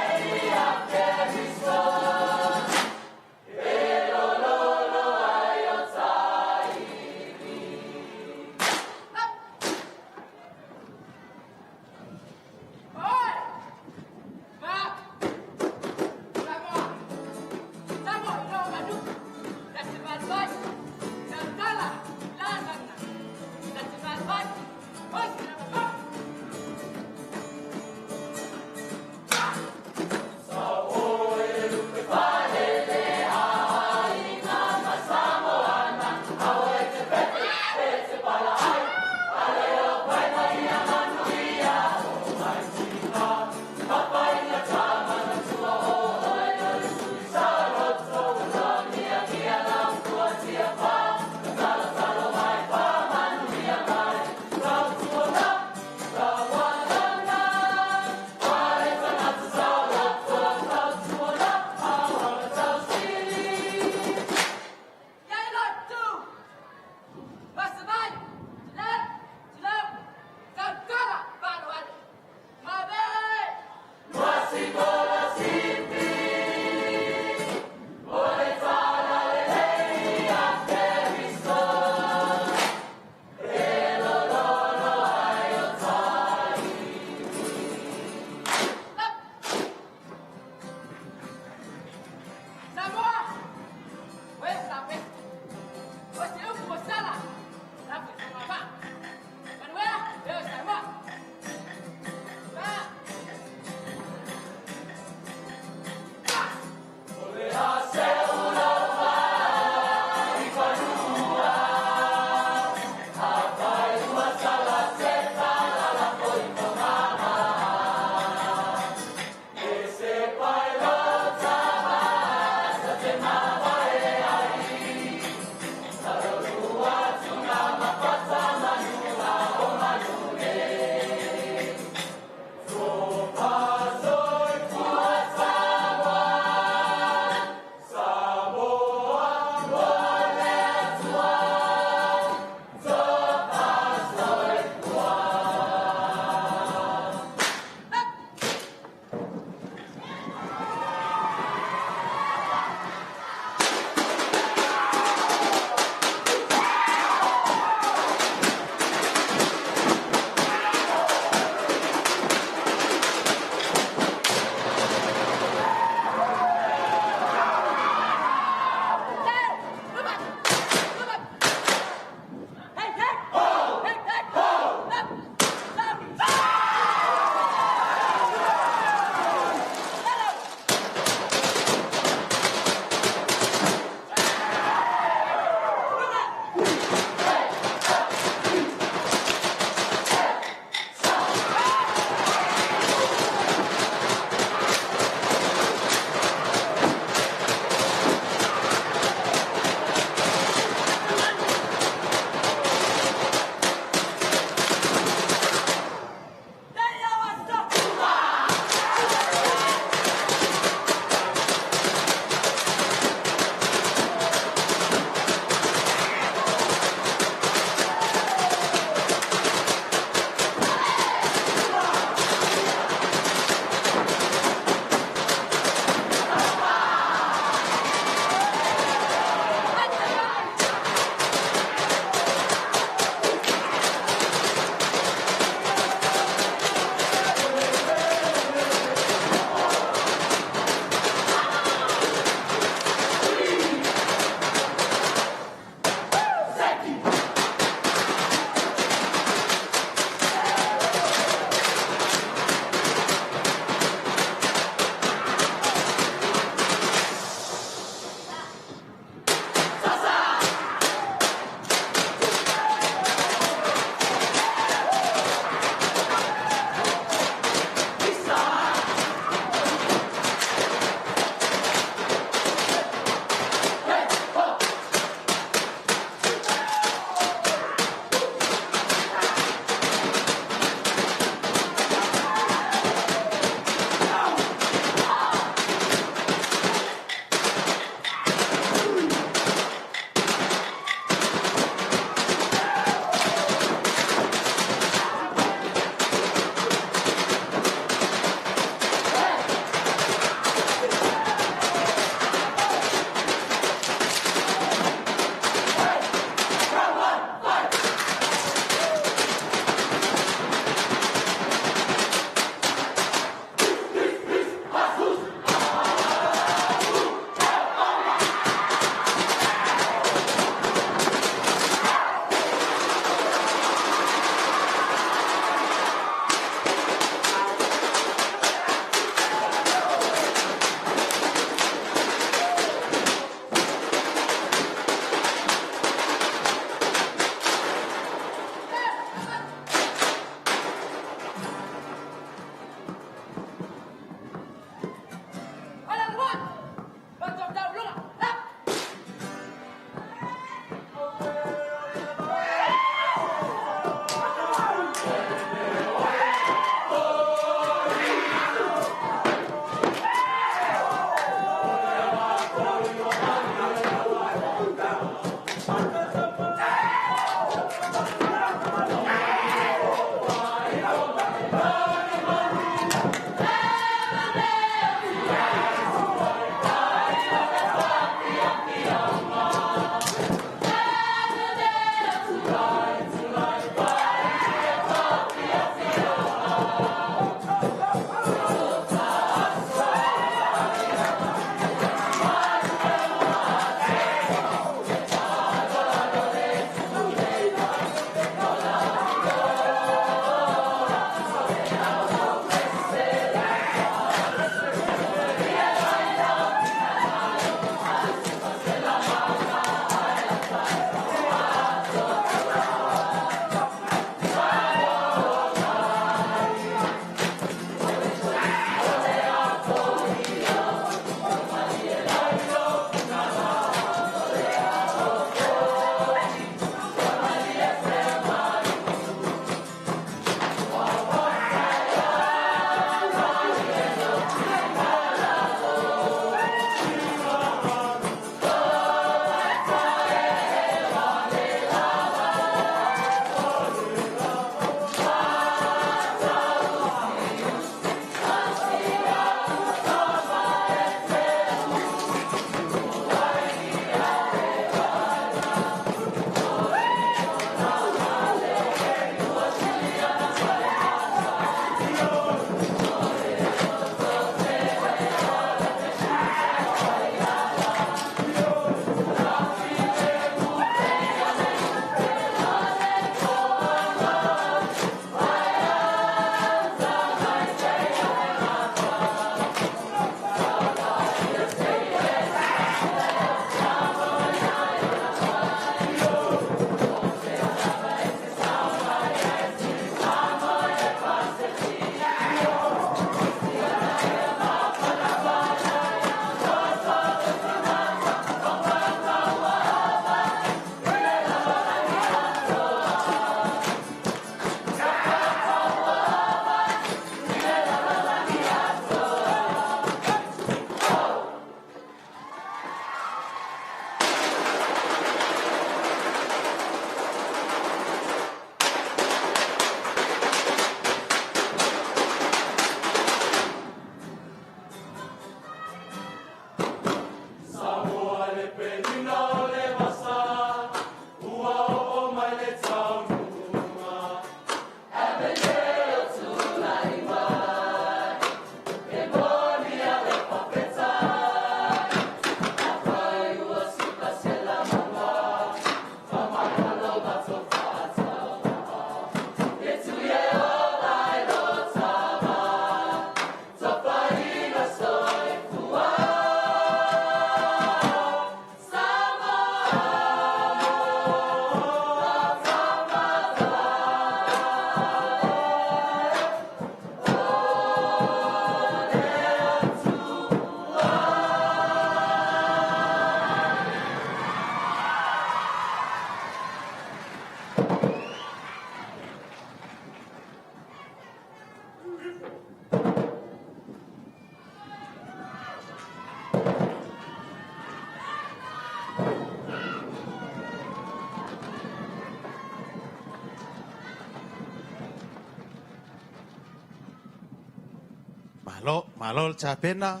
Speaker 3: Malo, malo le tapena,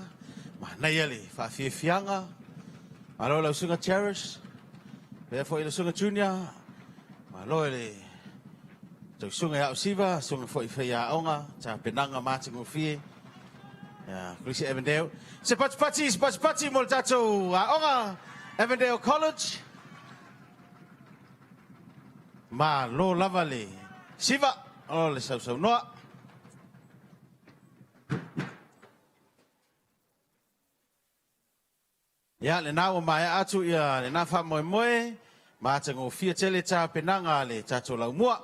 Speaker 3: manaia le faafiafiaga. Malo lau susuga Cherish, faapea foi le susuga Junior, malo i le tausuga ia Ausiva, susuga foi i faiaoga, tapenaga matagofie. Ia, Kolisi Avondale. Se patipati, se patipati mo le tatou aoga Avondale College. Malo lava le siva o le sausaunoa. Ia, lena ua maea atu ia lena faamoemoe, matagofie tele tapenaga a le tatou laumua.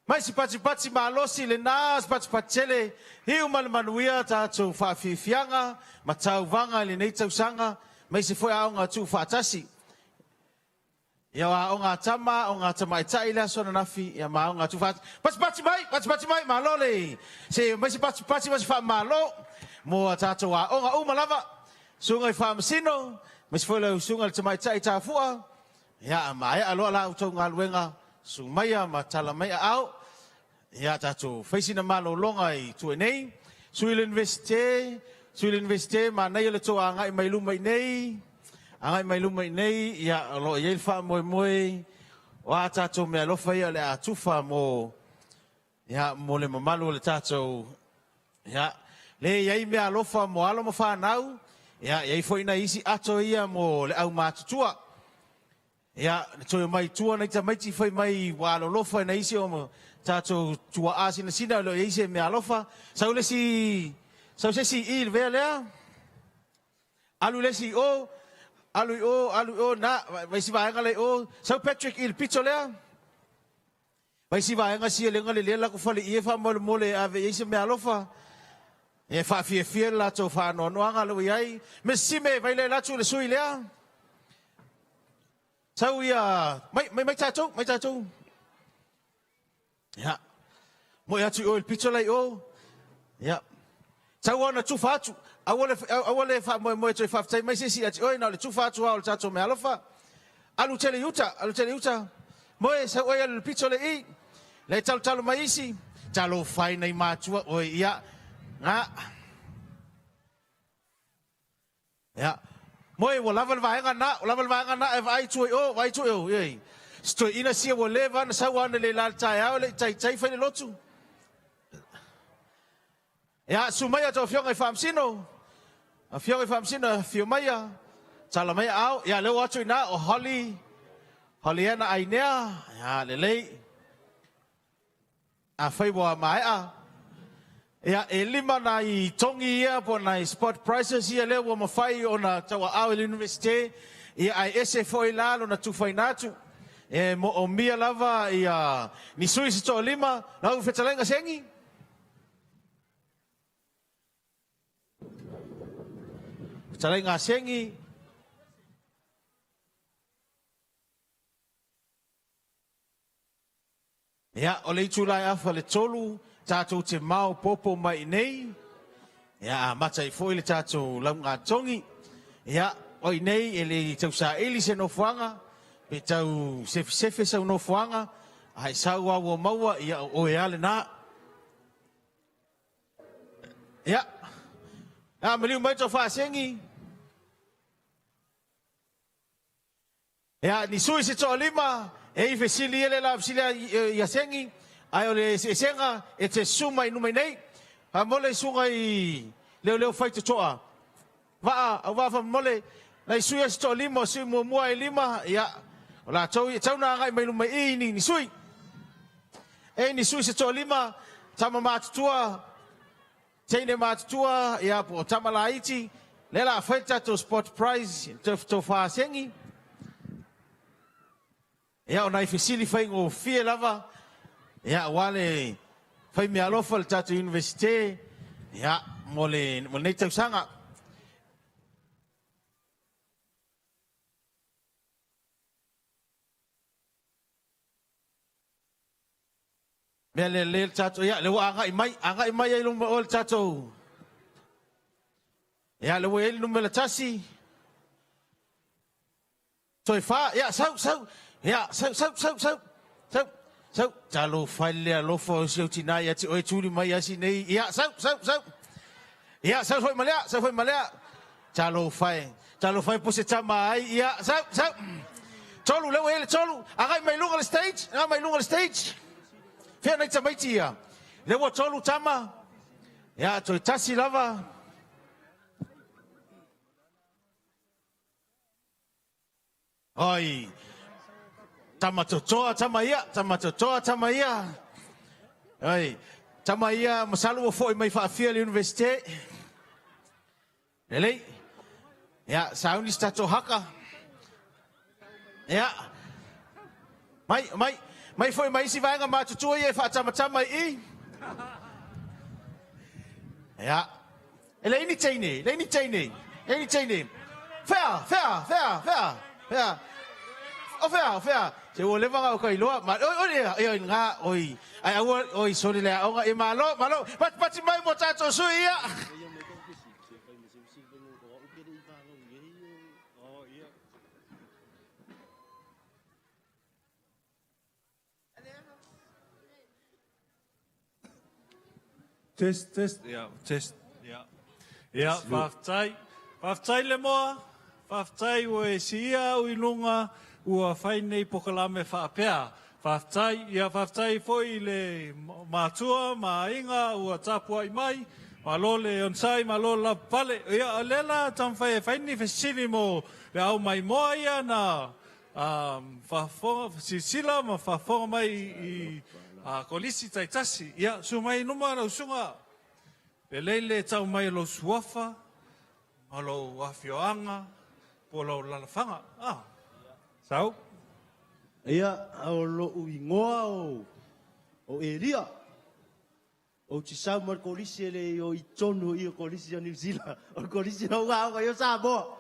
Speaker 3: Mai se patipati malosi lena, se patipati tele, iu ma le manuia tatou faafiafiaga ma tauvaga i lenei tausaga, aemaise foi aoga tuufaatasi. Ia o aoga a tama, aoga a tamaitai i le aso ananafi, ia ma aoga tuufaatasi. Patipati mai, patipati mai, malo le, se mai se patipati ma se faamalo mo a tatou aoga uma lava. Susuga i Faamasino, aemaise foi lau susuga i le Tamaitai Tafua, ia a maea loa la outou galuega, susu maia ma tala mai aao. Ia tatou fai sina malologa i tua nei. Sui le Universite, sui le Universite, manaia le tou agai mai luma i nei, agai mai luma i nei, ia o lo o i ai le faamoemoe o a tatou meaalofa ia o le a tufa mo, ia, mo le mamalu o le tatou, ia, le i ai meaalofa mo alo ma fanau, ia, e i ai foi nai isi ato ia mo le aumatutua. Ia, na toe omai i tua nai tamaiti fai mai ua alolofa i nai isi o tatou tuaa sinasina e le o i ai se meaalofa. Sau le isi, sau se isi i i le vea lea, alu le isi i o, alu i o, alu i o, na, vai si vaega la i o, sau Patrick i le pito lea. Vai si vaega sia lega le lea la ku fale ie faamolemole e ave i ai se meaalofa. E faafiafia le latou faanoanoaga lea ua i ai. Miss Sime, vai le atu le sui lea. Sau ia, mai, mai, mai tatou, mai tatou. Ia, moe atu i o i le pito la i o. Ia, sau ona tufa atu. Aua le, aua le faamoemoe toe faafetai mai se isi ia te oe, na o le tufa atu lava o le tatou meaalofa. Alu tele i uta, alu tele i uta. Moe, sau oe alu i le pito le i. Le talotalo mai isi. Talofa e nai matua oe, ia, nga. Ia. Moe, ua lava le vaega na, ua lava le vaega na, e vaai tua i o, vaai tua i o, ei. Si toeaina sia ua leva ona sau analeila i le taeao e le i taitai fai le lotu. Ia, susu mai a outou afioga i Faamasino, afioga i Faamasino, afio maia, tala mai aao. Ia, lea ua o atu i ina o Holly, Hollyana Ainea, ia, lelei. Afai ua maea, ia, e lima nai togi ia po o nai spot prices ia lea ua mafai ona tauaao e le Iunivesite, ia, ae ese foi la lona tufaina atu. E moomia lava ia ni sui se toalima, lau fetalaiga Segi? Fetalaiga Segi? Ia, o le itula e afa le tolu, tatou te maopoopo mai i inei, ia, amata ai foi le tatou laugatogi. Ia, o i inei e le i tausaili se nofoaga, pe tau sefesefe sau nofoaga, a e sau lava ua maua, ia, o oe lava lena. Ia, a maliu mai tou faasegi. Ia, ni sui se toalima, E i ai fesili ia lea o le a fesili ia Segi, ae o le eseesega e te susu mai i luma i nei. Faamolemole susuga i leoleo faitotoa vaa, auvaa faamolemole, nai sui ia se toalima, o sui muamua e lima, ia, o latou ia, e tatau ona agai mai luma i i ni sui. E i ni sui se toalima, tama matutua, teine matutua, ia, po o tama laiti, lea o le a fai le tatou spot prize, le tofa a Segi. Ia, o nai fesili faigofie lava, ia, aua le fai meaalofa i le tatou Iunivesite, ia, mo le, mo lenei tausaga. Mea lea le tatou, ia, lea ua agai mai, agai mai ai luma o le tatou, ia, lea ua i ai le numera 1, Toe fa, ia, sau, sau, ia, sau, sau, sau, sau, sau, sau, talofa e le alofa o si ou tina ia te oe tuli mai asi nei, ia, sau, sau, sau, ia, sau foi ma lea, sau foi ma lea, talofa e, talofa e po se tama ai, ia, sau, sau, tolu, lea ua i ai le tolu, agai mai luga le stage, agai mai luga le stage, fea nai tamaiti ia, lea ua tolu tama, ia, toe tasi lava. Oi, tama totoa tama ia, tama totoa tama ia. Oi, tama ia masalo ua foi mai faafia le Universite. Lelei. Ia, sauni se tatou haka. Ia. Mai, mai, mai foi mai isi vaega matutua ia e faatamatama i i. Ia. E leai ni teine, leai ni teine, leai ni teine. Fea, fea, fea, fea, fea. O fea, o fea. Se ua leva ona ou kailoa. Ma, oi, oi, oi, oi, ngā, oi. Ai, aua, oi, soli le aoga. E malo, malo. Patipati mai mo tātou sui ia.
Speaker 11: Test, test, ia, test, ia. Ia, faafetai. Faafetai le moa, faafetai ua e siia au i luga, ua fai nei pokalame faapea. Faafetai, ia faafetai foi i le matua ma aiga ua tapuai mai, malo le onosai, malo le lavapapale. Ia, o lea la taumafai e fai ni fesili mo le au maimoa ia na faafofoga, silasila ma faafofoga mai i kolisi taitasi. Ia, susu mai i luma lau susuga, lelei le tau mai o lou suafa, ma lou afioaga, po o lou alalafaga. Ah, sau.
Speaker 4: Ia, o lou igoa o Elia. Ou te sau mai le kolisi e le o i totonu i o kolisi o Niu Sila. O le kolisi na ou aoga ai o Samoa.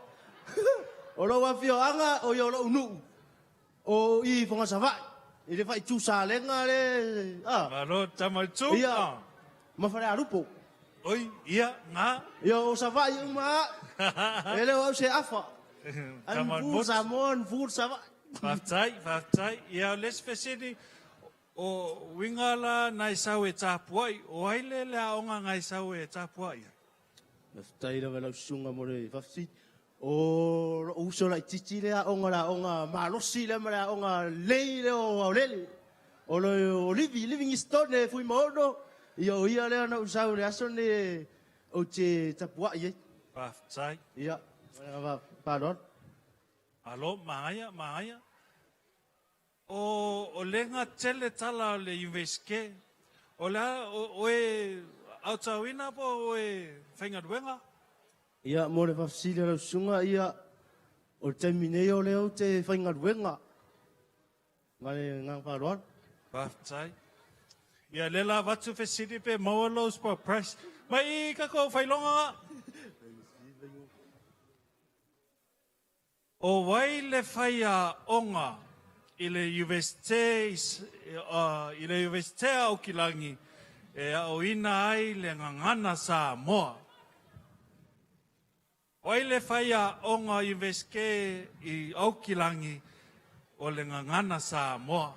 Speaker 4: O lou afioaga o ia o lou nuu o i Fogasavaii. I le faaitu Salega le a.
Speaker 11: Malo tama i tu.
Speaker 4: Ia ma Falealupo.
Speaker 11: Oi, ia, nga.
Speaker 4: Ia o Savaii uma a. E le o au se afa.
Speaker 11: Tama
Speaker 4: I'm full Samoa and full Savaii.
Speaker 11: Faafetai, faafetai. Ia o le isi fesili, O uiga la nai sau e tapuai, o ai le le aoga ngai sau e tapuai ai?
Speaker 4: Faafetai lava i lau susuga mo le faafesili. O lou uso laitiiti le aoga, le aoga malosi lea ma le aoga lelei lea o Aolele. O le o Livi, Livingstone Fuimaono, ia o ia lea na ou sau i le aso lenei ou te tapuai ai.
Speaker 11: Faafetai.
Speaker 4: Ia, ma le agaga faaaloalo.
Speaker 11: Malo, manaia, manaia. O lega tele tala o le Iunivesite, o le a oe aotauina po o oe faigaluega?
Speaker 4: Ia, mo le faafesili a lau susuga, ia, o le taimi nei o lea ou te faigaluega. Ma le agaga faaaloalo.
Speaker 11: Faafetai. Ia, lea la avatu fesili pe maua lou spot price. Mai i tatou failoga ga. O ai le faiaoga i le Iunivesite i le Iunivesite a Aukilagi e aoina ai le gagana Samoa? O ai le faiaoga Iunivesite i Aukilagi o le gagana Samoa?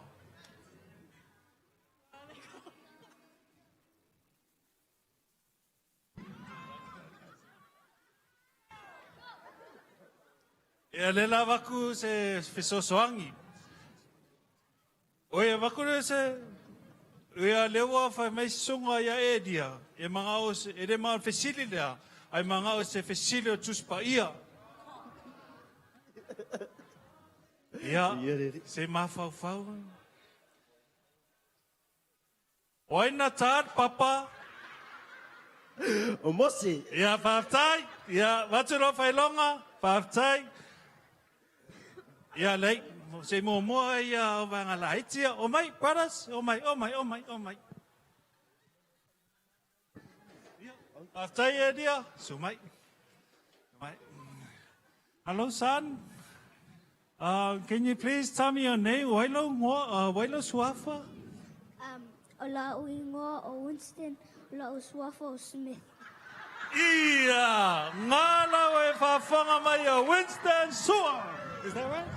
Speaker 11: Ia, lea la avatu se fesoasoani. Oi, avatu lea se... Ia, lea ua fai mai susuga ia Elia, e manao se, e le manao fesili lea, ae manao se fesili o Tusi Paia. Ia, se mafaufau. O ai na tā le papa?
Speaker 4: O Mose.
Speaker 11: Ia, faafetai. Ia, avatu lau faailoga. Faafetai. Ia, lei, se i muamua ia o vaega laiti ia. Omai, brothers, omai, omai, omai, omai. Ia, faafetai Elia. Susu mai. Mai. Hello, son. Can you please tell me your name? O ai lou ingoa? O ai lou suafa?
Speaker 5: Um, o la'u ingoa o Winston, o la'u suafa o Smith.
Speaker 11: Ia, ngā lau e faafofoga mai a Winston Sua. Is that right?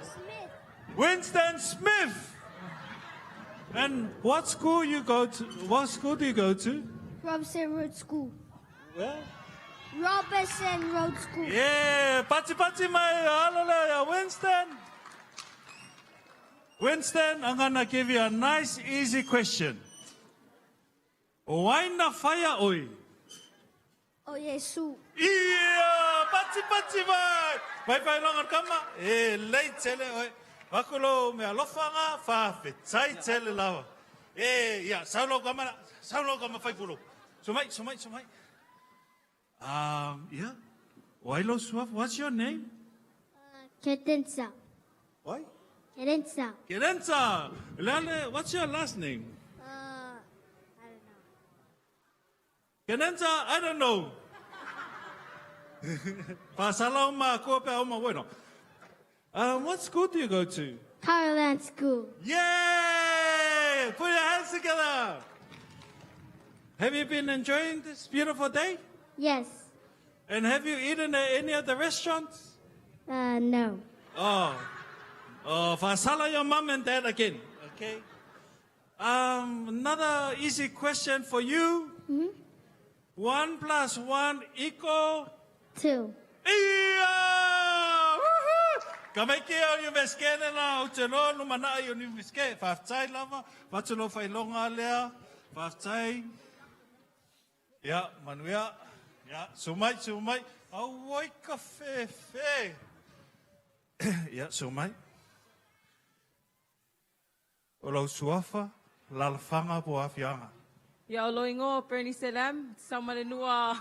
Speaker 5: Smith.
Speaker 11: Winston Smith. And what school you go to? What school do you go to?
Speaker 5: Robinson Road School.
Speaker 11: Where?
Speaker 5: Robertson Road School.
Speaker 11: Yeah, pati pati mai hallelujah, Winston. Winston, I'm gonna give you a nice easy question. O ai na whaia oi?
Speaker 5: O Iesu.
Speaker 11: Ia, pati pati mai. Vai vai longa kama. E lei tele oi. Vakulo me alofanga, whawhetai tele lawa. E, ia, saulo kama, saulo kama whaipulo. So mai, so mai, so mai. Yeah. O ai lou suafa? What's your name?
Speaker 5: Kerensa.
Speaker 11: Oi?
Speaker 5: Kerensa.
Speaker 11: Kerensa. Lale, what's your last name?
Speaker 5: I don't know.
Speaker 11: Kerensa, I don't know. Pasala uma kua pe uma bueno. What school do you go to?
Speaker 5: Caroline School.
Speaker 11: Yay! Put your hands together. Have you been enjoying this beautiful day?
Speaker 5: Yes.
Speaker 11: And have you eaten at any of the restaurants?
Speaker 5: No.
Speaker 11: Oh. Oh, fasala your mom and dad again. Okay. Another easy question for you. 1 plus 1 equal?
Speaker 5: 2.
Speaker 11: Ia! Woohoo! Ka mai ke o Universike le la o te loa no mana i o Universike. Faafetai lava. Fatu lo whailonga lea. Faafetai. Ia, manuia. Ia, su mai, su mai. Auoi ka whewhe. Ia, su mai. O lau suafa, lalafaga po o afioaga.
Speaker 19: Ia o lou ingoa o Bernice Lam, Saomalenua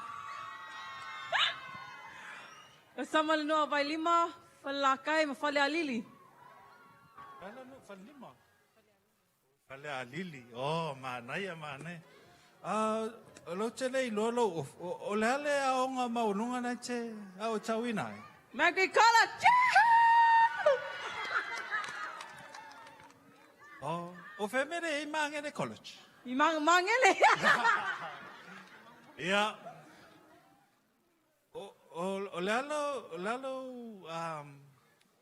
Speaker 19: Saomalenua o Vailima, Falelakai ma Falealili.
Speaker 11: Falelima? Falealili, oh, manaia, manaia. Ah, o lou tele iloa lou ofu, o le a le aoga maualuga na e te aotauina ai?
Speaker 19: Mercury College! Yahoo!
Speaker 11: Oh, o fea mea i Māngere College?
Speaker 19: I Māngere!
Speaker 11: Ia, o, o, o le alo, o le alo,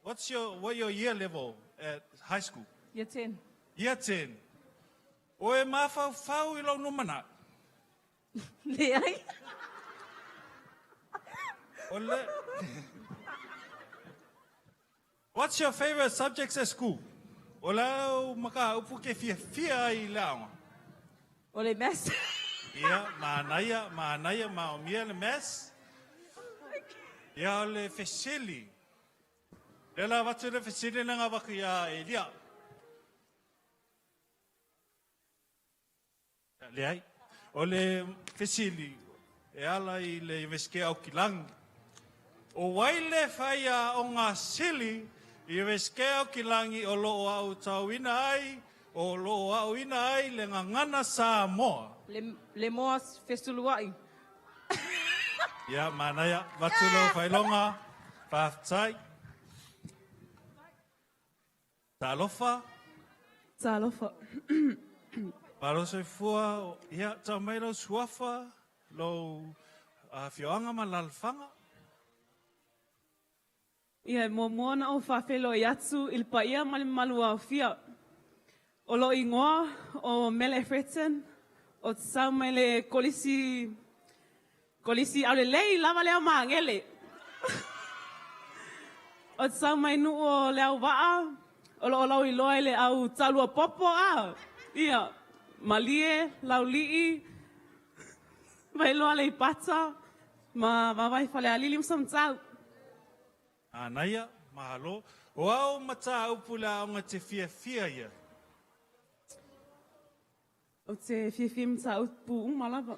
Speaker 11: what's your, what your year level at high school?
Speaker 19: Year 10.
Speaker 11: Year 10. O e mafaufau i lou lumanai?
Speaker 19: Leai.
Speaker 11: O le... What's your favorite subjects at school? O le au mataupu ke fiafia ai i le aoga?
Speaker 19: O le maths.
Speaker 11: Ia, manaia, manaia, maomia le maths. Ia, o le fesili. Lea la avatu le fesili lea na avatu ia Elia. Leai. O le fesili, e ala i le Iunivesite Aukilagi. O ai le faiaoga sili i Iunivesite Aukilagi o lo o aotauina ai, o lo o aoina ai le gagana Samoa?
Speaker 19: Le, le moa fesulua'i.
Speaker 11: Ia, manaia, avatu lau faailoga, faafetai. Talofa.
Speaker 8: Talofa.
Speaker 11: Malo soifua, ia, tau mai lou suafa, lou afioaga ma lalafaga.
Speaker 8: Ia, e muamua ona ou faafeiloai atu i le paia ma le mamalu aofia. O lou igoa o Mele Fretton, o te sau mai le Kolisi, Kolisi Aulelei lava lea o Magele. O te sau mai nuu o Leauvaa, O loo lauiloa i le au talua popo a. Ia, Malie, Laulii, Vailoa Aleipata, ma Vavae Falealili ma Samatau.
Speaker 11: Manaia, malo. O a ou mataupu i le aoga e te fiafia i ai?
Speaker 8: Ou te fiafia i mataupu uma lava.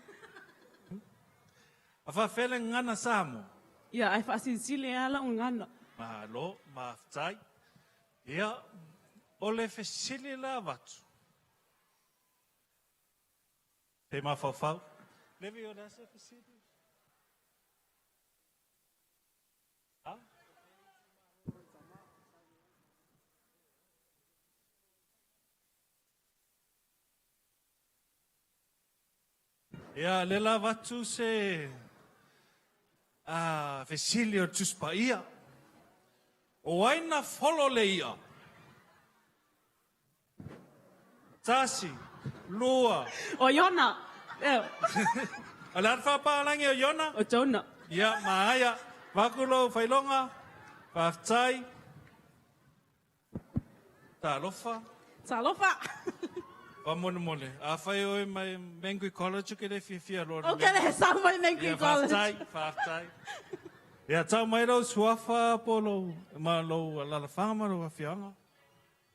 Speaker 11: A faafefea le gagana Samoa?
Speaker 8: Ia, ae faasilisili lava lau gagana.
Speaker 11: Malo, mafetai. Ia, o le fesili la avatu. Pe mafaufau. Levi, o le a se fesili? Ha? Ia, lea la avatu se fesili o le Tusi Paia. O ai na folo le i'a? Tasi, lua.
Speaker 8: O Iona.
Speaker 11: O le a le faapalagi o Iona?
Speaker 8: O Jonah.
Speaker 11: Ia, maaia. Vaku lou failoga. Faafetai. Talofa.
Speaker 8: Talofa.
Speaker 11: Faamolemole, afai oe mai Mangui College ou ke le fiafia loa.
Speaker 8: Ou ke le sau mai Mangui College.
Speaker 11: Ia, faafetai, faafetai. Ia, tau mai lou suafa po lou, ma lou alalafaga ma lou afioaga.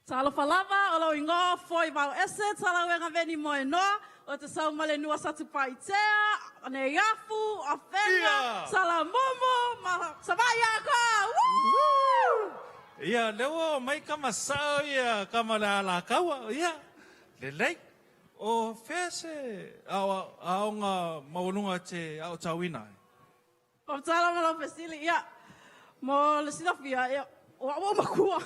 Speaker 8: Talofa lava, o lou igoa foi vao ese, Talauega Veni Moenoa, o te sau mai le nuu o Satupaitea, Neiafu, Afega, Salamumu ma Savaii atoa. Woo!
Speaker 11: Ia, lea ua omai kama sao ia kama o le Alataua. Ia, lelei. O fea se aoga maualuga te aotauina ai?
Speaker 8: Faafetai lava lau fesili. Ia, mo le silafia, ia, o au ua matua.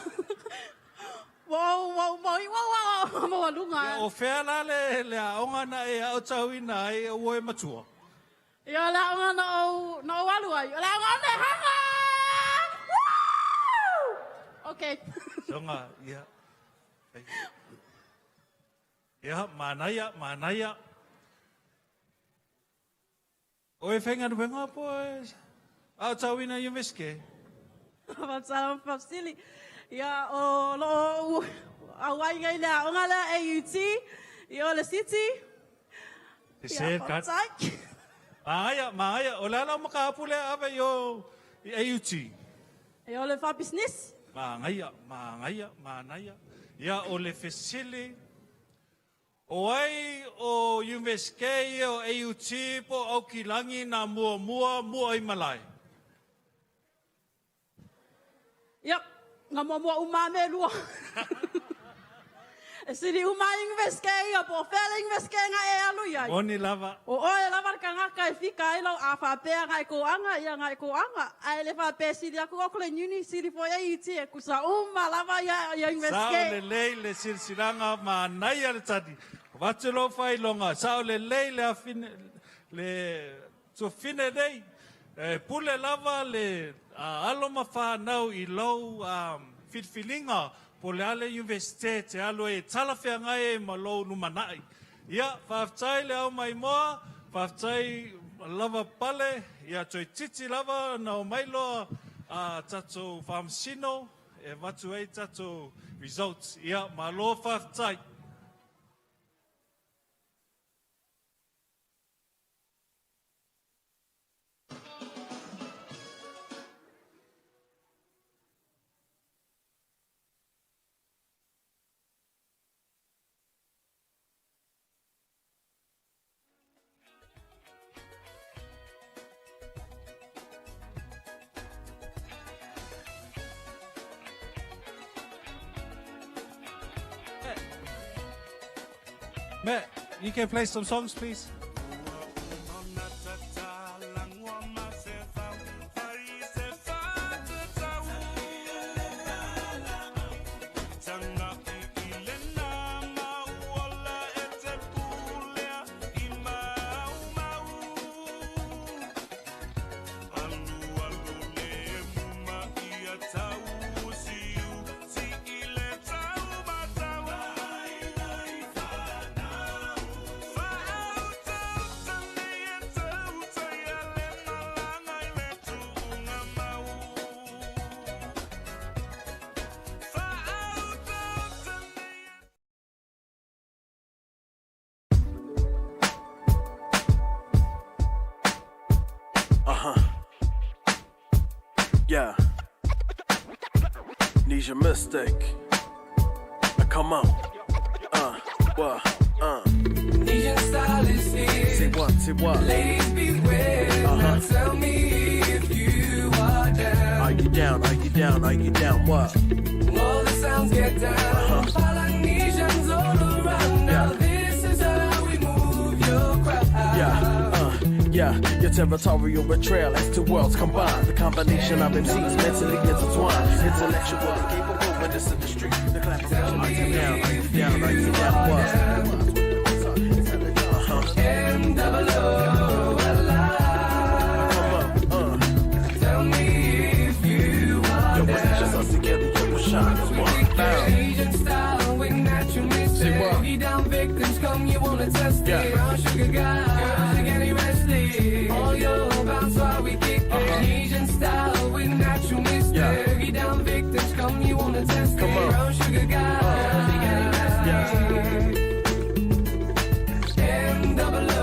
Speaker 8: Ua ou, ua ou moi, ua ou aoaoga maualuga.
Speaker 11: Ia, o fea la le aoga na e aotauina ai ua e matua?
Speaker 8: Ia, o le aoga na ou, na ou alu ai, o le aoga o Nehana! Woo! Okay.
Speaker 11: Soga, ia. Ia, manaia, manaia. O e faigaluega po e aotauina i Universite?
Speaker 8: Faafetai lava faafesili. Ia, o lo o ou auai nei i le aoga lea AUT i o le City.
Speaker 11: Ia, faafetai. Magaia, magaia. O le a lau mataupu lea ave i o i AUT?
Speaker 8: Ia, o le faapisinisi.
Speaker 11: Magaia, magaia, manaia. Ia, o le fesili, O ai o Iunivesite ia o AUT po o Aukilagi nā muamua mua i malae?
Speaker 8: Yep, na muamua uma lava mea e lua. E sili uma lava Iunivesite ia po o fea le Iunivesite na e alu i ai.
Speaker 11: Moni lava.
Speaker 8: O oe lava le tagata e fika ai lau a faapea na e toaga, ia na e toaga. Ae le faapea e sili atu Auckland Uni, sili foi AUT, e tusa uma lava ia Iunivesite.
Speaker 11: Sao lelei le silasilaga manaia le tali. Avatu lou faailoga, sao lelei le afine, le tuafine nei, e pule lava le alo ma fanau i lou filifiliga po o le a le Iunivesite e te alu ai e talafeagai ai ma lou lumanai. Ia, faafetai le ao maimoa, faafetai lava pale, ia toeitiiti lava na omai loa a tatou faamasino e avatu ai tatou results. Ia, malo faafetai. Matt, you can play some songs, please.
Speaker 14: Yeah. Nisha Mystic. Now come on. What?
Speaker 15: Nesian style is here.
Speaker 14: Say what? Say what?
Speaker 15: Ladies beware. Now tell me if you are down.
Speaker 14: Are you down? Are you down? Are you down? What?
Speaker 15: All the sounds get down. Polynesians all around. Now this is how we move your crowd.
Speaker 14: Yeah, yeah, your territorial betrayal as two worlds combined. The combination of MCs mentally intertwined. Intellectual and capable when this industry. The collaboration. Are you down? Are you down? Are you down? What? Uh-huh.
Speaker 15: M double O L I. Tell me if you are
Speaker 14: Yo, when it's just us together, yo, we'll shine as one. Bow.
Speaker 15: Asian style with natural mystic. Boogie down victims, come, you wanna test it. Brown sugar guy, girls are getting restless. All your bounce while we kick it. Asian style with natural mystic. Boogie down victims, come, you wanna test it. Brown sugar guy, girls are getting restless. M double O.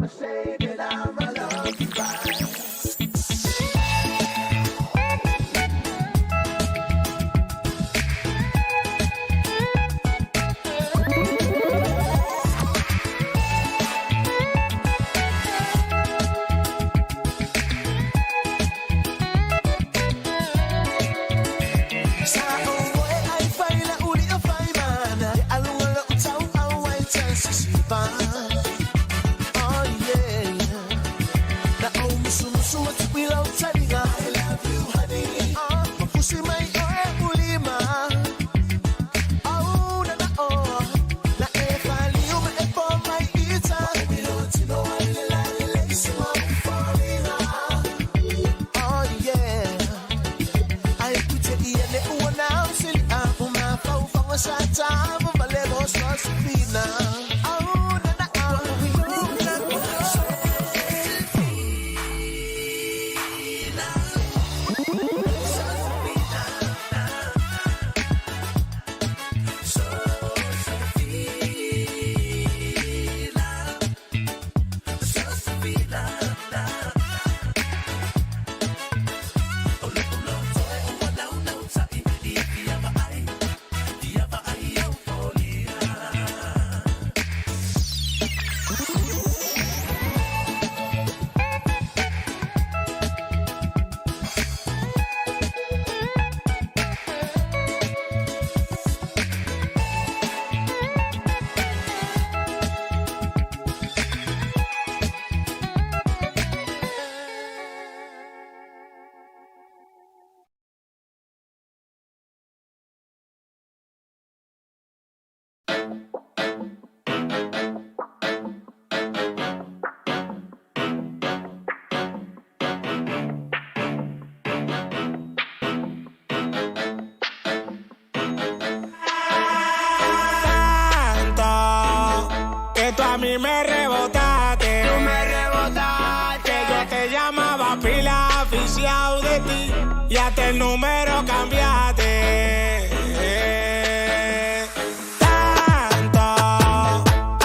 Speaker 21: Say that I'm a love you right. Sa oe ai fai la uli o fai mana E alunga lo tau au ai sisipa. Oh yeah. Na au musu musu atu i lau taliga. I love you honey. Mafusi mai oe ulima. Au na na o. Na e fali o me e po mai ita. Wa umi lo tino wa le la le le isi wa ufarina. Oh yeah. Ai pute ia ne ua nau sili a uma fau fanga sa tava valego so sifina. Au na na o.
Speaker 1: Tanto que tú a mí me rebotaste. Tú me rebotaste. Yo te llamaba pila, aficiado de ti. Y hasta el número cambiaste. Tanto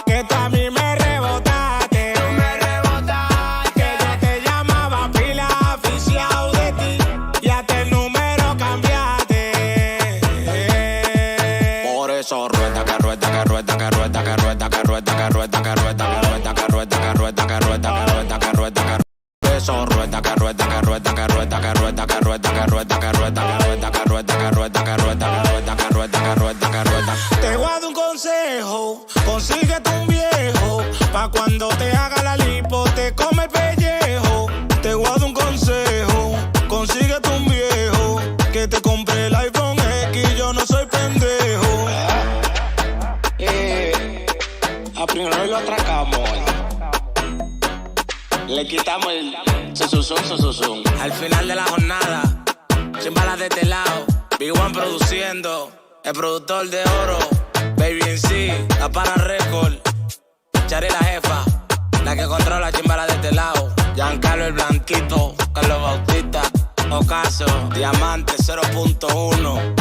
Speaker 1: que tú a mí me rebotaste. Tú me rebotaste. Yo te llamaba pila, aficiado de ti. Y hasta el número cambiaste.
Speaker 2: Por eso rueda, que rueda, que rueda, que rueda, que rueda, que rueda, que rueda, que rueda, que rueda, que rueda, que rueda, que rueda, que rueda, que rueda, que eso rueda, que rueda, que rueda, que rueda, que rueda, que rueda, que rueda, que rueda, que rueda, que rueda, que rueda, que rueda, que rueda, que rueda, que rueda, que rueda.
Speaker 1: Te voy a dar un consejo, consíguete un viejo, pa' cuando te haga la lipo te come el pellejo. Te voy a dar un consejo, consíguete un viejo, que te compre el iPhone X, yo no soy pendejo.
Speaker 2: A primero hoy lo atracamos hoy. Le quitamos el sususum, sususum.
Speaker 1: Al final de la jornada, sin balas de este lado, Big One produciendo, el productor de oro, Baby en sí, la para record, Chari la jefa, la que controla chimbala de este lado, Giancarlo el blanquito, Carlos Bautista, Ocaso, Diamante 0.1.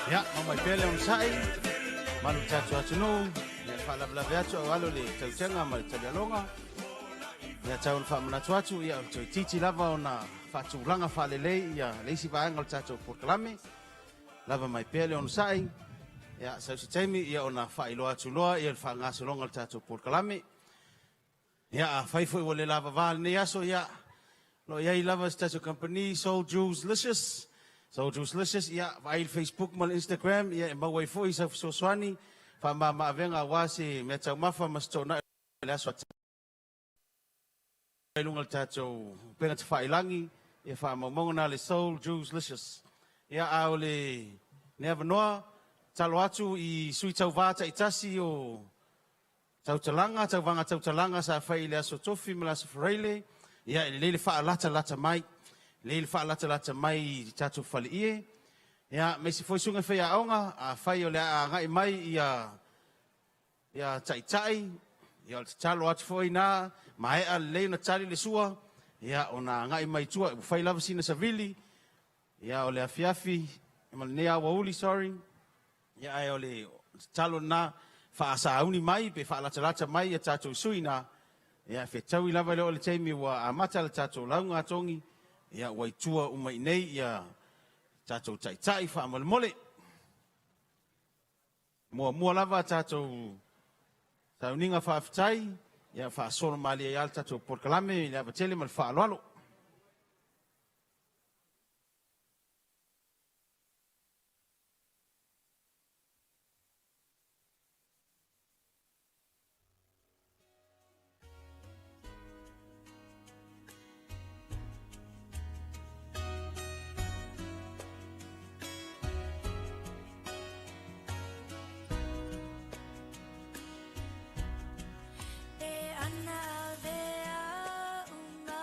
Speaker 3: Ia, mau mai pea le onosai, malu tatou atunuu, ia faalavelave atu au alo le tautega ma le talialoga. Ia tau ona faamanatu atu, ia o le toeitiiti lava ona faatulaga faalelei ia le isi vaega o le tatou polokalame. Lava mai pea le onosai, ia sau se taimi ia ona faailoa atu loa ia le faagasologa o le tatou polokalame. Ia, afai foi ua le lavava lenei aso, ia, o lo o i ai lava se tatou kamupani, Soul Jewels Licious. Soul Jewels Licious, ia, vaai i le Facebook ma le Instagram, ia, e maua ai foi sau fesoasoani, faamama-avega aua se meataumafa ma se toonai o le aso i luga o le tatou upega tafailagi, ia, faamaumauga na a le Soul Jewels Licious. Ia, a o lenei avanoa, tatalo atu i sui tauva taitasi o Tautalaga, tauvaga tautalaga sa fai i le Aso Tofi ma le Aso Faraile, ia e lelei le faalatalata mai, lelei le faalatalata mai i tatou faleie. Ia, aemaise foi susuga i faiaoga, afai o le a agai mai ia ia taitai, ia o le tatalo atu foi na, maea lelei ona tali le sua, ia ona agai mai tua, ua fai lava sina savili, ia o le afiafi ma lenei aoauli, sorry, ia ae o le tatalo lena, faasauni mai pe faalatalata mai ia tatou sui na, ia fetaui lava le oo le taimi ua amata le tatou lauga a togi, ia ua i tua uma i nei ia tatou taitai faamolemole. Muamua lava tatou sauniga faafetai, ia faasolo malie ai lava le tatou polokalame i le ava tele ma le faaaloalo.
Speaker 6: E ana avea uma.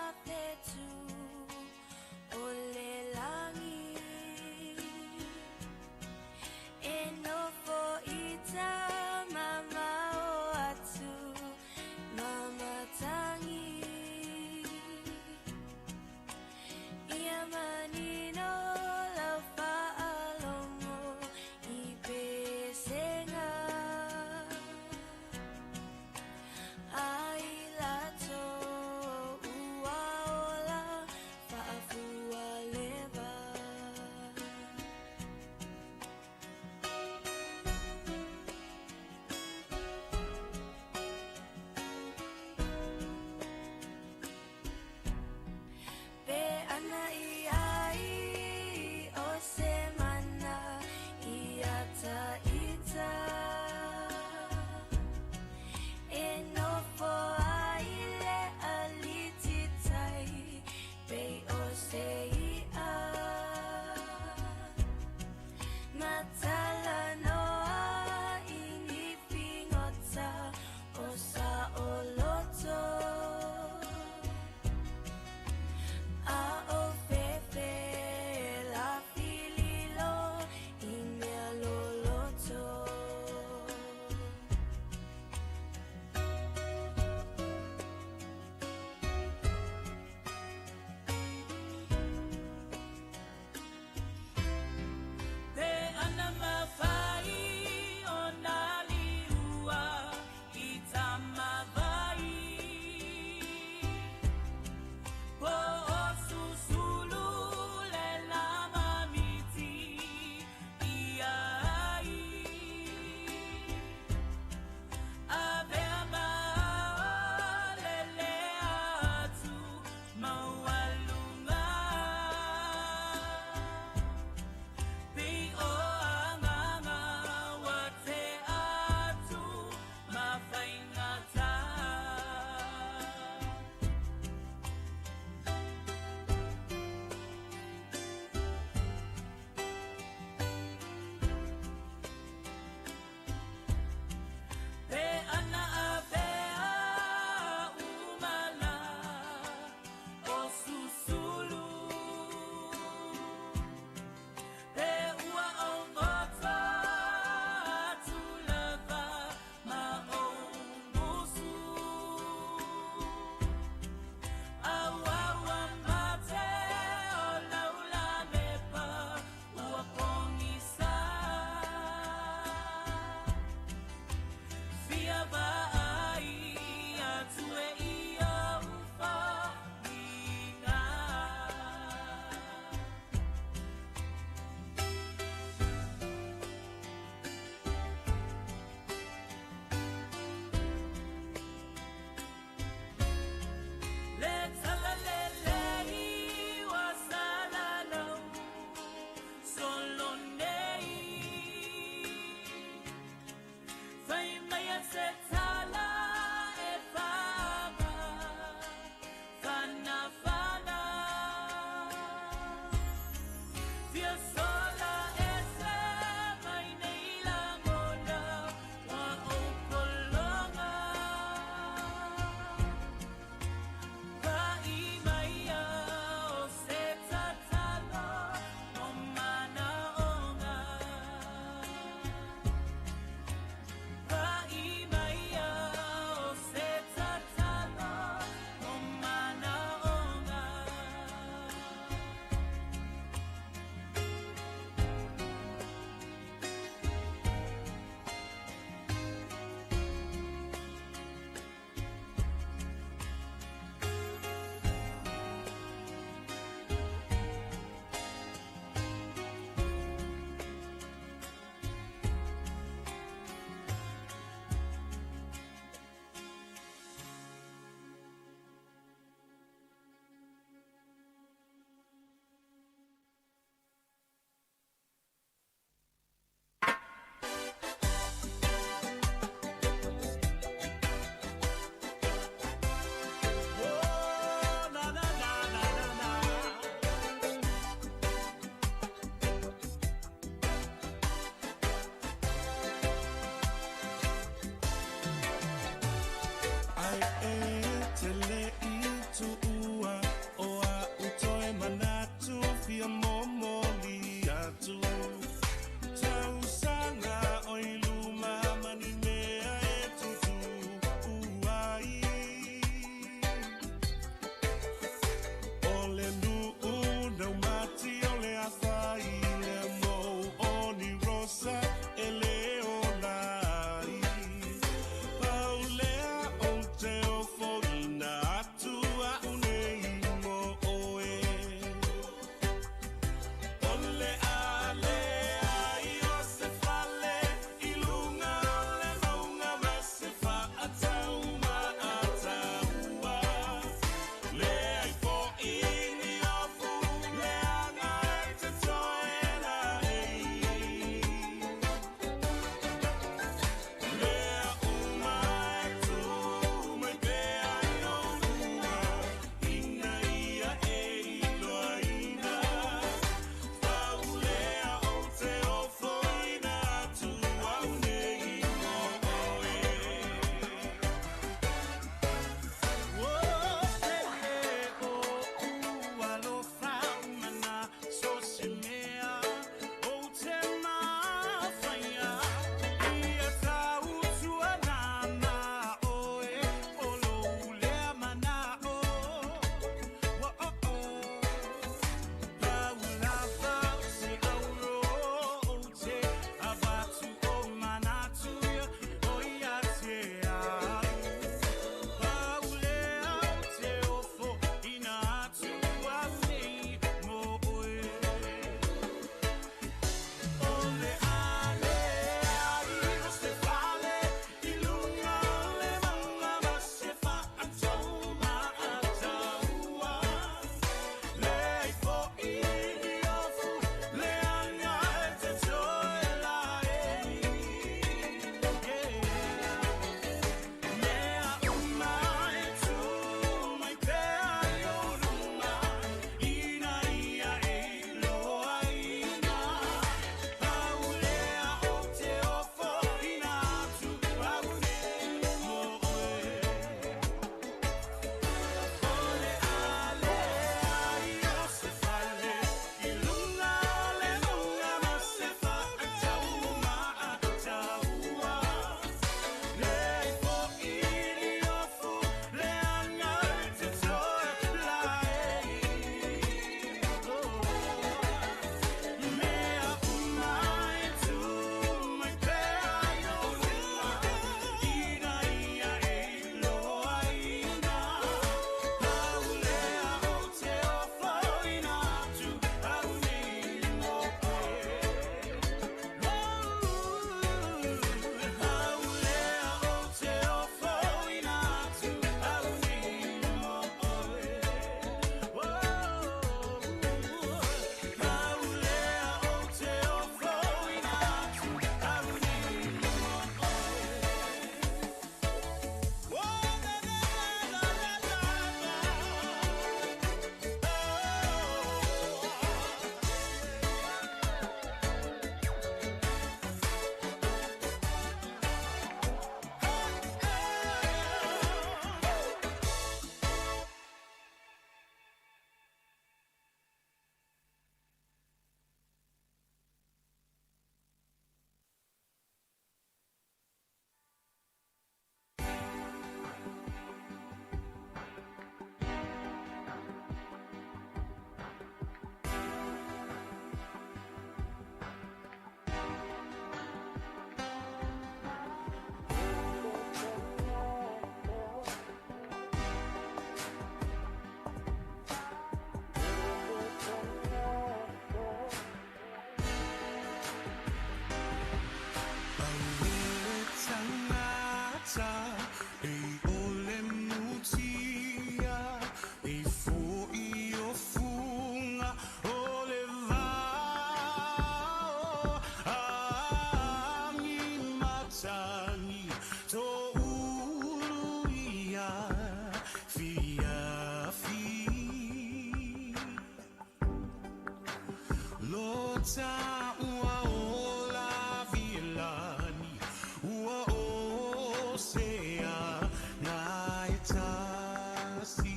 Speaker 6: tasi.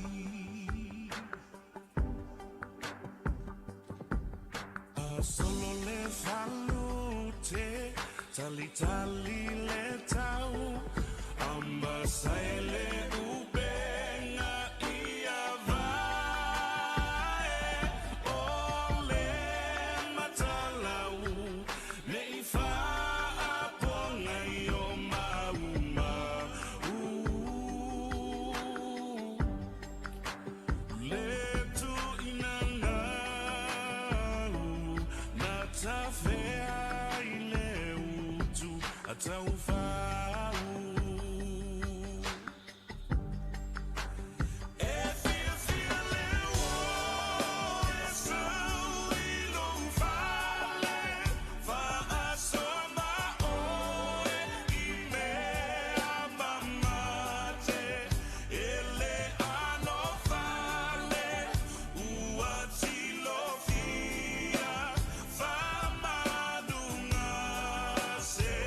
Speaker 6: A solo le falute, tali tali le tau, ambasai le upenga ia vae, o le matalau, me i faaponga i o mauma u. Le tu inanga na tafea i le utu a taufau. E fia fia le o e sau i lou fale, faasoma oe i mea mamate, e le ano fale, ua tilofia, faamalunga se.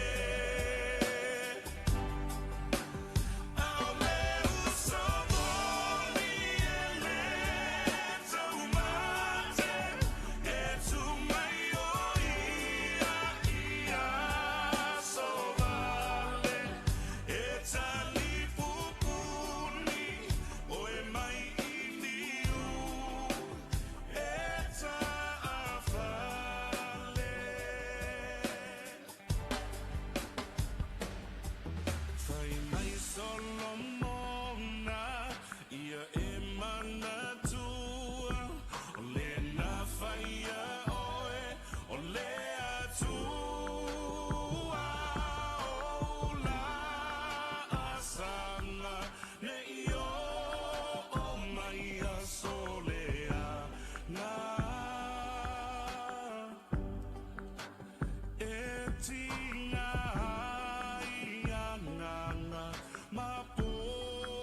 Speaker 6: Fai mai Solomona, ia e manatua, o le na whaia oe, o le atua, o la asanga, ne i o o mai a solea ngā. E tinga ai anganga, ma po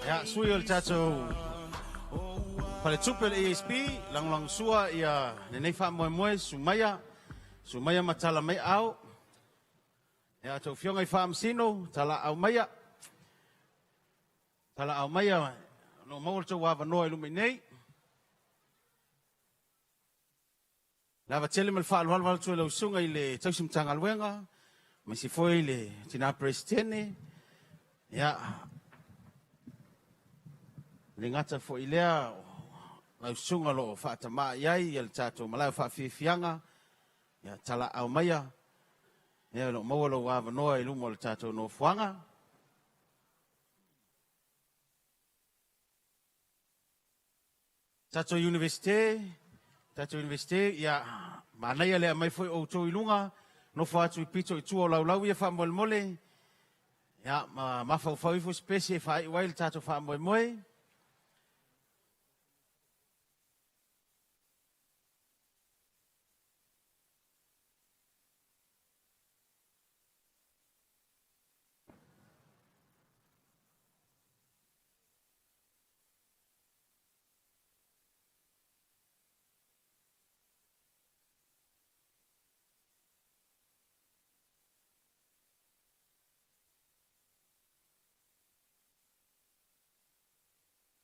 Speaker 3: Ia, sui o le tatou faletupe o le ASB, lagolagosua ia lenei faamoemoe, Sumaia, Sumaia ma tala mai ao. Ia, tou afioga i faamasino, talaau maia. Talaau maia, o lo o maua le tou avanoa i luma i nei. Le ava tele ma le faaaloalo atu i lau susuga i le tausi Matagaluega, aemaise foi le tina Peresetene. Ia, le gata foi lea, lau susuga o lo o faatamaa i ai le tatou malae o faafiafiaga, ia talaau maia, ia o lo o maua lou avanoa i luma o le tatou nofoaga. Tatou Universite, tatou Universite, ia manaia le aumai foi o outou i luga, nofo atu i pito i tua o laulau ia faamolemole, ia ma mafaufau ifo se pese e faaiu ai le tatou faamoemoe.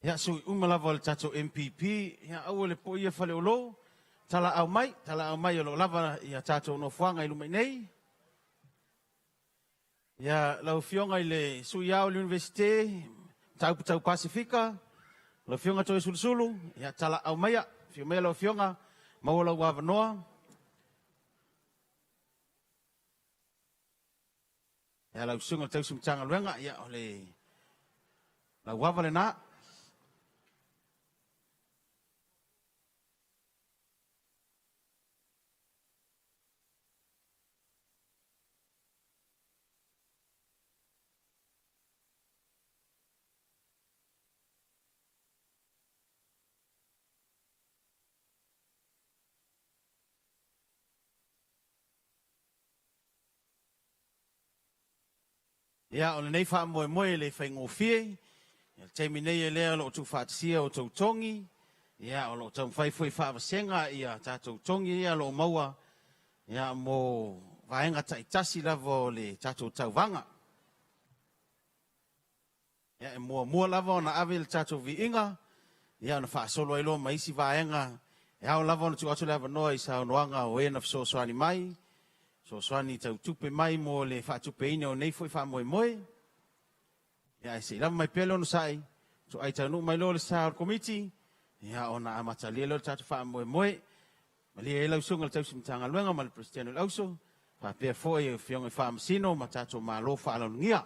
Speaker 3: Ia, sui uma lava o le tatou MPP, ia aua le poia Faleolo, talaau mai o lo o lava ia tatou nofoaga i luma i nei. Ia, lau Afioga i le Sui Ao o le Universite, Mataupu Tau Pasefika, lau Afioga Toeolesulusulu, ia talaau maia, afio maia lau Afioga, maua lau avanoa. Ia, lau Susuga i le Tausi Matagaluega, ia o le lau ava lena. Ia, o lenei faamoemoe e le faigofie, ia le taimi nei e lea o lo o tuufaatasia o outou togi, ia o lo o taumafai foi faavasega ia tatou togi ia o lo o maua ia mo vaega taitasi lava o le tatou tauvaga. Ia, e muamua lava ona ave le tatou viiga, ia ona faasolo ai loa ma isi vaega e ao lava ona tuu atu le avanoa i saunoaga o e na fesoasoani mai, fesoasoani tau tupe mai mo le faatupeina o nei foi faamoemoe. Ia, ae se i lava mai pea le onosai, toai taunuu mai loa le sa o le Komiti, ia ona amatalia lea o le tatou faamoemoe. Malie ai lau Susuga i le Tausi Matagaluega ma le Peresetene o le Auso, faapea foi Afioga i Faamasino ma tatou Malo faaloalogia.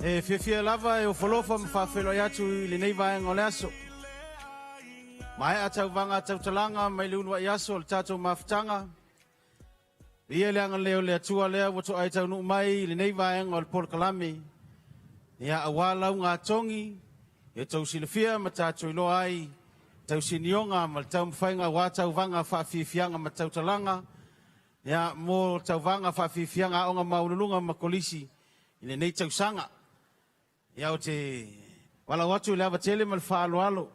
Speaker 3: E fiafia lava e ofolofa ma faafeiloai atu i lenei vaega o le aso. Maea tauvaga tautalaga mai le uluai aso o le tatou mafutaga. Ia le agalelei o le Atua lea ua toai taunuu mai i lenei vaega o le polokalame. Ia aua laugatogi e tou silafia ma tatou iloa ai tausinioga ma le taumafaiga aua tauvaga faafiafiaga ma tautalaga ia mo tauvaga faafiafiaga aoga maualuluga ma kolisi i lenei tausaga. Ia ou te valaau atu i le ava tele ma le faaaloalo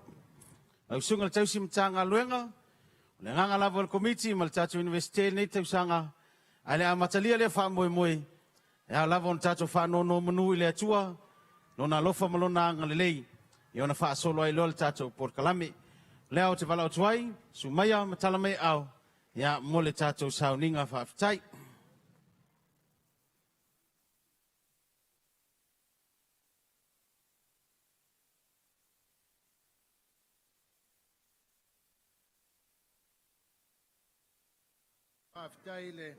Speaker 3: lau susuga i le tausi Matagaluega, o le agaga lava o le Komiti ma le tatou Iunivesite i lenei tausaga, ae le amatalia lea faamoemoe, e ao lava ona tatou faanonomanu i le Atua, Lona alofa ma Lona agalelei, ia ona faasolo ai loa le tatou polokalame. O lea ou te valaau atu ai, susu maia ma tala mai aao, ia, mo le tatou sauniga faafetai.
Speaker 7: Faafetai i le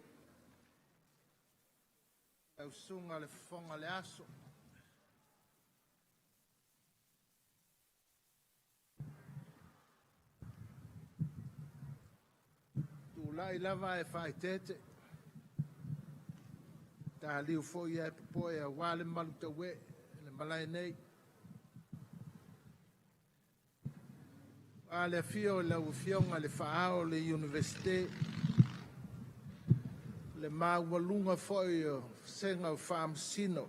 Speaker 7: lau susuga i le Fofoga o le Aso. Tulai lava ae faaeteete, taliu foi ae popoe aua le malu tauee i le malae nei. A le afio o lau Afioga i le Faa-ao o le Iunivesite, le maualuga foi o Vasega o Faamasino,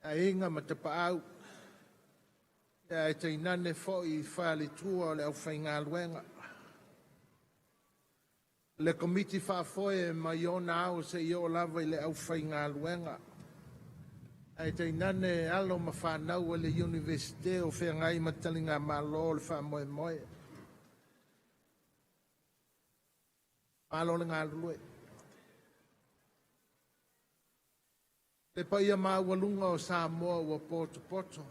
Speaker 7: Aiga ma Tapaau, ae tainane foi faletua o le aufaigaluega. Le Komiti Faafoe mai ona ao seia oo lava i le aufaigaluega, ae tainane alo ma fanau a le Iunivesite o feagai ma taligamalo o le faamoemoe. Malo le galulue. Le paia maualuga o Samoa ua potopoto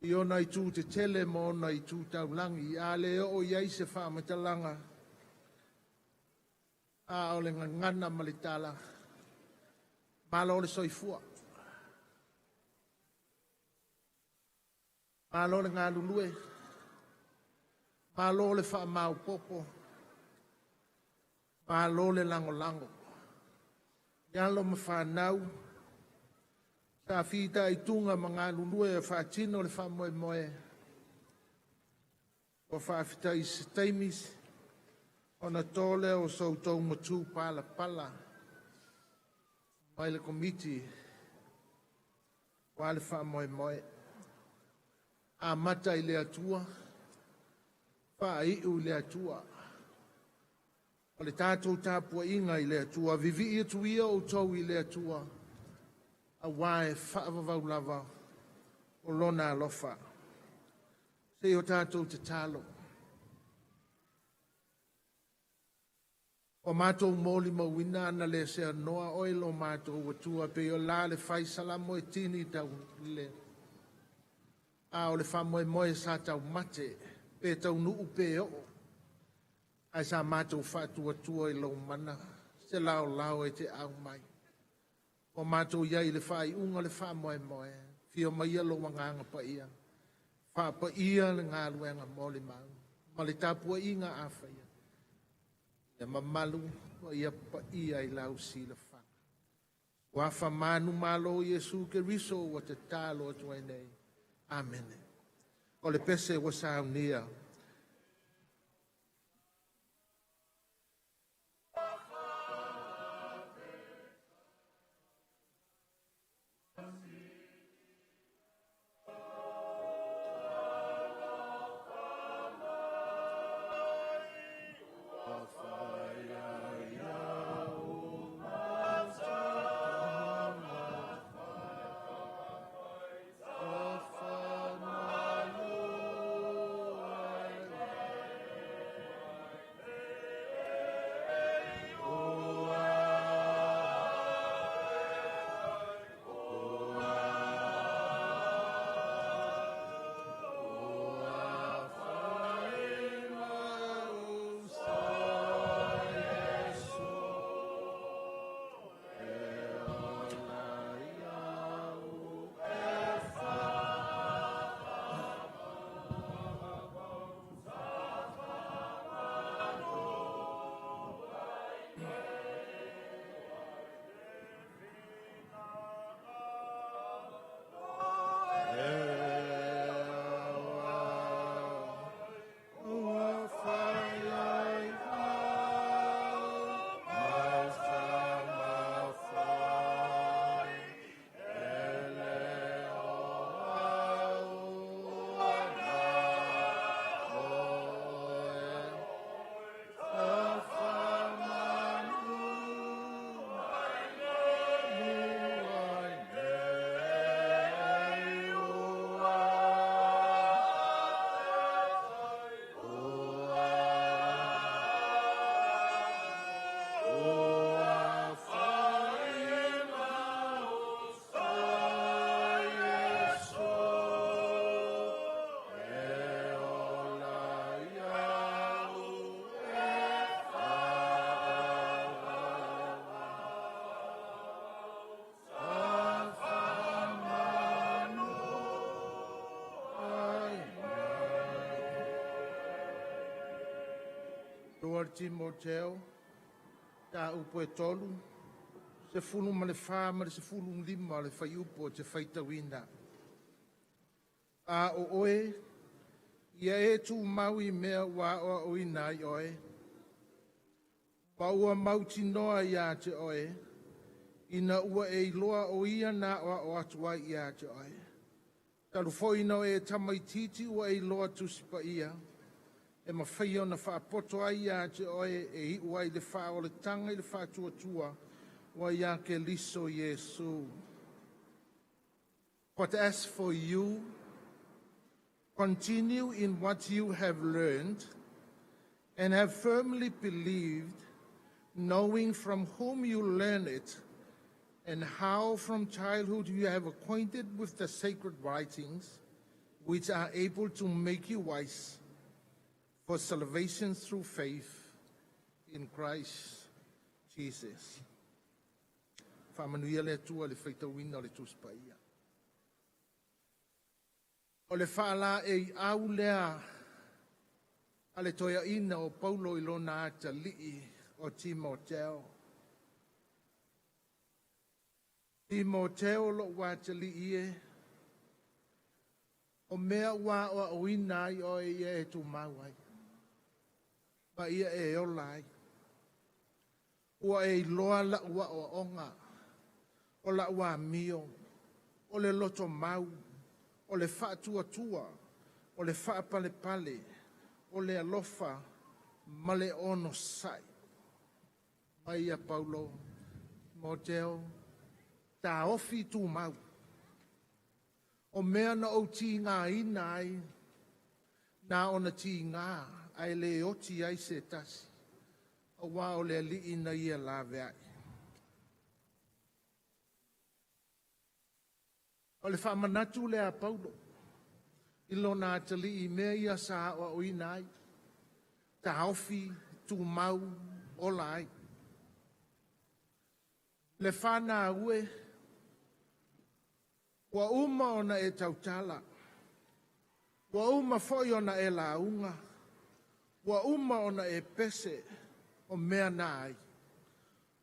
Speaker 7: i ona itu tetele ma ona itu taulagi, a le oo i ai se faamatalaga, a o le gagana ma le tala, malo le soifua. Malo le galulue, malo le faamaopopo, malo le lagolago. I alo ma fanau, sa fitaituga ma galulue e faatino le faamoemoe, ua faafetai i se taimi ona to lea o so outou matupalapala mai le Komiti aua le faamoemoe. Amata i le Atua, faaiu i le Atua. O le tatou tapuaiga i le Atua, vivii atu ia outou i le Atua, aua e faavavau lava o lona alofa. Se i o tatou tatalo. O matou molimauina ana le seanoa oe lo matou Atua pei o la le fai salamo e tini tau le. A o le faamoemoe sa taumate, pe taunuu pe oo, ae sa matou faatuatua i lou mana, se laolao e te au mai. O matou iai i le faaiuga o le faamoemoe, fia maia lou agaga paia, faapaia le galuega molimau, ma le tapuaiga a faia, ia mamalu ma ia paia i lau silafaga. Ua fa manu malo Iesu Keriso ua tatalo atu ai nei. Amene. O le pese ua saunia. Lua Timoteo, mataupu e 3, 14 ma le 15 o le fuaiupu ou te faitauina. A o oe, ia e tumau i mea ua aoaoina ai oe, ma ua mautinoa ia te oe, ina ua e iloa o ia na aoao atu ai ia te oe. Talu foi na o e tamaititi ua e iloa tusi paia, e mafai ona faapoto ai ia te oe e iu ai le faaolataga i le faatuatua ua ia Keriso Iesu. But as for you, continue in what you have learned and have firmly believed, knowing from whom you learn it, and how from childhood you have acquainted with the sacred writings, which are able to make you wise for salvation through faith in Christ Jesus. Faamanuia le Atua i le faitauina o le Tusi Paia. O le faalaeiau lea a le toeaina o Paulo i lona atalii o Timoteo. Timoteo lou atalii e, o mea ua aoaoina ai oe ia e tumau ai, ma ia e ola ai. Ua e iloa lau aoaoga, o lau amio, o le loto mau, o le faatuatua, o le faapalepale, o le alofa, ma le onosai. Mai ia Paulo, Timoteo, taofi tumau. O mea na ou tigaina ai, na ona tiga, ae le oti ai se tasi, auā o le Alii na ia laveai. O le faamanatu lea a Paulo, i lona atalii i mea ia sa aoaoina ai, taofi, tumau, ola ai. Le fanau e, ua uma ona e tautala, ua uma foi ona e lauga, ua uma ona e pese o mea na ai.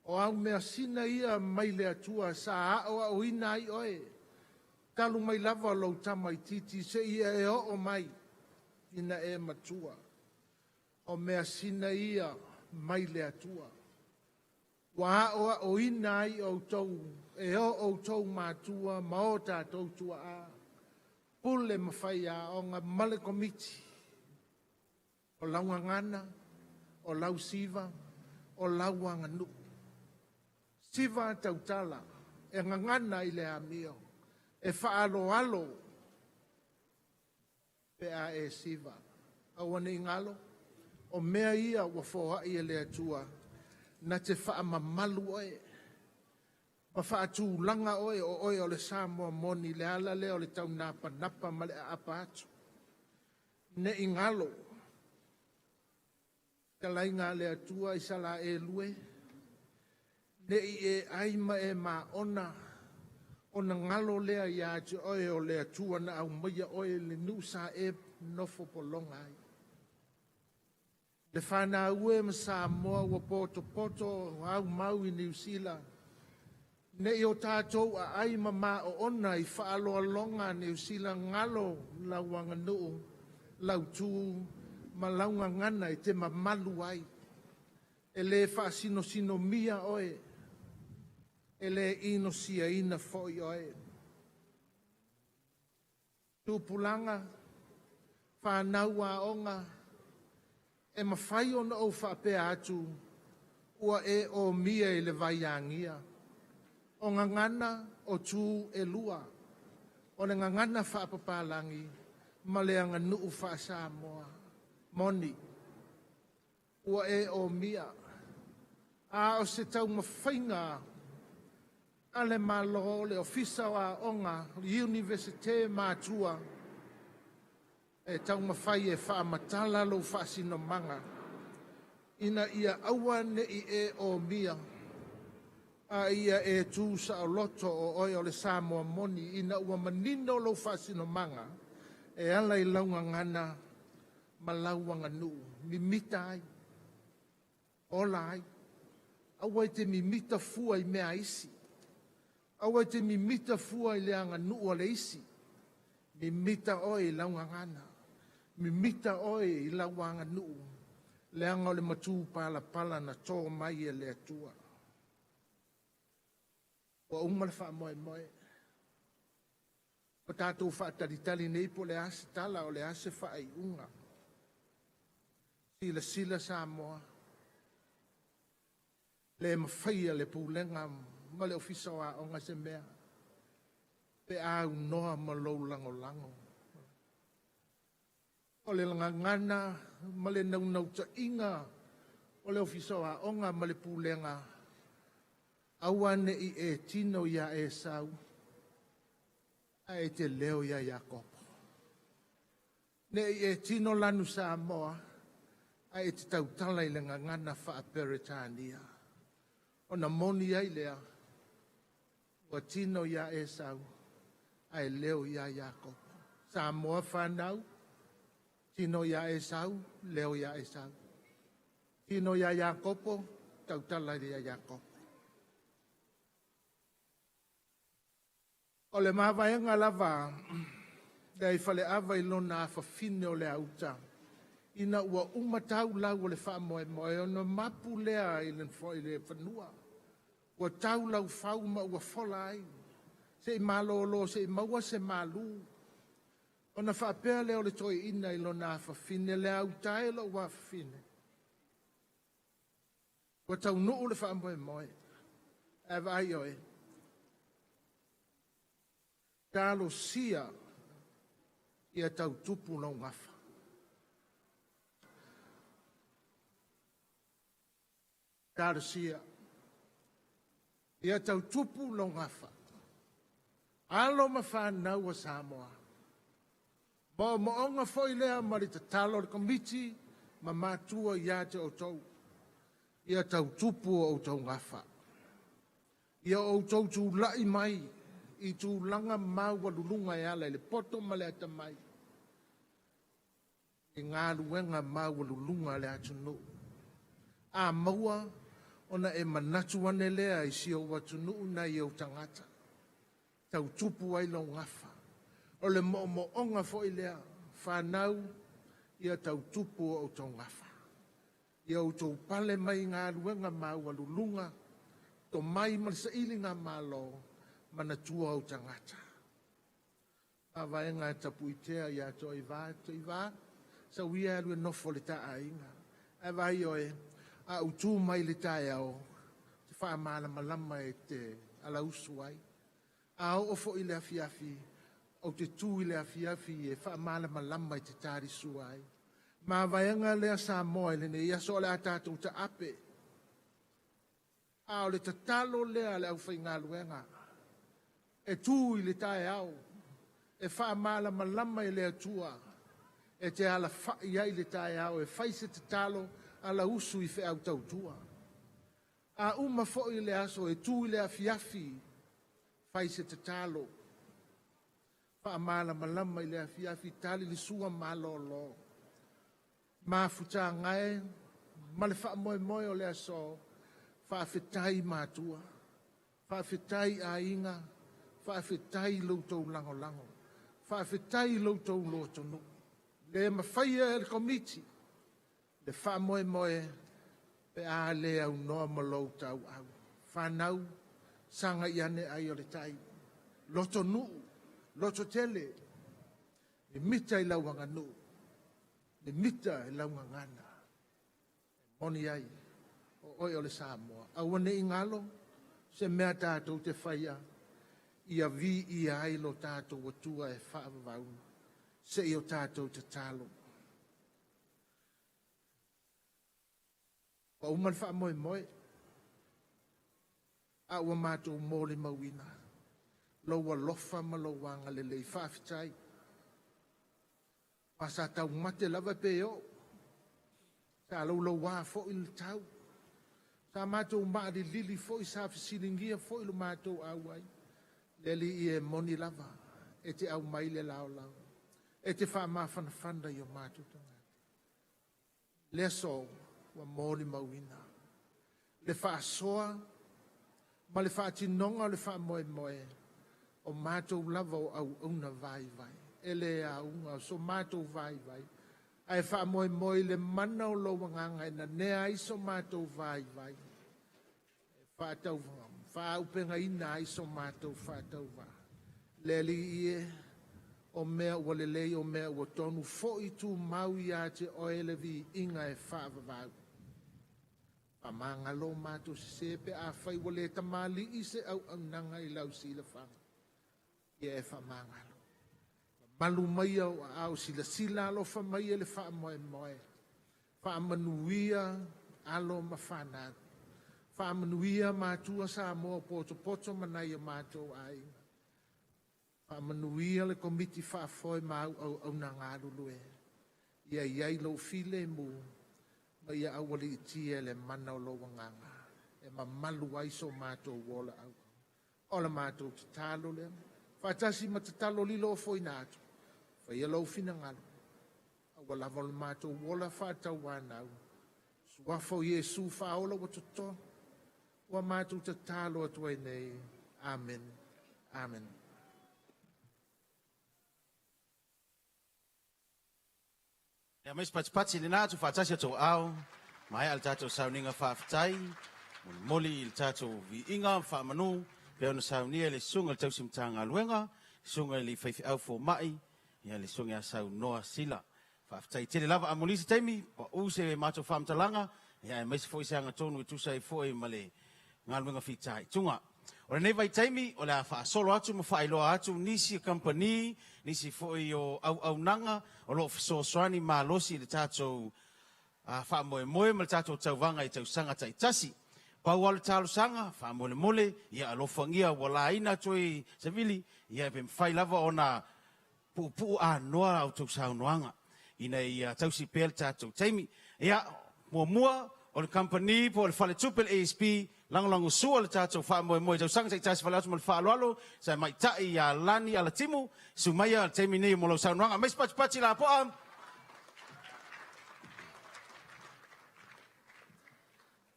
Speaker 7: O au mea sina ia mai le Atua sa aoaoina ai oe, talu mai lava lou tamaititi seia e oo mai ina e matua. O mea sina ia mai le Atua. Ua aoaoina ai outou e o outou matua ma o tatou tuaa, pule ma faiaoga ma le komiti. O lau gagana, o lau siva, o lau aganuu. Siva tautala, e gagana i le amio, e faaaloalo pe a e siva. Aua ne i galo, o mea ia ua foai e le Atua, na te faamamalu oe, ma faatulaga oe o oe o le Samoa moni, le ala lea o le taunapanapa ma le aapa atu. Ne i galo, talaiga a le Atua i sala e lue, ne i e ai ma e maona, ona galo lea ia te oe o le Atua na aumaia oe le nuu sa e nofo pologa ai. Le fanau e ma Samoa ua potopoto au mau i Niu Sila, ne i o tatou aai ma maoona i faaloaloga a Niu Sila galo lau aganuu, lau tu ma lau gagana e te mamalu ai. E le faasinosinomia oe, e le inosiaina foi oe. Tupulaga, fanau aoga, e mafai ona ou faapea atu, ua e omia i le vaiagia. O gagana o tu e lua, o le gagana faapapalagi ma le aganuu faa-Samoa. Moni, ua e omia, a o se taumafaiga a le Malo, le Ofisa o Aoga, Iunivesite matua, e taumafai e faamatala lou faasinomaga, ina ia aua ne i e omia, a ia e tu saoloto o oe o le Samoa moni, ina ua manino lou faasinomaga, e ala i lau gagana ma lau aganuu, mimita ai. Ola ai. Aua e te mimita fua i mea isi. Aua e te mimita fua i le aganuu a le isi. Mimita oe i lau gagana. Mimita oe i lau aganuu. Leaga o le matupalapala na tō mai e le Atua. Ua uma le faamoemoe. Ua tatou faatalitali nei po o le a se tala, o le a se faaiuga. Silasila Samoa, le mafaia le pulega ma le Ofisa o Aoga se mea, pe a aunoa ma lou lagolago. O le gagana ma le naunautaiga o le Ofisa o Aoga ma le Pulega, aua ne i e tino ia Esau, ae e te leo ia Iakopo. Ne i e tino lanu Samoa, ae e te tautala i le gagana faa-Peretania. Ona moni ai lea, ua tino ia Esau, ae leo ia Iakopo. Samoa whanau, tino ia Esau, leo ia Esau. Tino ia Iakopo, tautala ia Iakopo. O le mavaega lava, le ai faleava i lona afafine o le auta, ina ua uma tau lau o le faamoemoe, ona mapu lea i le i le fanua. Ua tau lau fau ma ua fola ai, se i malōlō se i maua se malū. Ona faapea lea o le toeaina i lona afafine, le auta e lou afafine. Ua taunuu le faamoemoe. Ae vaai oe, talosia ia tautupu lou gafa. Talosia ia tautupu lou gafa. Alo ma whanau o Samoa. Mo'omo'oga foi lea ma le tatalo a le komiti ma matua ia te outou. Ia tautupu o outou gafa. Ia outou tula'i mai i tulaga maualuluga e ala i le poto ma le atamai. I galuega maualuluga a le atunuu. A maua ona e manatu ane lea i si ou atunuu nai ou tagata. Tautupu ai lou gafa. O le mo'omo'oga foi lea, whanau, ia tautupu o outou gafa. Ia outou pale mai i galuega maualuluga, tomai ma le sailiga malo, manatua ou tagata. Mavaega e tapuitea ia Toivā, Toivā, sau ia e alu e nofo i le ta aiga. Ae vaai oe, a ou tu mai le taeao, te faamalamalama e te alausu ai. A oo foi le afiafi, ou te tu i le afiafi e faamalamalama i te talisua ai. Mavaega lea Samoa i lenei aso o le a tatou taape. A o le tatalo lea a le aufaigaluega, e tu i le taeao, e faamalamalama i le Atua, e te alafai ai le taeao, e fai se tatalo alausu i feau tautua. A uma foi le aso e tu i le afiafi, fai se tatalo, faamalamalama i le afiafi, tali le sua malōlō. Mafutaga e ma le faamoemoe o le aso, faafetai matua, faafetai aiga, faafetai lo outou lagolago, faafetai lo outou lotonuu. Le mafaia e le komiti, le faamoemoe pe a le aunoa ma lou tauau. Whanau, saga i ane ai o le tai. Lotonuu, lototele, mimita i lau aganuu, mimita i lau gagana. E moni ai, o oe o le Samoa. Aua ne i galo, se mea tatou te faia, ia viia ai lo tatou Atua e faavavau, se i o tatou tatalo. Ua uma le faamoemoe, a ua matou molimauina, lou alofa ma lou agalelei faafetai. Ma sa taumate lava pe oo, sa laulau foi le tau. Sa matou maalilili foi, sa fesiligia foi lo matou auai. Le Alii e moni lava, e te aumai le laolao, e te faamafanafana i o matou tagata. Le aso, ua molimauina. Le faasoa ma le faatinoga o le faamoemoe, o matou lava o auauna vaivai, e le auga o so matou vaivai, ae faamoemoe i le mana o lou agaga e nanea ai so matou vaivai, e faaaupegaina ai so matou faatauvaa. Le Alii e, o mea ua lelei o mea ua tonu, foi tumau ia te oe le viiga e faavavau. Faamagalo o matou sesē pe afai ua le tamalii se auaunaga i lau silafaga. Ia e faamagalo. Mamalu maia o aao silasila alofa mai e le faamoemoe. Faamanuia alo ma fanau. Faamanuia matua Samoa potopoto ma nai o matou aiga. Faamanuia le komiti faafoe ma au auauna galulue. Ia i ai lou filemu ma ia aualiitia e le mana o lou agaga. E mamalu ai so matou ola auau. O le matou tatalo lea. Faatasi ma tatalo lilo o foina atu. Faia lou finagalo. Aua lava o le matou ola faatauanau. Suafa o Iesu faaola ua totogi. Ua matou tatalo atu ai nei. Amen. Amen.
Speaker 3: Ia aumai se patipati lena atu faatasi a outou aao, maea le tatou sauniga faafetai, molimoli i le tatou viiga ma faamanu, pei ona saunia e le Susuga i le Tausi Matagaluega, le Susuga i le Faifeau Fomai, ia le Susuga ia Saunoa Sila. Faafetai tele lava, amuli se taimi, pau se matou faamatalaga, ia aemaise foi se agatonu e tusa ai foi ma le galuega fitaituga. O lenei vaitaimi, o le a faasolo atu ma faailoa atu nisi o kamupani, nisi foi o auaunaga o lo o fesoasoani malosi i le tatou faamoemoe ma le tatou tauvaga i tausaga taitasi. Pau lava o le talosaga, faamolemole, ia alofagia ua laina atu ai savili, ia pe mafai lava ona puupuu anoa a outou saunoaga ina ia tausi pea le tatou taimi. Ia, muamua, o le kamupani po o le faletupe le ASB, lagolagosua le tatou faamoemoe i tausaga taitasi fale atu ma le faaaloalo, sa maitai ia Lani Alatimu, susu maia le taimi nei mo lau saunoaga. Aumai se patipati lapoa.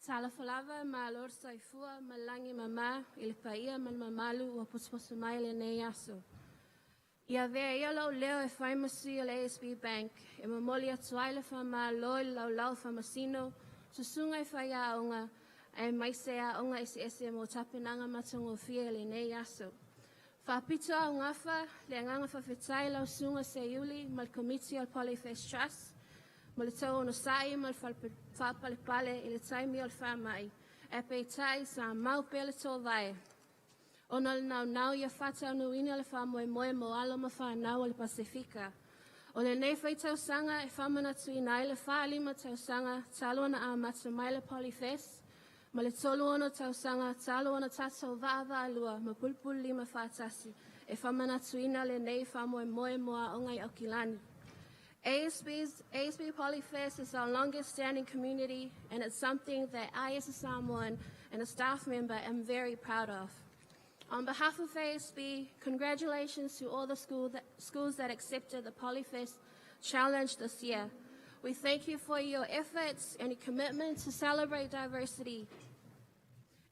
Speaker 12: Talofa lava, malo le soifua ma le lagi e mama i le paia ma le mamalu ua potopoto mai i lenei aso. Ia avea ia lou leo e fai ma sui o le ASB Bank e momoli atu ai le faamalo i le laulau faamasino, susuga i faiaoga, aemaise aoga eseese mo tapenaga matagofie i lenei aso. Faapito augafa le agaga faafetai i lau susuga Seiuli ma le Komiti o le Polyfest Trust mo le tou onosai ma le faapalepale i le taimi o le faamai, ae peitai sa mau pea le tou vae ona o le naunau ia faataunuuina le faamoemoe mo alo ma fanau o le Pasefika. O lenei foi tausaga e faamanatuina ai le 45 tausaga talu ona amata mai le Polyfest ma le 36 tausaga talu ona tatou vaavaalua ma pulupululima faatasi e faamanatuina lenei faamoemoe mo aoga i Aukilani. ASB Polyfest is our longest standing community and it's something that I as a Samoan and a staff member am very proud of. On behalf of ASB, congratulations to all the schools that accepted the Polyfest challenge this year. We thank you for your efforts and your commitment to celebrate diversity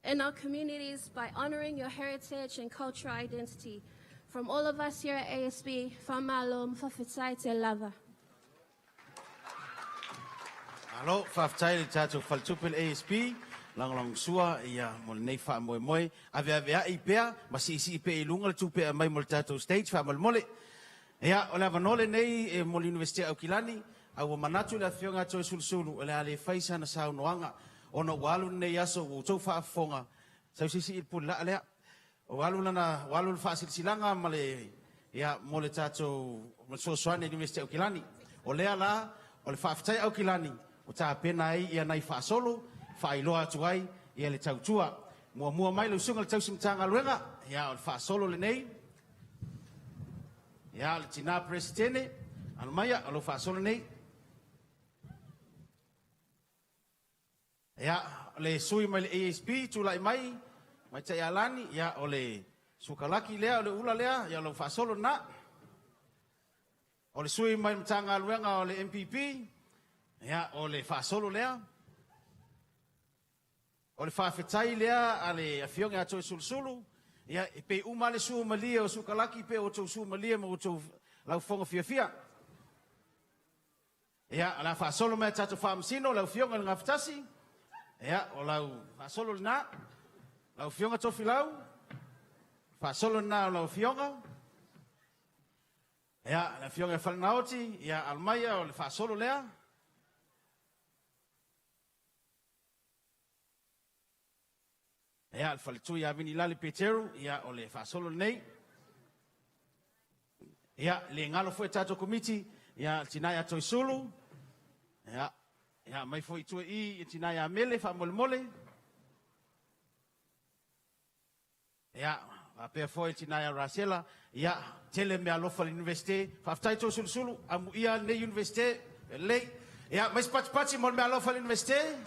Speaker 12: in our communities by honoring your heritage and cultural identity. From all of us here at ASB, Faamalo ma faafetai tele lava.
Speaker 3: Malo, faafetai le tatou faletupe le ASB, lagolagosua ia mo lenei faamoemoe. Aveaveai pea ma siisii pea i luga le tupe e aumai mo le tatou stage faamolemole. Ia, o le avanoa lenei e mo le Iunivesite o Aukilani, a ua manatu le Afioga ia Toeolesulusulu o le a le fai sana saunoaga ona ua alu lenei aso ua outou faafofoga, sau se isi i le pule laa lea. Ua alu lana, ua alu le faasilasilaga ma le, ia, mo le tatou, mo le fesoasoani a le Iunivesite o Aukilani. O lea la, o le faafetai a Aukilani ua tapena ai ia nai faasolo, faailoa atu ai ia le tautua. Muamua mai lau Susuga i le Tausi Matagaluega, ia, o le faasolo lenei, ia, o le Tina Peresetene, alo maia, o lau faasolo lenei. Ia, o le sui mai le ASB, tulai mai, Maitai Alani, ia, o le sukalaki lea, o le ula lea, ia, o lau faasolo lena. O le sui mai le Matagaluega o le MPP, ia, o le faasolo lea. O le faafetai lea a le Afioga ia Toeolesulusulu, ia, e pei uma lava le suamalie o sukalaki pei o outou suamalie ma outou laufofoga fiafia. Ia, o le a faasolo mai a tatou Faamasino, lau Afioga i le Gafatasi, ia, o lau faasolo lena. Lau Afioga Tofilau, faasolo lena o lau Afioga. Ia, le Afioga ia Falenaoti, ia, alo maia o le faasolo lea. Ia, le faletua ia Venilale Peteru, ia, o le faasolo lenei. Ia, le galo foi tatou komiti, ia, le tina ia Toisulu, ia, ia, mai foi i tua i i tina ia Mele, faamolemole. Ia, faapea foi le tina ia Rasela, ia, tele mea alofa a le Iunivesite. Faafetai Toeolesulusulu, amuia lenei Iunivesite, lelei. Ia, mai se patipati mo le mea alofa a le Iunivesite.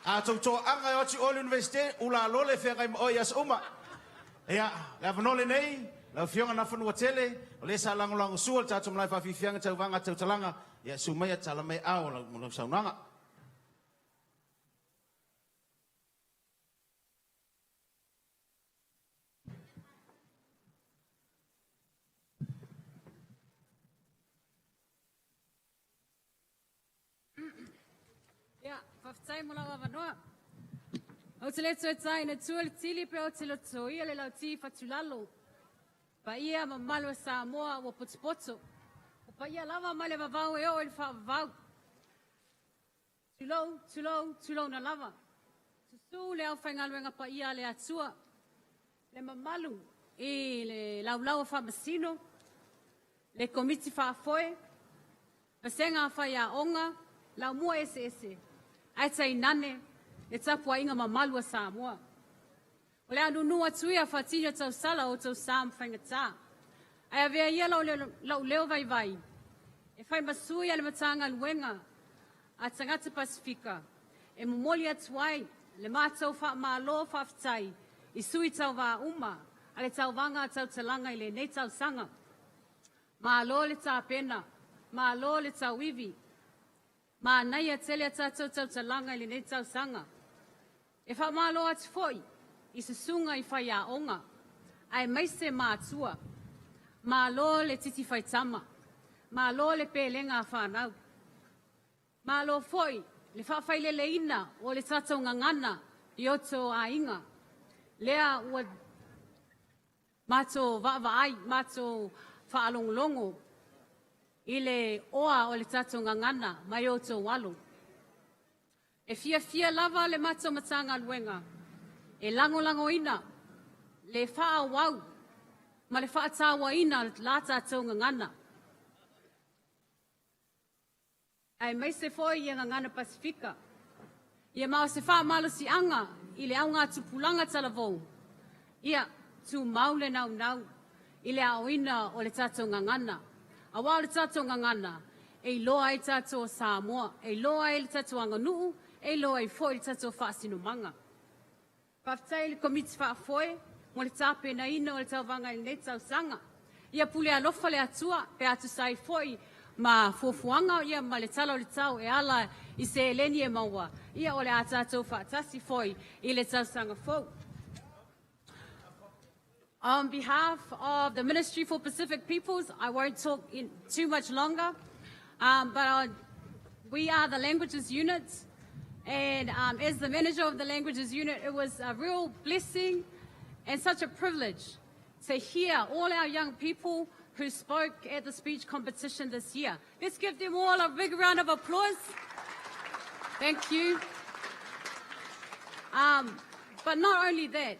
Speaker 3: A tou toaaga e o atu i o i le Iunivesite, ula lole feagai ma oe i aso uma. Ia, le avanoa lenei, lau Afioga Nafanuatele, o le sa lagolagosua le tatou malae faafiafiaga tauvaga tautalaga, ia, susu maia tala mai aao o lau saunoaga.
Speaker 12: Ia, faafetai mo lau avanoa. Ou te le toe taina tua le tili pe ou te lotoia le lauti fatulalo. Paia mamalu o Samoa ua potopoto. O paia lava mai le vavau e oo i le faavavau. Tulou, tulou, tulouna lava. Susu le aufaigaluega paia a le Atua, le mamalu i le laulau a Faamasino, le Komiti Faafoe, Vasega a Faiaoga, Laumua eseese, ae tainane le tapuaiga mamalu a Samoa. O le a nunu atu ia faatino tausala o outou sa ma faigata. Ae avea ia lou leo vaivai e fai ma sui a le Matagaluega a Tagata Pasefika e momoli atu ai le matou faamalo faafetai i sui tauvā uma a le tauvaga tautalaga i lenei tausaga. Malo le tapena, malo le tauivi, manaia tele a tatou tautalaga i lenei tausaga. E faamalo atu foi i susuga i faiaoga, aemaise matua. Malo le titi faitama, malo le pelega a fanau. Malo foi le faafaileleina o le tatou gagana i outou aiga. Lea ua matou vaavaai, matou faalogologo i le oa o le tatou gagana mai outou alo. E fiafia lava le matou Matagaluega e lagolagoina le faaauau ma le faatauaina o la tatou gagana, aemaise foi ia gagana Pasefika. Ia ma o se faamalosiaga i le augatupulaga talavou, ia tumau le naunau i le aoina o le tatou gagana. Aua o le tatou gagana, e iloa ai tatou o Samoa, e iloa ai le tatou aganuu, e iloa ai foi le tatou faasinomaga. Faafetai i le Komiti Faafoe mo le tapenaina o le tauvaga i lenei tausaga. Ia pule alofa le Atua pe a tusa ai foi ma fuafuaga ia ma le tala o le tau e ala i seleni e maua, ia o le a tatou faatasi foi i le tausaga fou. On behalf of the Ministry for Pacific Peoples, I won't talk too much longer, but we are the Languages Unit, and as the manager of the Languages Unit, it was a real blessing and such a privilege to hear all our young people who spoke at the speech competition this year. Let's give them all a big round of applause. Thank you. But not only that,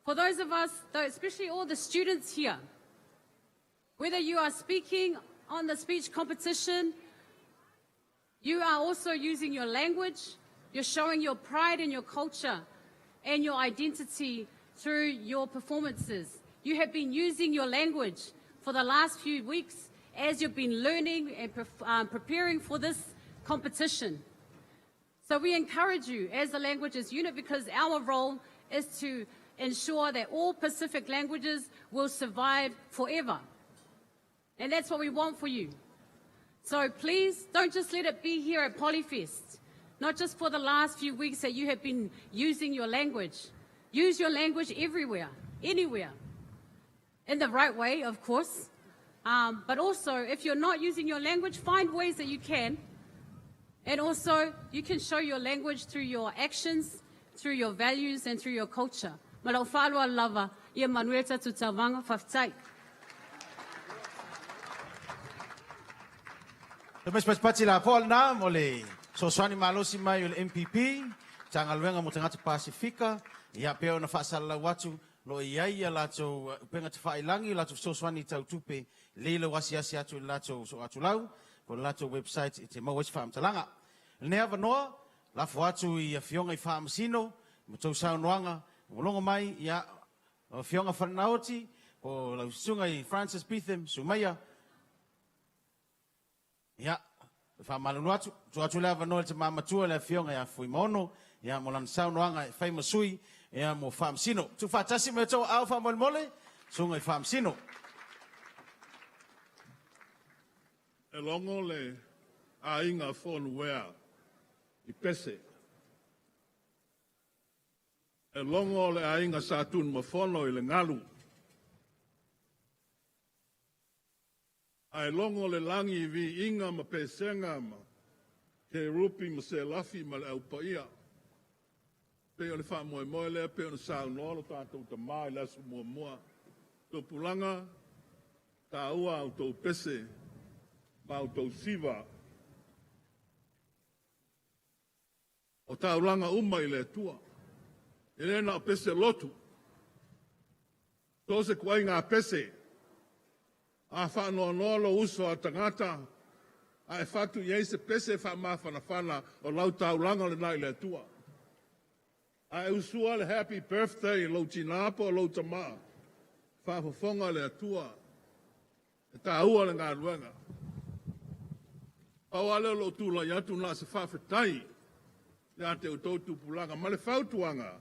Speaker 12: for those of us, though, especially all the students here, whether you are speaking on the speech competition, you are also using your language, you're showing your pride in your culture and your identity through your performances. You have been using your language for the last few weeks as you've been learning and preparing for this competition. So we encourage you as the languages unit, because our role is to ensure that all Pacific languages will survive forever. And that's what we want for you. So please don't just let it be here at Polyfest.
Speaker 13: Not just for the last few weeks that you have been using your language. Use your language everywhere, anywhere. In the right way, of course. But also, if you're not using your language, find ways that you can. And also, you can show your language through your actions, through your values, and through your culture. Ma lou faaaloalo lava, ia manuia le tatou tauvaga, faafetai.
Speaker 3: Toe mai se patipati lapoa lena mo le fesoasoani malosi mai o le MPP, Matagaluega mo Tagata Pasefika, ia pei ona faasalalau atu, o lo o i ai a latou upega tafailagi, o latou fesoasoani tau tupe lelei lau asiasi atu i le latou sooatulau po o le latou website e te maua ai se faamatalaga. I lenei avanoa, lafo atu i Afioga i Faamasino ma tou saunoaga ua logo mai, ia, lau Afioga Falenaoti po o lau Susuga i Francis Betham Sumaia. Ia, e faamalulu atu, tuu atu le avanoa i le tama matua le Afioga ia Fuimaono, ia, mo lana saunoaga e fai ma sui, ia, mo Faamasino. Tuufaatasi mai outou aao faamolemole, Susuga i Faamasino.
Speaker 22: E logo le aiga Fonuea i Pese. E logo le aiga Sa Tunumafono i le galu. Ae logo le lagi i viiga ma pesega ma kerupi ma selafi ma le au paia. Pei o le faamoemoe lea pei ona saunoa lo tatou tama i le aso muamua. Tupulaga, taua a outou pese ma outou siva. O taulaga uma i le Atua. E le na o pese lotu. So o se kuaiga pese. A faanoanoa lou uso a tagata, a e fatu i ai se pese faamafanafana o lau taulaga lena i le Atua. A e usua le happy birthday i lou tinā po o lou tamā, faafofoga le Atua, e taua le galuega. Pau lava lea o lou tulai atu na o se faafetai ia te outou tupulaga ma le fautuaga,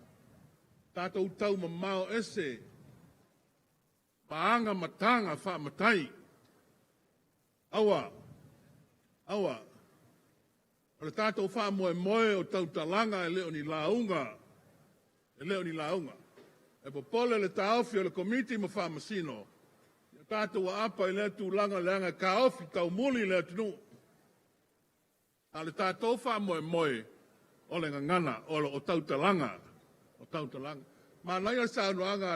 Speaker 22: tatou taumamao ese ma aga ma taga faamatai. Aua, aua, o le tatou faamoemoe o tautalaga e le o ni lauga, e le o ni lauga. E popole le taofi o le Komiti ma Faamasino, ia tatou aapa i lea tulaga leaga e taofi taumuli le atunuu. A o le tatou faamoemoe o le gagana, o tautalaga, o tautalaga. Manaia le saunoaga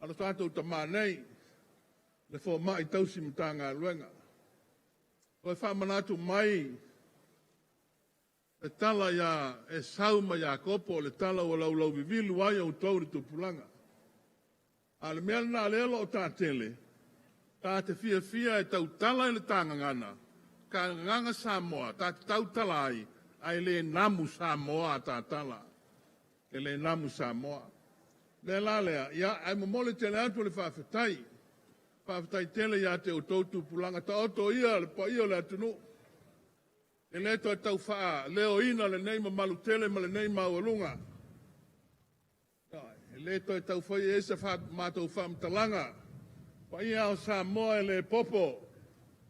Speaker 22: a le tatou tama nei, le fomai tausi Matagaluega. Toe faamanatu mai le tala ia Esau ma Iakopo, o le tala ua laulauvivilu ai outou le tupulaga. A o le mea lena o lea o lo o taatele, ta te fiafia e tautala i le ta gagana, ta gagana Samoa, ta te tautala ai, ae le namu Samoa a ta tala. E le namu Samoa. Le la lea, ia, ae momoli tele atu le faafetai. Faafetai tele ia te outou tupulaga, taoto ia le paia o le atunuu. E le toe tau faaleoina lenei mamalu tele ma lenei maualuga. E le toe tau fai ai se matou faamatalaga. Paia o Samoa e le popo,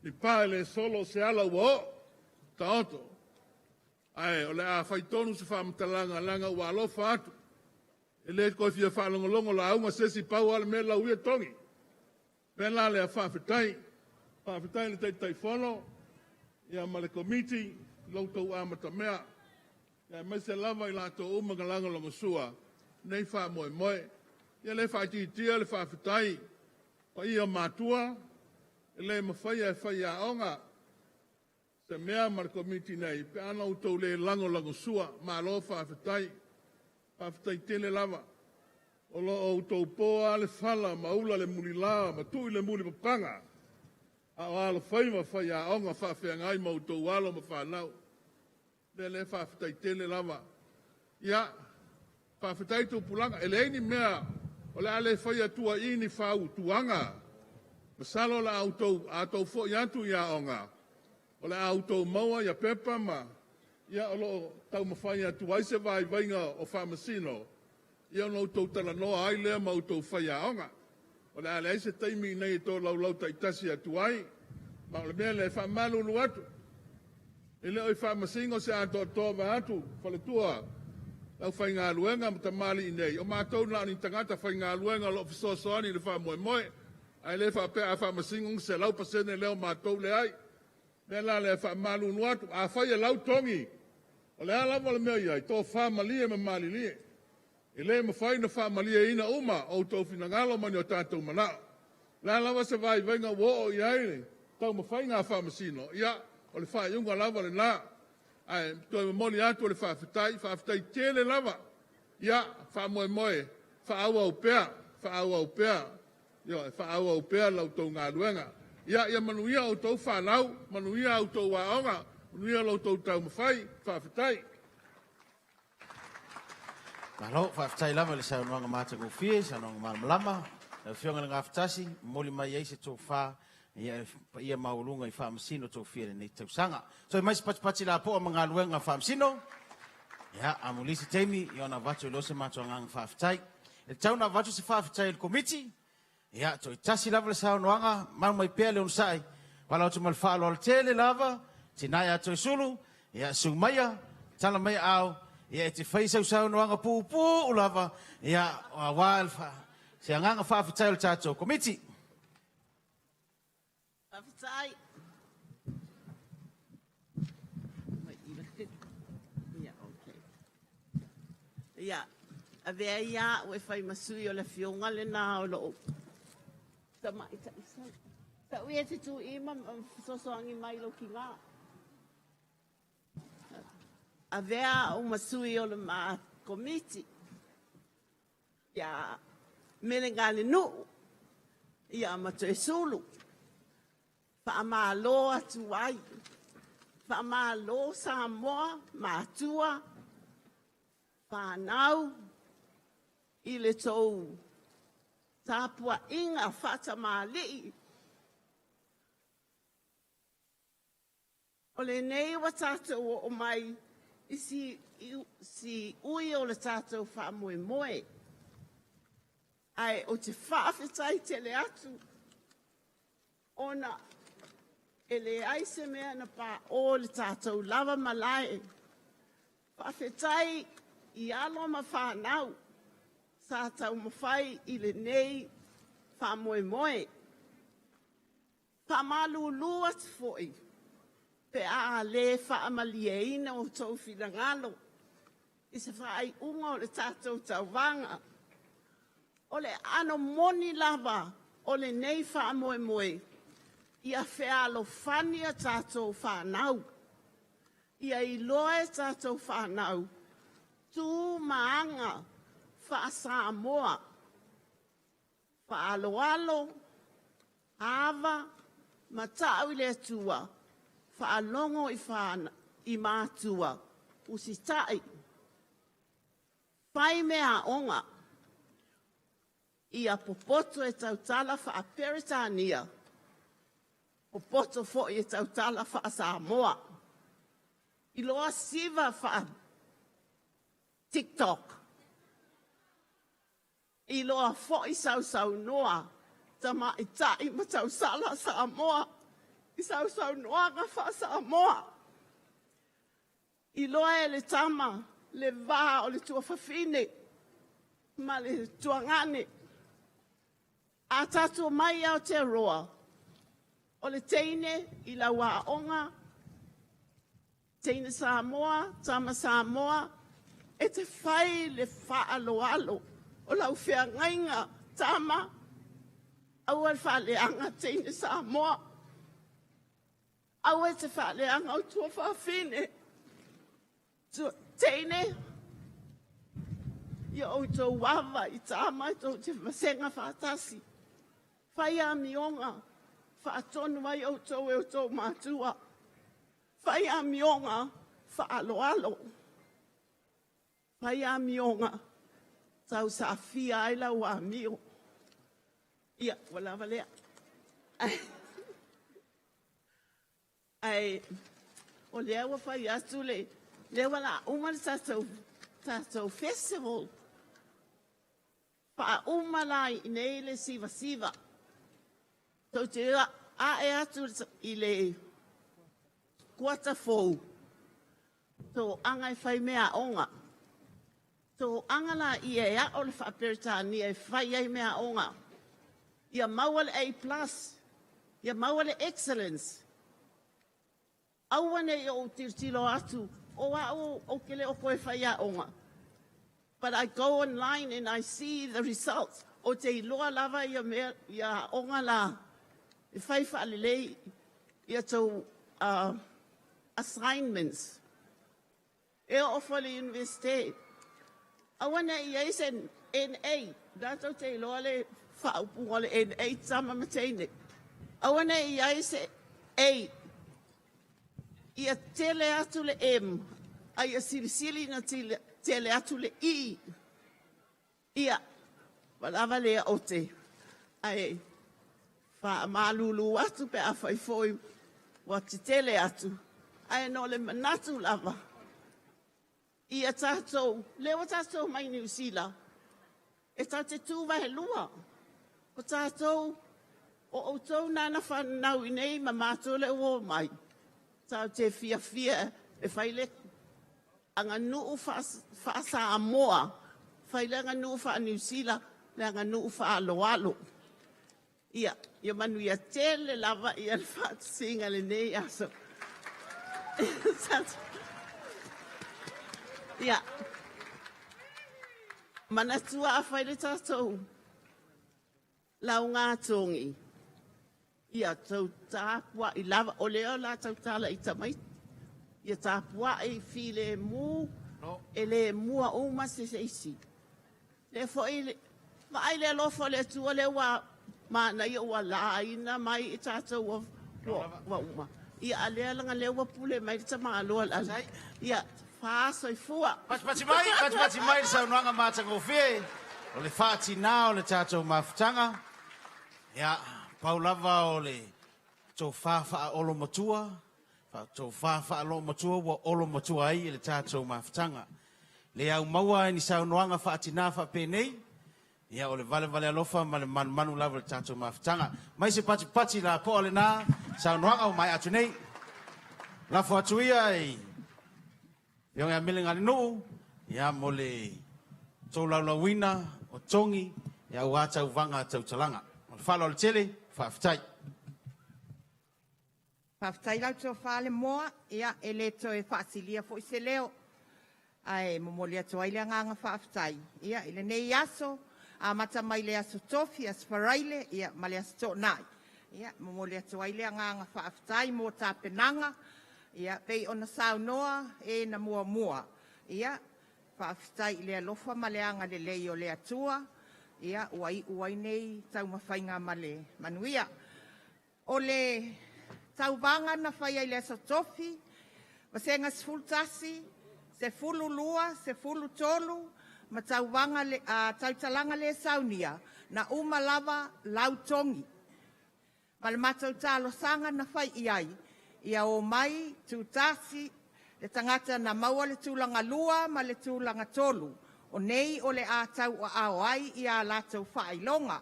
Speaker 22: ni pa e le solo se ala ua oo, taoto. Ae o le a fai tonu se faamatalaga leaga ua alofa atu. E le toe fia faalogologo lauga se isi pau lava le mea lau ia togi. Mea la lea faafetai. Faafetai i le Taitaifono ia ma le Komiti i lo outou amatamea. Aemaise lava i latou uma na lagolagosua nei faamoemoe. Ia le faaitiitia le faafetai paia o matua, e le mafaia e faiaoga se mea ma le Komiti nei pe ana outou le lagolagosua. Malo faafetai. Faafetai tele lava. O lo o outou po lava le fala ma ula le mulila ma tui le mulipapaga, a o alofaiva faiaoga faafeagai ma outou alo ma fanau. Lea le faafetai tele lava. Ia, faafetai tupulaga. E leai ni mea o le a le fai atua i ni fautuaga. Masalo o le a outou, a outou foi atu i aoga, o le a outou maua ia pepa ma, ia, o lo o taumafai atu ai se vaivaiga o Faamasino, ia ona outou talanoa ai lea ma outou faiaoga. O le a leai se taimi nei e tolaulau taitasi atu ai, ma o le mea lea e faamalulu atu. E le o i faamasino se atoatoa vaeatu faletua le aufaigaluega ma tamalii nei, o matou na o ni tagata faigaluega o lo o fesoasoani i le faamoemoe, ae le faapea a faamasino ona 100% lea o matou, leai. O le mea la lea e faamalulu atu, afai e lau togi, o le a lava le mea o i ai, tofa malie ma malilie. E le mafai ona faamalieina uma outou finagalo ma ni o tatou manao. O le a lava se vaivaiga ua oo i ai le taumafaiga a Faamasino, ia, o le faaiuga lava lena. Ae toe momoli atu le faafetai, faafetai tele lava. Ia, faamoemoe, faaauau pea, faaauau pea, ioe, faaauau pea la outou galuega. Ia, ia manuia outou fanau, manuia a outou aoga, manuia lo outou taumafai. Faafetai.
Speaker 3: Malo, faafetai lava i le saunoaga matagofie, saunoaga malamalama. Lau Afioga i le Gafatasi, momoli mai ai se tofa ia le paia maualuga i Faamasino tofia i lenei tausaga. Toe mai se patipati lapoa ma galuega Faamasino. Ia, amuli se taimi, ia ona avatu ai loa se matou agaga faafetai. E tatau ona avatu se faafetai a le Komiti, Ia, toe tasi lava le saunoaga, mau mai pea le onosai, pala atu ma le faaaloalo tele lava, tina ia Toesulu, ia, susu maia, tala mai aao, ia, e te fai sau saunoaga puupuu lava, ia, aua le fa, se agaga faafetai o le tatou Komiti.
Speaker 10: Faafetai. Ia, avea ia au e fai ma sui o le afioga lena o lou tamaitai sau. Sau ia e te tu i ma fesoasoani mai i lou tiga. Avea au ma sui o le ma komiti. Ia Melegalenuu, ia ma Toesulu, faamalo atu ai. Faamalo Samoa, matua, fanau, i le tou tapuaiga faatamalii. O lenei ua tatou oo mai i siui o le tatou faamoemoe, ae ou te faafetai tele atu ona e leai se mea na paʻo i le tatou lava malae. Faafetai i alo ma fanau sa taumafai i lenei faamoemoe. Faamalulu atu foi pe a le faamalieina outou finagalo i se faaiuga o le tatou tauvaga. O le aano moni lava o lenei faamoemoe, ia fealofani a tatou fanau, ia iloa e tatou fanau tu ma aga faa-Samoa, faaaloalo, ava, matau i le Atua, faalogo i matua, usitai, fai meaaoga, ia popoto e tautala faa-Peretania, popoto foi e tautala faa-Samoa. Iloa siva faa-TikTok, iloa foi sausaunoa tamaitai ma tausala Samoa i sausaunoaga faa-Samoa. Iloa e le tama le va o le tuafafine ma le tuagane. A tatou omai i Aotearoa, o le teine i lau aoga, teine Samoa, tama Samoa, e te fai le faaaloalo o lau feagaiga tama, aua le faaleaga teine Samoa, aua e te faaleaga o tuafafine. Teine, ia outou ava i tama e tou te vasega faatasi. Fai amioga, faatonu ai outou e outou matua. Fai amioga faaaloalo. Fai amioga tausafia ai lau amio. Ia, ua lava lea. Ae o lea ua fai atu le lea ua la uma le tatou festival. Faauma la i inei le sivasiva. Tou te ae atu i le Kuata fou, toaga e fai meaaoga. Toaga laia e ao le faa-Peretania e fai ai meaaoga. Ia maua le A+, ia maua le excellence. Aua ne i ou tilotilo atu, o au ou te le o toe faiaoga. But I go online and I see the results. Ou te iloa lava ia mea, ia aoga la, e fai faalelei ia tou assignments. E oo foi i le Iunivesite, aua ne i i ai se NA, la tou te iloa le faaupuga o le NA, tama ma teine. Aua ne i i ai se A, ia tele atu le M, a ia silisili na tele atu le E. Ia, ua lava lea ou te, ae faamalulu atu pe afai foi ua tetele atu, ae no le manatu lava, ia tatou, lea ua tatou omai i Niu Sila, e tatou te tu vaelua. O tatou, o outou na na fananau i nei ma matou le ua omai, tatou te fiafia e fai le aganuu faa-Samoa, fai le aganuu faa-Niu Sila, le aganuu faaaloalo. Ia, ia manuia tele lava ia le faatasiga i lenei aso. Ia, manatua a fai le tatou lauga togi, ia tou tapuai lava, o lea o le a tautala i tamaiti, ia tapuai filemu, e le mua uma se isi. Lea foi, vaai le alofa o le Atua lea ua manaia ua laina mai i tatou ua uma. Ia, a lea laga lea ua pule mai le tamaloa lale. Ia, fā soifua.
Speaker 3: Patipati mai, patipati mai le saunoaga matagofie o le faatinā o le tatou mafutaga. Ia, pau lava o le tofa faaolomatua, tofa faaloomatua ua olomatua ai i le tatou mafutaga. Le au maua ni saunoaga faatinā faapenei, ia o le valevale alofa ma le manumanu lava o le tatou mafutaga. Mai se patipati la po o lena saunoaga o mai atu nei. Lafo atu ia i Afioga ia Mele Galinuu, ia mo le tolaulauina o togi ia aua tauvaga tautalaga. O le faaaloalo tele, faafetai.
Speaker 9: Faafetai lau tofa le moa, ia e le toe faasilia foi se leo. Ae momoli atu ai le agaga faafetai ia i lenei aso, amata mai le aso Tofi, aso Faraile ia ma le aso Toonai. Ia momoli atu ai le agaga faafetai mo tapenaga, ia pei ona saunoa e na muamua. Ia faafetai i le alofa ma le agalelei o le Atua, ia ua iu ai nei taumafaiga ma le manuia. O le tauvaga na faia i le aso Tofi, Vasega 11, 12, 13, ma tauvaga le, tautalaga le saunia, na uma lava lautogi. Ma le matou talosaga na fai i ai, ia o mai tutasi le tagata na maua le tulaga 2 ma le tulaga 3, o nei o le a tauaao ai ia latou faailoga.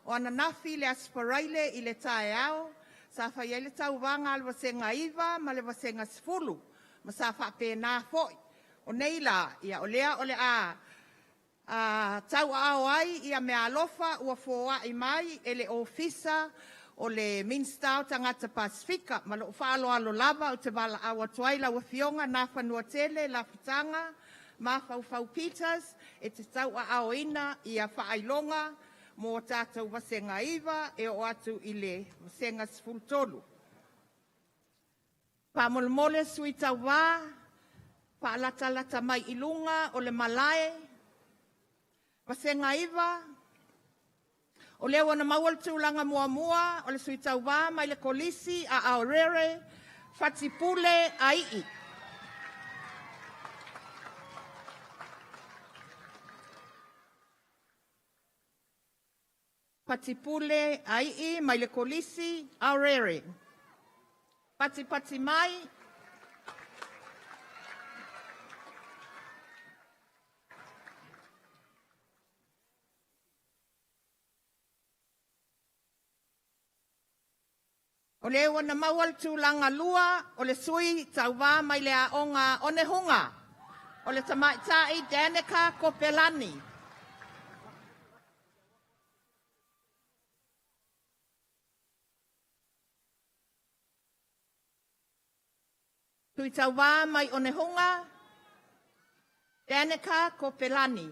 Speaker 9: O ananafi le Aso Faraile i le taeao, sa fai ai le tauvaga a le Vasega 9 ma le Vasega 10, ma sa faapena foi. O nei la, ia o lea o le a tauaao ai ia meaalofa ua foai mai e le Ofisa o le Minisita o Tagata Pasefika. Ma lou faaaloalo lava ou te valaau atu ai lau Afioga Nafanuatele Lafitaga Mafaufau Peters e te tauaaoina ia faailoga mo tatou Vasega 9 e oo atu i le Vasega 13. Faamolemole sui tauvā, faalatalata mai i luga o le malae. Vasega 9, o lea ua na maua le tulaga muamua o le sui tauvā mai le Kolisi a Aorere, Fatipule Aii. Fatipule Aii mai le Kolisi Aorere. Patipati mai. O O le ua na maua le tulaga lua o le sui tauvā mai le aoga Onehunga o le tamaitai Danica Kopelani. Sui tauvā mai Onehunga, Danica Kopelani.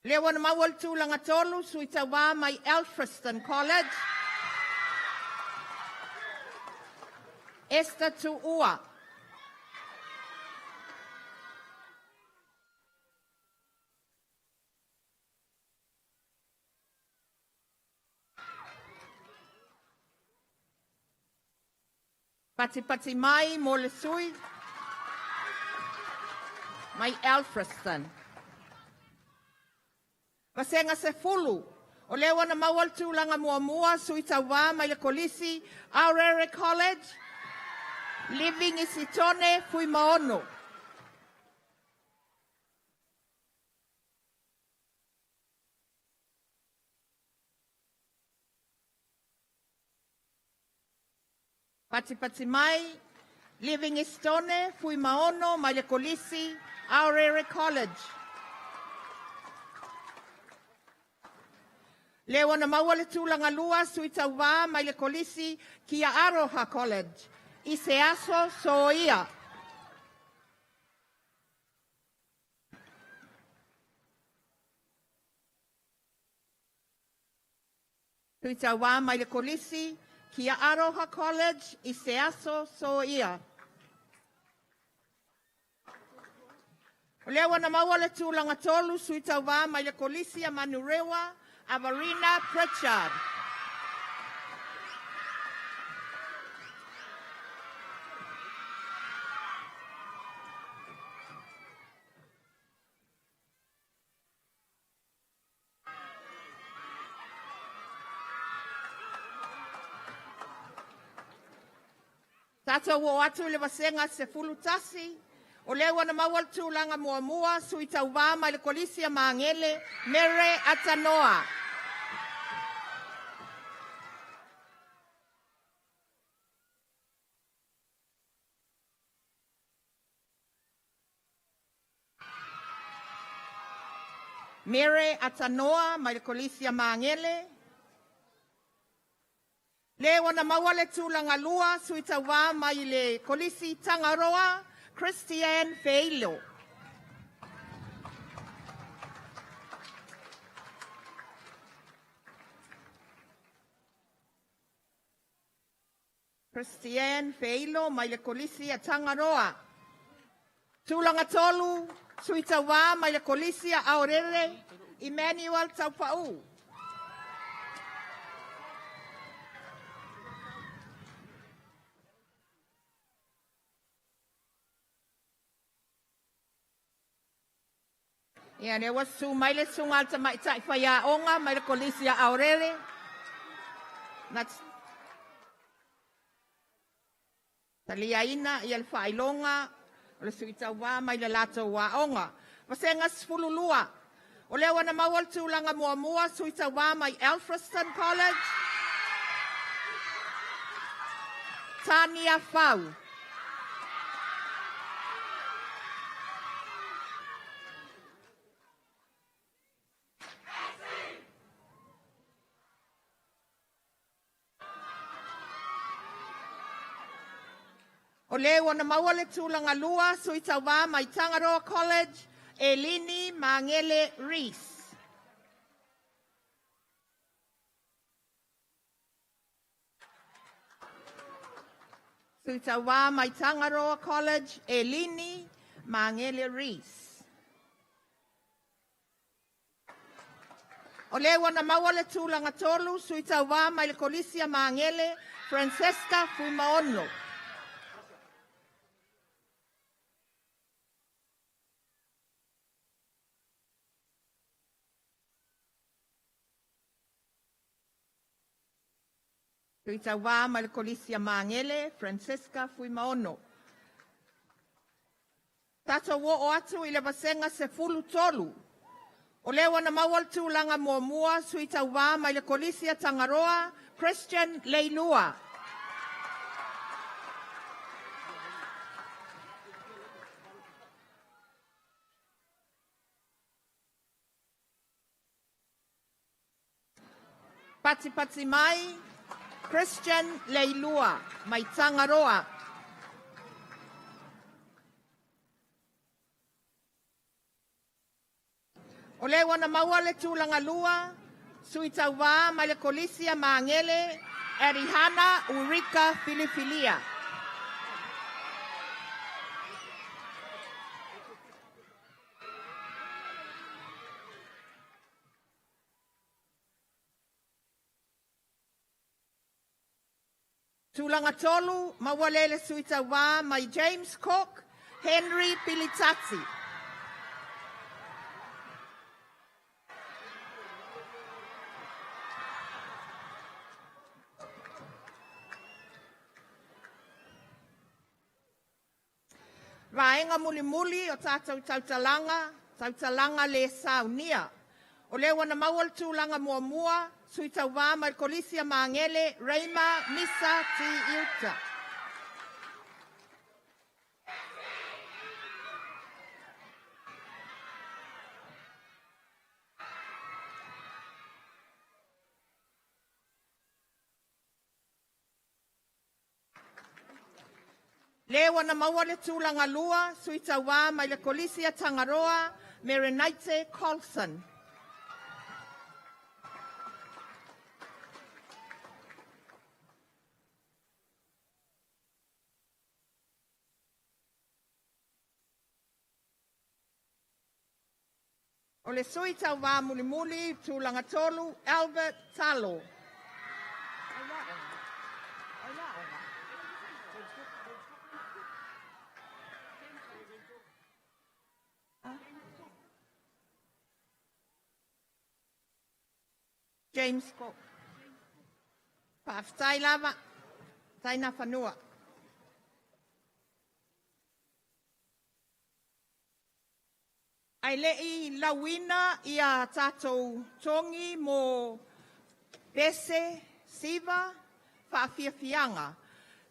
Speaker 9: Lea ua na maua le tulaga tolu, sui tauvā mai Alfriston College. Esther Tuua. Patipati mai mo le sui mai Alfriston. Vasega 10, o lea ua na maua le tulaga muamua, sui tauvā mai le Kolisi Aorere College, Living Isitone Fuimaono. Patipati mai, Living Isitone Fuimaono mai le Kolisi Aorere College. Lea ua na maua le tulaga lua, sui tauvā mai le Kolisi Kia Aroha College, i se aso soia. Sui tauvā mai le Kolisi Kia Aroha College, i se aso soia. O lea ua na maua le tulaga tolu, sui tauvā mai le Kolisi a Manurewa, Avarina Pritchard. Tatou o atu i le vasega 11, o lea ua na maua le tulaga muamua, sui tauvā mai le Kolisi a Magele, Mere Atanoa. Mere Atanoa mai le Kolisi a Magele. Le ua na maua le tulaga lua, sui tauvā mai le Kolisi Tangaroa, Christiane Feilo. Christiane Feilo mai le Kolisi a Tangaroa. Tulaga tolu, sui tauvā mai le Kolisi a Aorere, Emmanuel Taupa'u. Ia, lea ua susu mai le susuga a le tamaitai faiaoga mai le Kolisi a Aorere. Na taliaina ia le faailoga o le sui tauvā mai le latou aoga. Vasega 12, o lea ua na maua le tulaga muamua, sui tauvā mai Alfriston College, Tania Fau. O le ua na maua le tulaga lua, sui tauvā mai Tangaroa College, Elini Mangele Rees. Sui tauvā mai Tangaroa College, Elini Mangele Rees. O le ua na maua le tulaga tolu, sui tauvā mai le Kolisi a Magele, Francesca Fuimaono. Sui tauvā mai le Kolisi a Magele, Francesca Fuimaono. Tatou oo atu i le vasega 13. O lea ua na maua le tulaga muamua sui tauvā mai le Kolisi a Tangaroa, Christian Leilua. Patipati mai, Christian Leilua mai Tangaroa. O lea ua na maua le tulaga lua, sui tauvā mai le Kolisi a Magele, Erihana Urika Filifilia. Tulaga tolu, maua lea le sui tauvā mai James Cook, Henry Pilitati. Vaega mulimuli o tatou tautalaga, tautalaga le saunia. O lea ua na maua le tulaga muamua, sui tauvā mai le Kolisi a Magele, Reima Misa T. Iuta. Le ua na maua le tulaga lua, sui tauvā mai le Kolisi a Tangaroa, Merenaite Colson. O le sui tauvā mulimuli, tulaga tolu, Albert Talo. James Cook. Faafetai lava, tai Nafanua. Ae le i lauina ia tatou togi mo pese, siva, faafiafiaga,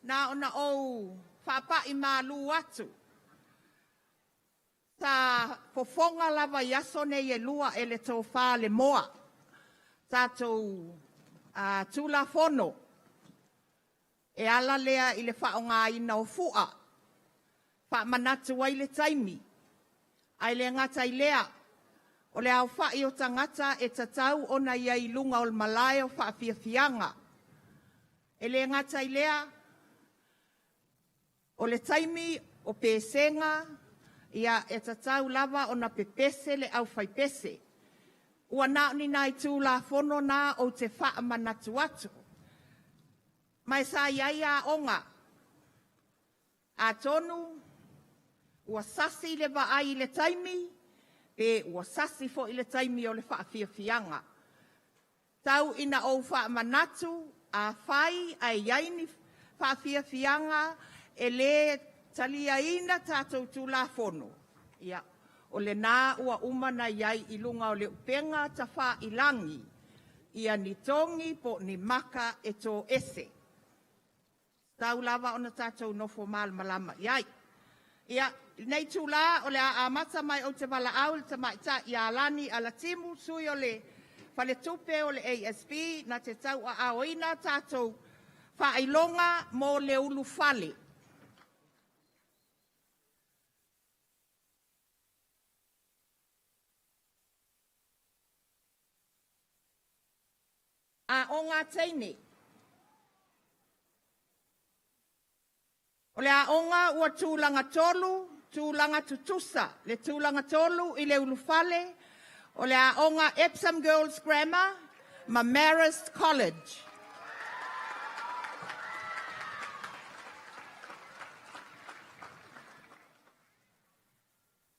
Speaker 9: na ona ou faapai malu atu. Sa fofoga lava i aso nei e lua e le tofa le moa. Tatou Tulafono e ala lea i le faaaogaina o fua, faamanatu ai le taimi. Ae le gata i lea, o le aofai o tagata e tatau ona i ai i luga o le malae o faafiafiaga. E le gata i lea, o le taimi o pesega, ia e tatau lava ona pepese le aufaipese. Ua na o ni nai Tulafono na ou te faamanatu atu. Ma e sa i ai aoga. Atonu, ua sasi le vaai i le taimi, pe ua sasi foi le taimi o le faafiafiaga. Tau ina ou faamanatu, afai ae i ai ni faafiafiaga e le taliaina tatou Tulafono, ia, o lena ua uma ona i ai i luga o le upega tafailagi ia ni togi po o ni maka e toese. Tau lava ona tatou nofo malamalama i ai. Ia, lenei itula o le a amata mai ou te valaau i le tamaitai ia Lani Alatimu, sui o le Faletupe o le ASB, na te tauaaoina tatou faailoga mo le ulufale. Aoga Teine. O le aoga ua tulaga tolu, tulaga tutusa, le tulaga tolu i le ulufale, o le aoga Epsom Girls Grammar ma Marist College.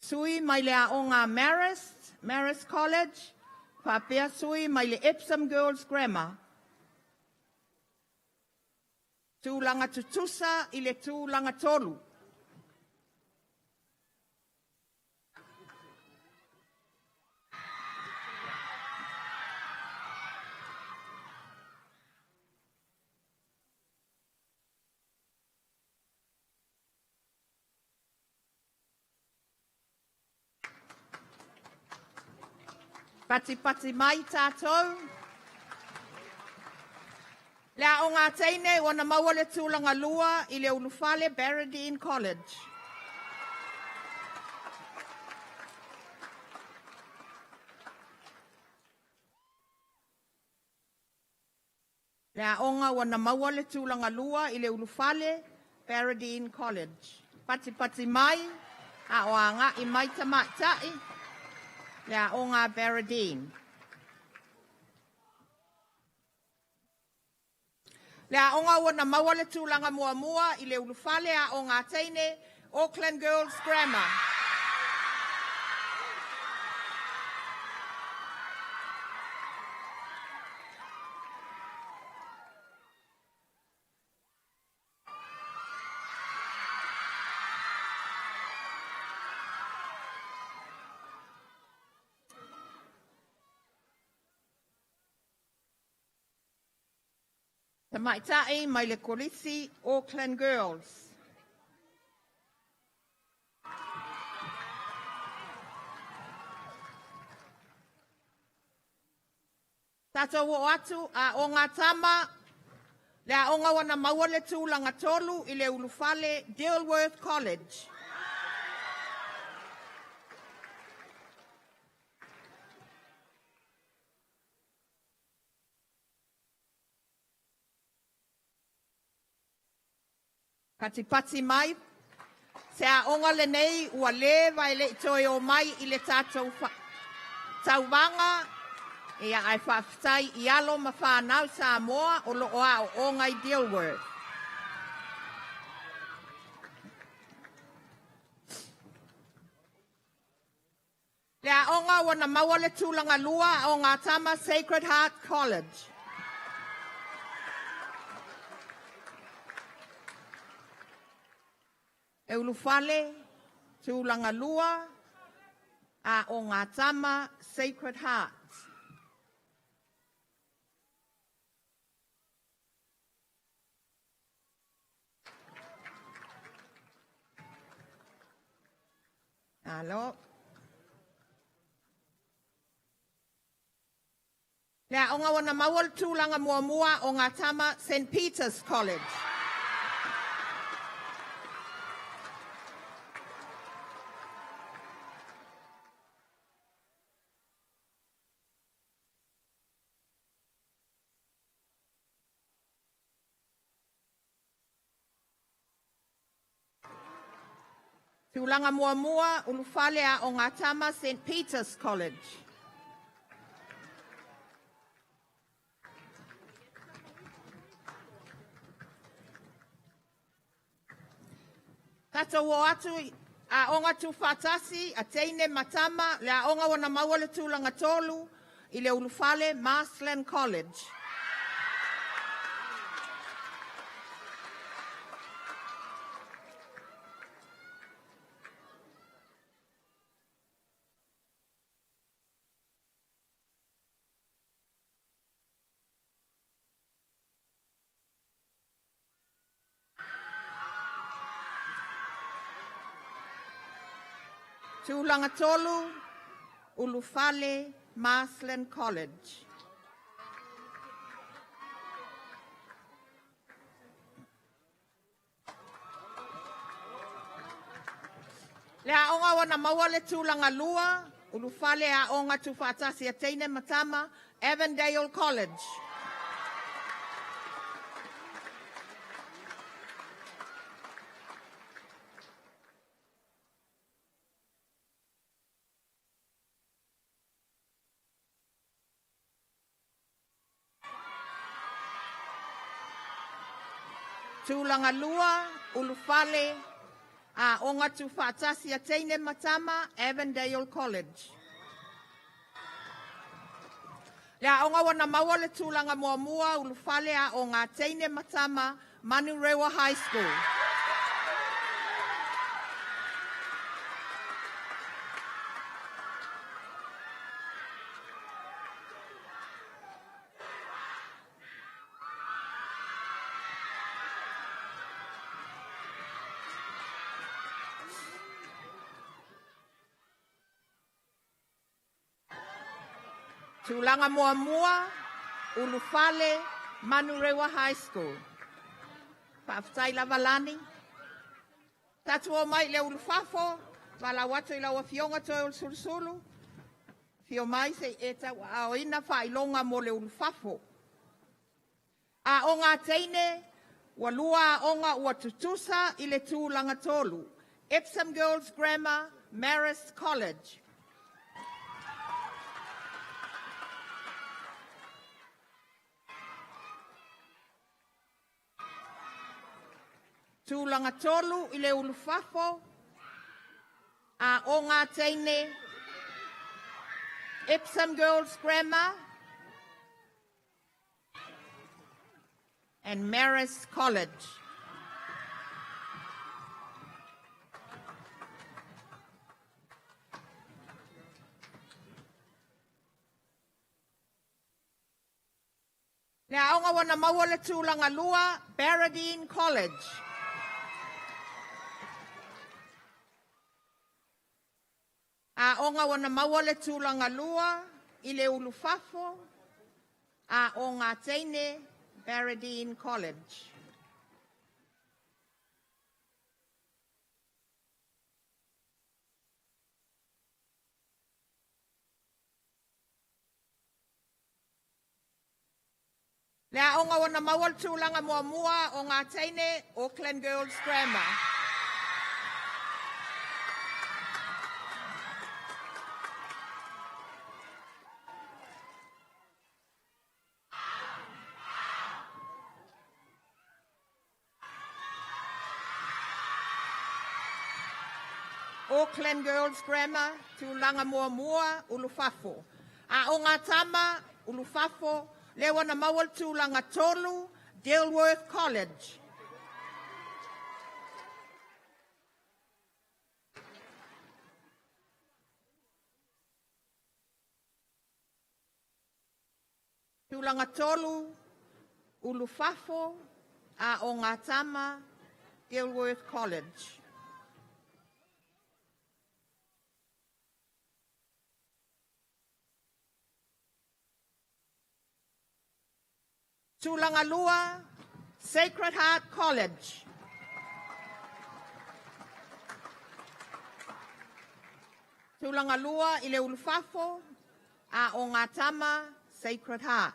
Speaker 9: Sui mai le aoga Marist, Marist College, faapea sui mai le Epsom Girls Grammar. Tulaga tutusa i le tulaga tolu. Patipati mai tātou. Le a o ngā teine, ua na maua le tulaga lua i le ulufale Baradene College. Le aoga ua na maua le tulaga lua i le ulufale Baradene College. Patipati mai, a o aga'i mai tamaitai, le aoga Baradene. Le aoga ua na maua le tulaga muamua i le ulufale aoga teine Auckland Girls Grammar. Tamaitai mai le Kolisi Auckland Girls. Tātou o atu a o ngā tama, le aoga ua na maua le tulaga tolu i le ulufale Dilworth College. Patipati mai, se aoga lenei ua leva e le'i toe o mai i le tatou tauvaga, ia ae faafetai i alo ma fanau Samoa o loo aooga i Dilworth. Le aoga ua na maua le tulaga lua o ngā tama Sacred Heart College. E ulufale, tulaga lua, a o ngā tama Sacred Heart. Alo. Le aoga ua na maua le tulaga muamua o ngā tama St. Peter's College. Tulaga muamua ulufale a o ngā tama St. Peter's College. Tātou o atu a onga tūwhātasi, a teine matama, le a onga wana maua le tulaga tolu i le ulufale Marsland College. Tulaga tolu, Ulufale Marsland College. Le aoga ua na maua le tulaga lua, ulufale aoga tuufaatasi a teine ma tama, Avondale College. Tulaga lua, ulufale aoga tuufaatasi a teine ma tama, Avondale College. Le aoga ua na maua le tulaga muamua ulufale aoga teine ma tama, Manurewa High School. Tulaga muamua, Ulufale, Manurewa High School. Faafetai lava Lani. Tatou omai i le ulufafo, valaau atu i lau Afioga Toeolesulusulu, afio mai se i e tauaaoina faailoga mo le ulufafo. Aoga a Teine, ua lua aoga ua tutusa i le tulaga tolu. Epsom Girls Grammar, Marist College. Tulaga tolu i le ulufafo, Aoga a Teine, Epsom Girls Grammar and Marist College. Le aoga ua na maua le tulaga lua, Baradene College. Aoga ua na maua le tulaga lua i le ulufafo, Aoga a Teine, Baradene College. Le aoga ua na maua le tulaga muamua o ngā teine, Auckland Girls Grammar. Auckland Girls Grammar, tulaga muamua, Ulufafo. Aoga tama, Ulufafo, lea ua na maua le tulaga tolu, Dilworth College. Tulaga tolu, Ulufafo, Aoga Tama, Dilworth College. Tulaga lua, Sacred Heart College. Tulaga lua i le ulufafo, Aoga Tama, Sacred Heart.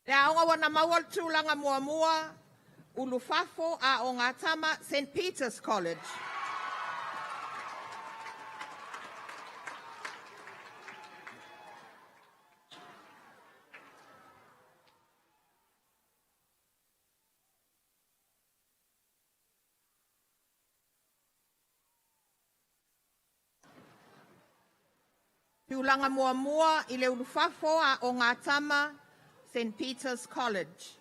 Speaker 9: Le aoga ua na maua le tulaga muamua, Ulufafo, Aoga Tama, St. Peter's College. Tulaga muamua i le ulufafo Aoga Tama, St. Peter's College.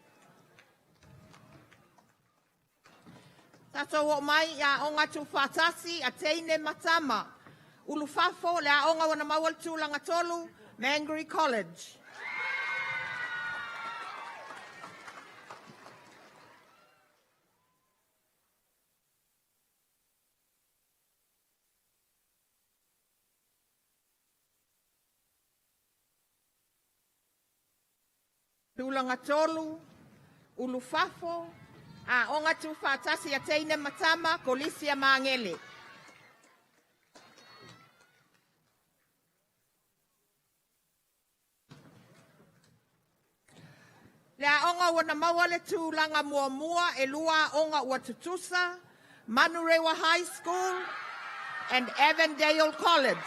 Speaker 9: Tatou oo mai i aoga tuufaatasi a teine ma tama. Ulufafo le aoga ua na maua le tulaga tolu, Mangere College. Tulaga tolu, Ulufafo, Aoga Tuufaatasi a Teine ma Tama, Kolisi a Magele. Le aoga ua na maua le tulaga muamua e lua aoga ua tutusa, Manurewa High School and Avondale College.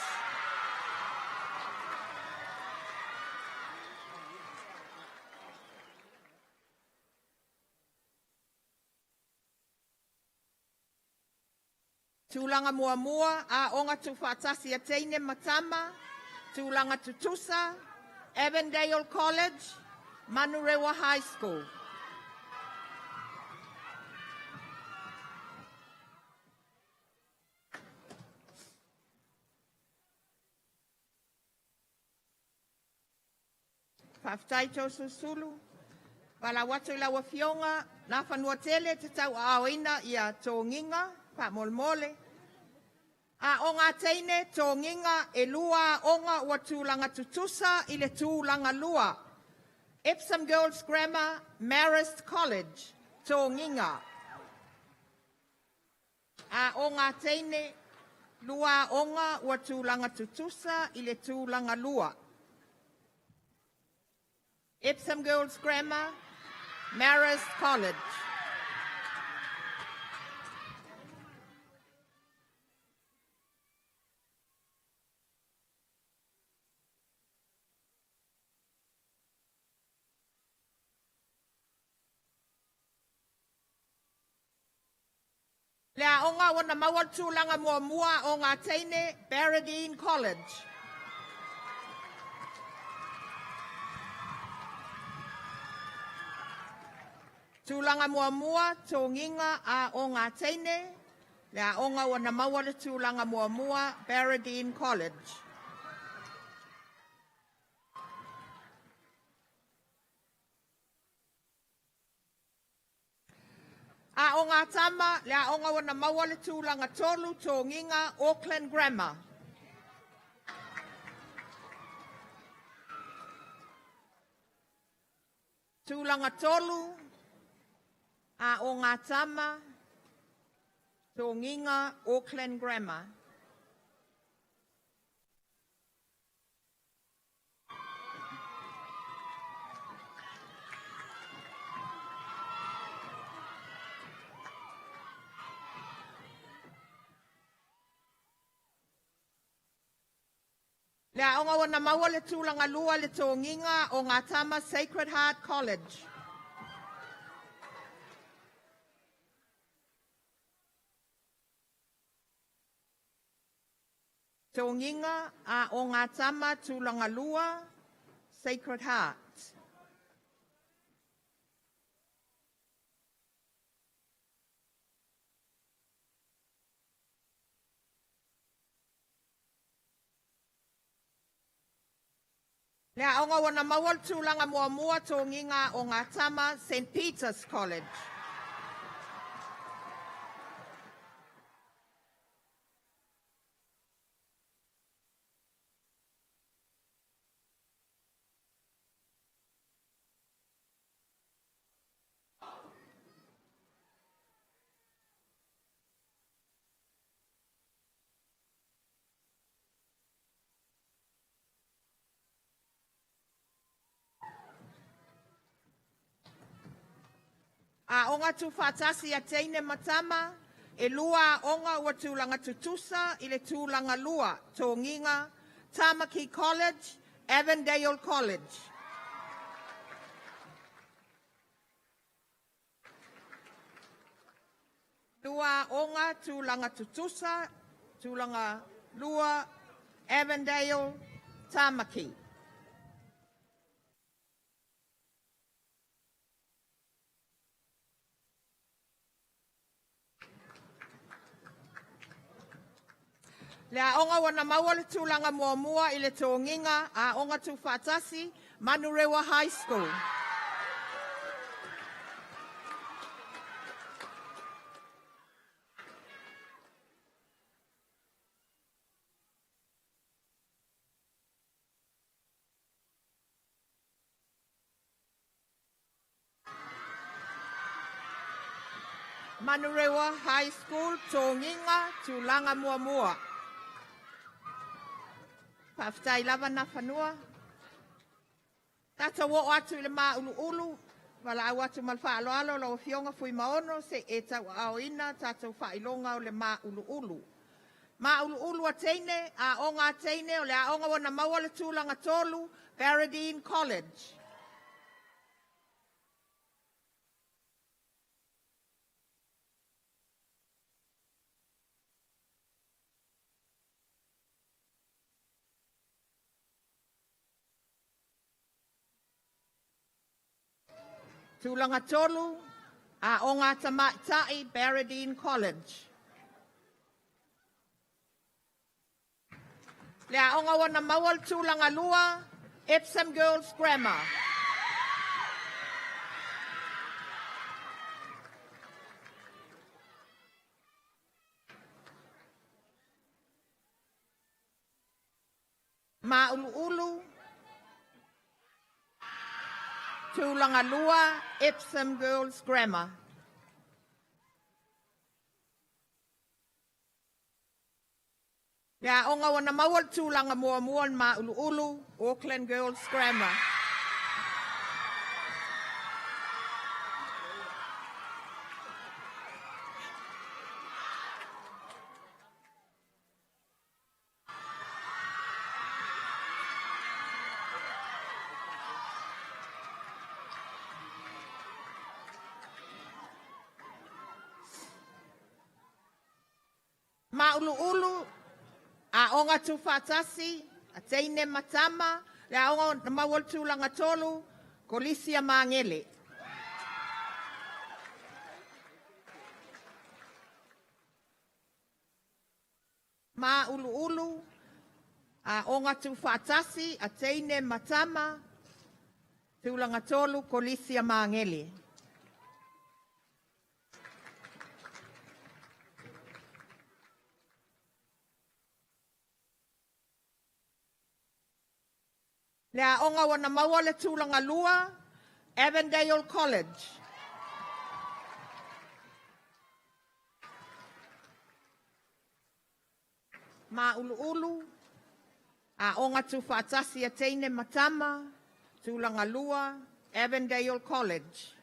Speaker 9: Tulaga muamua, Aoga Tuufaatasi a Teine ma Tama, Tulaga tutusa, Avondale College, Manurewa High School. Faafetai Toeolesulusulu. Valaau atu i lau Afioga Nafanuatele e te tauaaoina ia togiga faamolemole. Aoga a Teine, togiga e lua aoga ua tulaga tutusa i le tulaga lua. Epsom Girls Grammar, Marist College, togiga. Aoga a Teine, lua aoga ua tulaga tutusa i le tulaga lua. Epsom Girls Grammar, Marist College. Le aoga ua na maua le tulaga muamua Aoga a Teine, Baradene College. Tulaga muamua, togiga Aoga a Teine, le aoga ua na maua le tulaga muamua, Baradene College. Aoga a Tama, le aoga ua na maua le tulaga tolu, togiga Auckland Grammar. Tulaga tolu, Aoga a Tama, togiga Auckland Grammar. Le aoga ua na maua le tulaga lua le togiga o ngā tama Sacred Heart College. Togiga a o ngā tama tulaga lua Sacred Heart. Le aoga ua na maua le tulaga muamua togiga o ngā tama St. Peter's College. Aoga Tuufaatasi a Teine ma Tama, e lua aoga ua tulaga tutusa i le tulaga lua, togiga Tamaki College, Avondale College. Lua aoga tulaga tutusa, tulaga lua, Avondale, Tamaki. Le aoga ua na maua le tulaga muamua i le togiga Aoga Tuufaatasi, Manurewa High School. Manurewa High School, togiga, tulaga muamua. Faafetai lava Nafanua. Tatou oo atu i le mauluulu, valaau atu ma le faaaloalo lau Afioga Fuimaono se i e tauaaoina tatou faailoga o le mauluulu. Mauluulu a Teine, Aoga a Teine, o le aoga ua na maua le tulaga tolu, Baradene College. Tulaga tolu, Aoga a Tamaitai, Baradene College. Le aoga ua na maua le tulaga lua, Epsom Girls Grammar. Ma'ulu'ulu, Tulagalua, Epsom Girls Grammar. Le aoga ua na maua le tulaga muamua le Ma'ulu'ulu, Auckland Girls Grammar. Ma'ulu'ulu, Aoga Tuufaatasi, a teine ma tama, le aoga na maua le tulaga tolu, Kolisi a Magele. Ma'ulu'ulu, Aoga Tuufaatasi, a teine ma tama, tulaga tolu, Kolisi a Magele. Le aoga ua na maua le tulaga lua, Avondale College. Ma'ulu'ulu, Aoga Tuufaatasi a teine ma tama, tulaga lua, Avondale College.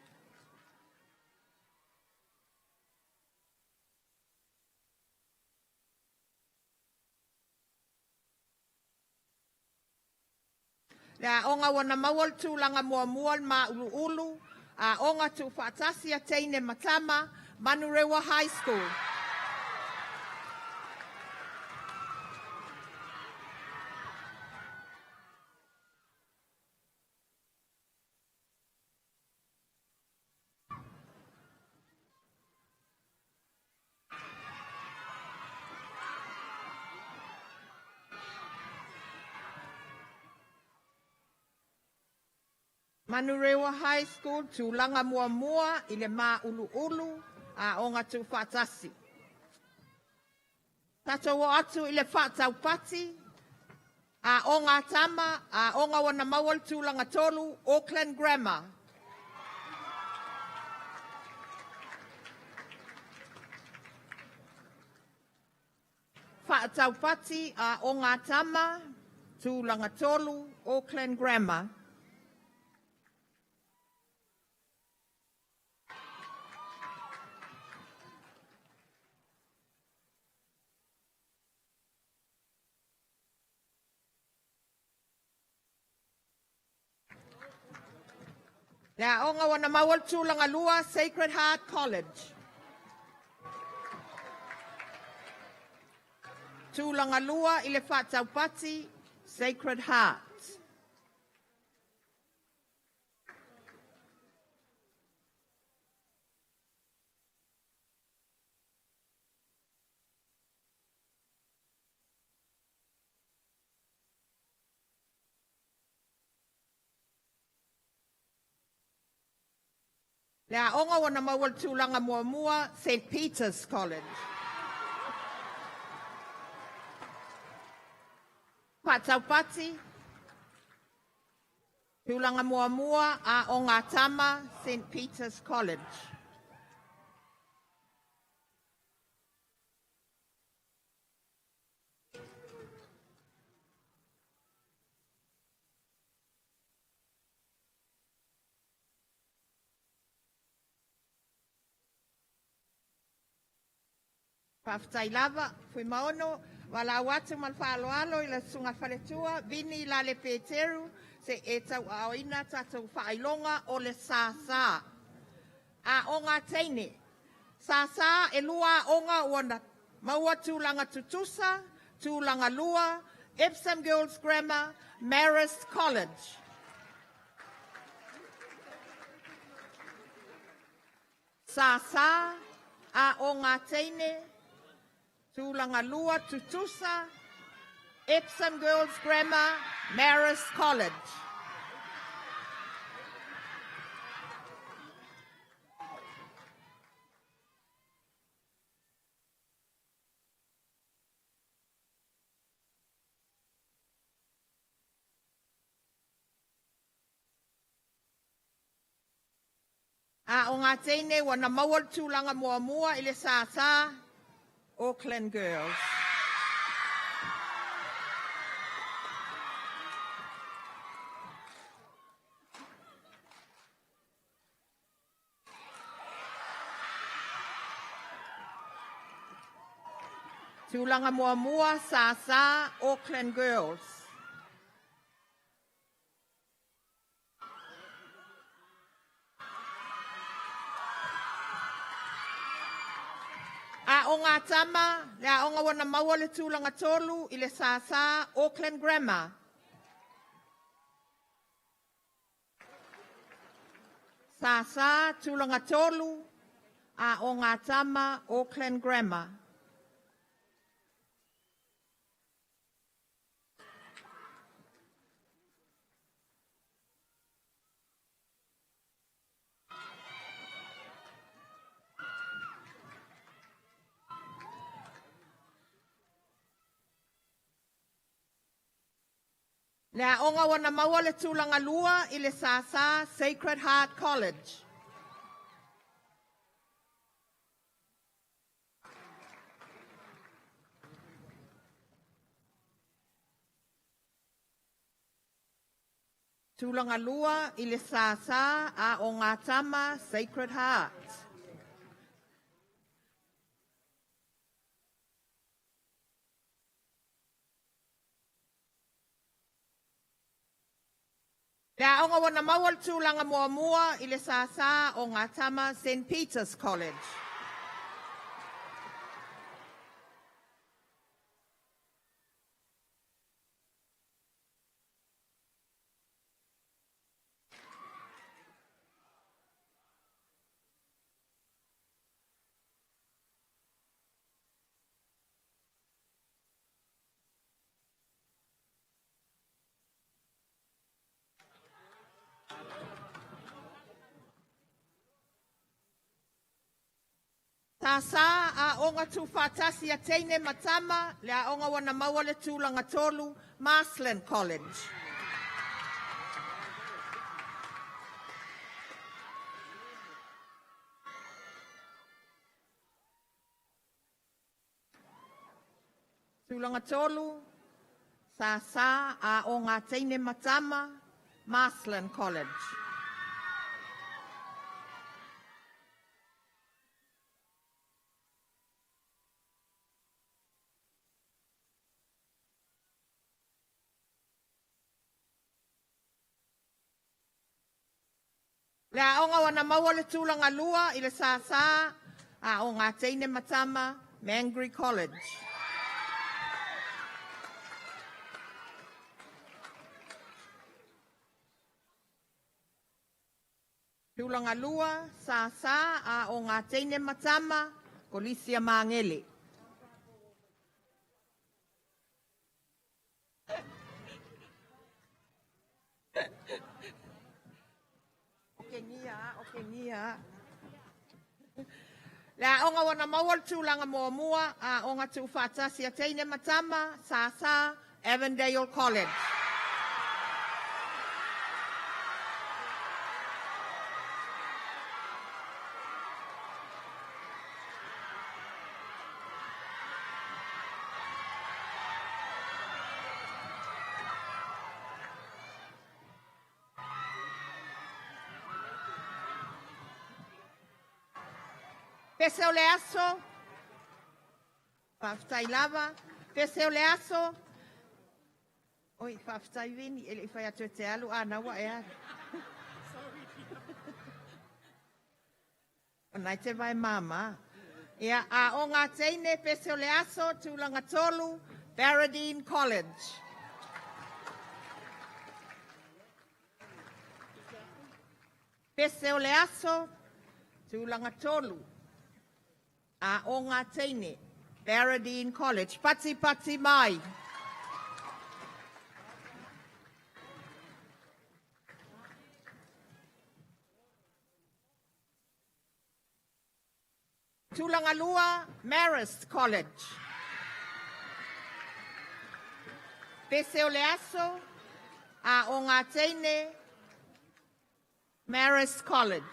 Speaker 9: Le aoga ua na maua le tulaga muamua le Ma'ulu'ulu, Aoga Tuufaatasi a teine ma tama, Manurewa High School. Manurewa High School, tulaga muamua i le Ma'ulu'ulu, Aoga Tuufaatasi. Tatou o atu i le whaataupati, aoga tama, aoga ua na maua le tulaga tolu, Auckland Grammar. Whaataupati aoga tama, tulaga tolu, Auckland Grammar. Le aoga ua na maua le tulaga lua, Sacred Heart College. Tulaga lua i le whaataupati, Sacred Heart. Le aoga ua na maua le tulaga muamua, St. Peter's College. Whaataupati, tulaga muamua, aoga tama, St. Peter's College. Faafetai lava, Fuimaono, valaau atu ma le faaaloalo i le Susuga Faletua, Vini Lale Peteru, se e tauaaoina tatou faailoga o le sāsā. Aoga teine. Sāsā e lua aoga ua na maua tulaga tutusa, tulaga lua, Epsom Girls Grammar, Marist College. Sāsā, aoga teine, tulaga lua tutusa, Epsom Girls Grammar, Marist College. A o ngā teine ua na maua le tulaga muamua i le sāsā Auckland Girls. Tulaga muamua sāsā Auckland Girls. A o ngā tama, le a onga wana maua le tulaga tolu i le sāsā Auckland Grammar. Sāsā tulaga tolu, a o ngā tama Auckland Grammar. Le aoga ua maua le tulaga lua i le sāsā Sacred Heart College. Tulaga lua i le sāsā a o ngā tama Sacred Heart. Le aoga ua na maua le tulaga muamua i le sāsā o ngā tama St. Peter's College. Sāsā a onga tūwhātasi a teine matama, le a onga wana maua le tulaga tolu, Marsland College. Tulaga tolu, sāsā a o ngā teine matama, Marsland College. Le aoga ua na maua le tulaga lua i le sāsā a o ngā teine matama Mangere College. Tulaga lua, sāsā a o ngā teine matama, Kolisi a Māngere. O ke ngia. Le aoga ua na maua le tulaga muamua a o ngā tūwhātasi a teine matama, sāsā, Avondale College. Pese o le aso, whawhitai lava, pese o le aso, oi, whawhitai vini, ele i whai atu e te alu, a naua e alu. O nai te vai mama. Ia, a o ngā teine, pese o le aso, tulaga tolu, Baradene College. Pese o le aso, tulaga tolu, a o ngā teine, Baradene College. Pati pati mai. Tulaga lua, Marist College. Pese o le aso, Aoga Teine, Marist College.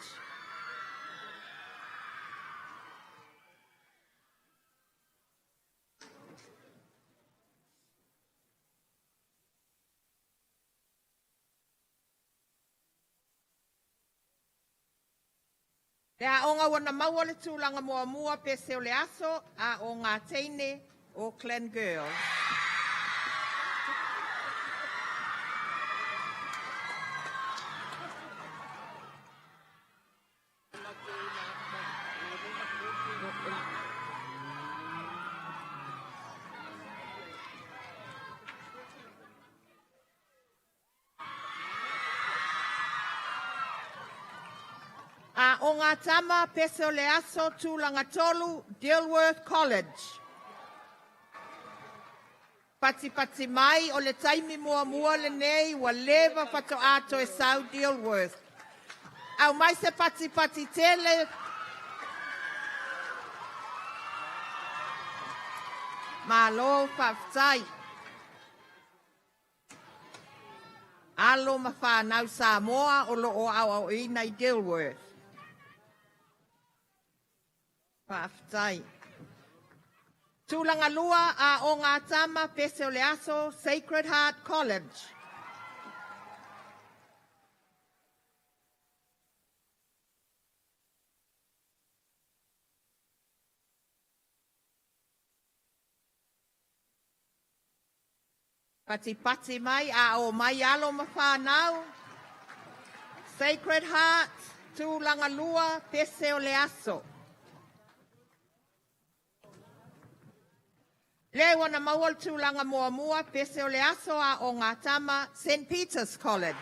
Speaker 9: Le aoga ua na maua le tulaga muamua pese o le aso, Aoga Teine, Auckland Girls. Aoga Tama, pese o le aso, tulaga tolu, Dilworth College. Patipati mai o le taimi muamua lenei ua leva faatoa toe sau Dilworth. Aumai se patipati tele. Malo faafetai. Alo ma fanau Samoa o lo o aoaoina i Dilworth. Faafetai. Tulaga lua, Aoga Tama, pese o le aso, Sacred Heart College. Patipati mai a o mai alo ma fanau. Sacred Heart, tulaga lua, pese o le aso. Le ua na maua le tulaga muamua, pese o le aso, Aoga Tama, St. Peter's College.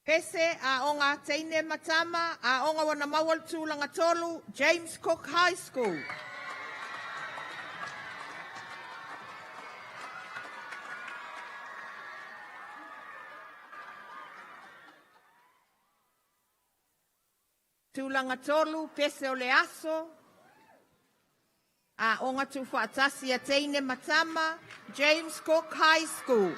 Speaker 9: Pese Aoga Teine ma Tama, aoga ua na maua le tulaga tolu, James Cook High School. Tulaga tolu, pese o le aso, Aoga Tuufaatasi a Teine ma Tama, James Cook High School.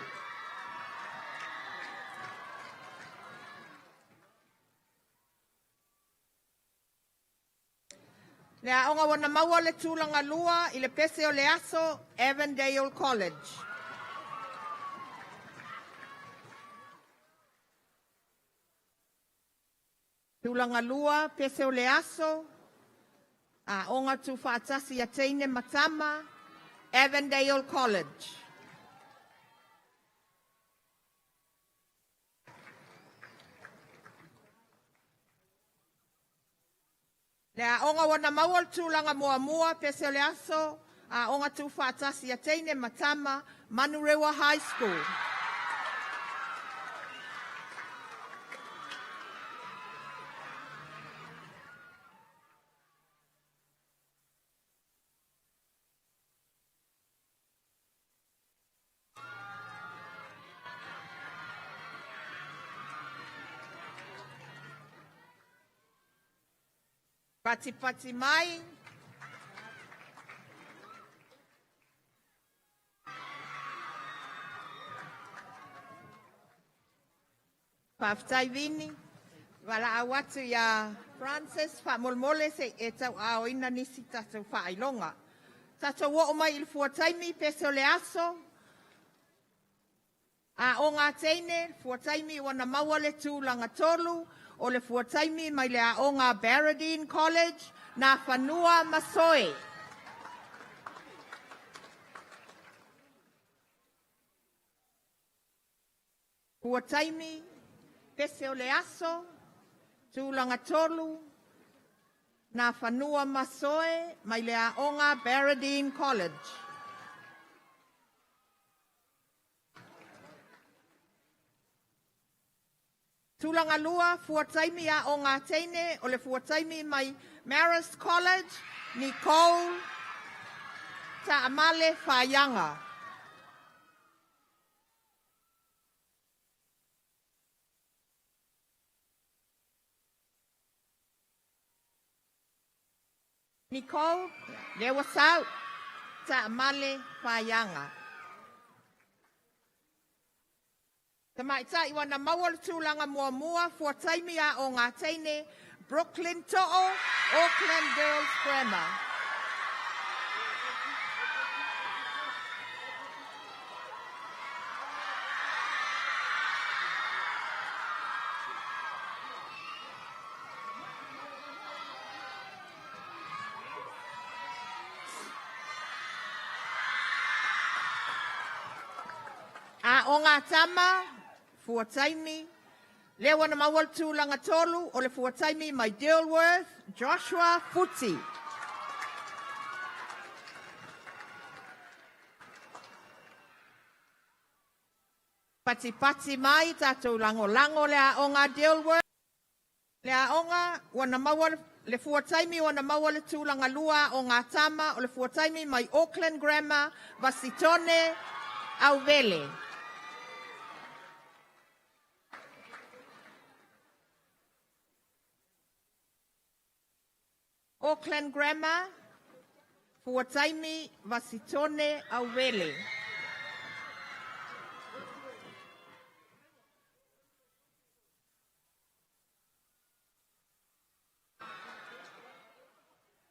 Speaker 9: Le aoga ua na maua le tulaga lua i le pese o le aso, Avondale College. Tulaga lua, pese o le aso, Aoga Tuufaatasi a Teine ma Tama, Avondale College. Le aoga ua na maua le tulaga muamua, pese o le aso, Aoga Tuufaatasi a Teine ma Tama, Manurewa High School. Patipati mai. Faafetai Vini. Valaau atu iā Francis faamolemole se i e tauaaoina nisi tatou faailoga. Tatou oo mai i le fuataimi pese o le aso. Aoga Teine, fuataimi ua na maua le tulaga tolu, o le fuataimi mai le aoga Baradene College, Nafanua Masoe. Fuataimi, pese o le aso, tulaga tolu, Nafanua Masoe mai le Aoga Baradene College. Tulaga lua, fuataimi Aoga Teine o le fuataimi mai Marist College, Nicole Taamale Faiaga. Nicole, lea ua sau, Taamale Faiaga. Tamaitai ua na maua le tulaga muamua fuataimi Aoga Teine, Brooklyn To'o, Auckland Girls Grammar. Aoga Tama, fuataimi, lea ua na maua le tulaga tolu o le fuataimi mai Dilworth, Joshua Futi. Patipati mai tatou lagolago le aoga Dilworth. Le aoga ua na maua le fuataimi ua na maua le tulaga lua Aoga Tama o le fuataimi mai Auckland Grammar, Vasitone Auvele. Auckland Grammar, fuataimi Vasitone Auvele.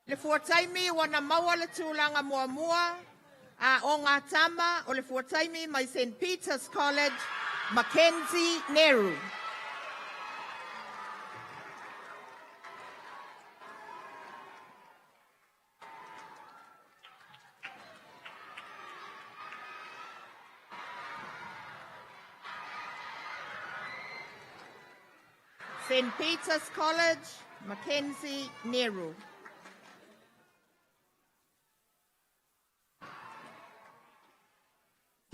Speaker 9: Le fuataimi ua na maua le tulaga muamua Aoga Tama o le fuataimi mai St. Peter's College, Mackenzie Neru. St. Peter's College, Mackenzie Nehru.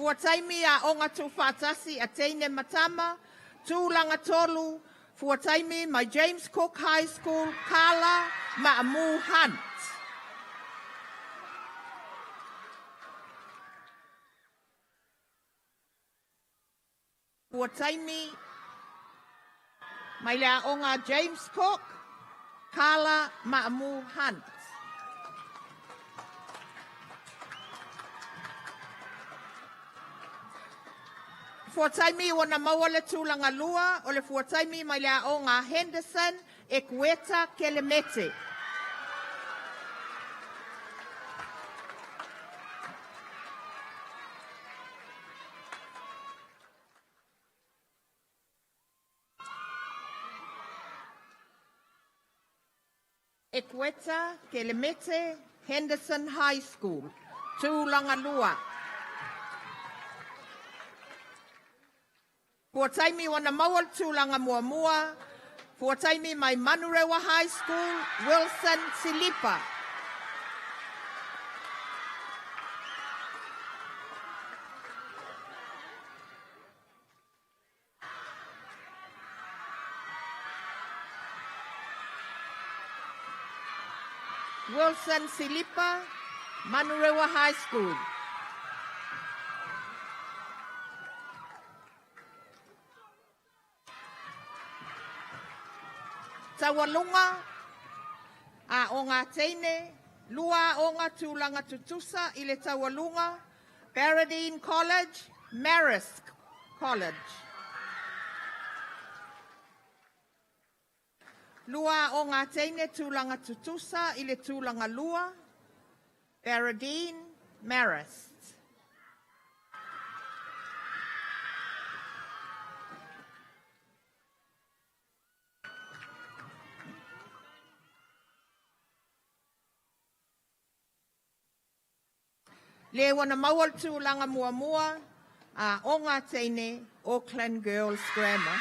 Speaker 9: Fuataimi Aoga Tuufaatasi a Teine ma Tama, Tulaga tolu, fuataimi mai James Cook High School, Carla Ma'amu Hunt. Fuataimi mai le aoga James Cook, Carla Ma'amu Hunt. Fuataimi ua na maua le tulaga lua o le fuataimi mai le aoga Henderson, Ekueta Kelemete. Ekueta Kelemete, Henderson High School, Tulaga lua. Fuataimi ua na maua le tulaga muamua, fuataimi mai Manurewa High School, Wilson Silipa. Wilson Silipa, Manurewa High School. Taualuga, Aoga Teine, lua aoga tulaga tutusa i le taualuga, Baradene College, Marist College. Lua aoga teine tulaga tutusa i le tulaga lua, Baradene, Marist. Le ua na maua le tulaga muamua, Aoga Teine, Auckland Girls Grammar.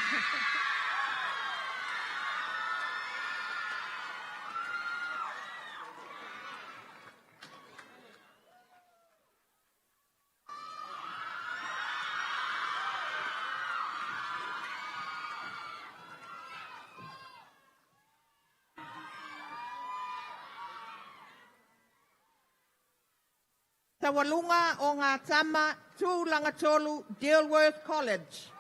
Speaker 9: Taualuga o ngā tama Tūlanga Tolu Dilworth College.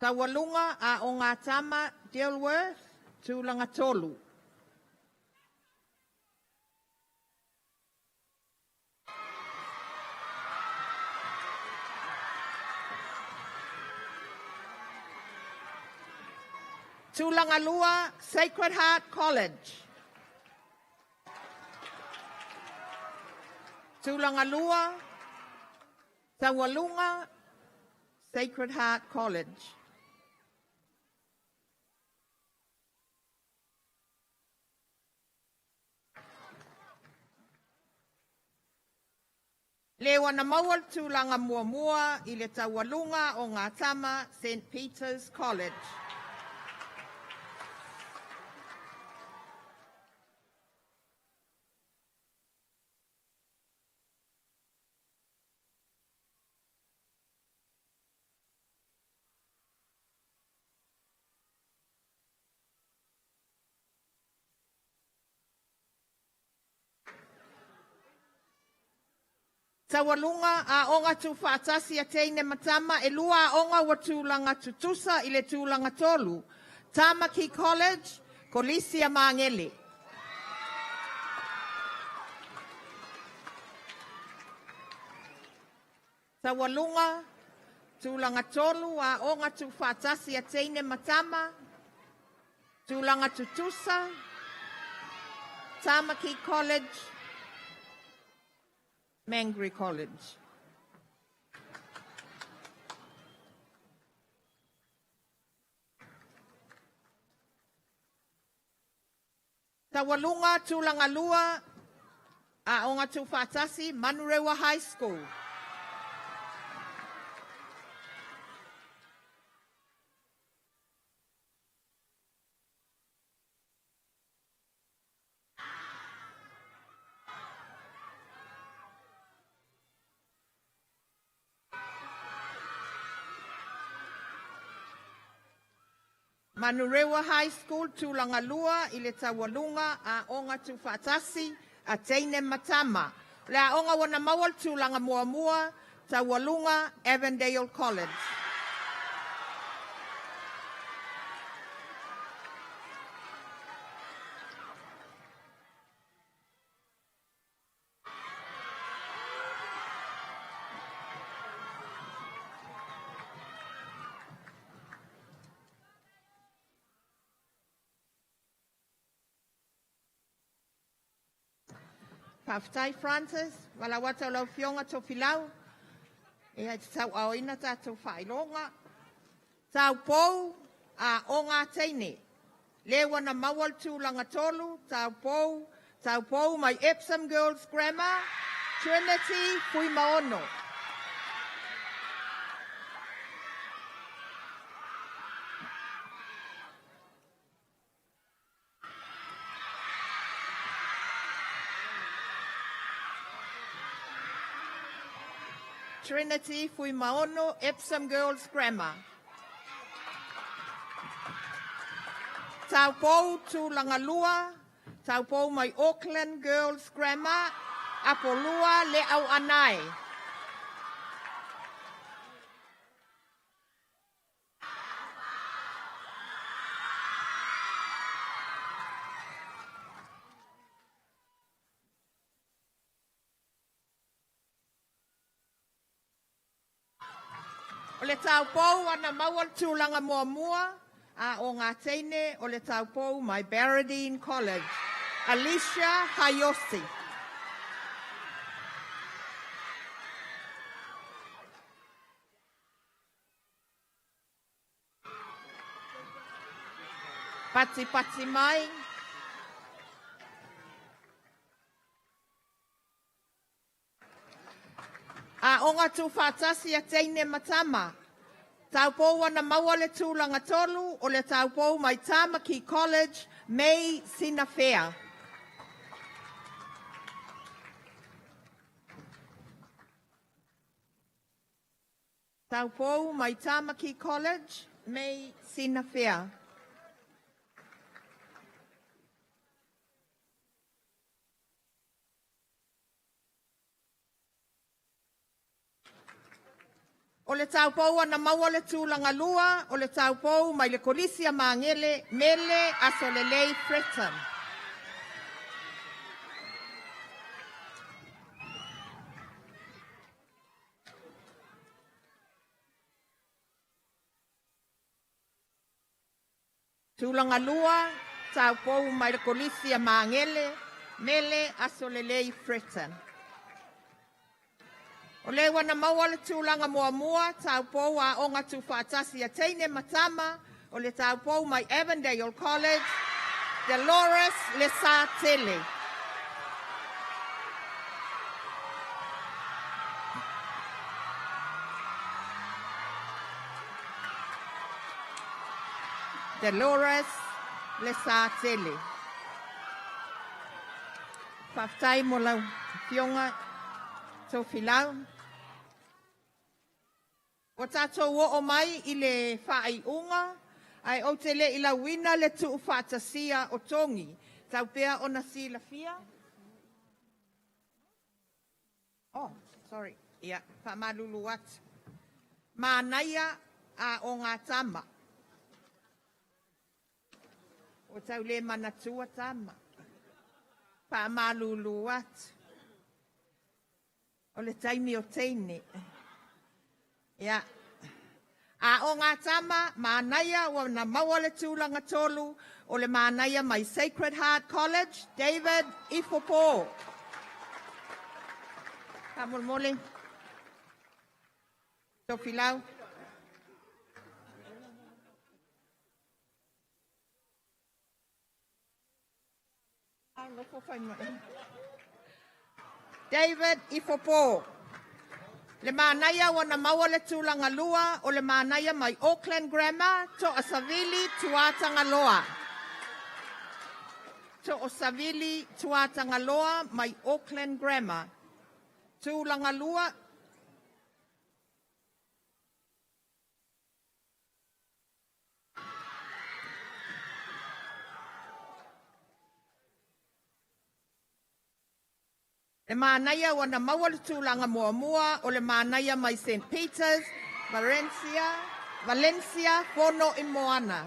Speaker 9: Taualuga a o ngā tama Dilworth, Tūlanga Tolu. Tūlanga Sacred Heart College. Tūlanga Taualuga, Sacred Heart College. Le wana maua le tūlanga muamua i le taualuga o ngā tama St. Peter's College. Taualuga a onga tu whaatasi a teine matama e lua a onga wa tūlanga tutusa i le tūlanga tolu. Tamaki College, Kolisia Mangele. Taualuga, tūlanga tolu a onga tu whaatasi a teine matama, tūlanga tutusa, Tamaki College, Mangere College. Taualuga tūlanga lua a onga tū whaatasi Manurewa High School. Manurewa High School, Tūlanga Lua, i le taualuga a onga tū whaatasi, a teine matama. Le a onga wana maua le tūlanga muamua, taualuga Avondale College. Whawhitai Francis, wala wata o lau fionga tō filau. E hei te tau aoina tātou whailonga. Tau pou a o ngā teine. Le wana maua le tūlanga tolu, tau pou mai Epsom Girls Grammar, Trinity Fuimaono. Trinity Fuimaono, Epsom Girls Grammar. Tau pou tūlanga lua, tau pou mai Auckland Girls Grammar, Apolua le au anai. O le tau pou ana maua le tūlanga muamua, a o ngā teine o le tau pou mai Baradene College. Alicia Hayosi. Pati pati mai. A onga tū whaatasi a teine matama. Tau pou ana maua le tūlanga tolu o le tau pou mai Tamaki College, May Sinafea. Tau pou mai Tamaki College, May Sinafea. O le taupou ana maua le tulaga lua, o le taupou mai le Kolisi a Magele, Mele Asolelei Freton. Tulaga lua, taupou mai le Kolisi a Magele, Mele Asolelei Freton. O le ua na maua le tulaga muamua, taupou aoga tuufaatasi a teine ma tama, o le taupou mai Avondale College, Dolores Lesatele. Dolores Lesatele. Faafetai mo lau afioga Tofilau. Ua tatou oo mai i le faaiuga, ae ou te le i lauina le tuufaatasia o togi. Tau pea ona silafia. Oh, sorry. Ia, faamalulu atu. Manaia aoga tama. Ua tau le manatua tama. Faamalulu atu. O le taimi o teine. Ia. Aoga tama, manaia ua na maua le tulaga tolu o le manaia mai Sacred Heart College, David Ifopo. Faamolemole. Tofilau. David Ifopo. Le manaia ua na maua le tulaga lua o le manaia mai Auckland Grammar, To'asavili Tuatagaloa. To'asavili Tuatagaloa mai Auckland Grammar. Tulaga lua. Le manaia ua na maua le tulaga muamua o le manaia mai St. Peter's, Valencia, Valencia Fonoimoana.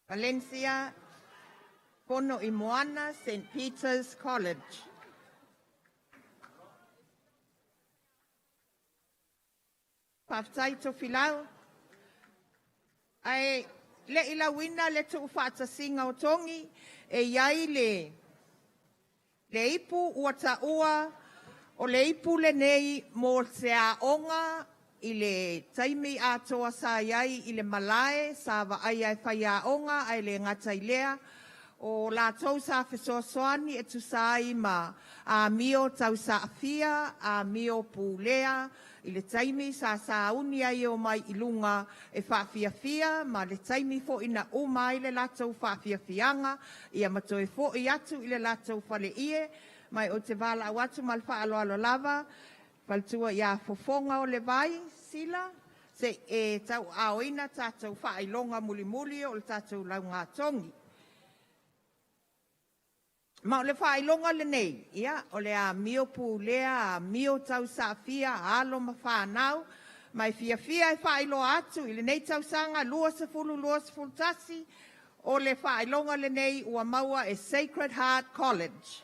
Speaker 9: Valencia Fonoimoana, St. Peter's College. Faafetai Tofilau. Ae le i lauina le tuufaatasiga o togi e i ai le le ipu ua taua o le ipu lenei mo se aoga i le taimi atoa sa i ai i le malae sa vaaia e faiaoga ae le gata i lea o latou sa fesoasoani e tusa ai ma amio tausaafia, amio pulea, i le taimi sa sauni ai e omai i luga e faafiafia ma le taimi foi na uma ai le latou faafiafiaga ia ma toe foi atu i le latou faleie mai o te valaau atu ma le faaaloalo lava faletua ia Fofoga o le Vai Sila se e tauaaoina tatou faailoga mulimuli o le tatou laugatogi. Ma o le faailoga lenei, ia, o le amio pulea, amio tausaafia, alo ma fanau, ma e fiafia e faailoa atu i lenei tausaga 2021, o le faailoga lenei ua maua e Sacred Heart College.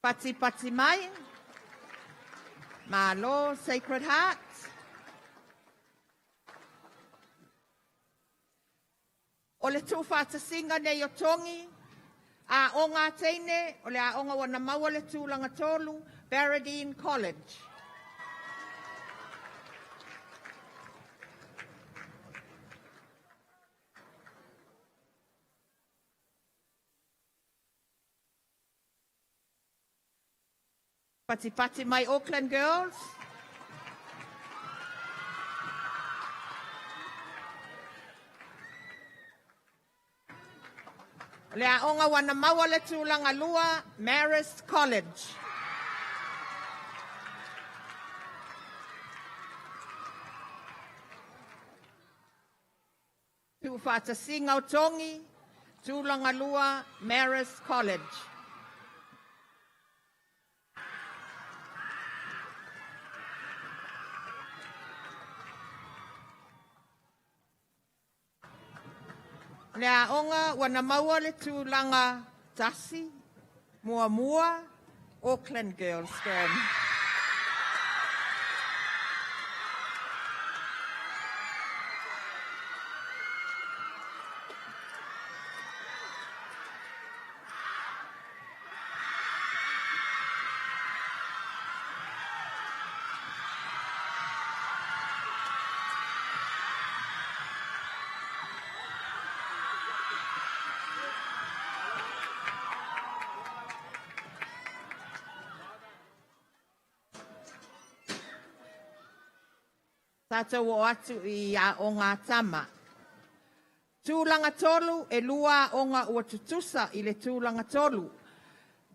Speaker 9: Patipati mai, malo Sacred Heart. O le tuufaatasiga nei o togi, aoga a teine, o le aoga ua na maua le tulaga tolu, Baradene College. Patipati mai Auckland Girls. Le aoga ua na maua le tulaga lua, Marist College. Tuufaatasiga o togi, tulaga lua, Marist College. Le aoga ua na maua le tulaga tasi, muamua, Auckland Girls School. Tātou o atu i aoga tama. Tulaga tolu, e lua aoga ua tutusa i le tulaga tolu.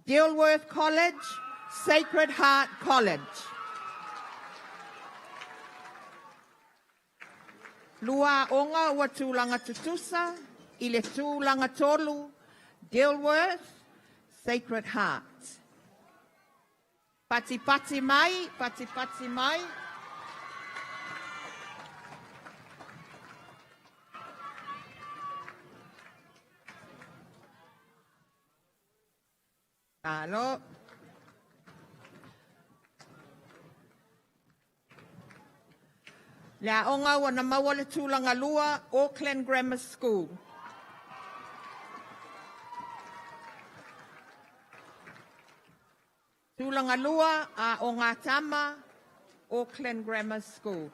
Speaker 9: Dilworth College, Sacred Heart College. Lua aoga ua tulaga tutusa i le tulaga tolu, Dilworth, Sacred Heart. Pati pati mai, pati pati mai. Alo. Le aoga ua na maua le tulaga lua, Auckland Grammar School. Tulaga lua, aoga tama, Auckland Grammar School.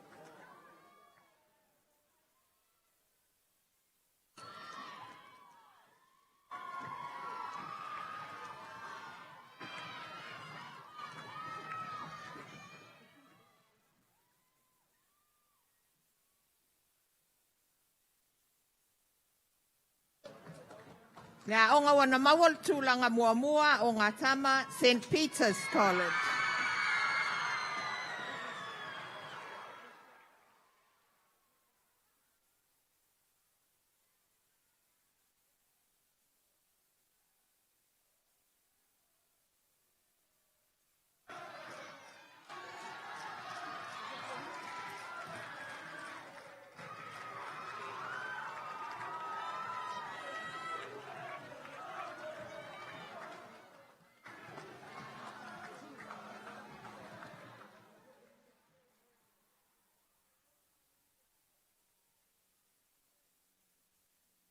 Speaker 9: Le aoga ua na maua le tulaga muamua, aoga tama, St. Peter's College.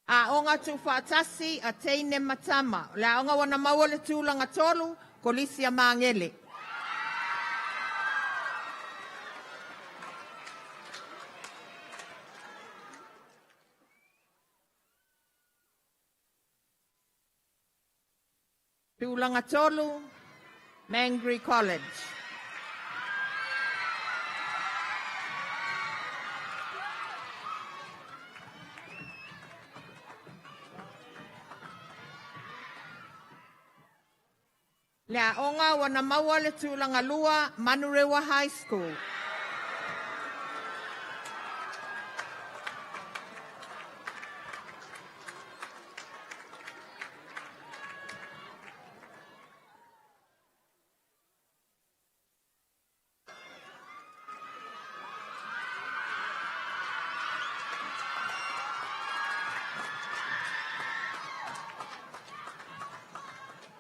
Speaker 9: Aoga tuufaatasi a teine ma tama. O le aoga ua na maua le tulaga tolu, Kolisi a Magele. Tulaga tolu, Mangere College. Le aoga ua na maua le tulaga lua, Manurewa High School.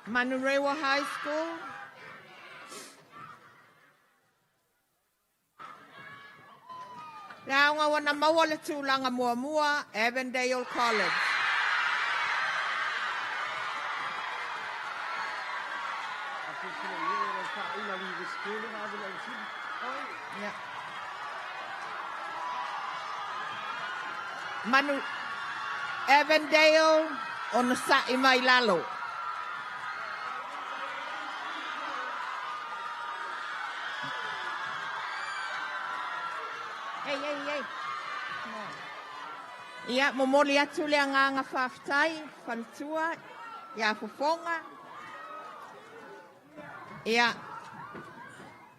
Speaker 9: Manurewa High School. Le aoga ua na maua le tulaga muamua, Avondale College. Yeah. Manu Avondale onosa'i mai lalo. Hey, hey, hey. Come on. Ia, momoli atu le agaga faafetai faletua ia Fofoga. Ia,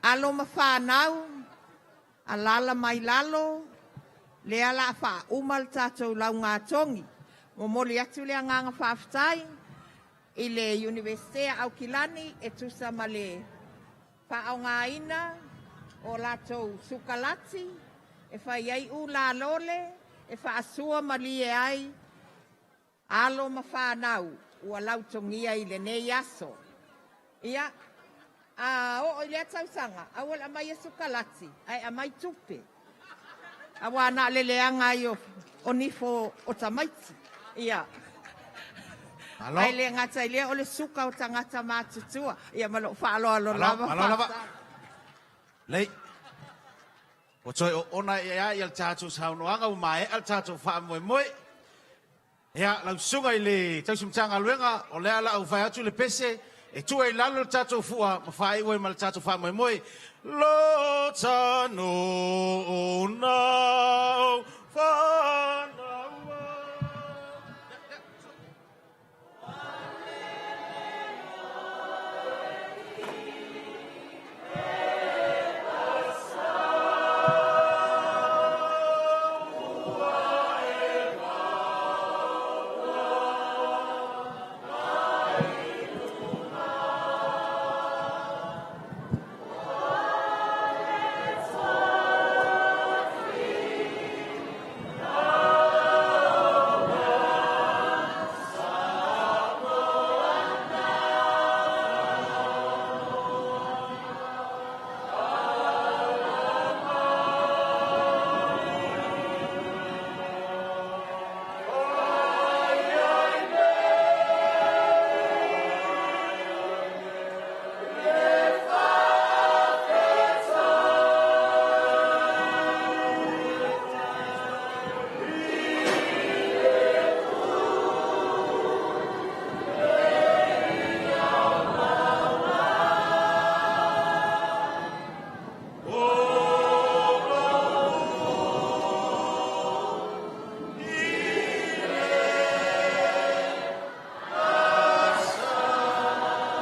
Speaker 9: alo ma fanau, alala mai lalo, lea la faauma le tatou laugatogi. Momoli atu le agaga faafetai i le Iunivesite a Aukilani e tusa ma le faaaogaina o latou sukalati e fai ai ulalole e faasua malie ai alo ma fanau ua lautogia i lenei aso. Ia, a oo i lea tausaga, aua le aumai e sukalati, ae aumai tupe. Aua na o le leaga ai o nifo o tamaiti. Ia.
Speaker 3: Malo.
Speaker 9: Ae le gata i lea o le suka o tagata matutua. Ia ma lou faaaloalo
Speaker 3: Malo,
Speaker 9: lava.
Speaker 3: malo lava.
Speaker 9: Faafetai.
Speaker 3: Lei. Ua toe oona ia ia le tatou saunoaga ua maea le tatou faamoemoe. Ia, lau susuga i le tausi Matagaluega, o lea la au fai atu le pese, e tuu ai i lalo le tatou fua ma faaiu ai ma le tatou faamoemoe. Lo tano na whanaua.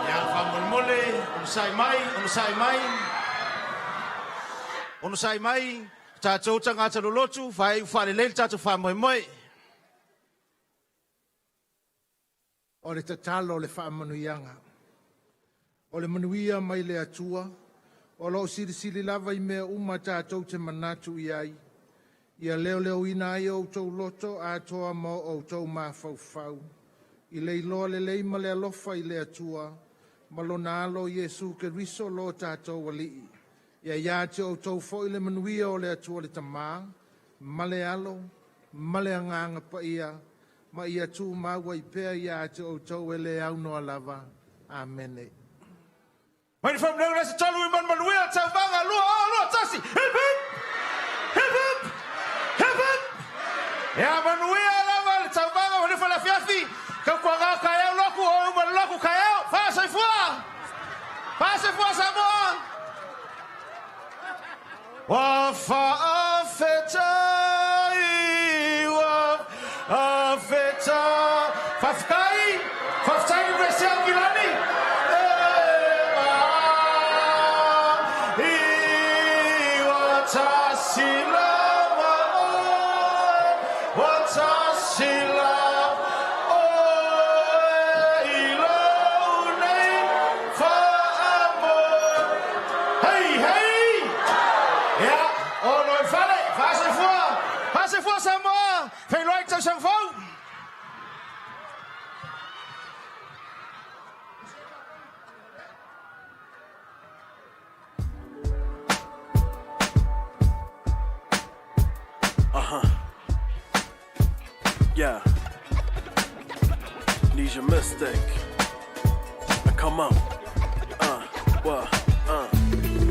Speaker 3: Ia, faamolemole, onosai mai, onosai mai. Onosai mai, tatou tagata lolotu, faaiu faalelei le tatou faamoemoe.
Speaker 7: O le tatalo o le faamanuiaga. O le manuia mai le Atua, o lo o silisili lava i mea uma tatou te manatu i ai. Ia leoleoina ai o outou loto atoa ma o outou mafaufau. I le iloa lelei ma le alofa i le Atua, ma lona alo Iesu Keriso lo tatou Alii. Ia ia te outou foi le manuia o le Atua le Tamā, ma le alo, ma le agaga paia, ma ia tumau ai pea ia te outou e le aunoa lava. Amene.
Speaker 3: Mai le faamanuiaga le aso tolu i manumanuia tauvaga 2021. Hip hip! Hip hip! Hip hip! Ia manuia lava le tauvaga ma le faleafiafi. Tautuaga taeao loku o uma le loku taeao. Faasoifua! Faasoifua Samoa! Ua faafetai, ua faafetai. Faafetai, faafetai i le Ao Kilani. E ma i ua tasi lava oe, ua tasi lava oe i lou nei faamoe. Hei, hei! Ia, ono i fale, faasoifua, faasoifua Samoa, feiloai i le tausaga fou.
Speaker 14: Yeah. Need your mistake. Now come on. What?